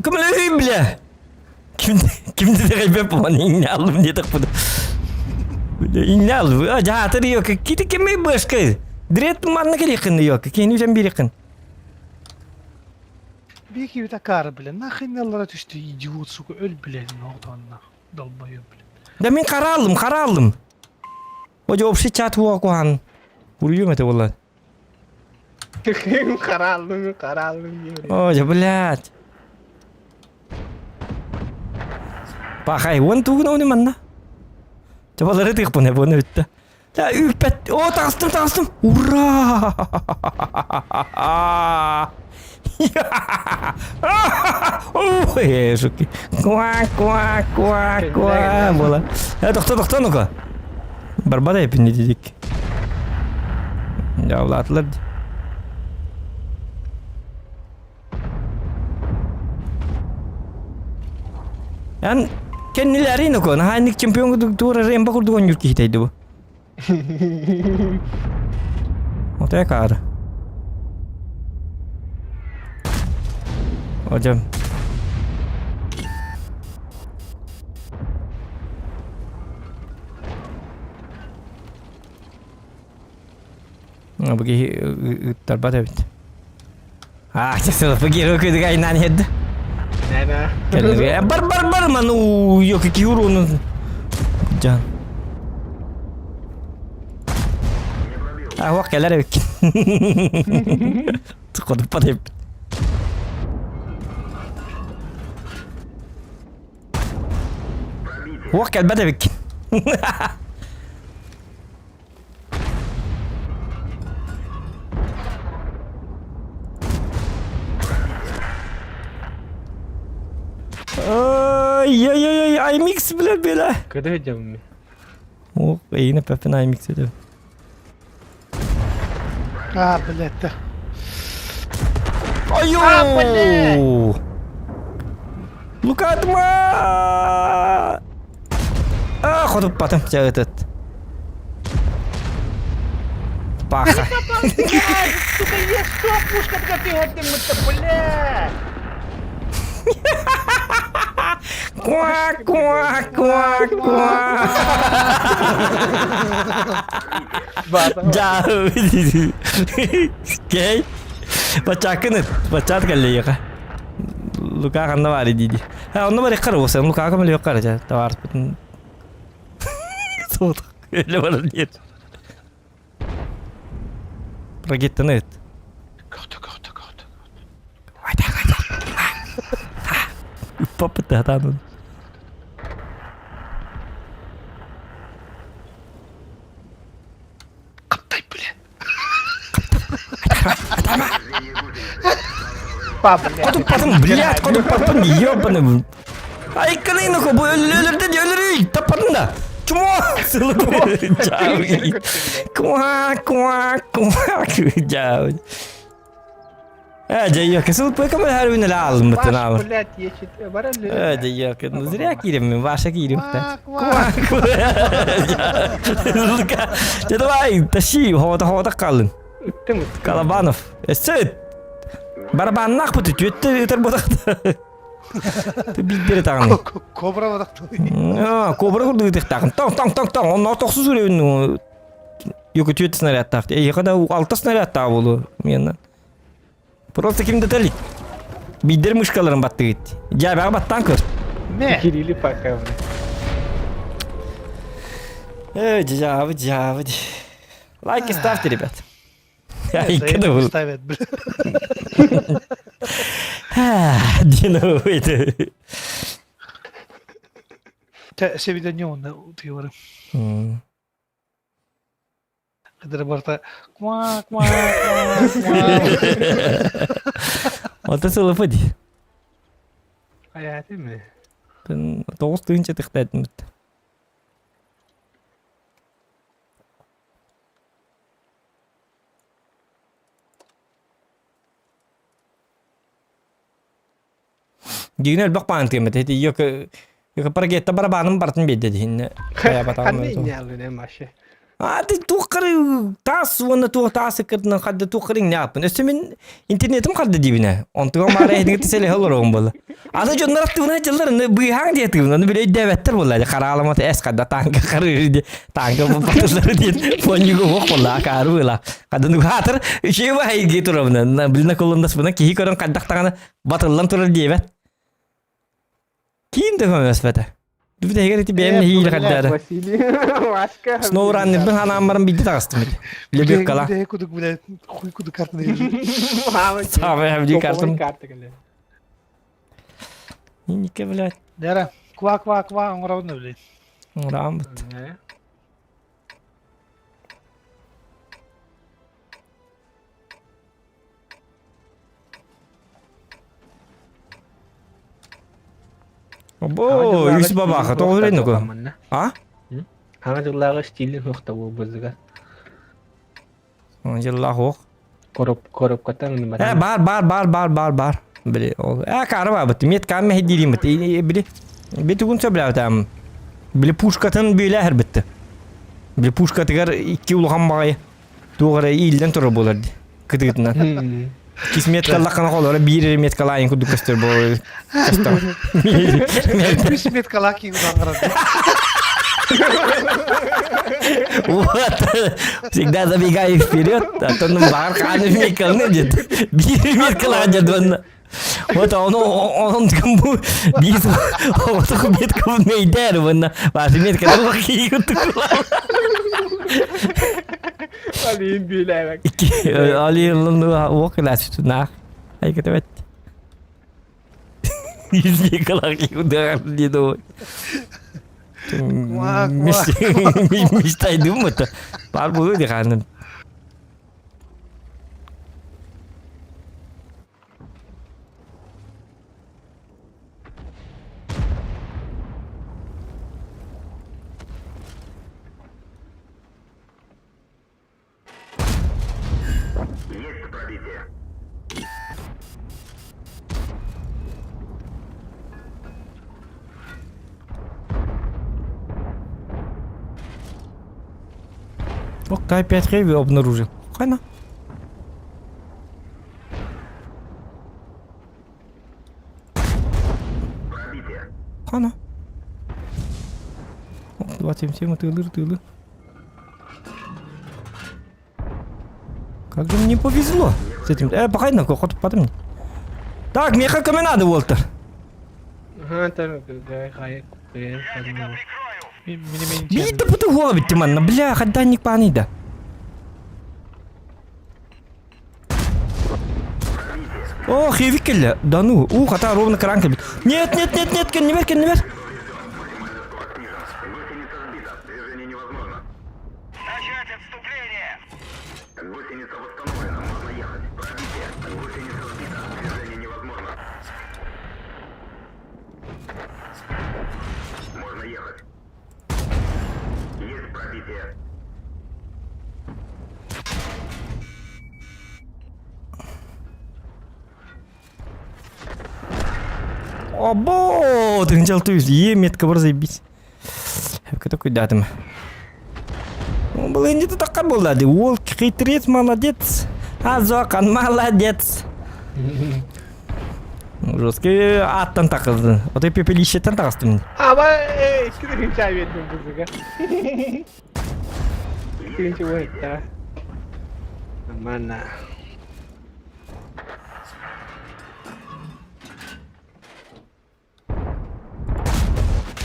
Көмөлөһүй бля. Ким кимди дэгайбеп ман иҥнэ аллым диэтэх буду. Бля, иҥнэ аллым. А жаатыр yok. Кити кемей башка. Дрет манна келихин yok. Кени үтен бирихин. Биир киһи акаары бля, нахрен аллара түстү идиот сука өл бля оҕотоонно долбоеб бля. Да мин хараалым, хараалым. Ожо общий чат хуа кухан. Уруйум это буолла. Хараалым, хараалым диэн. Ожо, блядь. Пахай, уон тугун ону манна. Чабалары тыхпын буну бүттэ. Та үппэт. О, таҕыстым, таҕыстым. Ура! Ой, шутки. Куа, куа, куа, куа. Була. Э, тохто, тохто, ну-ка. Барбада епин дедик. Явлаатылар. Эн кэннилэрин око, наһаа чемпион туора ремба курдук оонньуур киһитэйди бу. Отая каары. Hocam. Бу киһи ыттарбат эбит. А, часов герой кыдыгайнан еді. Бар бар бар ману йоки киуруну. Жан. А, уақ кэлэр эбиккин. Ходуппат эбит. Уох кэлбэт эбиккин. Ай-яй-яй-яй! IMX биле биле. Кыды дьамми. О, эйне пепен IMX деп. А, блядь. Айо! Лукатма! А, ходып батым этот. Паха. Сука, есть что, пушка такая блядь! Ква, ква, ква, ква. Да. Окей. Бачакын, бачат каллеяка. Лука ханна бар диди. Ha, онно бар яккар болса, Лука кам эле яккар жа. Товар бутун. Сот. Эле бар нет. Ракеттен эт. Папа та Хотуп батым, блядь, хотуп батым, ёбаный. Ай, калину, бу өлөрдөн өлөрүй, таппадым да. Чмо! Ква, ква, ква, жаа. Э, жайя, кесыл пойкам хәрбин эле алым бутын Паш, блядь, ечет. Баран Э, жайя, ну зря кирим, мен ваша кирим. Ква, Лука, давай, тащи, хода хода калын. Колобанов. Эсет. Барабаннах буту, түтті өтер ботақта. Ты биддері тағын. Кобра бадақты. А, кобра курдук тағын. Тоң, тоң, тоң, тоң. Онна тоқсыз үребін. Йоку түтті снаряд тақты. Эй, қада алты снаряд тағы болу. Менен. Просто кимді тәлік. Биддер мышкаларын батты кетті. Жабағы баттан көр. Не. Кирилли пока. Эй, жабы, жабы. Лайки ставьте, ребят. Ай, когда был. Ставят, бля. Дина, это. Себеден не он, ты говори. Кадыр барта. Ква, ква, ква, ква. Ота сылыпы ди. Аяты ми. Тоғыз тыынча тықтайтын бітті. Дигнел бак паан тыймат. Эти йока йока паргетта барабаным бартын бедде дихинне. Ханны нялы машы. А ты туққары тас уонна туох таас кыртынан хадда туққарың няапын. Өссө мен интернетим хадда дибине. Онтуга мара эдиңе тиселе холорон болла. Аны жоннор аттыбына жыллар ны быйхаң диэтигин. Аны биле дэбеттер болла. Карааламат эс хадда танка карыр ди. Танка батылар диэн фонюгу бок болла акары була. Хадда ну хатыр үчү бай ги турабына. Билна колундас буна кихи көрөн каддактаганы батыллан турар диэбет. Кийин да көмөс бата. Дүбүтэ эгер ити бэйэм нэһиилэ хаддары. Василий. Вашка. Сноураннер бин ханааммарын бидди тагыстым. Лебеккала. Бля, кудук, бля, хуй кудук картаны. Самый хавди картым. Карта келе. Нике, блядь. Дера, ква, ква, ква, оңрауны, блядь. Урам бит. Бо, үс бабаха, тоғыз нүкө. А? Хаңа жыллағы стилин хуқта бу бызыга. Жыллах ох. Короп коропкатан Э, бар, бар, бар, бар, бар, бар. Били, ол. Э, кары бар бит. Мет кам мехдирим бит. Били. Бит угун сөбләп там. Били пушкатын бөйлә һәр битте. Били пушка тигәр ике улган багай. Тугары илдән туры булыр ди. Кытыгытынан. Кисмет каллакана колора бир мет калайын кудук көстөр бу. Үс метка лаки удан Вот. Всегда забегай вперед, а то ну бар ханы мекалны дед. Бир меткала дед он. Вот он он кому бир вот метка в мейдер вон. Ваши метка лохи кутукла. Али биләбәк. Али окла сүтүнах. Ай кетебет. Изге калаки удар дедо. Мечтай думать. Бар булу дигәнем. Есть пробитие. Ок, опять хэви обнаружил. Хайна. Хана. 27 тылыр тылы. Как же мне повезло с этим. Пока на кохот потом. Так, меха кому надо, Уолтер. Биир да буту хуа манна, бля, хадданник паныйда. О, хевик келле. Да ну, у, хата ровно кран кэлбит. Нет, нет, нет, нет, кэннибэр, кэннибэр. Можно ехать. Есть пробитие. Обо, тыгынчал түс. Е, метка бар заебись. Хәпкә такой датым. Был инде такка булды. Ул хитрец, молодец. Азокан молодец. Жесткий аттан такызды. Отой пепелищеттен тагыстым. Аба, икки чай бердим бузуга. Иккинчи уһытта. Амана.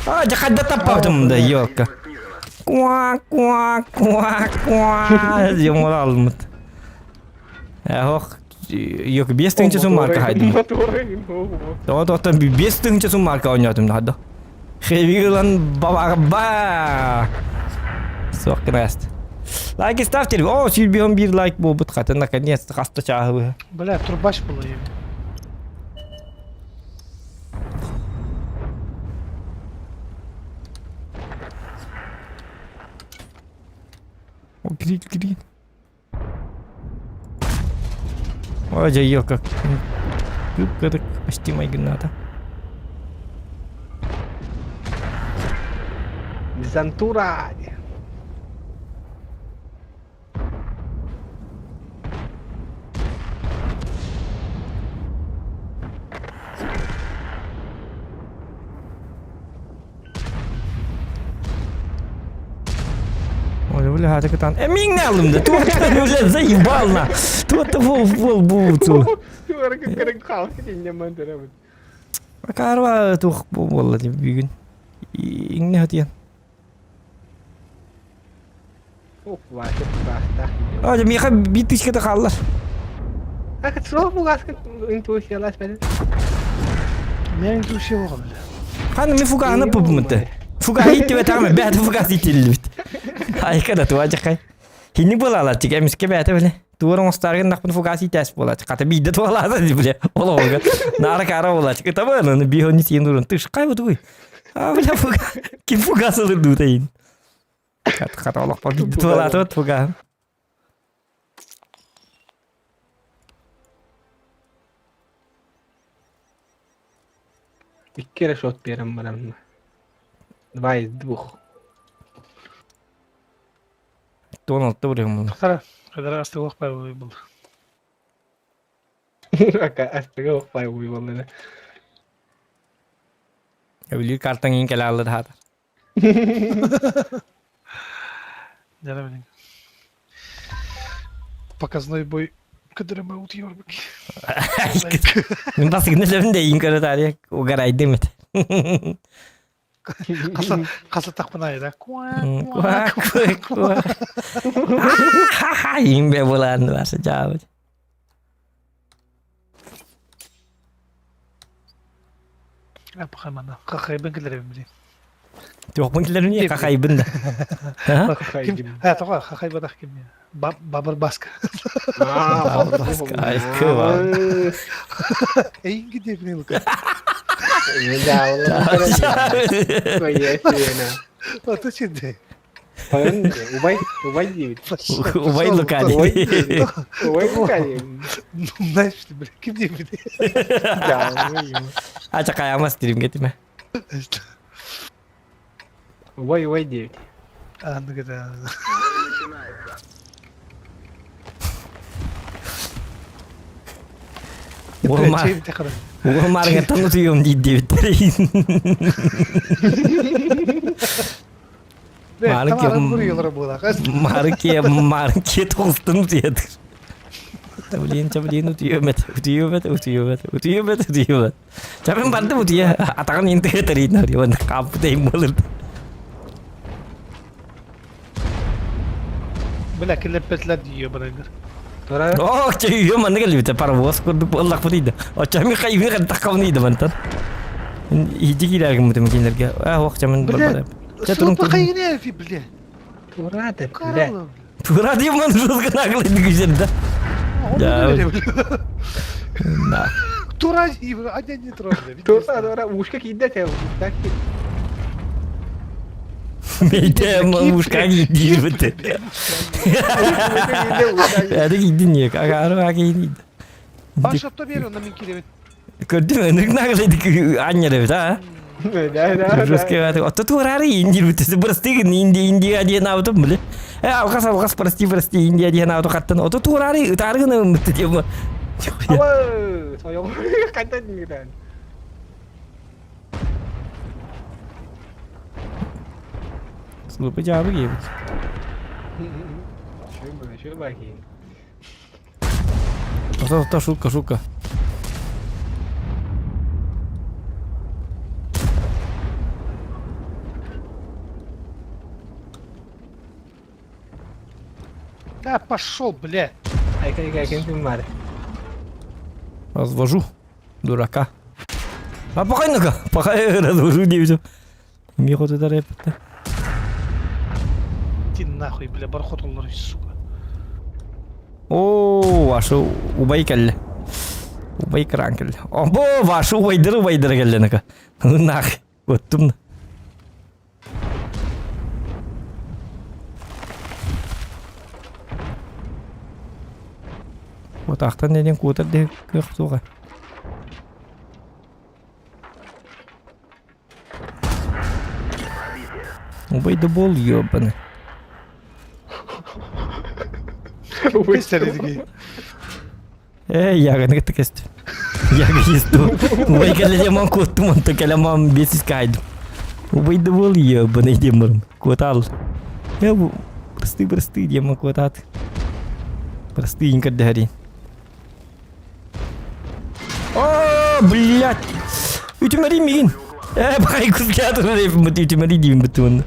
А, дьэ таппатым да, елка. Куа, куа, куа, куа. Диэн алыммыт. Ох, yok 5 тыһыынча сум марка хайдым. Тоҕо 5 тыһыынча сум марка оонньоотум да. Хевиг ылан ба Суох гынаст. Лайки ставьте. О, 101 лайк буолбут хата наконец-то хаста чааһы. Бля, трубач было еми. О, гриль, гриль. Ой, дьэ, елка. Почти майгыната. Десантура! Ой, бля, так это... Миң алым да, туох бля, заебал на. Туох вол вол бу. Карва туох буолла ти бүгүн. Иңне хатыян. Ох, Вася, баста. А, миха битышка хааллар. А, суох бугаска интуициялас бәле. Мен интуиция болған бля. Ханы ми фугааны пупмыты. Фуга иттибет ама бәт фуга итилбит. Айка да туа жакай. Хини буолалар тиге эмиске бәте биле. Туорун остаргын нахпын фуга итәс буолар. Ката биидде туалаата ди биле. Олоога. Нара кара буолар. Ытабын аны бихони сиен турун. Тыш кай бу А бля фуга. Ким фуга сылыр дутайын. Кат ката олох па биидде туалаата фуга. Икки эрэ шот биэрэн баран. Два из двух. Дональд добрый. Тахтара, кадара астылық пай был. Ака астыга охпай уйбаллары. Билир картаң иң кэлэ аллар хата. Дьэ блин. Показной бой, который мы утьёрбык. Мин бас гынна лэбин да иң көрө тария угарайдым эт. Қаса қаса тақпына да. Куа куа куа. Иң бе булан баса жаабыт. Апхамана. Қақайбын келерем биле. Туохпун килерин какайбын да. Ким? Ha, тоға қақайбадақ ким? Бабыр Баска. Бабыр Баска, ай, кыва. Эйинги деп не лука. Да, Ото чинде. Тойон убай, убай диибит. Убай Лука Убай Убай Лука диибит. Знаешь, что, бля, ким диэбит? Ача каямас дирим кетиме. Убай, убай диэбит. Аннык это. Уолмаарыҥаттан утуйуом дии диэбиттэр. Маарыкке тоҕустан утуйатыр. Блин, блин, утуйуом этэ, утуйуом этэ, утуйуом этэ, утуйуом этэ, утуйуом этэ. Чабын бардым утуйа, атаҕын интыга тэрийин арыйан хааппыт буолыр. Бля, килеппетлер дии барайгар. Оо, чөйүө манна кэлбитэ паровоз курдук буоллахпыт ыйда. Оччоми хайбы хантаххабын ыйда мантан. Иди киирэргин кинилэргэ. Аа, ох, чамын Бля, Сылпа хайгыны фи, бля. Тура да, бля. Тура диэн ман жестко наглый күзерді. Да. Тура один не трогай. Тура, тура, ушка киирдэ те, так Мейте ушка киирбит. Әді кийдин не, агары агейин. Башапта бер, онда мен киребин. Көрдүм, өнүк наглый аннер эбит, а? Да, да, да. Отто туурары индир бүтүсү прости инди Индия диэн аутум биле. Э алгас алгас прости прости Индия диэн ауту хаттан ото туурары ытааргын мытты диэм. Ава, сойон кантан дигитан. Слупы жабы киебит. Шөй шөй баки. Ото ото шутка шутка. Да пошел, бля. Айка айка кем ким бар. Развожу дурака. А пока ну-ка, пока я развожу не все. Михо ты рэп. Иди нахуй, бля, бархот олар, сука. О, вашу убай кэллэ. Убай кран кэллэ. Обо, вашу убайдыр убайдыр кэллэ нака. Нах, оттум. Отахтан неден куотар де кых суға. Убай да бол, ёбаный. Э, яганы кытта кестим. Яга есту. Убай кэллеман куоттум, онто кэлеман бесис кайдым. Убай да бол, ёбаный демырым. Куотал. Э, бу просты, просты, демон куотат. Просты, инкердехерин. О, блядь! Үтүмэри мигин. Э, бай кузгатыр үтүмэри деймин бітуын.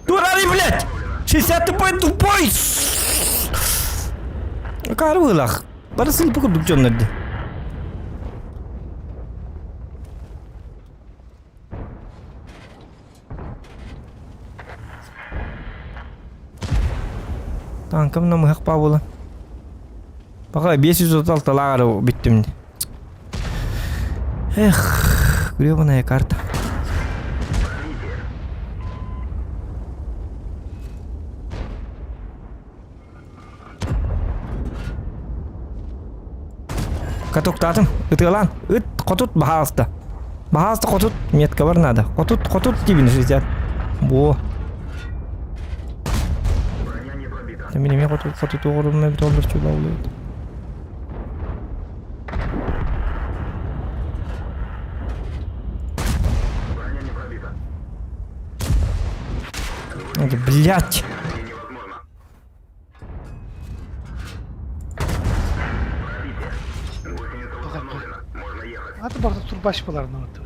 Дурari, блядь! 60 тупой тупой! Карвылах. Барысын пукурдук дьоннорду. Танкам намыһах пабыла. Пока 536 лагары бүттүм. Эх, гребаная карта. Катоктаатым, ытыалаан, ыт, хотут, баһаалыста. Баһаалыста хотут, метка бар надо. Хотут, хотут дибин 60. Бо. Мин эмиэ хотут, хотут оҕорумна эбит оллар чулаулуйт. Блять! Аты барда турбаш баларына отты.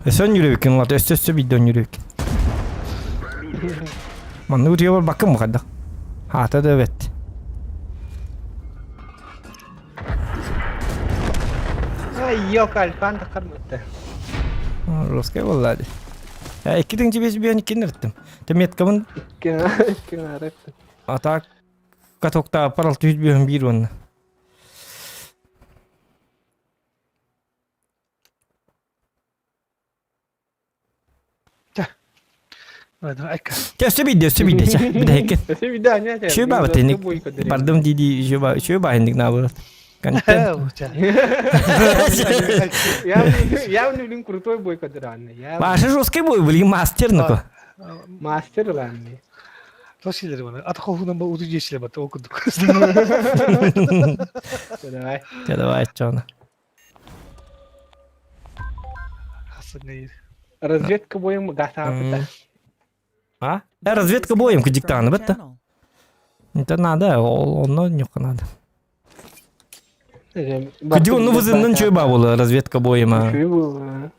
Өссө өнүрүбүккүн улат, өссө өссө биирдэ өнүрүбүккүн. Маннык утуйа барбаккын бу хайдах? Аата да эбэт. Ай, ёлка, альфан тахармытта. Русская буолла дии. Икки тыҥчы бес биэн иккин ырыттым. Меткабын А так катоктааппар 651 уонна. Өссө биирдэ, өссө биирдэ, чэ, бүтэһиккин. Өссө биирдэ аня чэ. Үчүгэй баабыт инник. Бардым дии-дии үчүгэй баа инник наоборот. Контент. Явно, блин, крутой бой кадранный. Маша жесткий бой, блин, мастер ну-ка. Мастер ладный. Тосилер бана. Ата холунан ба уту жесиле бата окудук. Давай. Давай, чона. Разведка боем гасаабыта. А? Э, разведка боем кдиктааны бітті. Это надо, ол онно нюха надо. Кди онну вызыннын чөй ба болы разведка боем. Чөй был.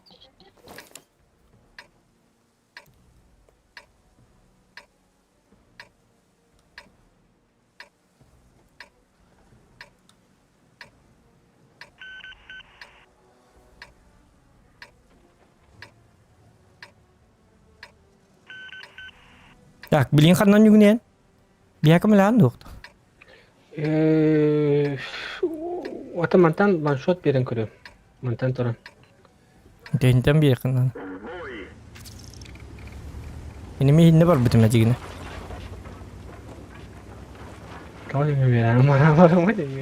Так, билин ханнан нүгүнэн? Биһиэхэ мэлээн дуохту. Ота мантан ваншот берен көрөм. Мантан туран. Тентен биэхинан. Иними иһинне барбытым этигинэ.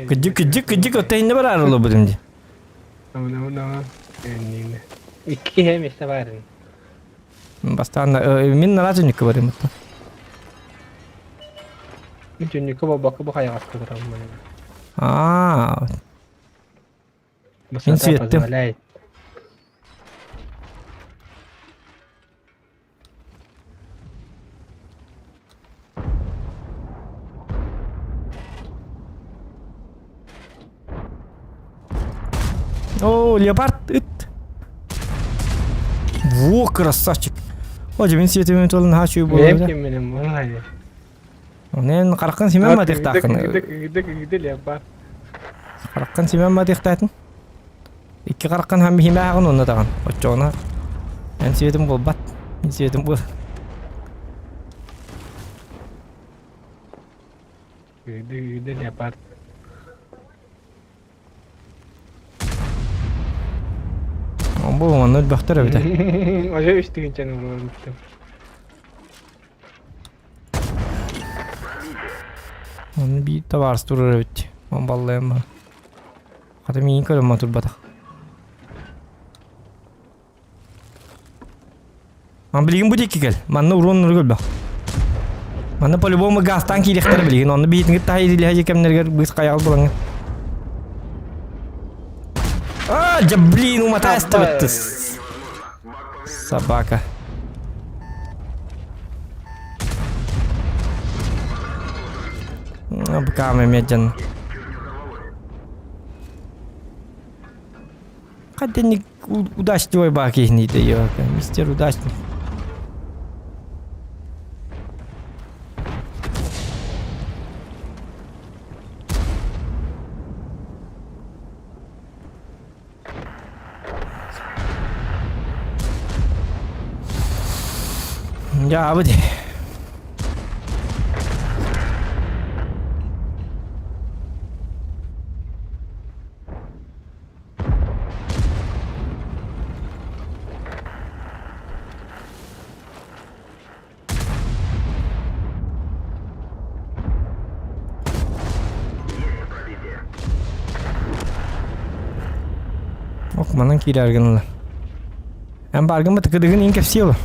Кыдьык, кыдьык, кыдьык, отто иһинне бараар олорбутум дии. Икки киһи миэстэ баарын. Бастаан мин наraa түннүккэ барыам оттон. Мин түннүккэ буолбакка бу хайаҕаска бараммын. Аа. Мин светтим. О, леопард ыт. Во, красавчик. О, мин светимин толын хачу буолла. Мен кимминим буолай. Онен қараққан семен ма дехтаахын. Гыды леопард. Қараққан семен ма дехтаатын. Икки қараққан хам химааҕын онна даҕан. Оччоҕуна эн светим буолбат. Мин светим буол. Гыды гыды леопард. Бу онно өлбөхтөр эбитэ. Оже үс тыгынчаны урулар Оны биир табаарыс турар эбит. Он баллайым ба. Хата миин көрөм турбатах. Ман билигин бу диэки кэл. Манна уруон көрбөх. Манна по-любому газтан киириэхтэрэ билигин. Онно биһитиҥит таһа илиһэ кэмнэригэр быыс хайаҕал булаҥҥын. А, дьэ блин, уматаастыбыттыс. Собака. Быкаамы медленно. Хаденник удачливый бак ихни мистер удачник. Я абыди. Ок, манан киирэргин ыла. Эн бааргын ба тыкыдыгын ин кэпсиэ ыла.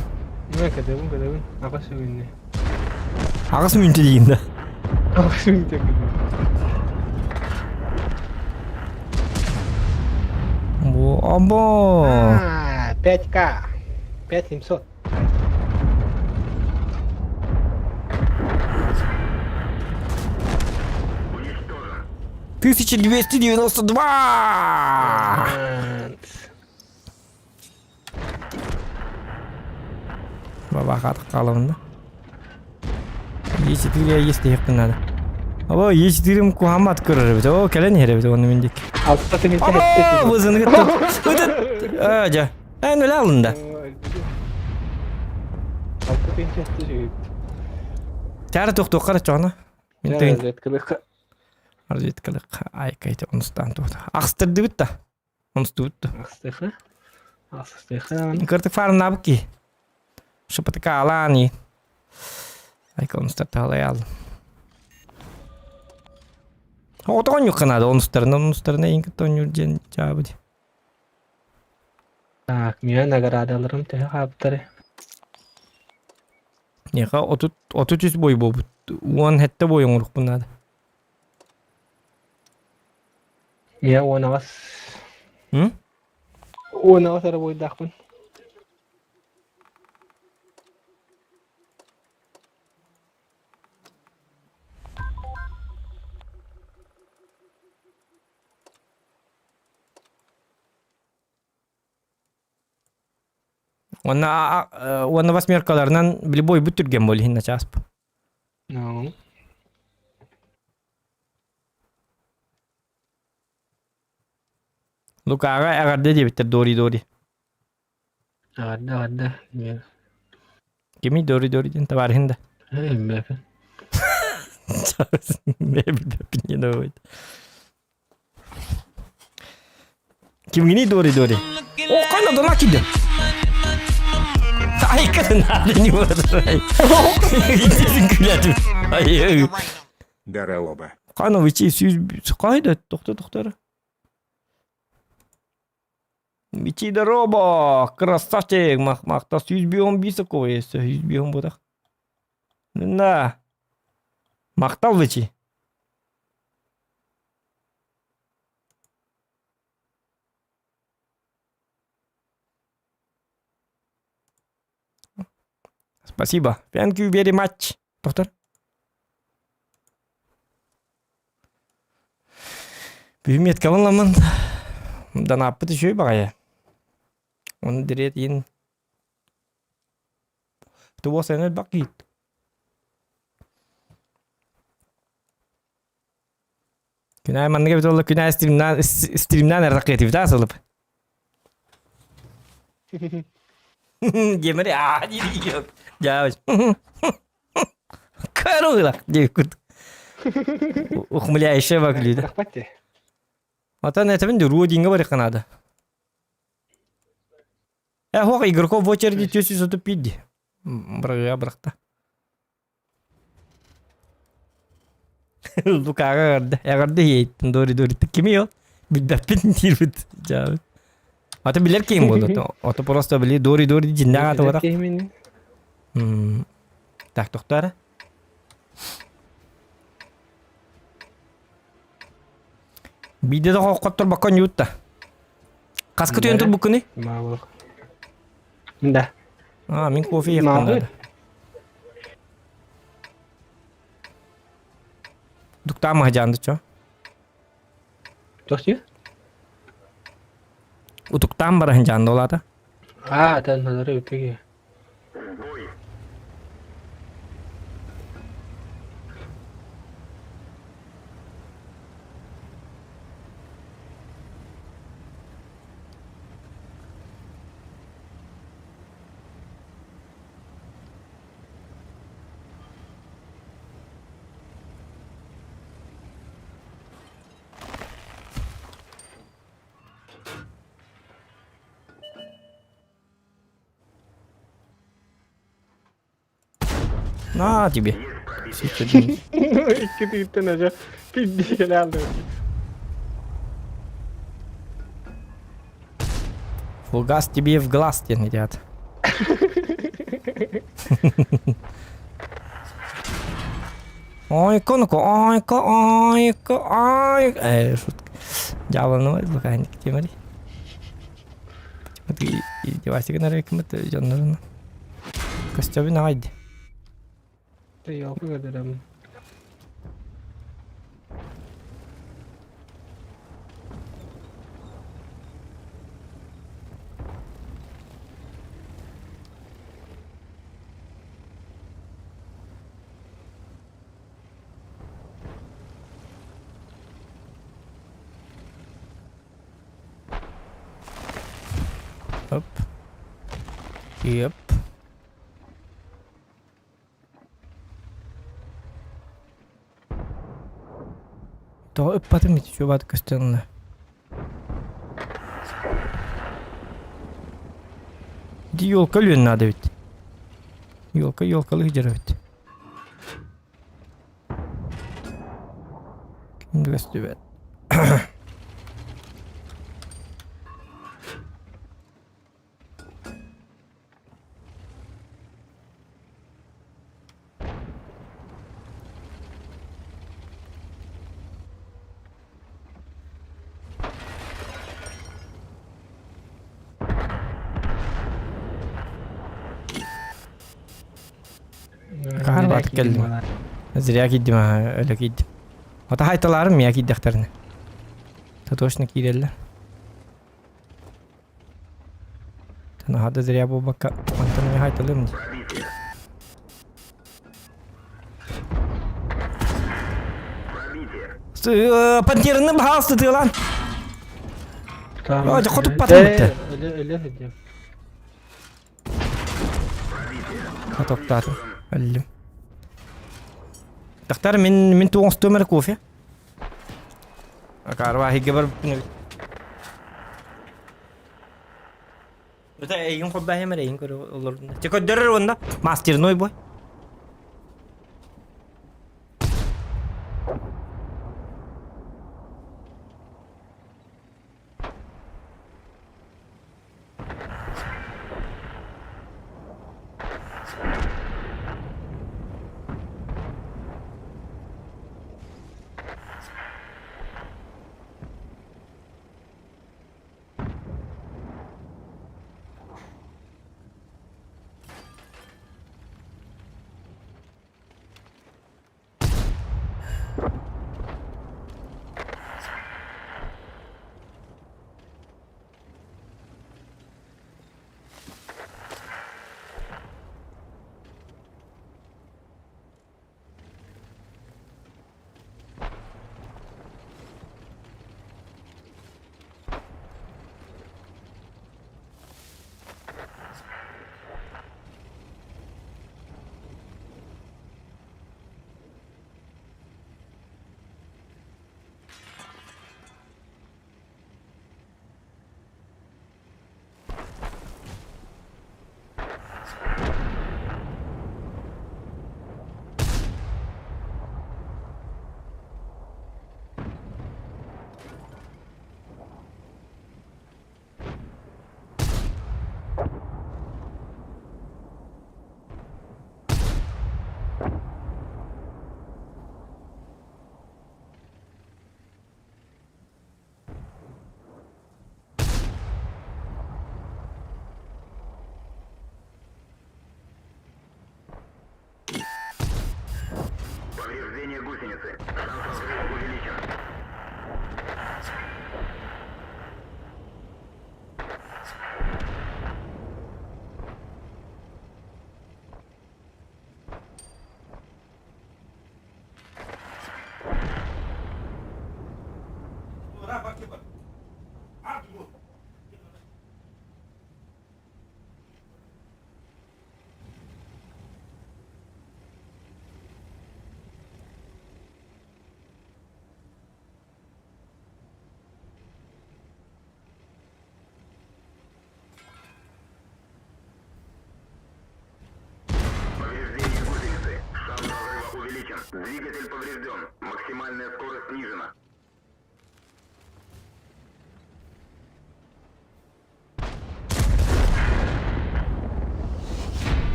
Мэ кэдэбин кэдэбин аҕыс үүннэ. Аҕыс мүнтэ диигин да. Аҕыс мүнтэ кэдэбин. Бу обо. 5К. 5700. 1292! Баба хаалабын да. Е4 есть надо. Або Е4 куһамат көрөр эбит. О, кэлэн иһэр эбит оны мин диэки. Або, вызыны кытта. Ыт. А, жа. Эн өлө алында. Тяра тохтуохха чоҕуна. Мин тыын. Разведкалык айкайте онустан туохта. Ахстырдыбыт да. Онустубут да. Ахстыха. Ахстыха. Кыртык фармнабык ки. Шыпытыка алаани. Айка онустар таалай Отоҕон юкканаада онустарына онустарына иин кытта онньуур диэн чаабыт. Так, миэ наградаларым төһө хаабыттары? Неха 33 бой буолбут. 17 бой оҥорукпун наада. Миэ 18. М? 18 эрэ бойдаахпын. Уонна уонна восьмеркаларынан били бойбут түргэн буол иһин начаас. No. Лукаҕа эҕэрдэ диэбиттэр Дори Дори. Эҕэрдэ эҕэрдэ. Кимий Дори Дори диэн табаарыһын да? Билбэппин. Билбэппин диэн ой. Кимгиний Дори Дори? О, қайна дона киде. Айка надо не вот. Күләтім. Ай. Даралоба. Қайна вичи сүүс қайда тоқта тоқтар. Вичи дороба, красавчик, мах махта 115 такого есть, 115 бодах. На. Мақтал вичи. Спасибо. Thank you very much. Доктор. Бүметкабын ламын. Данаппыт үчүгэй баҕайы. Оны дириэт иин Туох сен элбэх киит. Күнай манныга бит олла күнай стримнан стримнан эрракетив да сылып. Диэмэри аа диир Дьаабыч. Карула диэккут. Ухмыляющая выглядит. Рахмат Отон этебин Рудинга барыхха наада. Э, хоқ игроков в очереди төсү сотуп пидди. Бырагыга бырахта. Лукаҕа эҕэрдэ. Эҕэрдэ иһиэйттин дори дори кими ол? Билбэппин диирбит. Дьаабыт. Ата билэр киһим буолла. Ото просто били дори дори дьиннээх аата барах. Так, тохтоо Биирдэ да хоттор ньуутта. Хаска түйэн турбуккуный? Да. А, мин кофе иһиэхпин наада. Дуктаан маһдьаанды чо. Туох дии? Утуктаан бараһын дьаанды олаата. Аа, тэн надары үтүге. На тебе. Икки тыыттан өсө пидди кэлэ алды. Фугас тебе в глаз диэн ряд. Ойко, ну-ка, ойко, ойко, ой. Э, шутка. Дьаабыланы буканик темери. Издевайся гынар кымыт дьоннорун. Көстөбүн аҕай Ёлка көрдөрөм. Оп. Yep. Тоҕо ыппатым ити чуобаат көстөн Ити елка өлүөн наада эбит. Елка елкалыы дьарабыт. Ким да көстүбэт. Каарбаат кэллим. Зря киирдим аа, өлө киирдим. Ата хайталаарым мия киирдэхтэринэ. Точно киирэллэр. Наһаа да зря буолбакка, онтон эмиэ хайталыам дии. Пантераны баһаалыста тыалаан. Ой, хотуппатым битте. Өлө өлө сылдьам. Хотоктаатым. Өллүм. Тахтар мин мин туоҥ эрэ кофе. Акаарба иһиггэ барбыппын эбит. Это эйигин холбоһем эрэ эйигин көрө олордум. Те көрдөрөр уонна мастерной бой. Повреждение гусеницы. Шанс разрыва увеличен. Повреждение гусеницы. Шанс разрыва увеличен. Двигатель поврежден. Максимальная скорость снижена.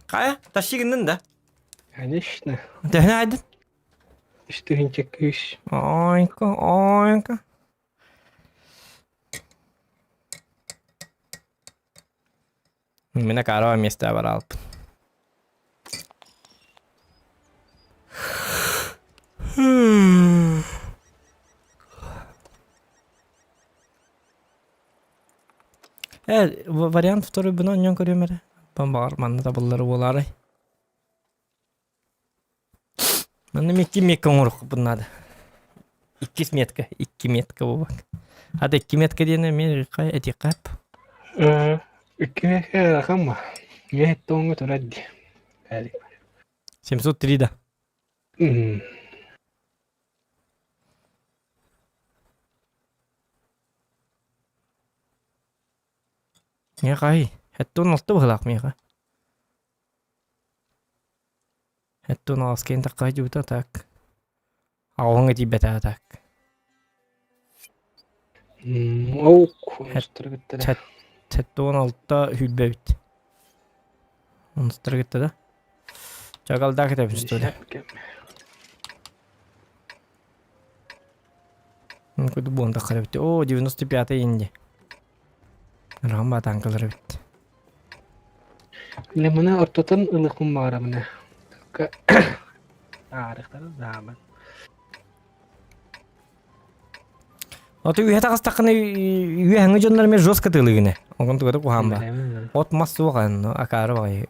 Хайа, тащигиннин да? Конечно. Төһөнө айдын? Үс тыһыынча күүс. Ойка, ойка. Мин акаарова миэстэ бараалпын. Э, вариант второй буну онньон көрүөм эрэ. Баҕар манна табыллары буолаарай. Манна икки метка оҥоруохпун наада. Иккис метка, икки метка буолбак. Ата икки метка диэн эмиэ этиэххэ сөп. Икки метка ыарахан ба. Үөһэттэ оҥо турар дии. 703 да. Миэхэ ай, 76 быһыылаах миэхэ. 76 киэн тахха дьубута так. Аҕыһыҥ этийбэтэ так. Ол 76 хүлбэбит. Онустар кытта да. Чагалдаах этэбин что ли? Куду буон таххар эбит. О, 95 инди. Рам батаанкалар эбит. Лемона ортотун ылыхпын баҕарабын ээ. Аарыктары дааман. Ото үһэ таҕыстаххына үөһэҥҥи дьоннор эмиэ жестко тыылыгыны. Оҕон тугата куһаан ба. От мас суох аны акаары баҕайы.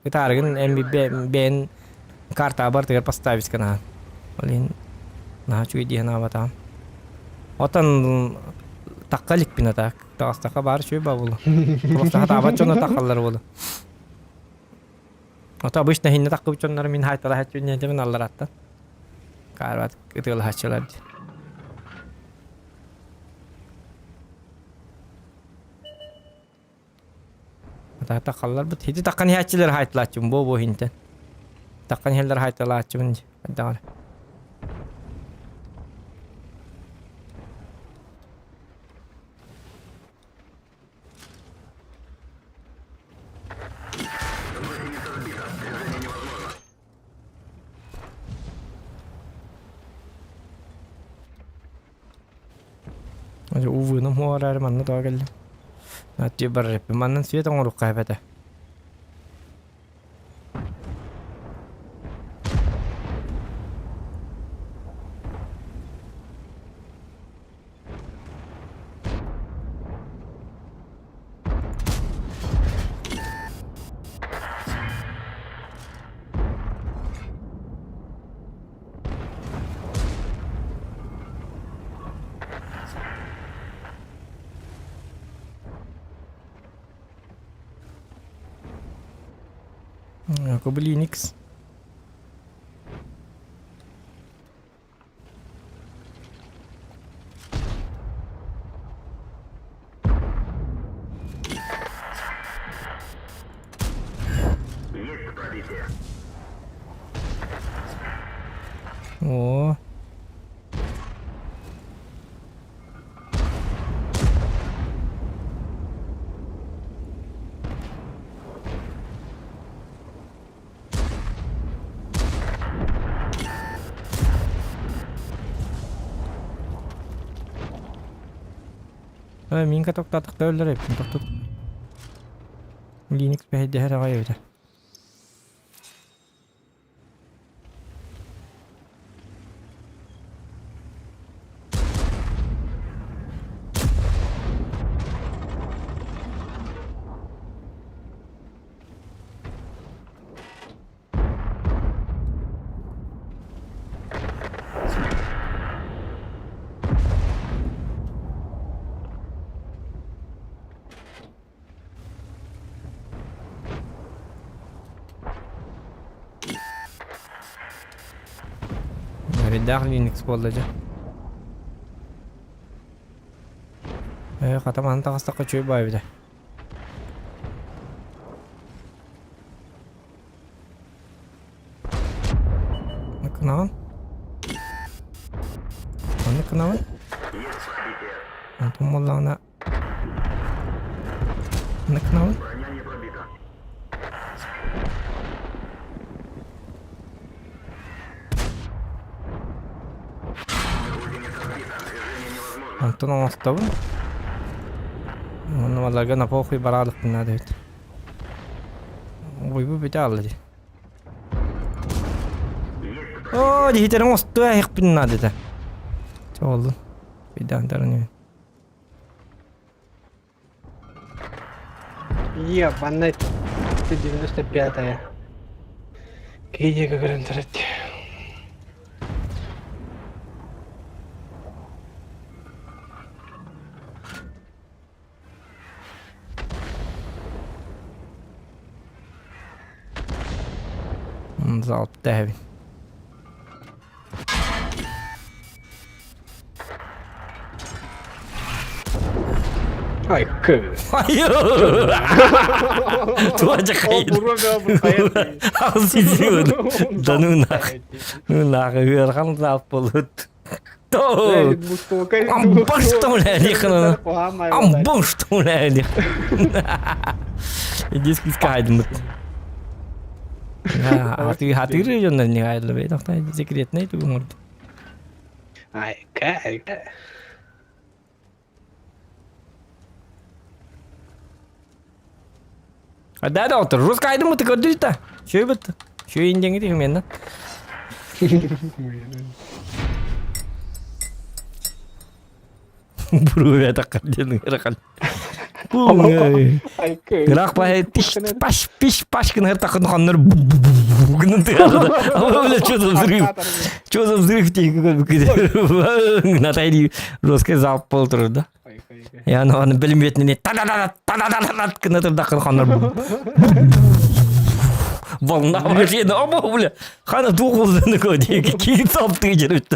Ытаарыгын эн бэйэн картаҕа бартыгар поставить гынаан. Ол иһин наһаа үчүгэй дии санаабатаҕым. Отон тахха иликпин а так. Таҕыстахха баар үчүгэй баа буолуо. Просто хатаабат дьоно таххаллар буолуо. Ото обычно иһиннэ таххыбыт дьоннор мин хаайталаһаччы диэн аллараттан. Каарбат ытыалаһаччылар дии. Таххалларбыт. Ити таххан иһээччилэр хаайталааччыбын буо-буо иһинтэн. Таххан иһэллэр хаайталааччыбын дии. Хайдаҕар. Увыным хуарары манна тоҕо кэллим. Аттыы барар Маннан свет оҥоруохха эбэтэ. Кублиникс. Есть пробитие. О. Э, минка токтатык өллөр эбит, токтот. Linux бэһэйдэһэр аҕай эбитэ. Эрэйдээх Linux буолла дьэ. Ээ, хата маны таҕыстахха үчүгэй баай эбитэ. Кынаҕын? Маннык кынаҕын? Онтон буоллаҕына маннык кынаҕын? Онтон оҥостобун. Уонна баларга на похуй бараалыкпын наада эбит. Ой, бу бүтэ алла дии. Оо, дихитерин оҥостуо эһихпин наада этэ. Чооллун. Үйдээн таран Е, ванна 95-я. Киһи көрөн турат. Залп тэһэбин. Айкы. Туоча хайын. Да ну нах. Ну нах, ыархан заап болут. Амбаштолэлихна. Амбаштолэлих. Иди скайдмыт. Хатыр хатыр дьоннор не гайлы бей секретный тугун Айка, айка. Да, доктор, русскайдым ты көрдү та. Шөй бит. Шөй индеңи дихим мен. Буру таққан дедің рақал. Бірақ бай тиш паш пиш паш гын тақын ханнар гын тыгады. Бля, что за взрыв? Что за взрыв Натайди жесткий залп бол тұр да. Я аны білінбетіне та та та та та та та гын тырдақын ханнар волна вообще, ну, бля, хана тухулды кейін салып тыгы жеріп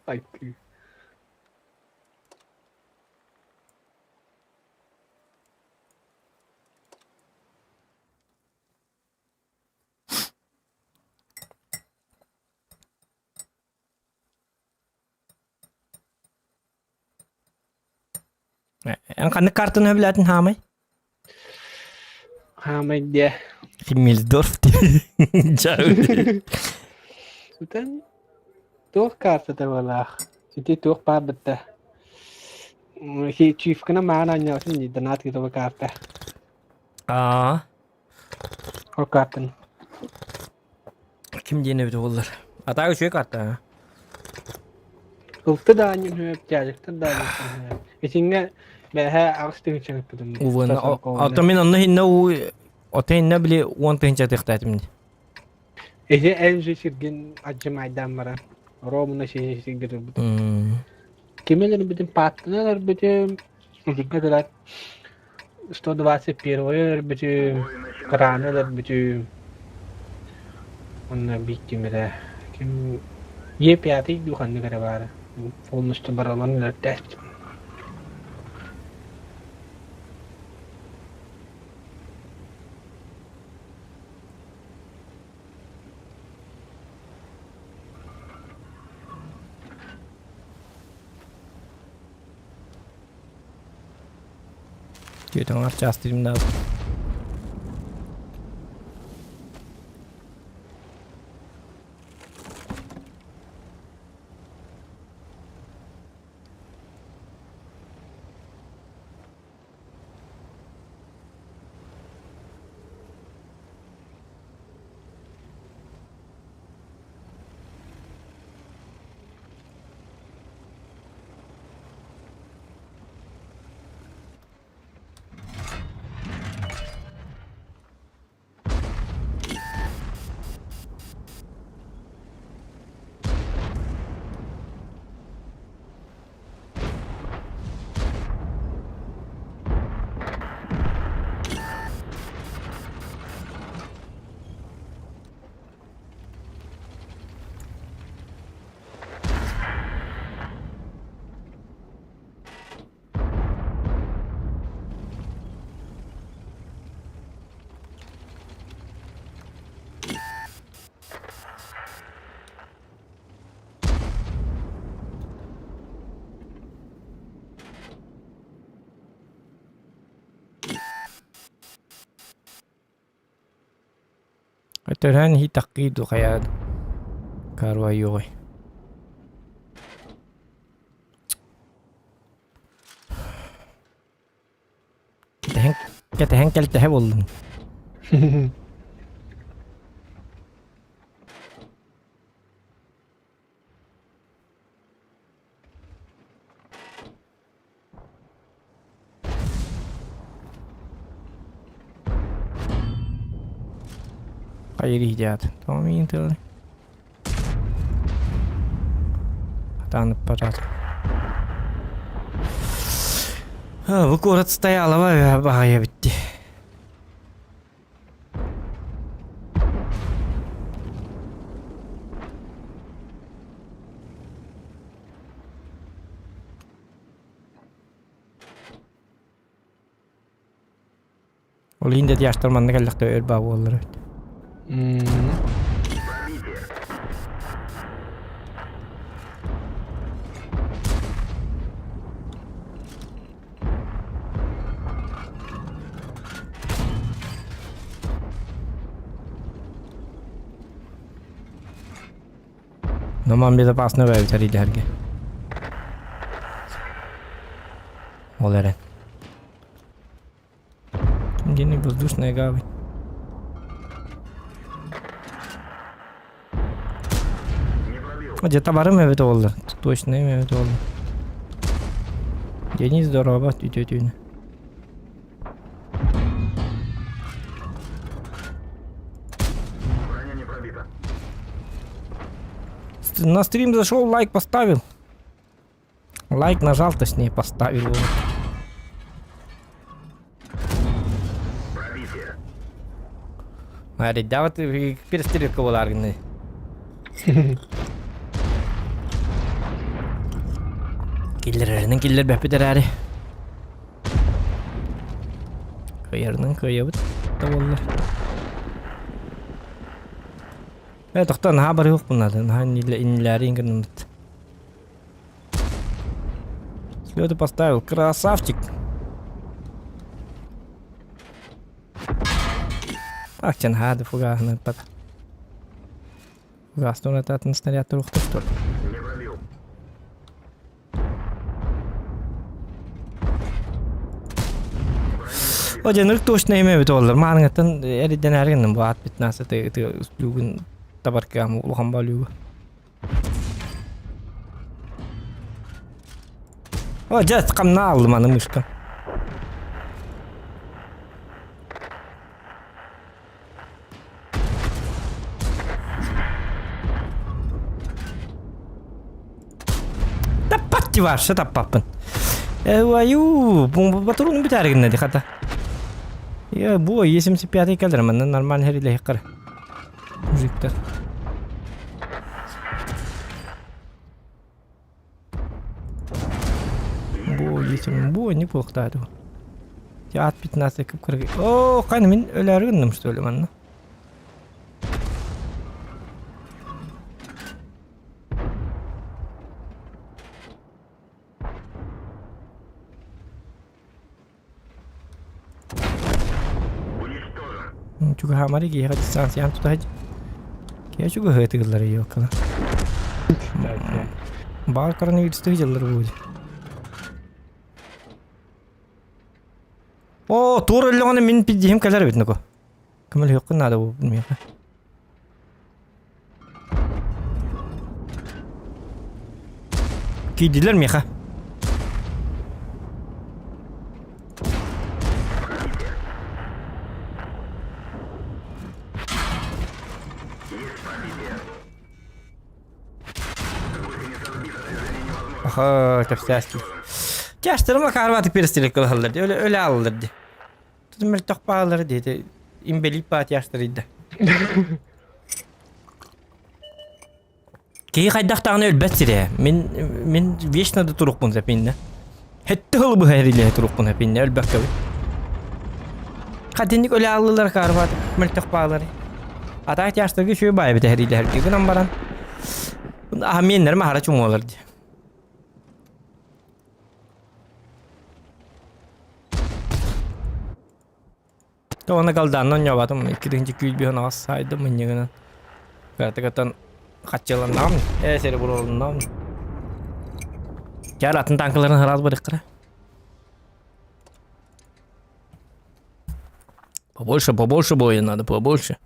Айкы. Эн қаны картаны білетін хамай? Хамай де. Химмельдорф де. Үтен туох картата балаах. Ити туох баар бытта. Хи чифкана маана анньаатын дии донат китоба карта. Аа. Ол картаны. Ким диэн эбит оллар? Атаа үчүгэй карта. Ылты да анньын хөп, тяжектен да анньын хөп. Итингэ бэһэ аҕыс тыһыынча ыппытым. Увын. Ото мин онно хинна у ото хинна били 10 тыһыынча тыхтаатым ди. Эһи эн же сиргин адьымайдаан баран. Ромуна сиһи сиргэ турбут. Кимелер бүтүн паттыналар бүтүн итингэ дылар 121 бүтүн кыраанылар бүтүн онно биир ким эрэ ким Е пятый дуу ханнык эрэ баара полностью баралан өлөртөөспүт Түөтөҥ арчаастыырым да. Төрөөн хи таккыы ду хайаа карвайуой. Кэтэһэн кэтэһэн кэлтэһэ буоллун. Хайыр иһдиат. Тоҕо миигин тыалый? Хатаан ыппатаат. Бу куорат стоялова баҕайа битти. Ол иһин да яштар манна кэллэхтэ өр баа буоллар эбит. Номан безопасно бэбитэр идэһэргэ. Ол эрэн. Где воздушная гавань. Где-то барым эбит оллар. Точно эбит оллар. Денис здорово, тетя На стрим зашел, лайк поставил. Лайк нажал, точнее, поставил его. Да вот перестрелка была аргны. Киллереринен киллер бэппит эрэри. Кыайарынан кыайабыт да буоллар. Э, тохтоо, наһаа барыах надо, наһаа иннилээри гынныммыт. Слёты поставил, красавчик. Ах, чанхады фугахны пат. Фугастон атын снаряд турухта что ли? Оденыр точно эме бит олар. Мааныгаттан эриден эргинним бу ат 15 люгун табаркам улахан ба люгу. О, дьэ, хамна аллым аны мышка. Таппат вообще таппаппын. Аю, патронун бүтәригинне ди хата. Я бу 75 калер манна нормально хериле хиккар. Мужиктар. Бу есим, бу неплохо да. Ат 15 кып кыргы. О, кайны мин өләргинним что ли манна. Чугаһаамары киһиэхэ дистанцияны тута сылдьар. Киһи чугаһыы тыгыллар ёлкала. Баар коронавирустук дьыллар буолуо. О, туор өллөҕүнэ мин пиддиһим кэлэр эбит нуку. Көмөлөһүөххүн наада бу миэхэ. Киирдилэр миэхэ. Аха, кэпсээски. Тяжтарыма карваты перестелек кылаллар ди, өлө өлө алалар ди. Тутум мөлтөх баалары ди, имбелип баа тяжтарыйда. Киһи хайдах даҕаны өлбөт сирэ. Мин мин вечно да турукпун сөп иннэ. Хэтте хылы быһа эрилэһэ турукпун сөп иннэ өлбөккөбүн. Хатинник өлө аллылар карват мөлтөх баалары. Атаах тяжтарга үчүгэй баайы бит гынан баран. Аха миэннэрим аһара чумуолар дии. Тоҕо галдаанна оонньообатым, икки тыһыынча күүс аҕыс саайдым мынньыгынан. Кыратыгыттан хаччыланнаҕым, ээ сири буруолуннаҕым. Кээр атын танкаларын хараас барыахтара. Побольше, побольше боя надо, побольше.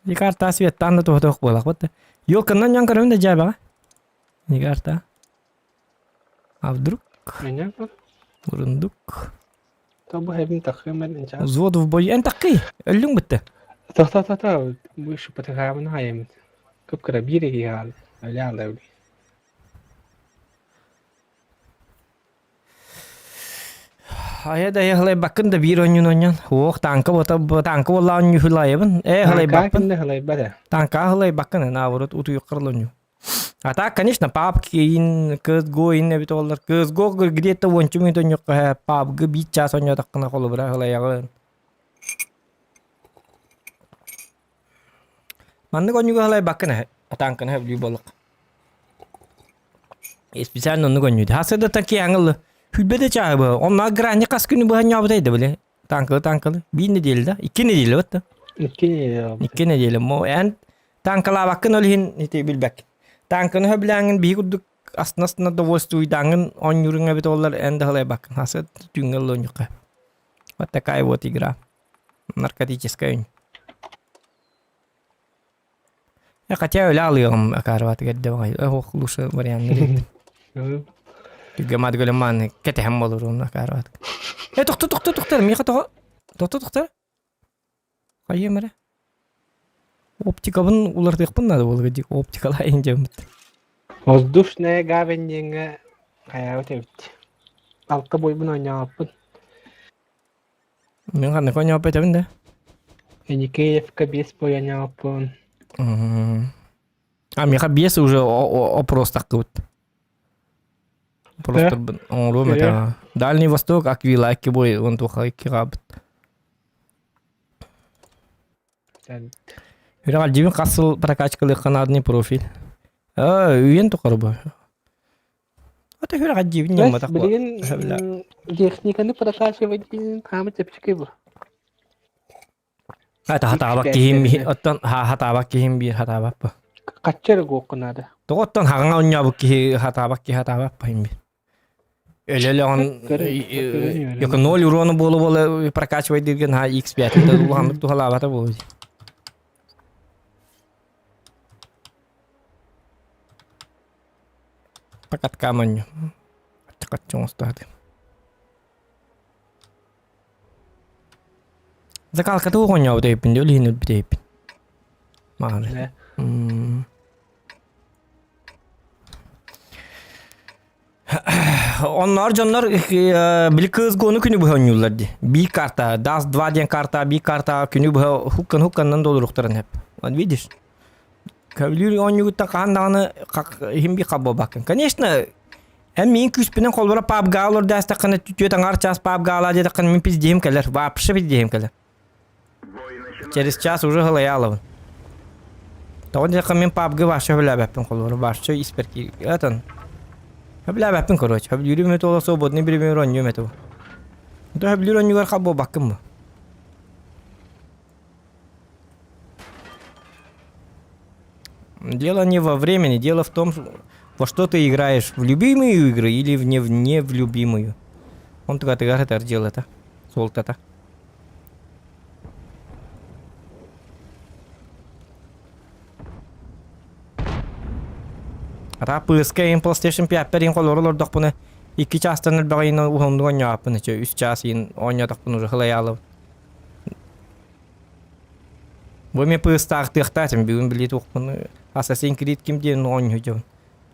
Никарта светтан да туһа туох буолах бутта. Ёлканнан дьон көрөмүн да дьээбэҕэ. Никарта. А вдруг? Меня Бурундук. Тобу хэбин таххыман инча. Взвод в бою. Эн таккый. Өллүҥ бытты. Та та та та выше потахамын хайымыт. Кып-кыра биир киһи хаалла. Өлө хаалла Айа да хылайбаккын да биир онньун онньон. Уох танка бота танка буолла онньу хылайабын. Э хылайбаппын. Танка хылайбат э. Танка хылайбаккын наоборот утуйуккар онньу. А так, конечно, папки ин CSGO ин эбит олар. CSGO где-то уончу минут онньукка PUBG биир час онньотоххуна холобура хылайаҕын. Маннык онньуга хылайбаккын э. Танканы хөблүү болук. Специально оннук онньуйда. Хасыдаттан киэҥ Хүлбэдэ чааһы быһа. Онно грани хас күнү быһа ньообутай да биле. Танкалы танкалы. Биир неделя да? Икки неделя вот. Икки неделя. Икки неделя. Мо эн танкалаабаккын ол иһин ити билбэк. Танканы хөбүлээҥин биһи курдук астына-астына довольствуйдааҥын оонньууруҥ эбит оллар эн да халайбаккын. Хасы түүҥҥэ ыллыонньукка. Вот такая вот игра. Наркотическая өнь. Хотя өлө алыаҕым акаарыбатыгар эрдэ баҕайы. Ох, лучше вариант Түгэмат гөлөмааны кэтэһэн болуруум акаарыбат. Э, тохто, тохто, тохто, миэхэ тоҕо? Тохто, тохто. Хайыам эрэ. Оптикабын уларытыахпын наада буолуга дии. Оптикалаайын дьоммут. Воздушная гавань диэҥҥэ хайаабыт эбит. Алта бойбун оонньообуппун. Мин ханнык оонньообут этэбин да? Еникеевка биэс бой оонньообуппун. А миэхэ биэс уже опрос таххыбыт. Опросторбун оҥоруом этэ. Дальний Восток Аквила икки бой он туха икки хаабыт. Үрэх дьибин хас сыл прокачкалыахха наадный профиль. А, үйен тухары бу. Ата хүрэх дьибин ньамматах бу. Билигин техниканы прокачивать хаамы чэпчэки бу. Ата хатаабак киһим оттон хатаабак киһим биир хатаабак бу. Хачча эрэ гуокка наада. Тоҕо оттон хаҕаҥа онньообут киһи хатаабак киһи хатаабак бу биир. Өлө-өлөҕүн Йоко ноль урона буола-буола прокачивай дииргин ха X5 улаханнык туһалаабата буолуо. Покатка манню. Аччакаччы оҥостоһаты. Закалката оҕонньообут өйпүн дии, ол иһин өлбүт өйпүн. Мааны. Онноор дьоннор били кыыс-гону күнү быһа оонньууллар дии. Биир карта, Dust 2 диэн карта, биир карта күнү быһа хуккан-хукканнан долуруктарын хэп. Вот видишь? Көбүлүүр оонньуугуттан хаһан даҕаны иһин би хаб буолбаккын. Конечно, эн миин күүспүнэн холборо PUBG олордоостаххына түөт аҥаар час PUBG алаа диэтэххинэ мин пиздиһим кэлэр. Вообще пиздиһим кэлэр. Через час уже һылайаалабын. Тоҕо диэххэ мин PUBG вообще сөбүлээбэппин холобура вообще испэр этон. Сөбүлээбэппин короче. Сөбүлүүрүм это ол свободный бириэмэ оонньуом этэ. То сөбүлүүр оонньуугар хал буолбаккын бу. Дело не во времени, дело в том, во что ты играешь, в любимые игры или в не в не в любимую. Он тыгатыгар этэр дьыалата, суолтата. Ата пыска иһин PlayStation 5 иһин холору олордохпуна икки чаастан элбэҕи иһин уһуннук оонньооппун үчө үс чаас иһин оонньоотохпун уже хылайаалыбын. Бу эмиэ пыыстаахтыахтаатым бүгүн билии туохпун Assassin's Creed ким диэн оонньуу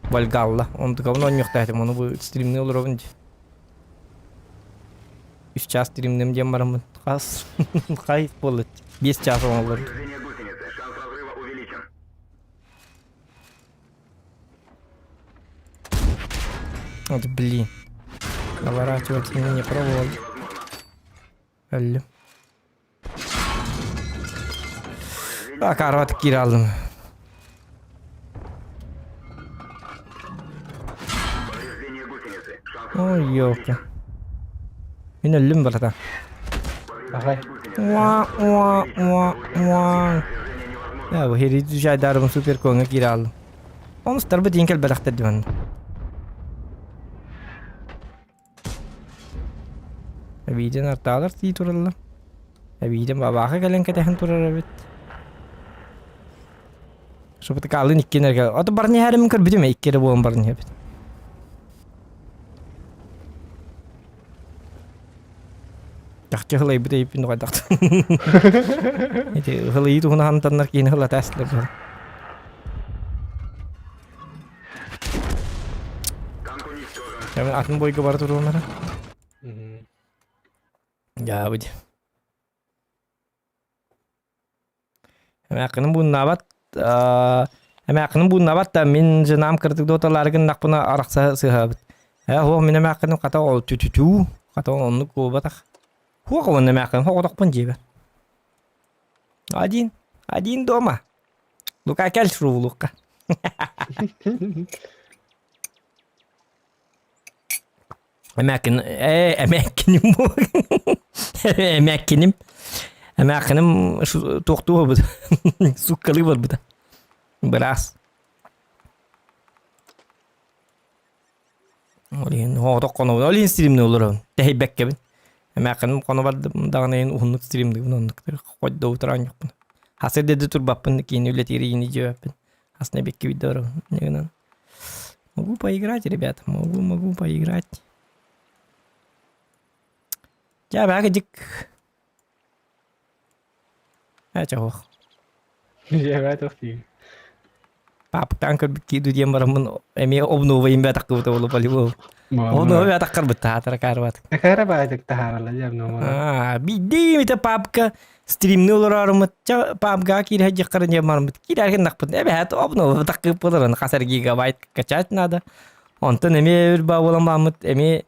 Вальгалла онтукабын оонньуохтаатым ону бу стримныы олоробун дии. Үс чаас стримнем диэн бараммын хас хай буолла биэс чаас оҥоллор. Вот блин. Наворачивать не пробовал. Өллүм. Акарват киирэ алдым. Ой, елки. Мин өллүм барата. Давай. Уа, уа, уа, уа. Я, бу хери жайдарым супер көңө киирэ алдым. Оны старбы диэн кэлбэтэхтэр диван. Эбиитин артаалар тии тураллар. Эбиитин бабааха кэлэн кэтэһэн турар эбит. Субутукаалын иккиэн эргэ. Ото баран иһэрим көрбүтүм икки эрэ буолан баран иһэбит. Чахчы хылайбыт эйиппин хайдахтан. Ити хылайыы туһунан хантаннар киһини хылатаастылар. Атын бойга бара туруоннара. Дьаабыт. Эмээххинин бууннаабат эмээххинин бууннаабат да мин женам кырдык доталаары гыннахпына арахса сыһабыт. Ээ хуох мин эмээххинин хата ол түтүтүү хата оннук буолбатах. Хуох уонна эмээххин хоҕотохпун дьиэбэр. Один, один дома. Лука кэл шуруулукка. Эмээккин ээ эмээккиним эмээккиним эмээххиним туохтуу барбыта суккалыы барбыта быраас ол иһин оҕотох хонобун ол иһин стримни олоробун тэһийбэккэбин эмээххиним хоно бардым даҕаны иһин уһуннук стримныыбын оннук хойдо утараан дьохпун хас эрдэ турбаппын киини үлэтиир иини дьиэбэппин хасна бикки бидде барабын гынан Могу поиграть, ребята, могу, могу поиграть. Дьэ, баага дик. Ээ, чоһуох. Дьэ, туох дии. Папыктаан көрбүт киирду диэн бараммын эмиэ обнова имбэ атаккыбыта болу по-любому. Обнова атаккарбыт таатара каарбат. Кара баайдык таһааралла дьэ обнова. Аа, бидии мите папка стримни олорорумут папга киирэ дьаххарын диэн барбыт киирэргин нахпыт эбэһээт обнова таккыппыларын хасар гигабайт качать надо. Онтон эмиэ өр баа буолан бааммыт эмиэ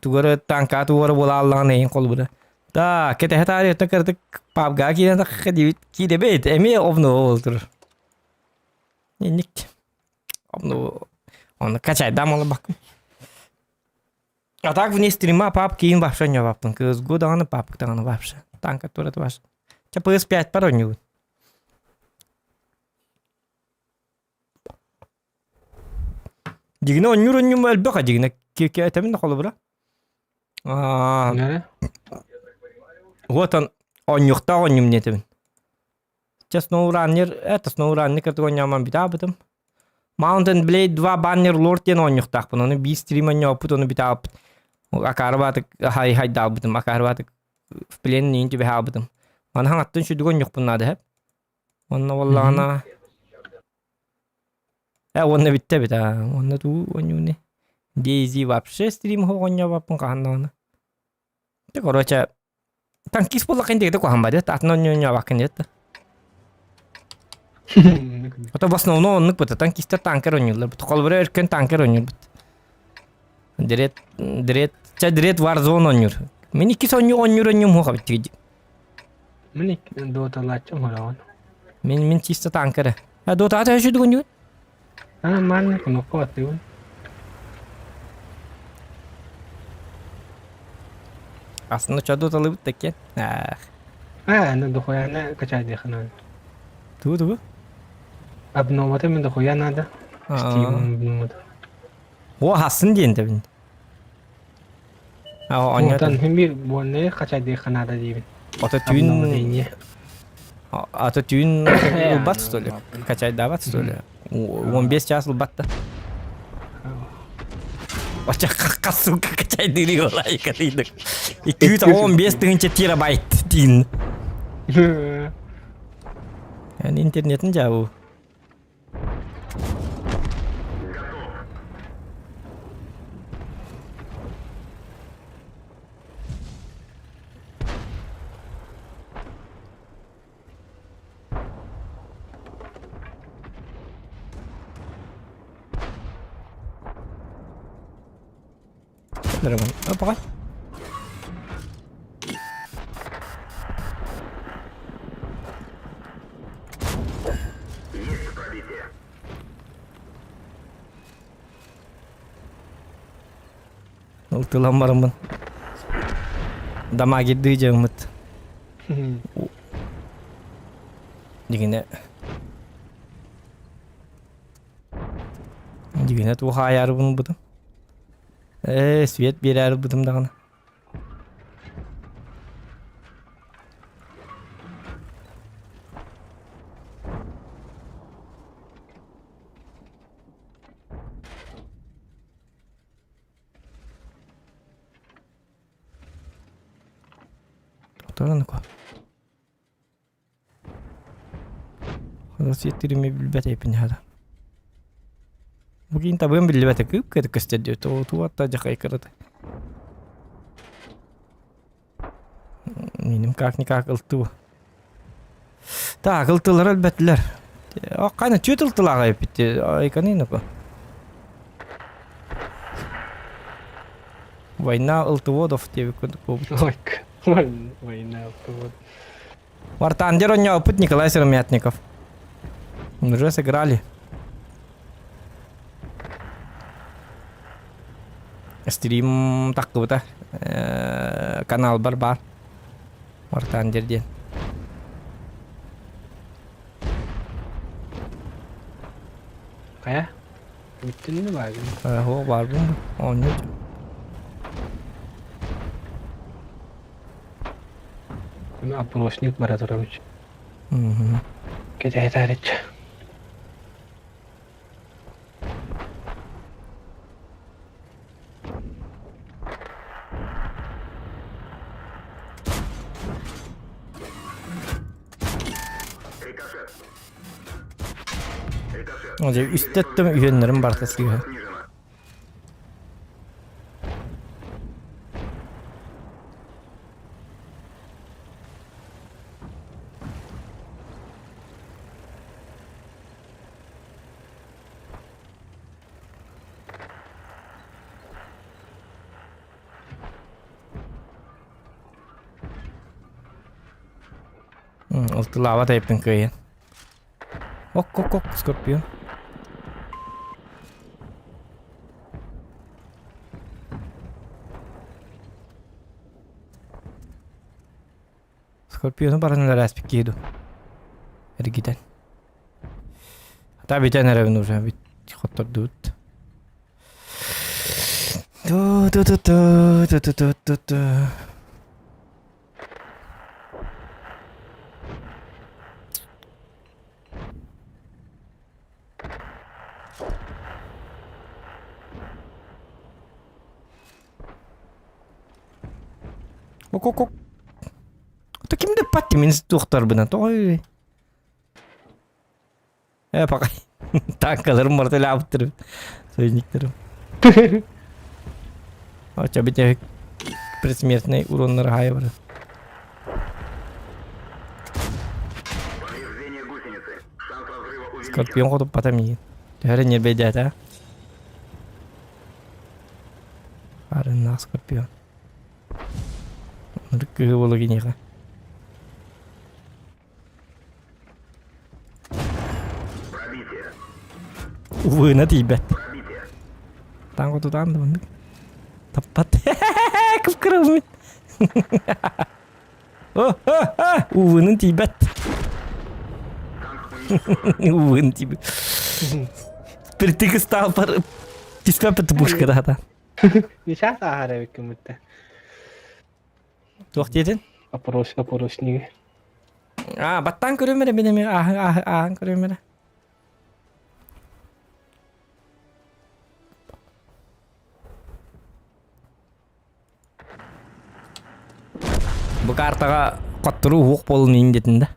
тугары танка тугары буола аллаҕын эйин холбура. Да, кэтэһэ таарыйта кырдык папга киирэн тахха диэбит киирэбит эмиэ обнова буолтур. Инник. Обнова оны качайдам олбаккын. А так вне стрима папки им вообще не ваппын. CSGO даҕаны папка даҕаны вообще. Танка турат ваш. Ча PS5 пар ойнугун. Дигине онньуур онньум элбэх дигине этэмин да холобура. Вот он онньуктаах онньум диэтибин. Чэ SnowRunner, это SnowRunner кырдык оонньоомон бүтаабытым. Mountain Blade 2 Banner Lord диэн оонньуохтаахпын. Ону биир стрим оонньооппут, ону бүтаабыт. Акаарыбаатык хай хайдаабытым, акаарыбаатык в плен иин түбэһаабытым. Маны хаҥаттан сүдүг оонньуохпун наада эһэп. Онно буоллаҕына Э, уонна бүттэ эбит аа. Уонна туу оонньууну. DayZ вообще стрим оонньообоппун хаһан даҕаны. Короче, Танкист буоллаххын диэки куһаҕан бадет, атын оонньообаккын диэт. Ото в основном оннук быта танкистар танкер оонньууллар. Холобура өркөн танкер оонньуурбут. Дред, дред, ча дред Warzone оонньуур. Мин иккис оонньуу оонньуур оонньуум хуха бит. Мин доталааччым хороҕон. Мин мин чисто танкеры. А дота ата өшүдүк оонньуур? А манна кнопка аттыыбын. Астына чодо талыбыт такке. Ах. А, ну дохуяна качайдыхына. Тугу тугу? Обновата мен дохуя надо. Steam обновата. О, хасын диэн тэбин. А, Онтон хим бир буонны качайдыха надо диибин. Ото түүн Ато түүн ылбат что ли? Качайдаабат что ли? 15 час ылбат да. Оча какка сука качайдыыры олай катыйдык. 215 тыһынча терабайт дейін. Интернетін жабу. Опа. Ол тылан бараммын. Дамагирдыы дьаҥмыт. Дигинэ Дигинэ туох аайаарыбын ылбытым. Ээ, свет биэрээри ылбытым даҕаны. Тоторонуко. Сиэттирими билбэт эпин хара. Бу киин табыам биллибэтэ кыып кыты көстөр диэбит. Туатта дьахай кырата. Миним как-никак ылтыы. Так, ылтылар өлбөтүлэр. Қайна түөт ылтылаға эппит. Айканын Война ылтыводов диэбит курдук Война ылтывод. Вартандер опыт Николай Сыромятников. Уже сыграли. Стрим таххыбыта. Канал бар бар. Вартандер диэн. Хайа? Бүттүн бааргын? Оо баарбын. Оонньуу. Опросник бара турабыт. Кэтэһэтээрич. Дьэ үстэттим үһүөннэрин барыта сыыһа. Ылтылаабат эйпин кыайан. Ок, ок, ок, Скорпион. Скорпиону баран өлөрөөспүт киһи дуу. Эргитэн. Хата бүтэн эрэбин уже бит хоттордубут. Ту ту ту ту ту ту ту ту ту. Ок-ок-ок. То ким да мин туохтарбына тоҕой. Э, пока. Танкаларым мартелаабыттырым. Союзниктерим. Оча бите предсмертный уроннар хай бар. Скорпион хотуп батам иин. Төһөрө нербейдээта. Арыннаах Скорпион. Кыһы болу киниэхэ. Увына тиийбэт. Таҥ тутаан да маннык. Таппат. Кып-кырыл Увынын тиийбэт. Увын тиийбэт. Притык стал пар... Түспэппит пушка да Ничаа сааһар эбиккин бүттэ. Туох диэтин? Опрос, опросниги. А, баттаан көрүм эрэ мин эмиэ ааһан көрүм эрэ. Бу картаҕа хотторуу уһуох буолун иин диэтин да.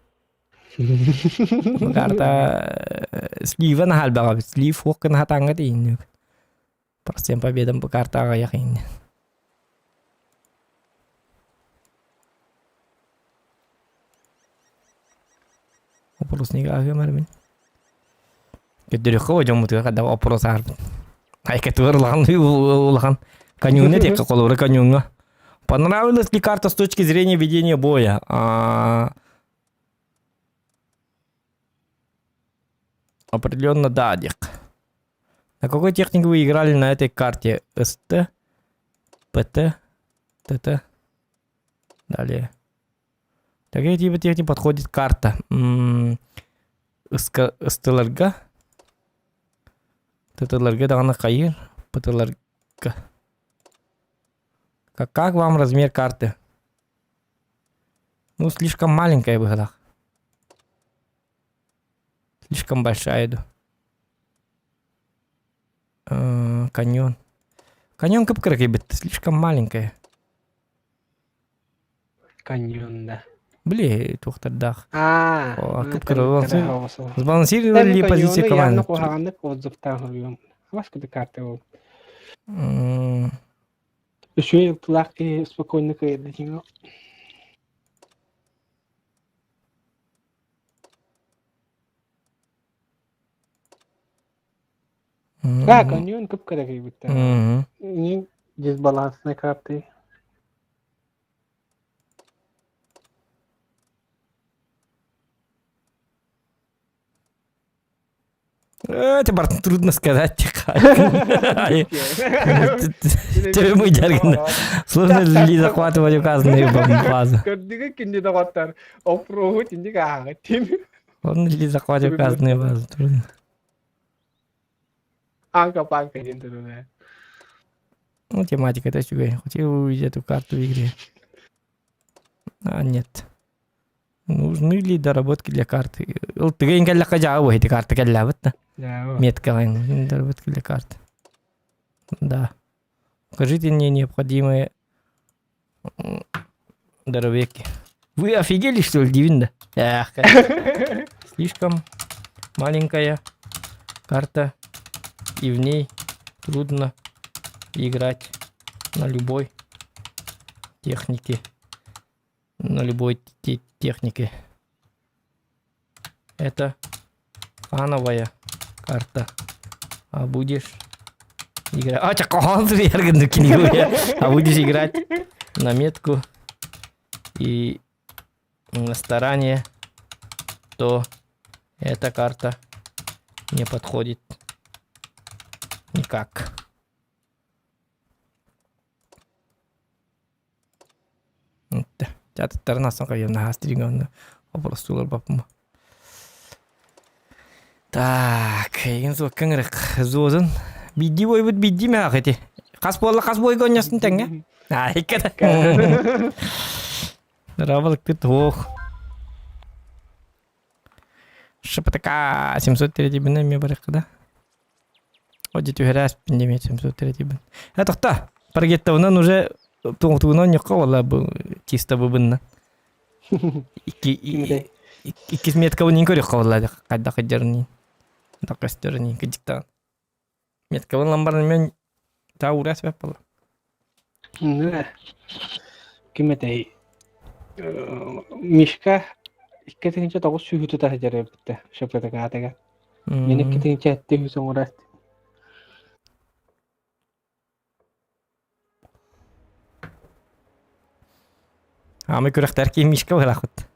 Бу карта слива наһаа элбэҕэ слив уох гына хатааҥҥа тиийиннүк. Процент победам бу картаҕа аҕыйах ииннэ. Опроснига аһыам эрэ мин. Көрдөрүөххэ дьоммутугар хадда опрос аарбыт. Айкатыгар улахан улахан конюнна диэххэ холобура конюҥҥа. Понравилась ли карта с точки зрения ведения боя? А, определенно да, диэх. На какой технике вы играли на этой карте? СТ, ПТ, ТТ. Далее. Такие типы техник подходит карта. СТларга. ТТларга даҕаны хайыр. ПТларга. Как, как вам размер карты? Ну, слишком маленькая выгода. Слишком большая иду. Каньон. Каньон кып-кыра слишком маленькая. Каньон, да. Били, туохтардаах. Аа, Кып-кыра сбалансировали ли позиции команды? куһаҕаннык отзывтаах ылыам. Хабас куда карта ол. Үчүгэй тылаах киһи спокойно кыайда. Так, онньуон кып-кыра кыйбыттар. Дисбалансный карты. Это бар трудно сказать. Тебе мы дяргин. Сложно ли захватывать указанные базы? Көрдүгү кинди доҕоттор, опруһу тинник ааҕыттым. Сложно ли захватывать указанные базы? Трудно. Анка-панка диэн турар. Ну, тематика это үчүгэй. Хотел увидеть эту карту в игре. А, нет. Нужны ли доработки для карты? Ол тыгын кэллэххэ дьаҕа буһити карта кэллээбит да. Меткалайн. Доработки для карты. Да. Укажите мне необходимые доработки. Вы офигели, что ли, Дивин, да? Эх, слишком маленькая карта, и в ней трудно играть на любой технике. На любой технике. Это фановая карта. А будешь играть... А, а будешь играть на метку и на старание, то эта карта не подходит никак. Театртарын асан кайын хастырыҥ вопростуулар баппым. Так, эйигин суокка ыҥырык зуозун биирдии буойбут биирдии мээҕ ити. Хас буолла хас буойга онньостун тэҥҥэ. Айка да. Рабалыктыт туох. ШПТК 703 бин эмиэ барыахха да. Одьи түһэрээспин диэмэ 703 бин. Э тохто, паргеттабынан уже тугунан ньукка буолла бу чисто быбынна. Икки иккис меткабын көрүөххэ буолла хайдах ыдьарыныы. Хайдах көстөрүнүү кыдьыктаан. Меткабын ламбаран мен таа уурас бэп буолла. Ким этэй? Мишка 2900 сүүһү тута сылдьар эбит ШПТК-тыгар. Мин 2700 оҥорор. Аамай күрэхтэр ким Мишка быһалаахпыт.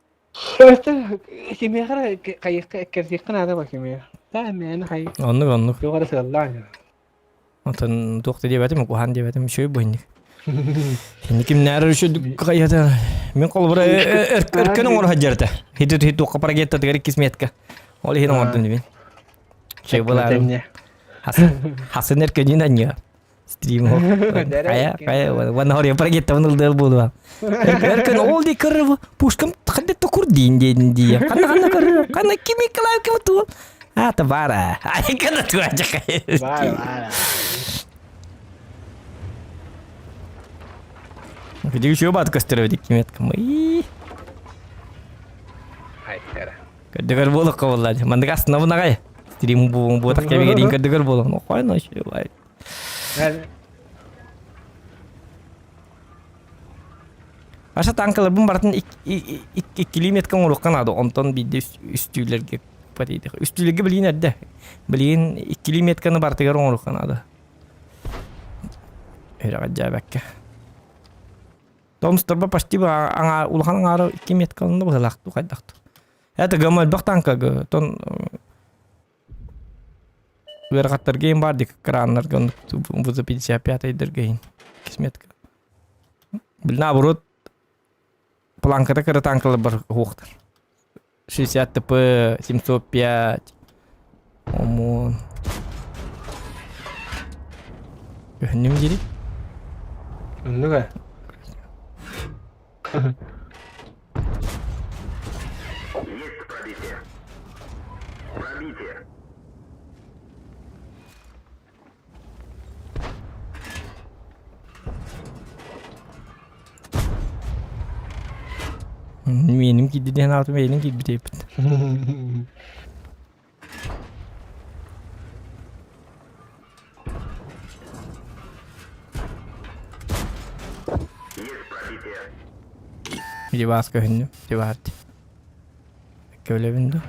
Кимиэхэ эрэ хайыахха кэрдиэххэ наада ба кимиэхэ. Та мээнэ хай. Оннук оннук. Туох эрэ сыаллаан. Онтон туох да диэбэтим, куһаан диэбэтим, үчүгэй быһынньык. Инни кимнээр үчүгэй хайата. Мин холобура өркөн оҥоро сылдьар этэ. Хиту хиту туохха парагеттатыгар иккис метка. Ол иһин оҥордум дибин. Чэй булаарым. Хасын өркөнүн анньыа. Стрим Кая, кая, вана хория парагеттабын ылдыал буолуа. Өркөн ол ди кыры пушкам ханна токур диин диэн дии. Ханна ханна кыры, ханна кими кылаав кими туу. А, та бара. Ай, кана туа жакай. Бара, бара. Где еще бат көстөрө дик киметкам. И. Айттара. Көрдөгөр буолук кобулла. Мандык астына бунагай. Стрим бу бу так кебигерин көрдөгөр буолук. Ну хой ну бай. Аша танкаларбын барытын иккилии метка оҥоруохха наада, онтон биирдэ үстүүлэргэ патийдэх. Үстүүлэргэ билигин эрдэ. Билигин иккилии метканы барытыгар оҥоруохха наада. Үрэҕэ дьээбэккэ. Томсторбо почти улахан аҥаара икки метка ылынна быһыылаах дуу хайдах дуу. Это гөмө элбэх танка тон Ыарахаттарга иһин баар дии краннарга оннук за 55-йдарга иһин кисметка. Бил наоборот планката кыра танкалар бар уохтар. 60 ТП, 705, ОМОН. Көһүннүм дири? Оннук ээ. Есть пробитие. Пробитие. Миэним киирди диэн аатым эйигин киирбит эбиппит. Диваас көһүннүм, диваарди. Көлөбүн да.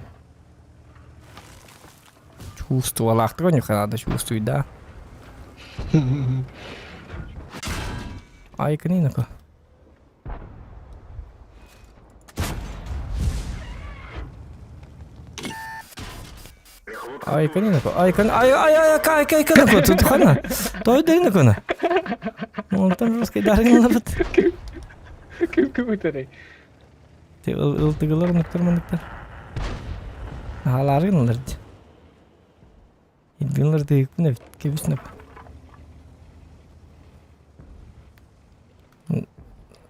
Чувствовалаахтык онньуха надо чувствуй, да. Айкынынака. Айкынынака. Айкын ай ай ай ай ай ай тут хана. Той дырынакына. Онтон русский дарыгын Ким ким өтөрөй? Ылтыгылар онуктар манныктар. Наһаалаары гыналлар дии. Илбиҥ тыйыкпын эбит, кэбиснэп.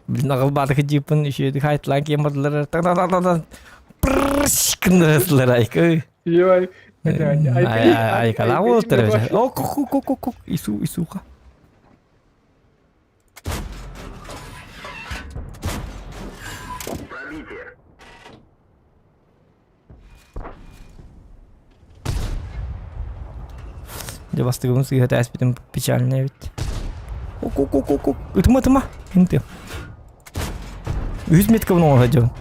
Блин, аҕылбаатык дьииппин үчүгэйдик хайтлаан киэн бардылар. Та-та-та-та-та. Пррррш гыннарылар айка. Йой. Айкалаа буолтар. О, ку ку ку ку ису исуха. Пробитие. Дьэ бастыгыбын сыыһа тээспитим печальный эбит. Ок-ок-ок-ок. Ытыма ытыма. Инты. Үһүс меткабын оҥоро сылдьабын.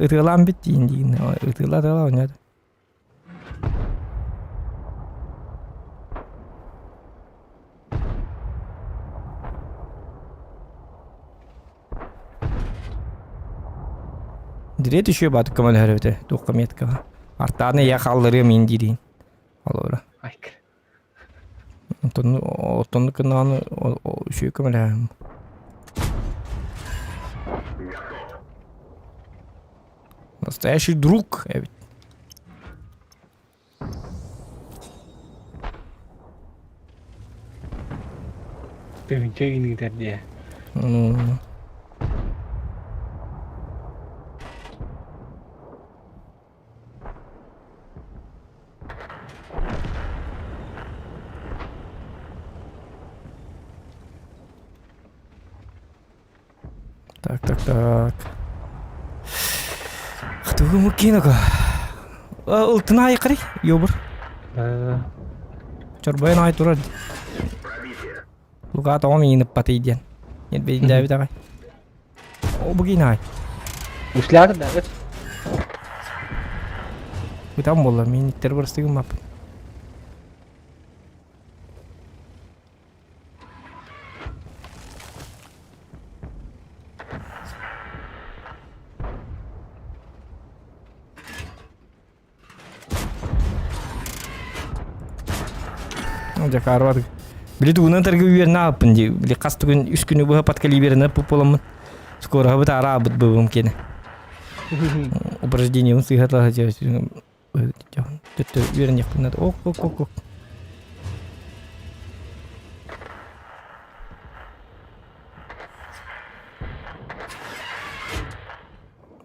Ытыалаан бит диин диин. Ытыала ытыала оонньоото. Дириэт үчүгэй баатык көмөлөһөр эбитэ туохха меткаҕа. Артааны ийэ хаалларыам иин диирин. Олобура. Оттон оттон кынааны үчүгэй көмөлөһөм. Настоящий друг эбит. Тыһыынча иҥиитэр диэ. Ну, Так, так, так. Тугу муккиноко. Ылтына айқари, ёбур. Чорбойон ай турар. Лука тоҕом ииниппатый диэн. Нербейдээбит аҕай. О, бугин ай. Услята да, ыт. Бутам буолла, мин иттер барыстыгым маппын. Дьэ каарбат. Били тугунан тарга үөрэнэ ааппын дии. Били хас түгүн үс күнү быһа подкалиберына буоламмын. Скороһабыт араабыт быбым киэнэ. Упражнениебын сыыһа Төттө үөрэниэхпин наада. Ок, ок, ок, ок.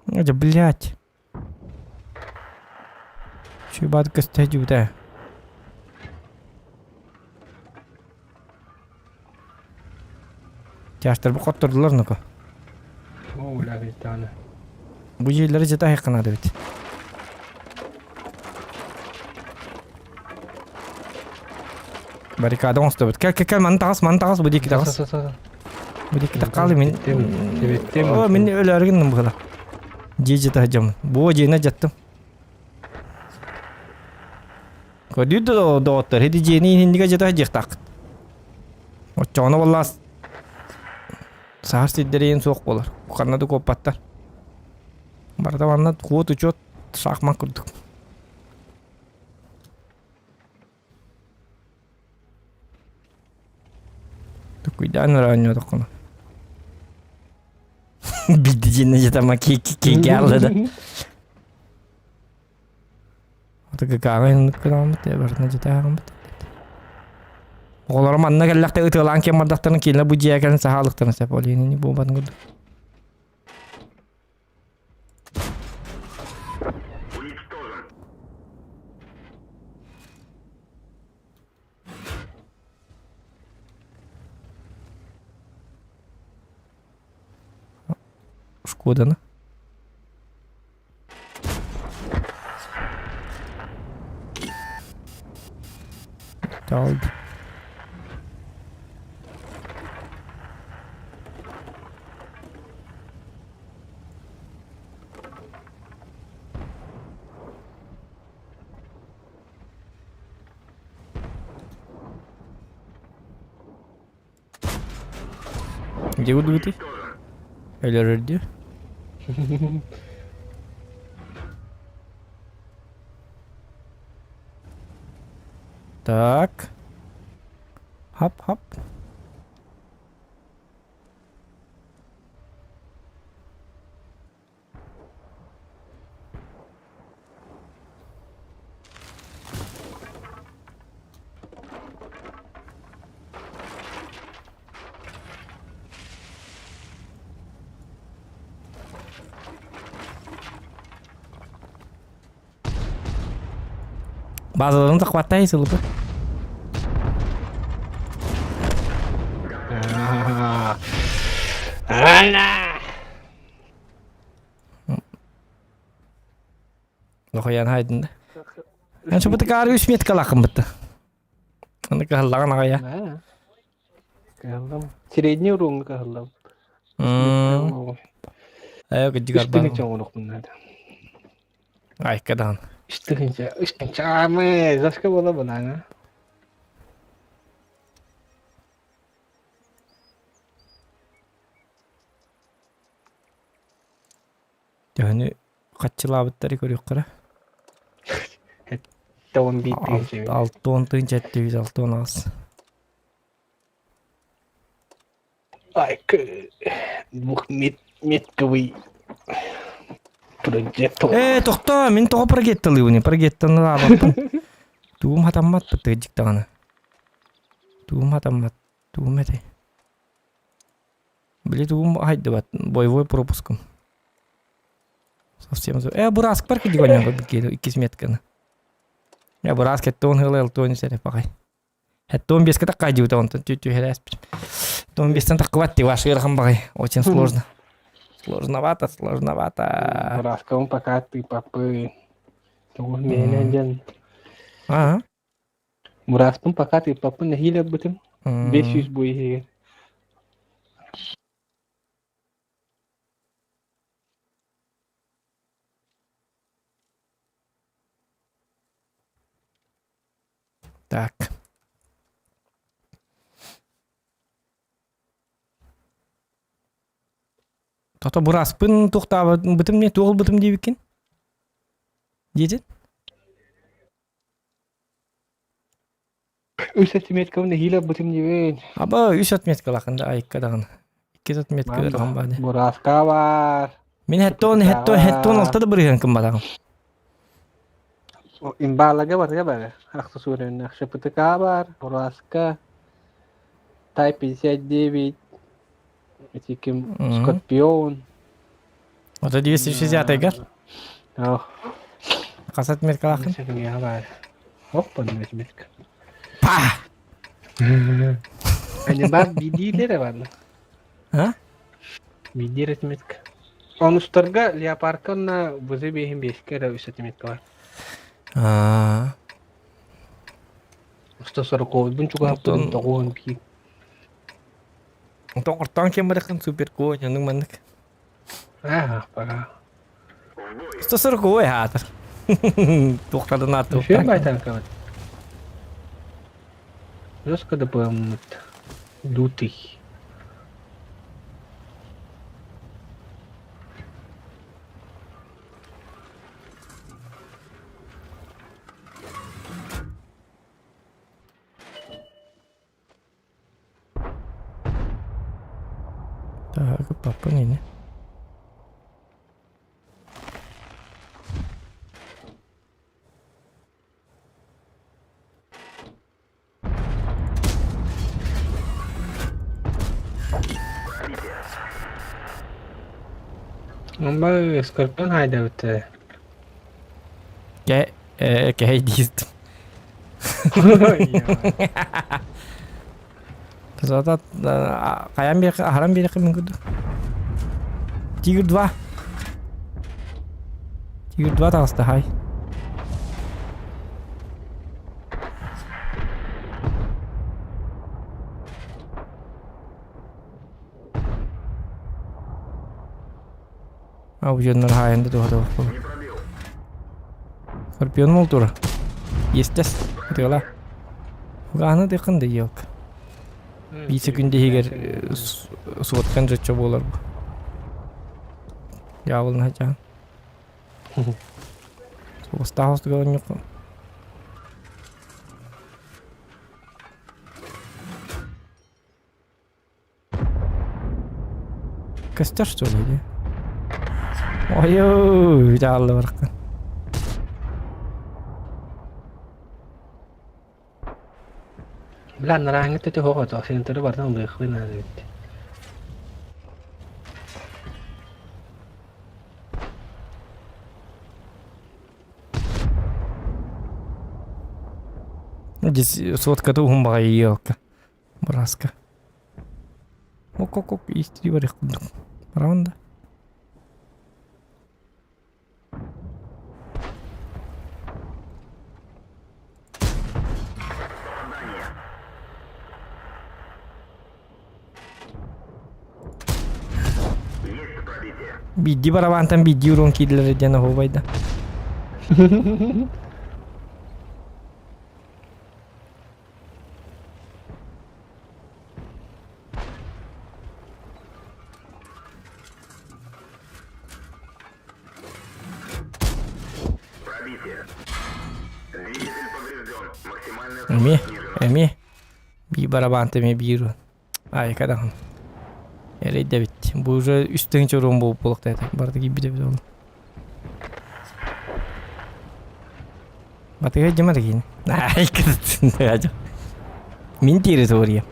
Дьэ, блядь. Чуйбаат көстө дьүбүтэ. Тяжтар бу хоттордулар нука. Оо, дааны. Бу дьиэлэри жета айыкканаады бит. Баррикада оҥостобут. Кэл, кэл, кэл, маны таҕыс, маны таҕыс, бу диэки таҕыс. Бу диэки таххаалы мин. О, мин өлөөрү гынным быһыла. Дьиэ жета сылдьаммын. Бу дьиэни жаттым. Көрдүүр да доҕоттор, ити дьиэни иһиннигэ дьиэтэ сылдьыахтааххыт. Оччоҕуна буоллаас саһар сирдэрин суох буолар. Ханна да куоппаттар. Барыта манна куот учуот шахмат курдук. Тукуйдаан оонньоотоххуна. Бидди дьиэни дьиэтэ ки ки да. Оҕолорум манна кэллэхтэ ытыалаан киэн бардахтарын киинэ бу дьиэ кэлэн саһаалыктарын сөп ол иһин буолбатын курдук. Шкоданы. Талд. Где удугуты? Өлөрөрдүү. Так. Хап-хап. Базаларын захватай сылыбы. Лохойан хайдын да. Эн субутыкаары үс метка лакын бытты. Аны кыһаллаҕын аҕайа. Кыһаллам. Средний уруоҥҥа кыһаллам. Ээ кыдьыгар Үс тыһыынча оҥоруохпун наада. Айка даҕаны. Үс тыһыынча, үс тыһыынча аамы, заска буола бунаҥа. Төһөнү хаччылаабыттары көрүөххэ Тоҕун биир тыһыынча. Алты он тыһыынча сэттэ 68. Айка двухметковый прожектор. Ээ, тохтоо, мин тоҕо прогетталыыбыный? Прогеттаны лаабаппын. Тугум хатаммат бытыгдьик даҕаны. Тугум хатаммат. Тугум этэй? Били тугум хайдыбат. Боевой пропуском. Совсем бураскпар кидигонyan иккис метканы. Я бурас кеттон хылы элтон сere пакай. Хеттон беске таккай дьута онтон тү түһэрээспит. Тон бестен таккыбат ти ваш ыарахан багай. Очень сложно. Сложновато, сложновато. Бураскабын пока ты папы. Тугу миэнэ диэн. Аа. Бураспын пока ты папы нэһиилэ ылбытым. 500 бу иһигэр. Так. Тото бураспын туохтаабытым не туох ылбытым диэбиккин? Диэтин? Үс отметкабын нэһиилэ ылбытым диэбин. Аба үс отметкалаахын да айыкка даҕаны. Иккис отметка ыарахан баады. Бураска бар. Мин хеттон хеттон хеттон алта да бырыһыан кымматаҕым. Имбалага барыга бары. Ахсы суурэннэх ШПТК бар, Бураска, Тай 59, эти ким Скорпион. Ото 260 айгар. Ох. Хас отметкалаахын? бар. Оппа, отметка. Па! Они бар бидилер бар. А? Бидир отметка. Онустарга леопарканна вызы бейхин беске эрэ үс отметка бар. Аа. 140 чугаһаппытын тоҕуһун пии. Онтон ортоон кем барахын супер конь, оннук маннык. Аа, пора. 140 ой хаатар. Туохтардан ааттык. Үфүө байтанкабыт. Жестко ДПМ-мыт. Лютый. Так, папа не. Онба Скорпион хайдабыт. Кэ кэһэй диистим. Зато хайан биэхэ аһаран биэрэхэ мин курдук. Тигр 2. Тигр 2 таҕыста хай. А удьоннор хаайан да туһата Скорпион молтура. Естес. Тыала. Угааны тыкын да елк. Биир секунда иһигэр суоткан дьоччо буолар бу. Дьаабылын хачаан. Суостаах остуга онньукку. Көстөр что ли дии? Ой, дьаалла бараххан. Бля, нарааҥҥа төтө хоҕо сенторы барытын ылыахпын наада эбит. Здесь сотката уһун баҕайы елка. Браска. Ок-ок-ок, истри барых курдук. Барабын да. Биирдии барабантан биирдии урон киирдилэр диэн оһуобайда. Эмиэ, эмиэ. Бии барабанта эмиэ биир Ай, кадаҕын. Эрэйдэбит. Бу уже үс тыһыынча урон буолуп буолуохтаах Барыта киирбит эбит ол. Батыга дьыма да Ай, кытын. Мин территория.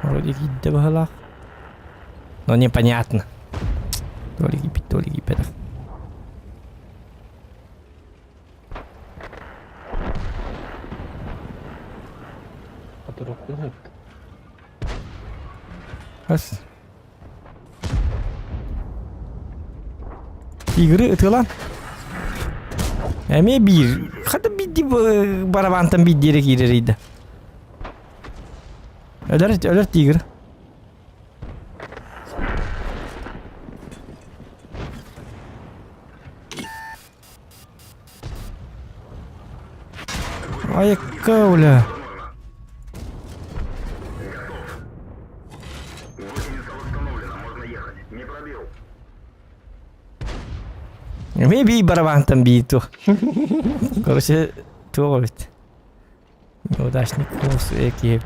Вроде киирдэ быһыылаах. Но непонятно. То ли киирбит, то ли киирбэтэх. Хас Игры ытылан. Эмиэ биир. Хата бидди барабантан биддиэре киирэр Өлөр, өлөр тигр. Айыкка, бля. Эмиэ бии барабантан бии туох. Короче, туох эбит. Неудачник голос киһи.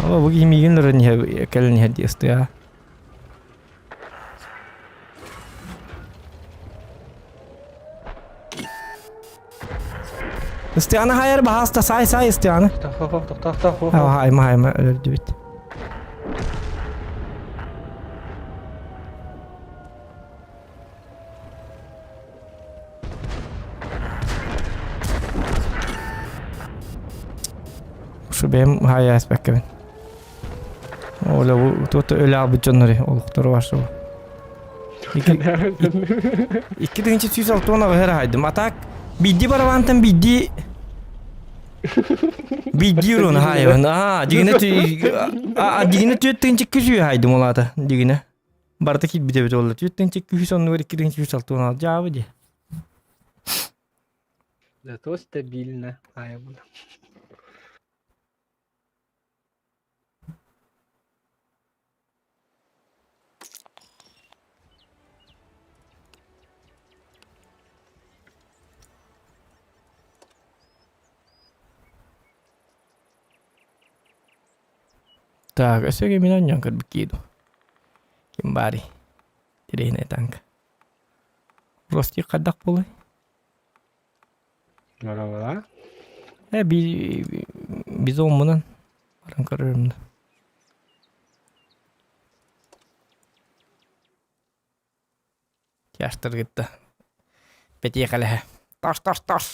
Ала бу киһи миигин ыран иһэ кэлэн иһэр дии ыстыа. Ыстыаны хайар баһааста сай сай ыстыаны. Хайма хайма өлөрдүбүт. Шу бэйэм хаайа эспэккэбин. Оля бу туота өлө албыт дьоннори олохтору бар шо. Икки тыһыынча 160 аҕыһы эрэ хайдым. А так бидди барабантан бидди бидди урун хаайабын. Аа, дигинэ а дигинэ түөт тыһыынча күсүү хайдым улаата дигинэ. Барыта киирбит эбит олла. Түөт тыһыынча күһүс оннугар икки тыһыынча сүүс алта уон жаабы дии. Зато стабильно хаайабын. Так, өссө кимин онньон көрбүт кииду. Ким баарый? Тириһинэй танк. Ростик хайдах буолуой? Барабара. Э, би бизоммунан баран көрөрүм да. Тяжтыргытта. Петиэхэлэһэ. Тас тас тас.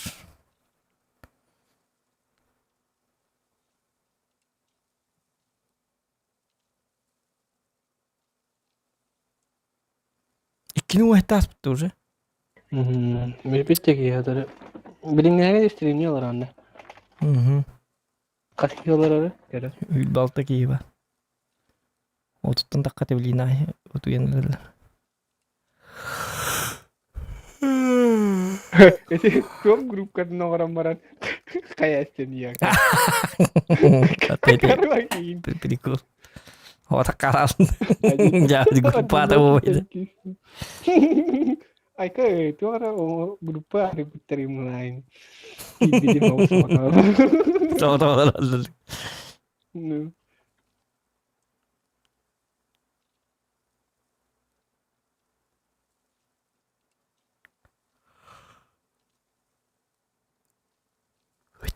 Иккини уһаттааспыт уже. Мм, билбит киһи хатары. Билиҥҥээҥи стримни олоронно. Хас киһи олорору көрө. Үл балта киһи бар. Отуттан тахха тэблина утуйан эрэллэр. Эти туох группкатын оҥорон баран хайа эстэн Прикол. Вот карасын. Я группата буолбайда. Айка туох эрэ группа арыйбыттар иммунайн. Ну.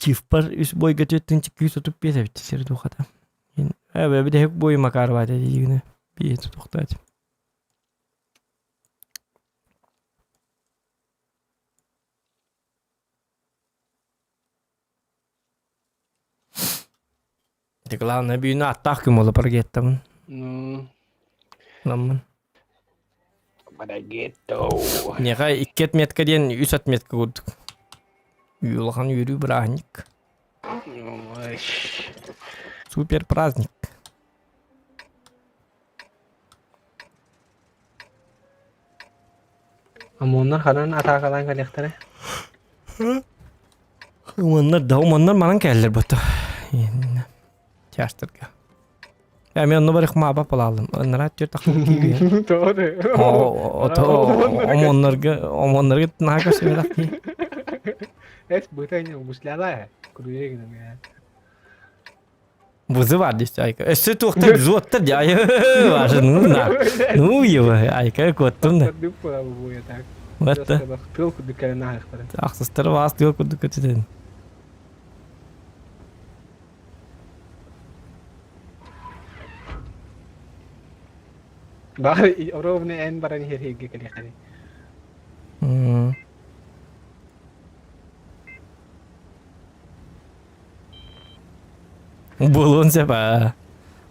Чифпар үс бойга түөттүн чиккүү сотуп биэс эбит сир духата. Эбэ бүтэһик бой Макарова дигини бие тутуктаат. Это главное бүйүнү аттаах күн буола паргеттамын. Ну. Ламмын. Парагетто. Нега икки отметка диэн үс отметка курдук. Улахан үөрүү бырааһынньык. Супер праздник. Омоннор ханан атаакалаан кэлиэхтэрэ? Омоннор да омоннор манан кэллэр бото. Чаастарга. Я мен онно барых маба палалым. Ынара түр тахын киирген. Ото омоннорга омоннорга наха көсүбэтах ки. Эс быта гусляла круе гынан. Вызывар десте айка. Өссө туохтар взводтар дии. Ай, ваша, ну на. Ну его, айка куоттум да. Батта. Тыл курдук кэлэн ааһыахтара. Ахсыстары баас тыл курдук көтүтэн. Баар ровно эн баран иһэр иһиргэ кэлиэххэ. Буолуон сөп аа.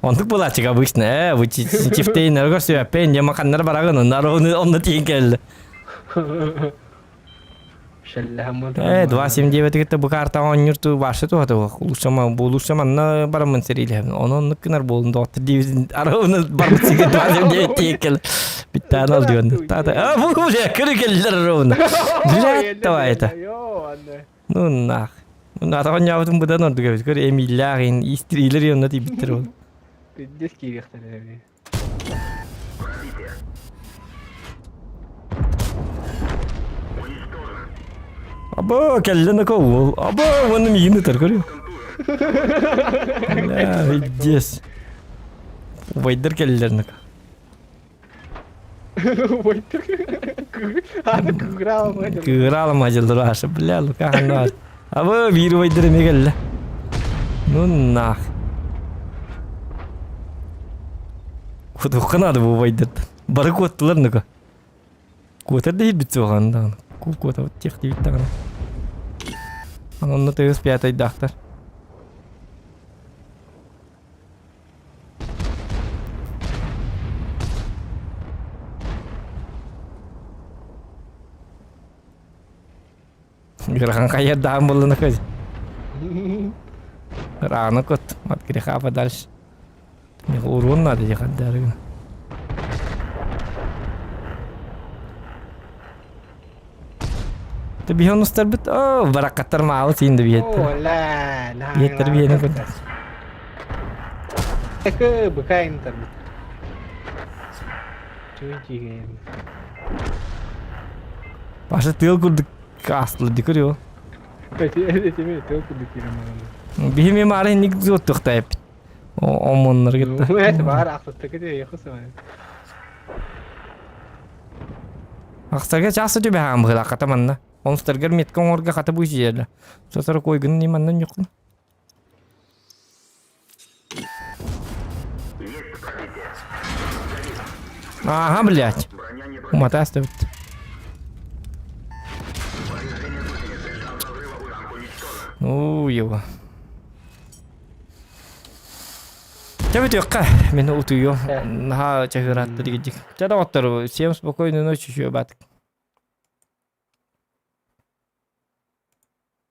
Оннук буолааччык обычно, ээ, бу чифтейн өргөр сүөппэйин, дьэ маханнар барагын, онно онно тиийэн кэллэ. Э, 2.79 кытта бу карта оонньуур башы туһата улуссама булуссам анна бараммын сэриилэһэбин. Ону оннук гынар буолун доҕоттор диибитин арабыны барбыт сигэ 2.79 тиийэн кэллэ. Биттаан ал диэн. Тата, а бу бля, көрү келлер ровно. Блядь, давай это. Ну нах. Атаҕын ньаабытын быдан ордук эбит. Көр эмииллээх иһин истириилэр онно тиийбиттэр ол. Пиздец киириэхтэрэ эбит. Або кэллэ нака уол. Або уонна миигин ытар көрү. Бля, пиздец. Убайдар кэллилэр нака. Кыгыраалама дьылдыр аша, бля, Лука ханна Абы биир убайдар эмиэ кэллэ. Ну нах. Кутухха надо бу убайдартан. Бары куоттулар ну-ка. Куотар да иһирбит суоҕан даҕаны. Ку куотабыт тех диэбит даҕаны. Онно тыгыс пятайдаахтар. Ыарахан хайыардаан буоллана көз. Рано кот, от греха подальше. Урон надо ехать дорогу. Ты биһон устарбыт, о, баракаттар маалы сиин да биһеттер. О, ла, ла. Биһеттер биһени көрдө. Экэ быкайын тарбыт. Чуй Башы тыал курдук астылы дикөр yo. Этими тыал курдук киирэн Биһи мары ник зоттуктайып. Омоннор кетти. Это бар ахсаттык эти яхысы. Ахсарга часы түбэ хаам быһыла хата манна. Онстаргар метка оҥорго хата бу сиэлэ. Сосор койгун ни маннан юкун. Ага, блядь. Умата оставит. Ну, его. Чэ бүтүөххэ, мин утуйуом. Наһаа чаһыыраатта дигидик. Чэ доҕоттор, всем спокойной ночи, еще батык.